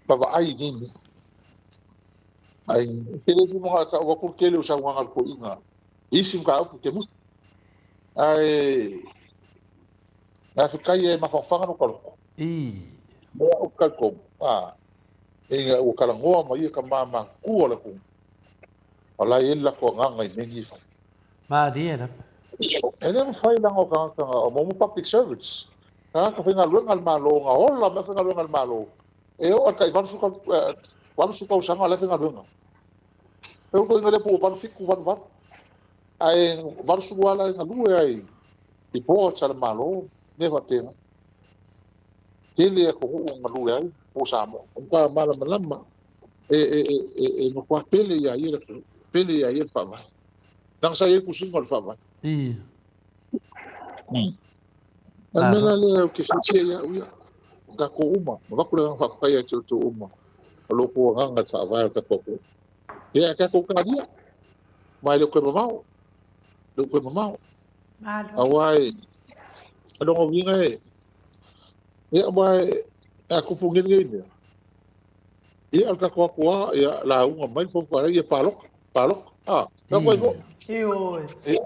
Ma vaai i nei mea. Ai, e le fia manao e tau atu le tele o saunoaga a le toeaina i isi mataupu te musu. Ae faafetai e mafafaga lota loto. Mea ou te talitonu, a, ina ua talanoa ma ia tama matutua o le atunuu, o la e i ai le latou agaga i mea nei e fai. Malie lava. E le mafai leaga o tagata na, o mo public servants, tagata faigaluega a le Malo, na ola mea faigaluega a le Malo, e oo i le tai 80 tausaga o la e faigaluega. E oo foi ina le po ua 87, 88. Ae 80 lava la e galue ai i boards a le Malo, mea faapena. Tele atunuu e galue ai po o Samoa. E matua malamalama, e, e, e, e, e matua pele ia ia le atunuu, pele ia ia le faavae. Leaga sa i ai le tusiga o le faavae. O le mea la lea ou te fiafia ia au ia, o tatou uma, avatu le agaga faafetai ia te outou uma, o lo outou agaga i le faavae o le tatou atunuu. Ia, ae tatou talia, ma e le o toe mamao, e le o toe mamao. Aua e, o lona uiga e, ia, aua e, a tupu nei lenei mea, ia, o le tatou atu lava, ia, lauga mai le Fofoga Fetalai, ia palota, palota, a, e atu ai foi. Ioe. Ia,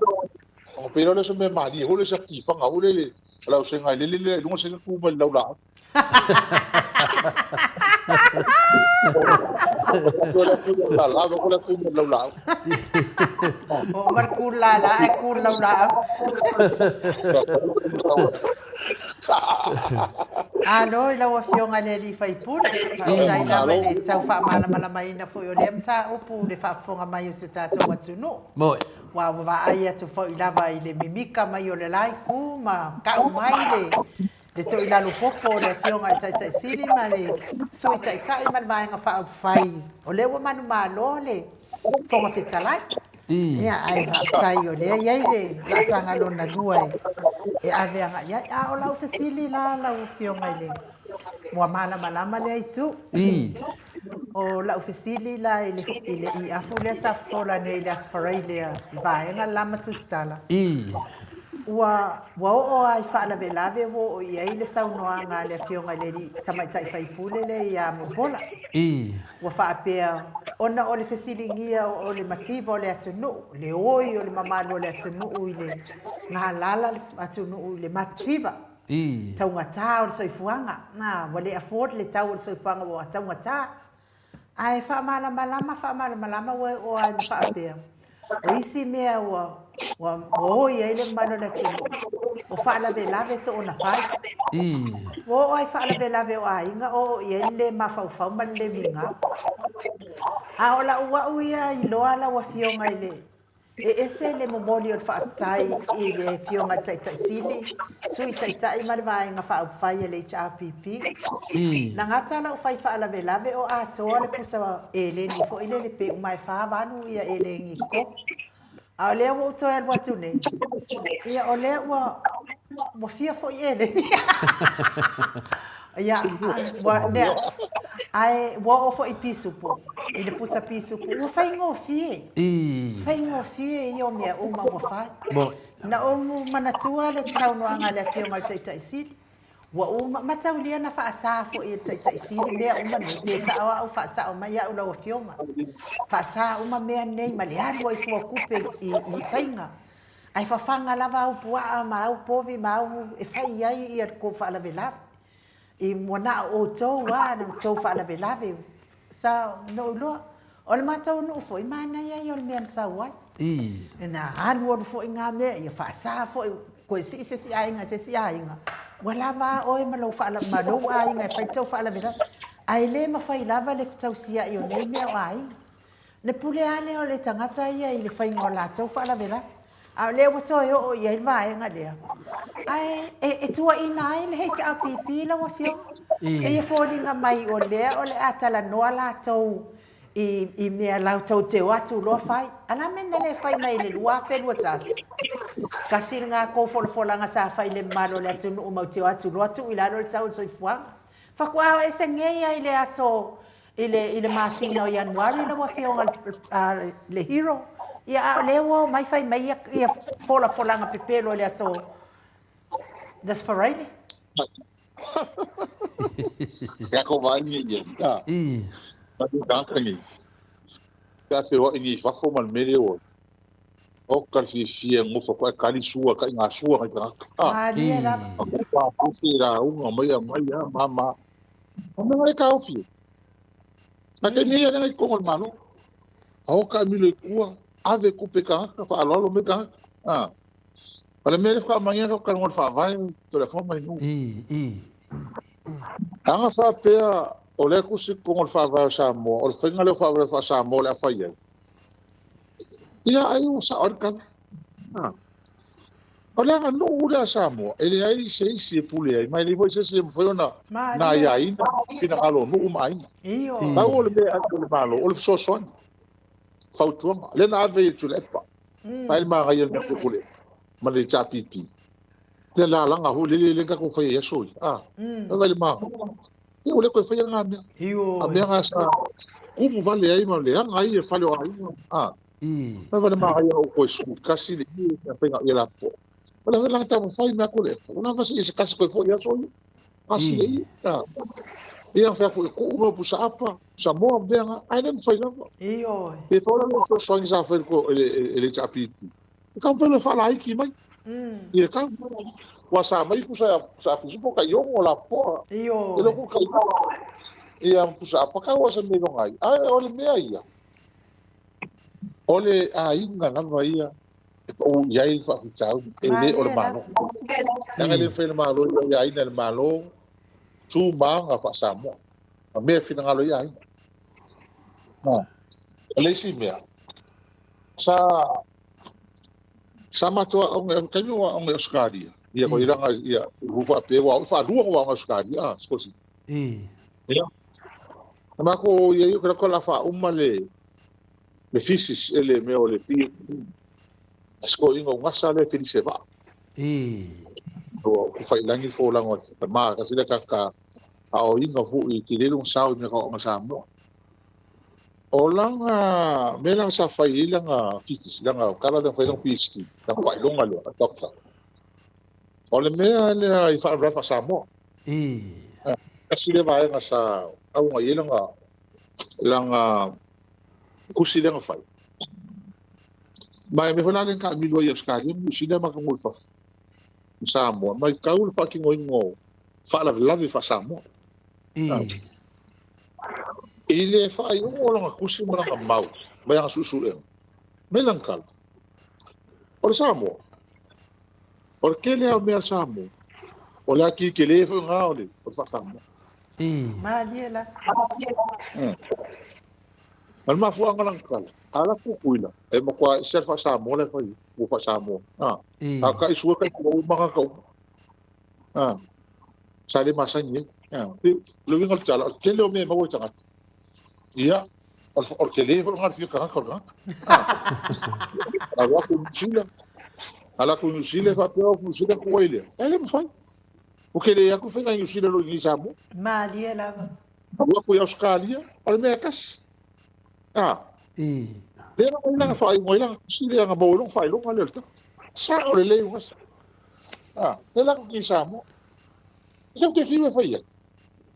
ona pei lea o se mea malie foi lea, se tifaga foi lele, o le ausenga e lele lea i luga, se tu mai le laulaau. Oo mai le ku lala ae ku le laulaau. Alo i lau Afioga i le alii faipule, faafetai lava i le tau faamalamalamaina foi o lea mataupu i le faafofoga mai a si o tatou atunuu. Aua ua vaai atu foi lava i le mimika mai o le la itu ma tau mai le Le toilalo popo o le Afioga i le Taitai Sili ma le Sui Taitai ma le Vaega Faaupufai, o lea ua manumalo le Fofoga Fetalai. Ia, ae faafetai o lea e i ai le laasaga lona lua e ave agai ai. A o lau fesili la lau Afioga i le Ua malamalama lea itu. O lau fesili la i le, i le iafu lea sa fofola nei i le Aso Faraile i le vaega la ma Tusitala. Ua, ua oo lava i faalavelave ua oo i ai le saunoaga a le Afioga i le alii tamaitai faipule lea ia Mulipola. Ua faapea, ona o le fesiligia o le mativa o le atunuu, le oi o le mamalu o le atunuu i le galala le atunuu i le mativa, taugata o le soifuaga. Na, ua le afford le tau o le soifuaga ua taugata. Ae faamalamalama, faamalamalama ua oo lava ina faapea, o isi mea ua, ua oi ai le mamalu o le atunuu, o faalavelave soona fai. Ua oo lava i faalavelave o aiga o oo i ai le le mafaufau ma le le migao. A o lau au ia iloa lau Afioga i le E ese le momoli o le faafetai i le Afioga i le Taitai Sili, Sui Taitai ma le Vaega Faaupufai a le HRPP. Na gata lau fai faalavelave o atoa le pusa eleni foi lele pe uma e 48 ia eleni i totonu. A o lea ua ou toe alu atu nei, ia o lea ua ua fia foi eleni. Ia, ua, lea, ae ua oo foi i pisupo, i le pusa pisupo, ua faigofie. Faigofie ia o mea uma ua fai. Na ou manatua le saunoaga a le Afioga i le Taitai Sili, ua uma, mataulia na faasa foi e le Taitai Sili mea uma nei, pe sao au faasao mai au lau Afioga. Faasa uma mea nei ma le alu ai fua kupe i Saina. Ae fafaga lava au puaa ma au povi ma au e fai ai ia le tou faalavelave. I ua na o outou lava le tou faalavelave sa na ou iloa. O le matou nuu foi, manaia ia o le mea na sau ai. Na alualu foi ngā mea, ia faasa foi, toe sii se isi aiga i se isi aiga, ua lava a oe ma lou ma lou aiga e fai le tou faalavelave. Ae le mafai lava le fetausiai o nei mea o aiga. Le pule lava lea o le tagata ia i le faiga o latou faalavelave. A o lea ua toe oo i ai le vaega lea. Ae e, e tuuaina ai le HRPP lau Afioga. E foliga mai o lea o le a talanoa latou i, i mea latou te o atu loa fai. A la mea na le fai mai i le 2021? Kasi lena kou folafolaga sa fai i le mamalu o le atunuu mau te o atu loa tuu i lalo le tau o le soifuaga. Faatoa o ese nei ai le aso i le, i le masina o Ianuari lau Afioga le Hero, ia a o lea ua omai fai mai ia, ia folafolaga pepelo i le aso le Aso Faraile. Ia ko vai ni ia. Ah. Ma tu tagata ni. Pe a feoai ni i fafo ma le mea lea ua o ka fiafia ngofa ko e kali sua ka i ngā sua ngai tagata. Ah. Malie lava. A ko pa pasi la unga mai a mai a ma ma. O mea e taofi e. A ke nei ale ngai kongo le malo. A o ka milo i kua, ave kupe tagata, faaaloalo me tagata. Ah. O le mea le whakamangia ka ka ngol whaavae, to le wha mai nu. Anga whaapea, o le kusi kongo le whaavae o Samoa, o le whainga leo whaavae wha Samoa le a whai ai. Ia ai o sa o le kala. Ah. O le aganuu lea a Samoa, e leai se isi e pule ai, ma e leai foi se isi e mafai ona na aiaina finagalo o nuu ma aiga. Pau o le mea e ave e le Malo, o le fesoasoani, fautuaga. Lea na ave i le Tuilaepa, ma e le manaia le mea foi Tuilaepa ma le HRPP. Lea lalaga foi lele lea na tatou faia i aso ia. Ah, vaai le manaia. Ia ua le toe faia lena mea. A mea na sa kumu vale ai ma leaga ai le fale o aiga. Ah. Mai vale manaia o koe sui kasi le i mea whainga i la po. Wala wala ngata mo whai mea kore. Wala wasi i se kasi koe fo i aso i. Kasi le i. Ia whea koe ko uma pusa apa, pusa moa mea nga, ai le mwhai lava. E whaora le so swangi sa whai ko e le HRPP. E ka mwhai le whaalaiki mai. I e ka wa sa mai pusa sa pusa po ka iongo la poa. E lo ku ka ia pusa apa ka wa sa me longai. Ai o le mea ia. O le aiga lava ia e pau i ai le faafitauli, e le o le Malo. Leaga e le mafai e le Malo ia aiaina e le Malo tu ma aga faa-Samoa, ma mea e finagalo i aiga. O le isi mea, sa sa matou aoga, o le taimi o aoga i Ausetalia, ia ko ilanga ia ua faapea ua aoga faalua o aoga i Ausetalia, a, sikolasipi. Ia. Na matou i ai o ke la faauma le le thesis e le mea o le PhD. A sikoiga o gasa le Felise Vaa. O ku whailangi fō lango a ma kasi le kaka Aoaoina foi e tele lona sao i mea tau aoga Samoa. O lana mea lana sa fai ai lana thesis, lana tala lea na fai ai lana PhD, lana faailoga lea a doctor. O le mea lea i faalavelave faa-Samoa. Tasi lea vaega sa auga i ai lana lana tusi lea na fai. Ma e mea foi la lea na taamilo ai i Ausetalia ma Niu Sila ma atunuu i fafo i Samoa, matau le faatinoina o faalavelave faa-Samoa. I le faaiuga o lana tusi ma lana mau ma lana suesuega, mai lana tala, o le Samoa, o le tele lava o mea a le Samoa, o le atili tele foi lena o le faa-Samoa. Malie la. Ma le mafuaaga o lana tala, a alu atu Tutuila, e matua ese lava le faa-Samoa la e fai ai, ua faa-Samoa. A tai sue tai uma tagata uma. Sa le masani ai. O le uiga o le tala, o le tele o mea e maua i tagata, ia, o le tele foi lena o le fia tagata o le tagata. Alu atu i Niu Sila, alu atu i Niu Sila, e faapea o Niu Sila tuu ai lea. E le mafai. Ua tele atu le faiga i Niu Sila i lo i Samoa. Malie lava. Alu atu i Ausetalia, o le mea e tasi. Lea la lana faaiuga ai lana tusi lea na maua ai lona faailoga lea o le tala. Sao lelei uga sa. Lea la i Samoa. E te fiu e fai atu.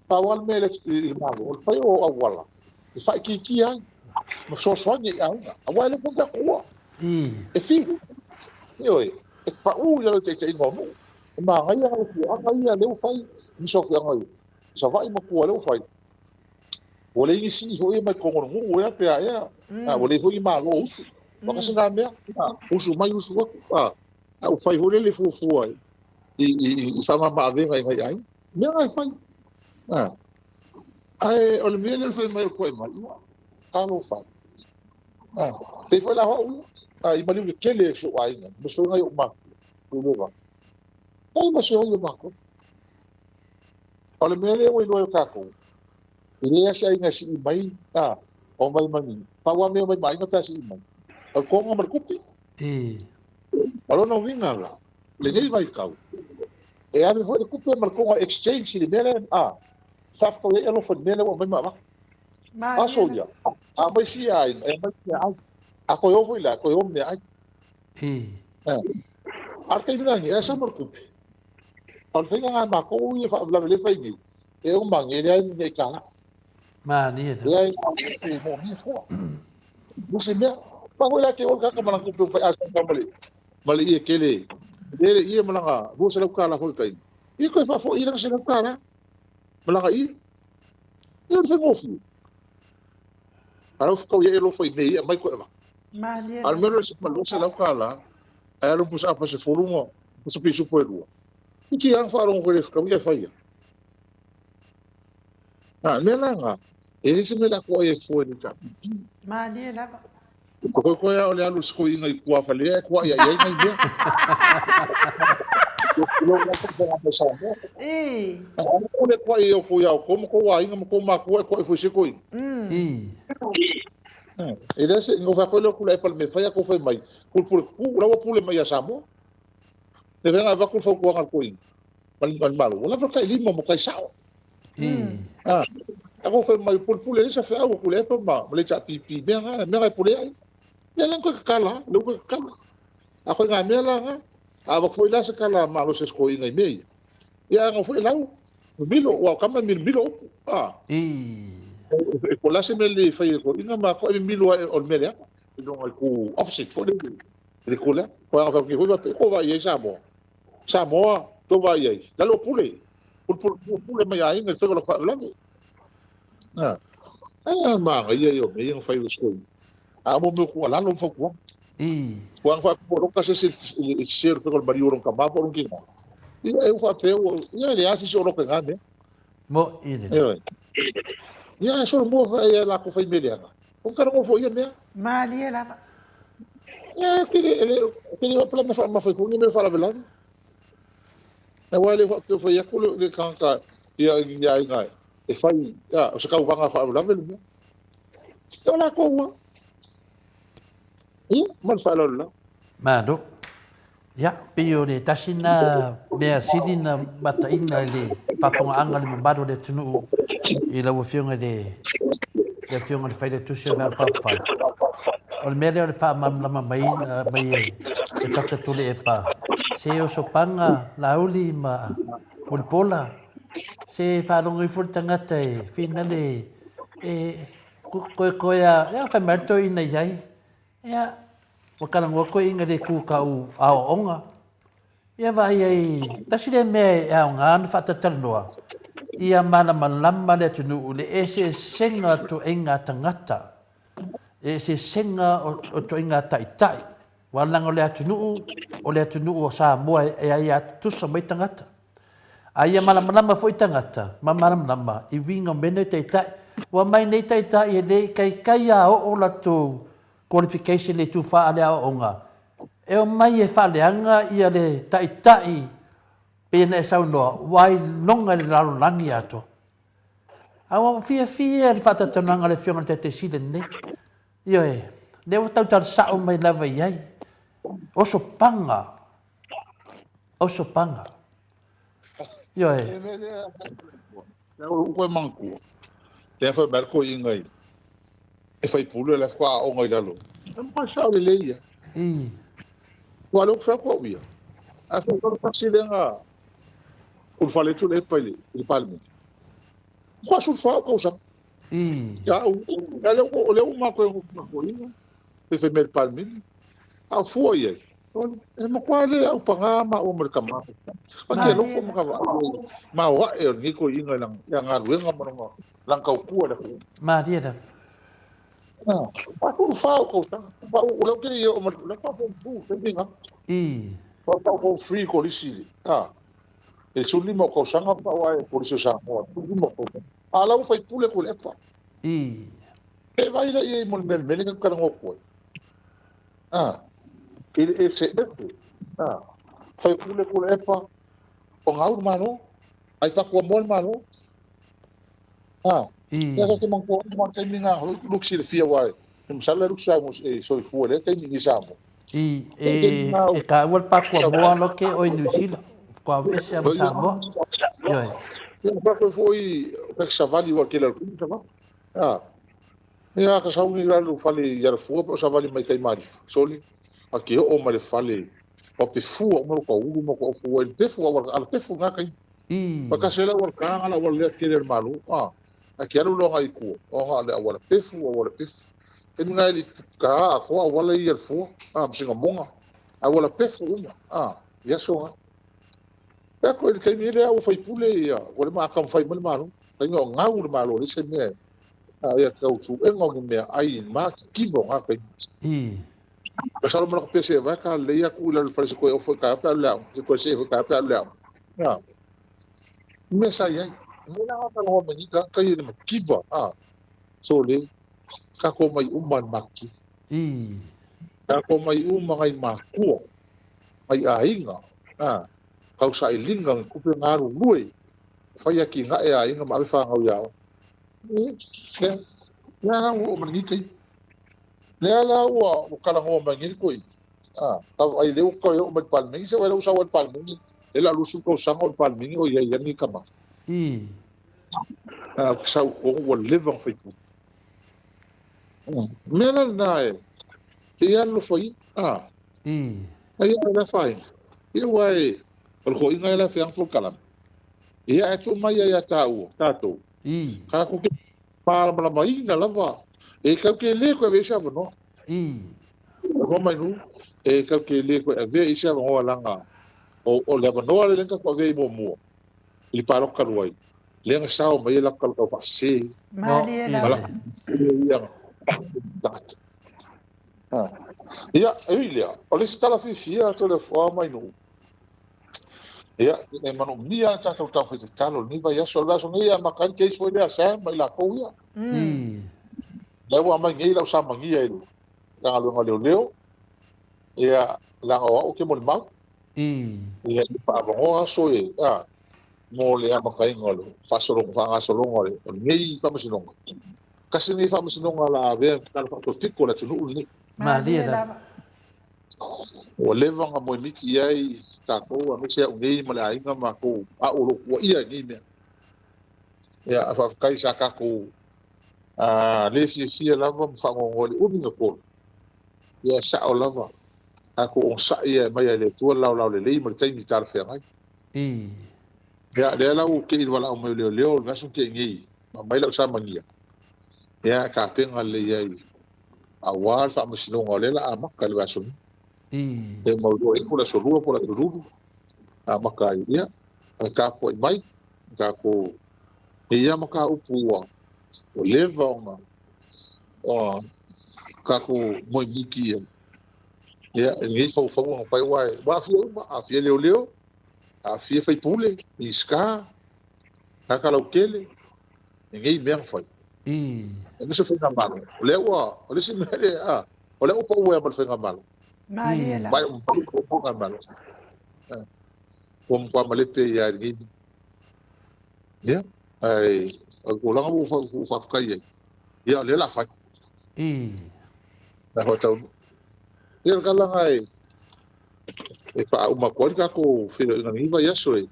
Pau lava le mea i le Malo, o le fai o auala e faaitiitia ai ma fesoasoani i aiga. Aua e le mafai ona tatou ua. E fiu. Ioe, e pau i lalo o le taitaiga o nuu. E manaia nai afioaga ia lea ua fai, nisi o afioaga i Savaii ma tua lea ua fai. Ua leai ni sii foi ia mai totonu o le nuu ea pe a ea. Ua leai foi ni malo usu. Ua tasi na mea, usu mai usu atu. A ua fai foi lele fuafua i faamama-avega i nai aiga. Mea na e fai. Ae o le mea lea o le fai mai o le koe mai, ia, talofa e. Pei foi la o au ia, i maliu tetele e si ou aiga, aemaise foi nai ou matua, ua leva. Ai ma se oi o matou. O le mea lea ua iloa e tatou, e leai lava se aiga e sii mai, a, omai ma ni, pau lava mea e omai ma aiga pe a sii mai, o le toga ma le tupe. O lona uiga la, lenei vaitau, e ave foi le tupe ma le toga exchange i le mea lea, a, faafetaui ai alofa i le mea lea ua aumai ma avatu. Aso ia, a aumai sia aiga, e aumai meaai. A toe o foi la, e toe o ma meaai. A o le taimi lenei, e asa ma le tupe. O le faiga lena a matou ia faalavelave lea e fai nei, e uma ane e leai ni aitalafu. Malie lava. Leai e moomia fua. Ma se mea. Ma foi la te o le tagata ma lana tupe ua fai asa ma le ma le ie tele. Le le ie ma lana $200 foi tai. Ia toe faafoi lana $100 ma lana ie. Ia o le faigofie. A lau fetau ia e alofa i mea ia aumai koe avatu. Malie A o le mea lea ma $200 ae alu pusa apa 10 ma pusa pisupo e lua. Iti lava na faalogo koe i le fetau ia e fai ia. A, le mea la lena, e leai se mea o le a to'a ai e fua i le HRPP. Malie lava. O koe koe a o le alu i se toeaina i tuafale ae tuai ai ai nai mea. Samoa. O le tuai ai o tou ia outou ma tou aiga ma tou matua e tuai foi se toeaina. E leai se, no fai atu ai lea o Tuilaepa i le mea e fai a tou fai mai, pule tu, la ua pule mai ia Samoa. Le faiga avatu le fautuaga a le toeaina ma le Malo, ua lava le tailima mo tai sao. Ah, a fai mai pulepule ai sa feau o Tuilaepa ma le HRPP, mea na, mea na e pule ai. Ia le koe kakala, le koe kakala. A koe ngā mea la nga, a avatu foi la se tala malosi a se toeaina i mea ia. Ia a foi lau, mimilo, ua kama e milomilo upu. Ah. E po la se mea le fai e toeaina ma koe mimilo ai o le mea lea. I luga i ku opposite foi le le ku lea. Koe anga fai foi pe ko vai ai Samoa. Samoa, to vai ai. Lalo pule. Pule pule pule mai aiga i le faiga o le faalavelave. Ah. Ai manaia ia o mea ia na fai e le A mo mea o tuualalo ma fautuaga. Ua ana faapea loka se isi i se o le faiga o le maliu o lona tama po o lona tina. Ia e faapea ua ia e leai se isi o loka i na mea. Mo i le. Ioe. Ia e solomua fa ia latou fai mea leaga. O ka nofo ia mea. Malie lava. Ia e le le e le pala me fa ma fai foi me faalavelave. Aua e le faapea fai atu le tagata ia i aiga e fai ia o se kauvaga faalavelave le mea. E o latou lava. Ia, ma le faaaloalo lava. Malo. Ia, pei o le tasi lena mea sili na mataina i le faafofogaaga a le mamalu o le atunuu i lau Afioga i le le Afioga i le Failautusi o le Vaega Faaupufai. O le mea lea o le faamalamalama mai mai e le Doctor Tuilaepa, se osopaga Laauli ma Mulipola, se faalogo ifo le tagata e finale e koekoe a, ia fai mai le toeaina i ai, ia, ua talanoa toeaiina i le itu tau aoaoga. Ia vaai ai, tasi lea mea e aoga ona faatatalanoa, ia malamalama le atunuu i le eseesega o ituaiga tagata, eseesega o ituaiga taitai. Aua leaga o le atunuu, o le atunuu o Samoa e aia tutusa mai tagata. A ia malamalama foi tagata ma malamalama i uiga o mea nei o taitai. Ua mai nei taitai e le i taitai a oo latou qualification i le itu faaleaoaoga, e omai e faaleaga ia le taitai pei ona e saunoa, ua iloga i le lalolagi atoa. A ua fiafia le faatautanoaga a le Afioga i le Taitai Sili lenei. Ioe, lea ua tautala sao mai lava i ai. Oso paga, oso paga. Ioe. Ua manatua, lea fai mai le toeaina i e faipule la faatoa aoga i lalo. E matua sao lelei ia. Ua le fai atu au ia. A fai atu tasi lea na ulufale atu le epa i le Palemene. Matua 14 ou tausaga. Ia au, ia lea ua, o lea ua matou e e fai mai i le Palemene. A o fua i ai, e matua le aupaga maua ma le tama. Ou te alofa ma ka vaai maoae o lenei toeaina i lana galuega ma lana tautua i le atunuu. Malie lava. Ah, 14 ou tausaga. O lea ou te le i oo mai, o lea faatoa form 2 taimi lena. Faatoa form 3 kolisi. Ah, i le 15 ou tausaga faatoa e kolisi o Samoa, 15 ou tausaga. A o la ua faipule Tuilaepa. E vaai la i ai mo le mea le mea talanoa atu ai. Ah, i le eseese. Ah, faipule Tuilaepa, o gau le Malo, ai pakuamoa le Malo. Ah, ia sa te manatua ma le taimi na luki silafia aua e masalo e luki sa e soifua i lea taimi i Samoa. I, e, e taua le pakuamoa lo ke oi New Zealand. Faatoa ese ma Samoa. Ioe. Ia, faapea foi o ka savali ua tele o le taimi savali. Ah. Ia ka sauni i lalo fale i Alafua pe o savali mai tai Malifa. Soli, a ke oo mai le fale o pe fua o mo ka ulu mo ka fua i pefu au ala pefu ngā kai. Pakase le auala taga le auala lea tele o le Malo, a, ae ke alu loa agai i tua, o na o le auala pefu, auala pefu. Taimi na e le i ka atoa auala ia i Alafua, a, ma Sinamoga, auala pefu uma, a, i aso na. Pea koe i le taimi lea ua faipule ia, ua leva ona taumafai mai le Malo, taimi o gau le Malo, e leai se mea e, a, ia tau suega o ni meaai i ma kiva o na taimi. Masalo ma laka pese vai ka lei atu i lalo fale se koe ofo i ka pe alu le aoga, se koe see foi ka pe alu le aoga. Ia. Mea sa i ai. Mea la ka loa mai ka kai le makiva. Ah. So le ka ko mai uma le makiva. Ka ko mai uma ngai makua. Ngai aiga. Ah. Kau sa ilinga ngai kupe ngaru lue. Whai aki ngā e aiga ma ave whāngau iao. Lea, lea la ua o mangi Lea la ua talanoa mai nei koe, a, tau ai lea ua toe oo mai le Palemene, se ua sau ai le Palemene, lea la 20 tausaga o le Palemene o i ai nei tama. A, sau tonu ua leva ona faipule. Mea la lena e, te i alolofa ia, a, ai a le afaina. Ia ua e, o le toeaina ia la e feaga polokalame. Ia ae tuu mai ia ia tāua, tātou. Kātou te Mālamalamaina lava, e kau ke le koe avea i se avanoa. Hoa mai nu, e kau ke le koe avea i se avanoa langa o, o le avanoa le lenga ko avea i muamua, i le palota talu ai, lea na sao mai ai lako tau faasese. Malie lava. Ia, tagata. Ia, e ui lea, o le isi tala fiafia atu le hoa mai nu, Ia, e manaomia le tatou taufai tatalo i lenei vaiaso. O le vaiaso nei e amata ai le case foi lea a Sam ma i latou ia. Lea ua aumai nei lau samagia i le Matagaluega o Leoleo, ia, leaga o au ou te molimau. Ia, e faaavanoa aso e, a, mo le amataina o le faasologa, faagasologa o lenei faamasinoga. Tasi lenei faamasinoga o le a avea ma tala faatopiko o le atunuu lenei. Malie lava. Ua leva ona moemiti i ai tatou aemaise au nei ma le aiga matou, au o lo o tuuaia i nei mea. Ia, faafetai sa tatou le fiafia lava ma faanoanoa i le umi na tolu. Ia, e sao lava, tatou onosai ia e aumai e le Atua le laolao lelei ma le taimi talafeagai. Ia, lea la ua tei i le valaau mai o leoleo o le vaiaso na tea nei, ma aumai lau samania, ia, e tapena lelei ai aua le faamasinoga o lea o le a amata i le vaiaso nei. E mau iloa ifo le aso Lua po o le aso Lulu, amata ai. Ia, e tapuai mai, tatou ia mataupu ua leva ona tatou moemiti i ai. Ia, i lenei faufauga na fai, aua ua aafia uma, aafia leoleo, aafia faipule, Minisita, tagata lautele, lenei mea na fai. Aemaise o faigamalo. O lea ua, o le isi mea lea, o lea ua pau ai ma le faigamalo. Malie lava. Faigamalo. Ua matua malepe ia i lenei mea. Ia, ae o le tulaga ua ou faafetai ai, ia o lea o le a fai. O le a faataunuu. Ia o le tala lena e faauma atu ai le tatou feiloaiga i lenei vaiaso e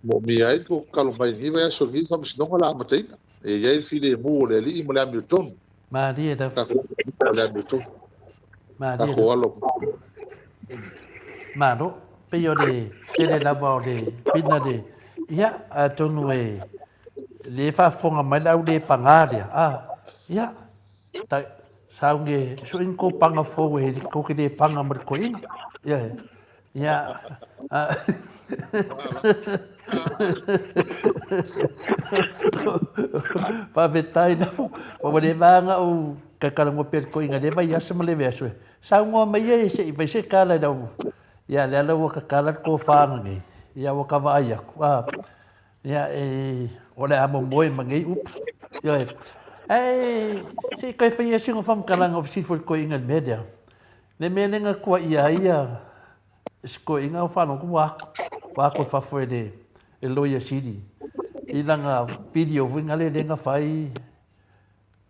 moomia ai le tou tatalo mai i lenei vaiaso i lenei faamasinoga o le a amataina. E i ai le filemu o le Alii ma le amiotonu. Malie lava. Tatou o le amiotonu. Malie Tatou alo. Malo, pei o le tele lava o le pina le, ia, atonu e le faafofoga mai le au le pagā lea, a, ia, ta, sauni e sui ni kou paga fou e kou ke le paga ma le koina. Ia, ia, a, Faafetai lava, ua le vaga ou kakalagoa pea le koina le vaiaso ma le vaiaso e saunoa mai ai se i fai se tala i lau, ia lea la ua tatala le tofa nei, ia ua ka vaai atu, a, ia e, o le a momoe ma nei upu. Ioe. Ae se i toe faia sina faamatalaga o fesili foi le toeaina i le mea lea. Le mea lea na tuuaia ai ia si toeaina o faalogo ua ato, ua ato i fafo e le e Loia Sili i lana video foi lea lea na fai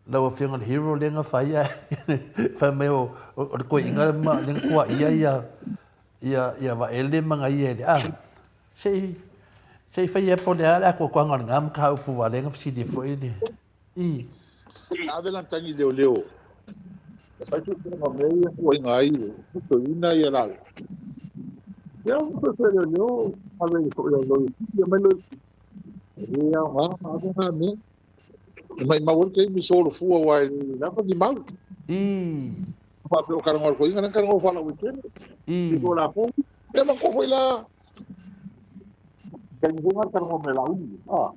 lau Afioga i le Hero lea na fai ae fai mai o le toeaina lea na tuuaia ia ia Vaele ma ia e le a se i se i faia po o le a le atoatoaga o lena mataupu aua lea na fesili ai foi le i. Ave lana tagi leoleo e fai suesuega o mea ia tuuaiga ai e toeaina ia laua. Ia ua suesue leoleo ave i foi loia sili aumai loia sili. E le aoga ona ave na mea. E maimau ai le taimi solofua aua e le lava ni mau. I. Faapea o talanoa le toeaina lea na talanoa faalauaitele. I. I ko latou. Ia manatua foi la taimi foi na talanoa mai Laauli. Ah.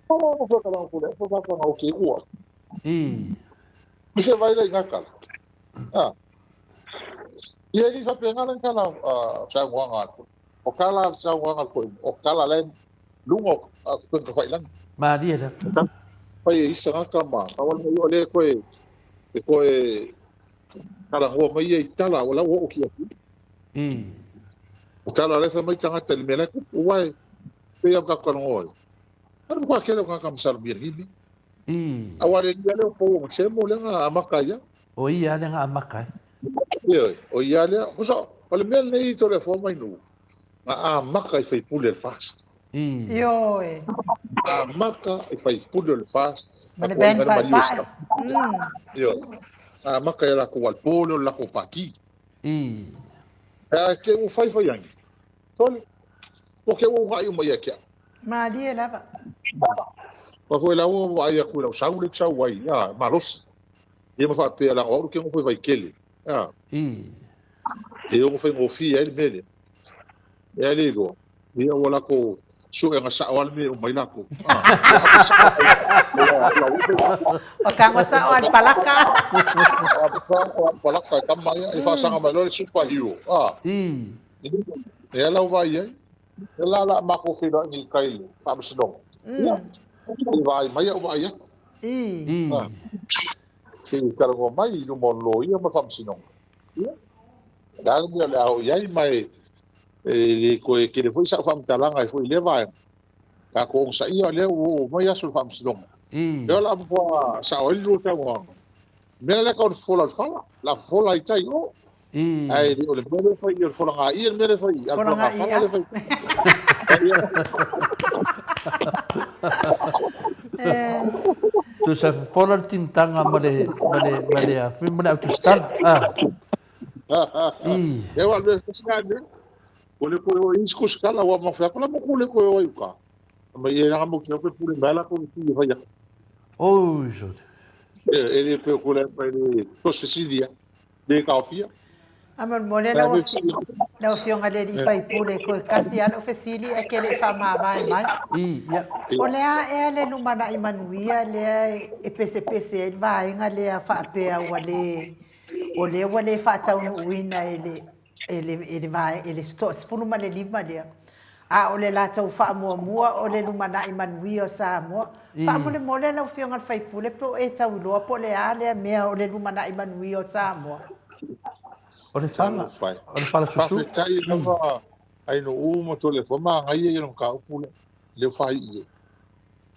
Ua foi talanoa foi le foi talanoa o ke ua. I. I se vai la i ngā kala. Ah. Ia i faapena la kala saunoaga a le O kala a le saunoaga a le toeaina, o kala la e luga o upega tafailagi. Malie lava. Fai e isi tagata ma pau lava le mea o lea toe e toe talanoa mai ia i tala o la ua oo ki atu. I. O tala la e fai mai tagata i le mea la e tupu, aua e pei lava ona tatou talanoa ai. Ana matua tele o tagata masalomia i lenei mea. I. Aua le ia lea o pou o Matsemo lea na amata ai. O ia lea na amata ai. Ioe, o ia lea. Tusa, o le mea lenei Toleafoa ma Inu, na amata i faipule o le FAST. I. Ioe. Amata i faipule o le FAST. Ma le band paepae. Ioe. Na amata i latou alpo lea o le latou pati. I. Ae te ua fai fai ane. Sole, ua te ua uunai uma ia te au. Malie lava. Aua foi la ua vaai atu i lau sau lea e sau ai, a, malosi. Ia ma faapea, leaga o au ou te nofo i Vaitele, a. I. E ono faigofie ai le mea lea. Ia le iloa, ia ua latou suega sao lava le mea e uma ai latou. A. O tago sao a le palaka. O le palaka e tama ia, e faasaga mai loa le super hero. A. I. Ia lau vaai ai. Ia la la matou feiloai nei i tai i le faamasinoga. Ia, i vaai mai au vaai atu. I. Se i talanoa mai i luma o le loia ma le faamasinoga. Ia, o le a le mea o le a oo i ai, ma e le toe tele foi sau faamatalaga ai foi i lea vaega. Tatou onosaia o lea ua oo mai aso o le faamasinoga. Lea o le a matua sao ai le lua saunoaga. O le mea lea tau o le fofola o le fala, o le a fofola ai tai o. Ae le o le mea lea e fai i o le folagaia le mea lea e fai i, a o le folagafala lea e fai i. Tusa fofola le tintaga ma le ma le ma le afi ma le autusitala. Ah. I. E wa le sina ne. O le ko o isi ko skala wa ma fa ko la mo ko le ko o yuka. Ma ye na mo ko pule mala ko ti fa ya. Oh, so. E e le pe ko le pa le to se sidia. Le ka fia. A molemole lau lau Afioga i le Alii Faipule, koe kasi lava lau fesili ae ke le i faamavae mai. O le a ea le lumanai manuia lea e pesepese ai le vaega lea faapea ua le, o lea ua le faataunuuina e le, e le, e le, e le toa-15 lea, a o le latou faamuamua o le lumanai manuia o Samoa. Faamolemole lau Afioga i le Faipule pe o e tau iloa po o le a lea mea o le lumanai manuia o Samoa. O le fala, o le fala susu. Faafetai lava Ainuu ma Toleafoa manaia ia le mataupu lea, lea ua faai'i ai.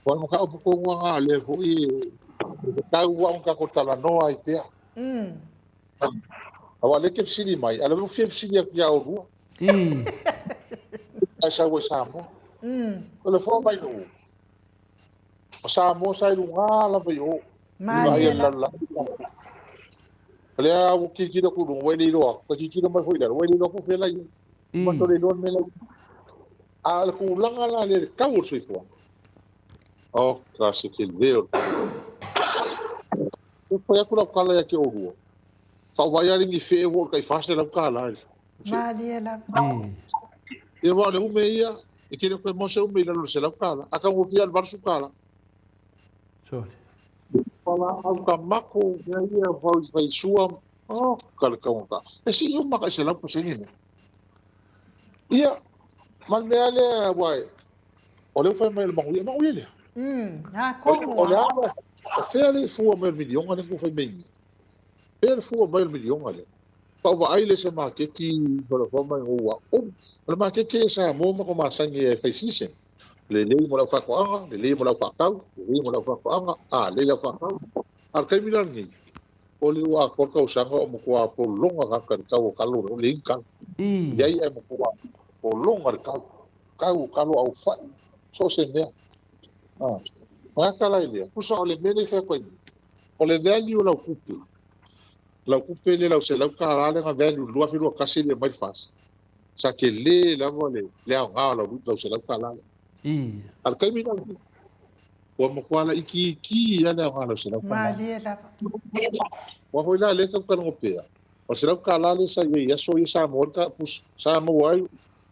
O le mataupu tonu lava lena o lea foi e tatau lava ona tatou talanoa ai pea. Aua o lea e te fesili mai, a o lea foi ou te fia fesili atu ia oulua. Ae sau ai Samoa. O le foa mai nuu. O Samoa sa i luga lava i o. Malie lava. O lea ua tilotilo atu i luga, ua e le iloa atu. Toe tilotilo mai foi i lalo, ua e le iloa atu fea la i ai. Matou le iloa le mea la i ai. A o le tulaga la lea i le tau o le soifuaga, oka se tele o le faamoemoe. Ua fai atu lau tala ia te oulua, faauvaai lava le nifee ua oo i le tai $400 i le Malie lava. Ia aua o le ume ia, e te le o toe maua se ume i lalo o le $100. A taugofie lava i le $80. Sorry. Fualaau tamako, mea ia fau faisua, oka le taugata. E sii uma tai 100% nei. Ia, ma le mea lea aua o lea ua fai mai o le manuia, manuia lea. A tonu O le a, o fea le fua mai o le miliona lea na fai mai nei? Fea le fua mai o le miliona lea? Pau vaai le se maketi falefoa mai ua o le maketi e Samoa ma ko masani e fai season. Lelei mo le aufaatoaga, lelei mo le aufaatau, lelei mo le aufaatoaga, a lelei le aufaatau. A o le taimi la lenei, o le ua atoa le tausaga o matua pologa tagata i le tau o talo, o leai ni talo. Leai ae matua pologa le tau, tau o talo aufai, so o se mea. Tagata la i lea, tusa o le mea lea e fai atu ai nei, o le value o lau tupe, lau tupe lea lau $100 lea na value i le 2021 lea mai le FAS, sa tele lava le, le aoga o lau, lau $100 lea. A o le taimi la lenei, ua matua laitiiti lava le aoga o lau $100. Malie lava. Aua foi la lea tatou talanoa pea, o le $100 lea sa i ai i aso ia sa maua ai le ta pusa, sa maua ai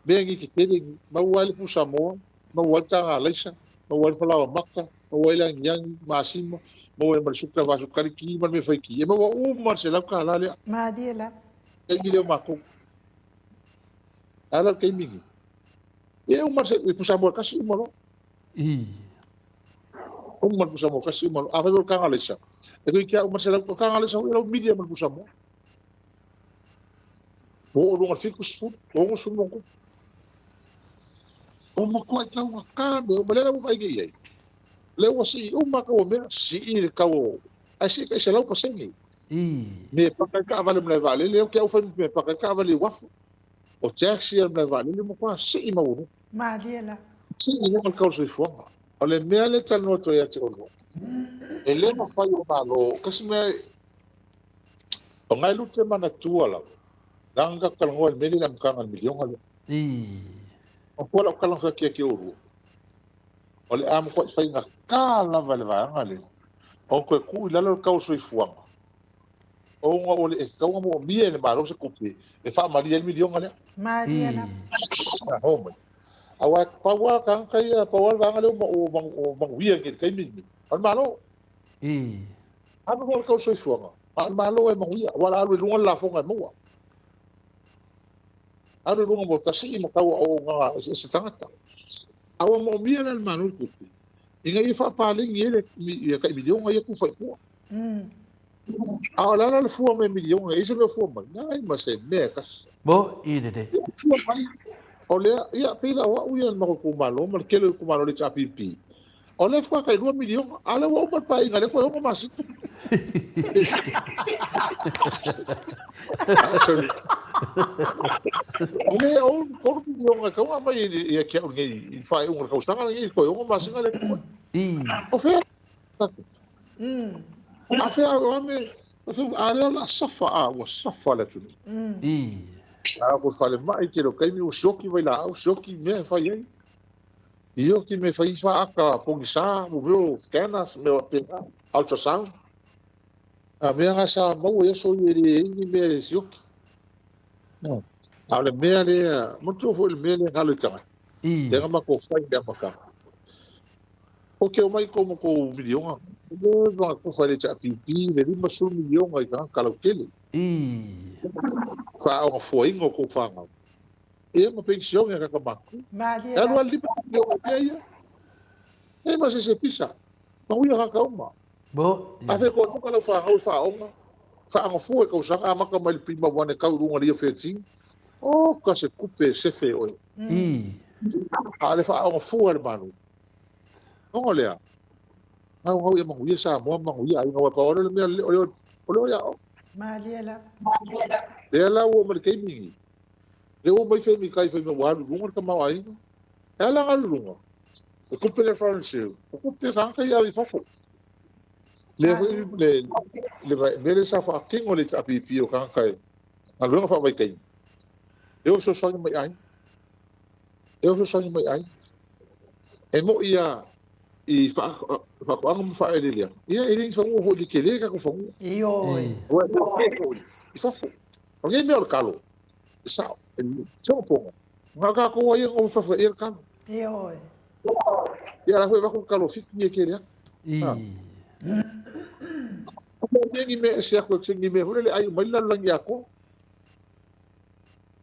mea nei tetele nei, maua ai le pusa moa, maua ai le taga alaisa, maua ai le falaoa maka, maua ai le agiagi, masima, maua ai ma le suka vasukari ki ma le mea fai ki. E maua uma le $100 lea. Malie lava. Taimi lea o matou. A la le taimi nei. E uma le pusa moa tasi uma loa. Uma le pusa moa tasi uma loa. Afai foi o le taga alaisa, e toeitiiti lava uma le selau, o le taga alaisa foi e lau mili lava ma le pusa moa. Ua oo i luga o le 70, 60 ma ona tupu. Ua matuai taugata mea uma. Lea la ua vaai nei i ai. Lea ua sii uma tau o mea, sii le tau o, ae sii tai 100%. Mea e paka ai taavale i le malae vaalele, lea ou te au fai mea e paka ai taavale i uafu. O taxi a le malae vaalele ua matua sii maualuga. Malie la. Sii i luga le tau o le soifuaga. O le mea lea e talanoa atu ai ia te oulua, e le mafai o Malo, kasi mea, o ngai lute manatua lava, leaga na tatou talanoa i le mea lea i le amataga o le miliona lea. O fua lau tala na fai atu ia te oulua, o le a matuai faigata lava le vaega lea ona toe tuu i lalo le tau o le soifuaga, ona ua le tatau ona moomia e le Malo se tupe e faamalie ai le miliona lea. Malie lava. Ho mai. Aua pau lava tagata ia, pau lava le vaega lea ua manuia nei i le taimi lenei, o le Malo. Alu loa le tau o le soifuaga, a o le Malo e manuia, aua o le a alu i luga le lafoga e maua. Alu i luga mo le sii ma tau auaunaga eseese tagata. A ua moomia la e le Malo le tupe ina ia faapaleni ai le tai miliona ia tufa i tua. A o le a la le fua mai miliona, e i ai se mea o fua mai? Leai ma se mea e tasi. Mo i lelei. Ia fua mai, o lea, ia pei la o au ia i le matou itumalo ma le tele o itumalo o le HRPP, o lea e fua tai 2 miliona, a o lea ua uma le paeaiga, lea toe 6 masina. Sorry. O le o tolu miliona e tatau ona aumai ia te au nei i le faaiuga o le tausaga lenei, toe 6 masina lea e totoe. O fea tatou? A fea o a mea, a lea o le a safa, a ua safa le atunuu. A o le falemai, tele o taimi ua sioki vailaau, sioki mea e fai ai. Sioki mea e fai ai faata pogisa, mo mea o scanners, mea faapena, ultrasound. A mea na sa maua i aso ia e leai ni mea e sioki. A o le mea lea, manatua foi le mea lea e galo i tagata. Lea na matou fai i le amataga. Ou te omai tou ma tou miliona. Ua leva ona tofa e le HRPP le 50 miliona i tagata lautele. Faaogafuaina o tou fanau. Ia ma penisione a tagata matutua. E alu lava le 50 miliona i mea ia. E ma se se pisa. Manuia tagata uma. Ave koa i luga lau fanau e faaoga, faagafua i tausaga, amata mai le Prima One e tau i luga i le Year 13. Oka se tupe e sefe e oe. A o le faaoga fua e le Malo. Ona lea, gaugau ia manuia Samoa, manuia aiga, aua pau lava lea o le mea o lea o le a oe. Malie lava. Lea la ua oo mai le taimi lenei, lea ua omai femikai fai mai ua alu i luga le tamaoaiga. E ala ona alu i luga, o tupe lea foreign reserve, o tupe a tagata ia ave i fafo. Lea foi le le mea lea sa faatino e le HRPP o tagata e galuega faavaitaimi, e o fesoasoani mai aiga. E o fesoasoani mai aiga. E moi lava i faatoaga ma faaeleeleaga, ia e le ni fanua foi le tele tatou fanua. Ioe. Ua e fuafua foi i fafo. O nei mea o le kalo, e sao, e tino pono. Na o tatou lava ia na o i fafo e ai le kalo. Ioe. Ia la foi e avatu le kalo Fiti e tele atu. O mea ni mea ese atu, ni mea foi lele ai uma ai le lalolagi atoa.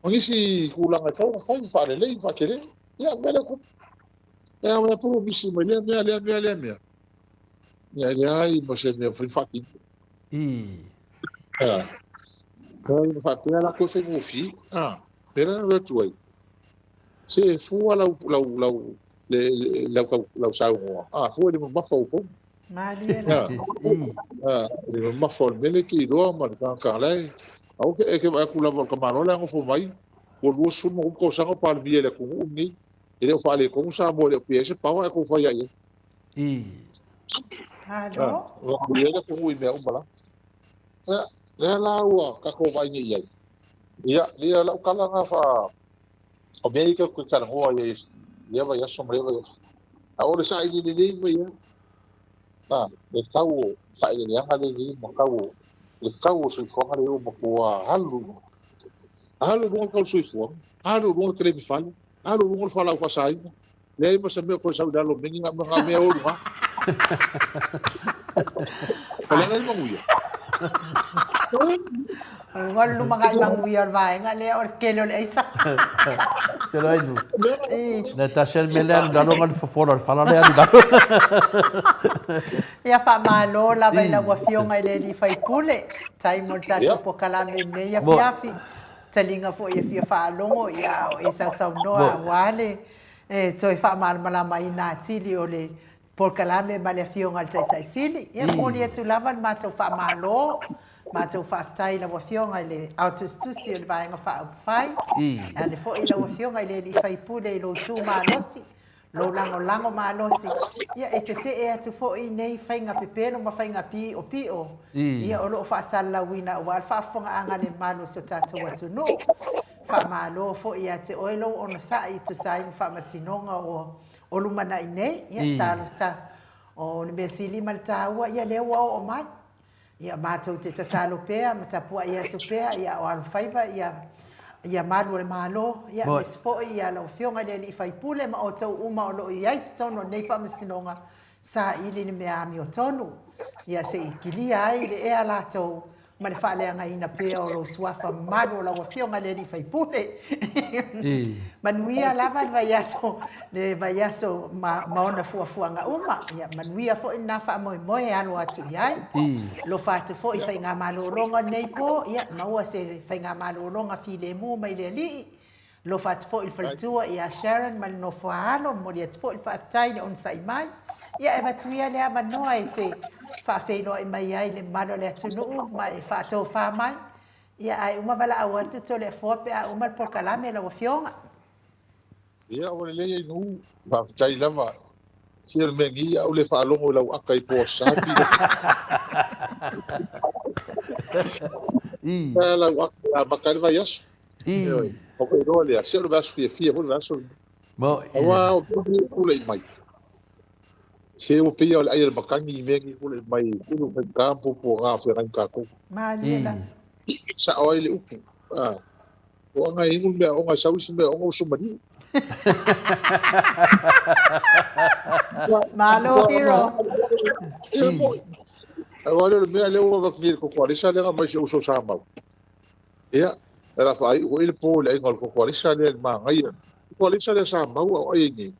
O nisi tulaga e tatau ona fai, faalelei, faatele. Ia, o le mea lea e tupu. E ao ea pulu misi mai lea mea, lea mea, lea mea. Ia, e leai ma se mea e mafai ona faatino. Ia. E faapea la toe faigofie. A, mea la na atu ai. Se e fua lau, lau, lau, le, le, lau, lau saunoa. A, fua i le mamafa o pou. Malie la. A, le mamafa o le mea lea e te iloa ma le tagata la e... Aua e te vaai atu lava o le tamaloa la e nofo mai, ua 23 tausaga o Palemia i le atunuu lenei. E le o faaletonu Samoa, e le o pea ai se power ae tou fai lava i ai. Malo. Ua manuia ai le atunuu i mea uma lava. Ia, lea la ua tatou vaai nei i ai. Ia, ia lau tala lena faa... O mea ia tatou te talanoa ai i lea vaiaso ma lea vaiaso. A o le saili lelei mai lava, a, le tau o faaeleeleaga lea e i ai ma tau o, le tau o soifuaga lea ua matua alu i luga. Alu i luga le tau o le soifuaga, alu i luga le kelemi fale, alu i luga le fualaau faasaina, leai ma se mea o toe sau i lalo o mea nei, na o mea o luga. O le ala le manuia. O le lumanai manuia o le vaega lea o le tele o le aisa. Te loa inu. Le tasi le mea lea alu lalo nga le fofola o le fala lea alu lalo. Ia faamalo lava i lau Afioga i le alii faipule, tai mo le tatou polokalame i lenei afiafi. Taliga foi e fia faalogo ia o e sausaunoa aua le toe faamalamalamaina atili o le polokalame ma le Afioga i le Taitai Sili. Ia momoli atu lava le matou faamalo, matou faafetai i lau Afioga i le Aotusitusi o le Vaega Faaupufai, ae foi i lau Afioga i le Alii Faipule i lou tu malosi, lou lagolago malosi, ia e tetee atu foi nei faiga pepelo ma faiga piopio, ia o lo o faasalalauina aua le faafofogaaga a le mamalu o si o tatou atunuu. Faamalo foi ia te oe lou onosai e tusa ai ma faamasinoga o o lumanai nei, ia talofa, o le mea sili ma le taua, ia lea ua oo mai. Ia matou te tatalo pea ma tapuai atu pea, ia o alofaiva ia ia malu o le Malo, ia aemaise foi ia lau Afioga i le Alii Faipule ma outou uma o lo o i ai i totonu o lenei faamasinoga, saili le mea amiotonu, ia se i kilia ai le ea latou ma le faaleagaina pea o lou suafa mamalu o lau Afioga i le Alii Faipule. Manuia lava le vaiaso, le vaiaso ma, ma ona fuafuaga uma. Ia, manuia foi lena faamoemoe e alo atu i ai. Alofa atu foi i faigamalologa o lenei po, ia, maua se faigamalologa filemu mai le Alii. Alofa atu foi i le faletua ia Sharon ma le nofo a alo, momoli atu foi le faafetai i le onosai mai. Ia e avatu ia le avanoa e te faafeiloai mai ai i le mamalu o le atunuu ma e faatofa mai. Ia, ae uma valaau atu Toleafoa pe a uma le polokalame lau Afioga. Ia, ua lelei ai nuu. Faafetai lava. Sia le mea nei, au le faalogo i lau aka i po sa pi. I. Sa lau aka a maka le vai aso. I. O ko iloa lea, sia le vaiaso fiafia foi le vaiaso. Mo. Aua o pei pule mai. Se ua pei o le ai o le makani i mea nei pule mai, pule mai ka pupu ngā whengai kākou. Malie lava. Sa'o ai le upu. Ah. O anga e ingu mea onga sau isi mea onga uso maliu. Malo hero. E moi. Aua le mea lea ua vaki nei le koko alisa lea mai se uso sa mau. Ia, e la whaai ua ile po le ainga o le koko alisa lea le māngaia. Koko alisa lea sa mau au ai nei.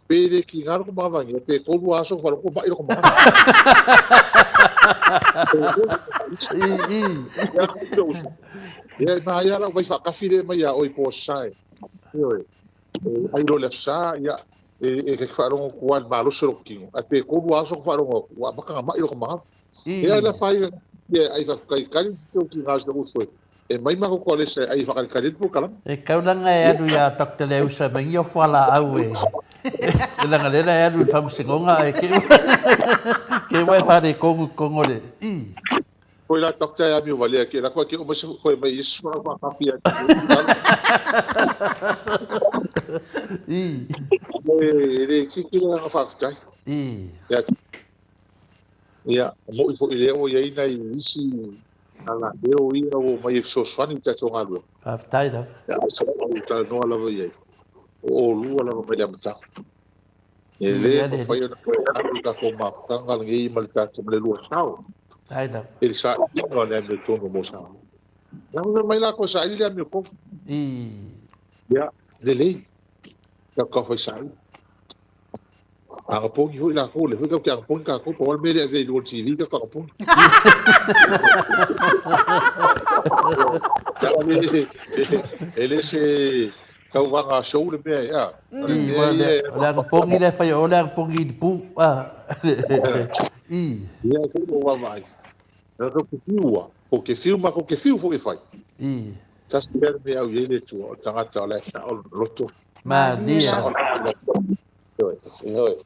Pe le ki ngā roko mavangi, pe kolu aso ko wharoko mai roko mavangi. I, i. Ia, ma ia lau vai whaakawhi le mai a oi po sae. Ioe. Ai lo le sa, ia, e ke whaarongo kua le maloso roko kingo. A pe kolu aso ko whaarongo, ua makanga mai roko mavangi. Ia, la whai, ia, ai whakakai kari te tau ki ngā sina uso. E mai ma koko alesa ai whakarekare po kalama. E kaulanga e alu ia Doctor Leusa mai ia fualaau e. E langa lela e alu i le faamasinoga ae ke ke ua e faaletonu i totonu o le i. Koe la Doctor e amio valea ke la koe ke uma se koe mai Iesu au whakawhi a I. E le kiki le anga whawhitai. I. Ia, ia, mo'i fo'i lea ua i ai nai isi ala leo ia ua mai e fesoasoani i le tatou galuega. Faafetai lava. Ia, sa ou talanoa lava i ai. O olua lava mai le amataga. E le mafai ona toe alu le tatou mafutaga lenei ma le tatou ma le lua sao. Faafetai lava. I le sailiga o le amiotonu mo Samoa. Ia, fai mai lakou e saili le amiotonu. I. Ia, lelei. Tatou fai saili. Agapogi foi lakou, lea foi tatou te agapogi tatou, pau lava le mea lea e avea i luga o le TV tatou agapogi. E le se tauvaga show le mea e, a. O le mea ia. O le agapogi lea e fai o le agapogi i le pu, a. I. Ia, e foi o vaavaai. Tatou te fiu a, ko ke fiu ma ko ke fiu foi e fai. I. Tasi lea le mea au i ai le Atua, o le tagata o la e sao lona loto. Malie. Sao lona loto. Ioe.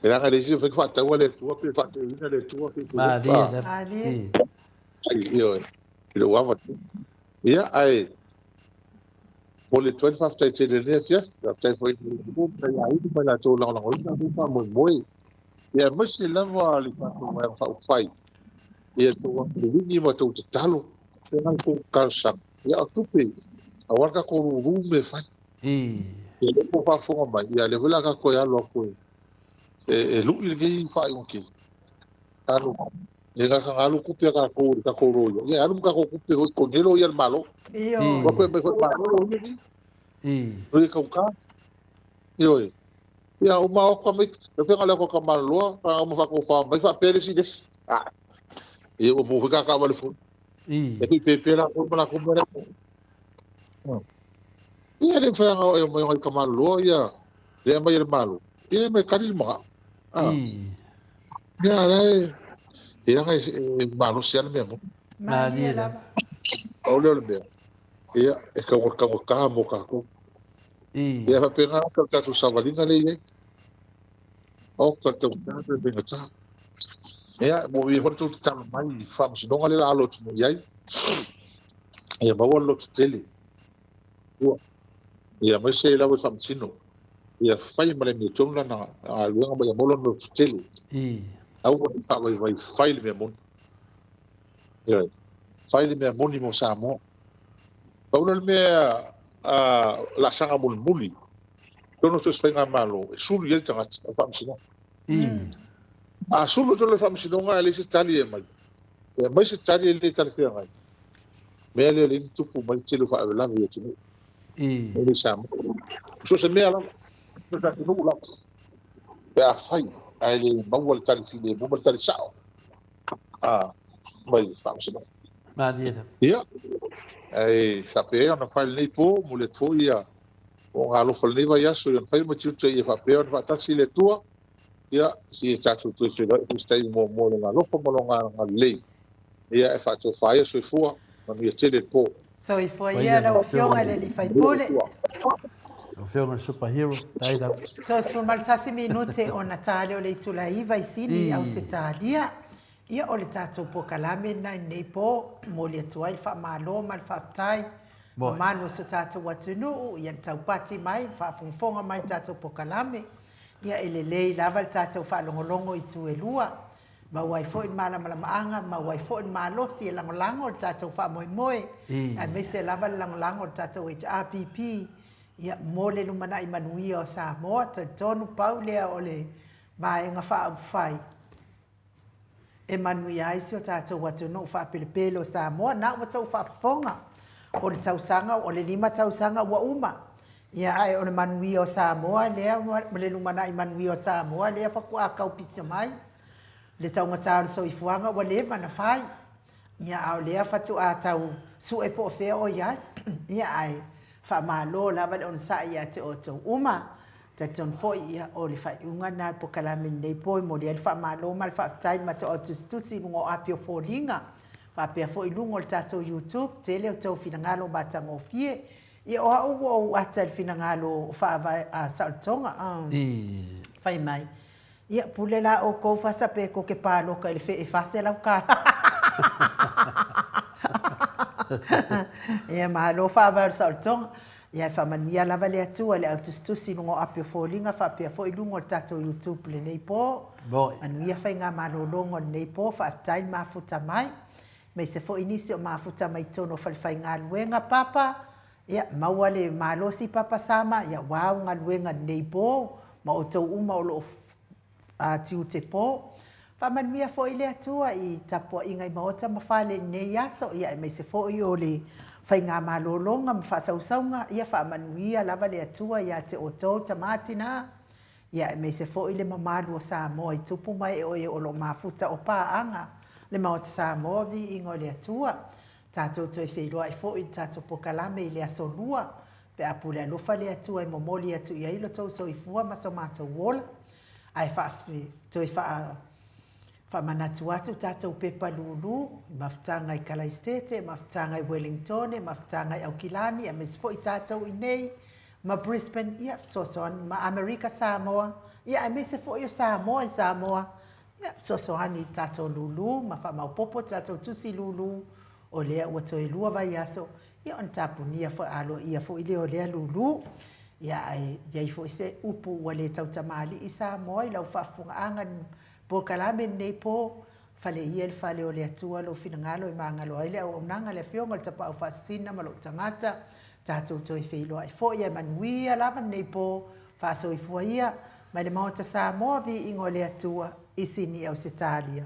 E leaga le isi fai faataua le Atua pe faateuina le Atua pe Malie lava. Malie. Ioe. I lou ava. Ia, ae mo le atu ai le faafetai tele i lenei afiafi. Faafetai foi i le ma le aiga ma i latou lagolagoina lenei faamoemoe. Ia, aemaise lava le tatou Vaega Faaupufai ia tou agalelei ma tou tatalo, ia na tou talosaga. Ia, o tupe, aua le tatou lulu mea e fai. Ia lea ua faafofoga mai, ia lea foi o le a tatou toe alo atu e lui lenei faaiuga tele. Alu, e gata na alu tupe a tatou i le tatou loia, ia e alu ma tatou tupe foi i totonu loia a le Malo. Ua toe aumai foi e le Malo loia nei. Loia taugata. Ioe. Ia uma oka mai, le faiga lea o ka maloloa, ka uma faatofā mai faapea le isi i le isi. Ah, ia ua maua foi ka taavale fou. E kui pēpē latou ma latou mea lea. Ia le mafai ona e omai o nai tamaloloa ia le aumai e le Malo, ia e mai kali le manao. Ah. Ia la e e leaga e malosi lava le mea moni. Malie lava. Pau lea o le mea, ia e taugata mo tatou. Ia faapena le tatou savaliga lea e i ai. Oka le taugata pe faigata. Ia, ua ia foi le tou tatalo mai i faamasinoga lea o le a alo atu nei i ai. Ia maua le lototele. Ua. Ia aemaise lava i faamasino. Ia fai ma le amiotonu lana galuega ma ia maua lona lototele. Aua ne i faavaivai, fai le mea moni. Ioe. Fai le mea moni mo Samoa. Pau lea o le mea laasaga mulimuli, totonu o so o se faigamalo, e sulu i ai le tagata o le faamasinoga. A sulu atu loa le faamasinoga ae leai se tali e aumai, e aumai se tali e le talafeagai, mea lea lea na tupu mai le tele o faalavelave i atunuu. E le i Samoa. So o se mea lava, so o se atunuu lava, pe afai ae le maua le tali filemu ma le tali sao, mai le faamasinoga. Malie lava. Ia, ae faapea ona fai lenei po, momoli atu foi ia o alofa lenei vaiaso i ona fai ma tiute ia faapea ona faatasi le Atua. Ia, si e tatou toe feiloai foi se taimi muamua i lona alofa ma lona agalelei. Ia, e faatofa ai soifua. Manuia tele le po. Soifua ia lau Afioga i le Alii Faipule. Lau Afioga i le Super Hero, tai lava. 31 minute ona ta lea o le itula 9 i Sini, Ausetalia. Ia o le tatou pokalame lena i lenei po, momoli atu ai le faamalo ma le faafetai mamalu o si o tatou atunuu, ia na taupati mai, faafogafoga mai i le tatou pokalame. Ia e lelei lava le tatou faalogologo i itu e lua, maua ai foi le malamalamaaga, maua ai foi le malosi e lagolago le tatou faamoemoe, aemaise lava le lagolago o le tatou HRPP, ia mo le lumanai manuia o Samoa. Talitonu pau lea o le Vaega Faaupufai e manuia ai si o tatou atunuu faapelepele o Samoa. Na ua tou faafofoga, o le tausaga, o le 5 tausaga ua uma, ia ae o le manuia o Samoa lea ma le lumanai manuia o Samoa lea faatoa tau pisa mai. Le taugata o le soifuaga ua leva ona fai, ia a o lea faatoa tau sue po o fea o i ai. Ia ae faamalo lava le onosai ia te outou uma. Talitonu foi, ia, o le faaiuga lena o le pokalame i lenei po e momoli ai le faamalo ma le faafetai i le matou au tusitusi i luga o api o foliga, faapea foi i luga o le tatou YouTube, tele outou finagalo matagofie. Ia, o au ua ou ata i le finagalo o Faavae a Saolotoga, fai mai, Ia, pule la oukou fasa pe kou te paloka i le fee $400. Ia, malo faavae o le saolotoga. Ia, e faamanuia lava le Atua i le au tusitusi i luga o api o foliga faapea foi luga o le tatou YouTube lenei po. Manuia faiga malologa o lenei po, faafetai le mafuta mai. Aemaise foi nisi o mafuta mai totonu o falefaigaluega, papa, Ia, maua le malosi Papa Sama, ia wow galuega lenei po, ma outou uma o lo o tiute po. Faamanuia foi le Atua i tapuaiga i maota ma fale i lenei aso, ia aemaise foi o le faigamalologa ma faasausauga, ia faamanuia lava le Atua ia te outou tama tina, ia aemaise foi le mamalu o Samoa i tupu ma ee o e o lo o mafuta o paaga le Maota Samoa, viiga o le Atua. Tatou toe feiloai foi i le tatou pokalame i le Aso Lua, pe a pule alofa le Atua e momoli atu i ai lo tou soifua ma so matou ola. Ae toe faamanatu atu tatou pepa lulu i mafutaga i Kalaisitete, mafutaga i Welingtone, mafutaga i Aukilani, aemaise foi tatou i nei ma Brisbane, ia, fesoasoani ma Amerika Samoa, ia aemaise foi o Samoa i Samoa, Ia, fesoasoani i le tatou lulu ma faamaopoopo le tatou tusi lulu, o lea ua toe 2 vaiaso, ia ona tapunia foi aloaia foi lea o lea lulu. Ia, ae i ai foi se upu ua le tautamalii Samoa i lau faafofogaaga i le polokalame lenei po, fale ia i le fale o le Atua lou finagalo e magalo ai le auaunaga a le Afioga i le Tapaau Faasisina ma lou tagata, tatou toe feiloai foi ae manuia lava lenei po, faasoifua ia mai le Maota Samoa, viiga o le Atua i Sini Ausetalia.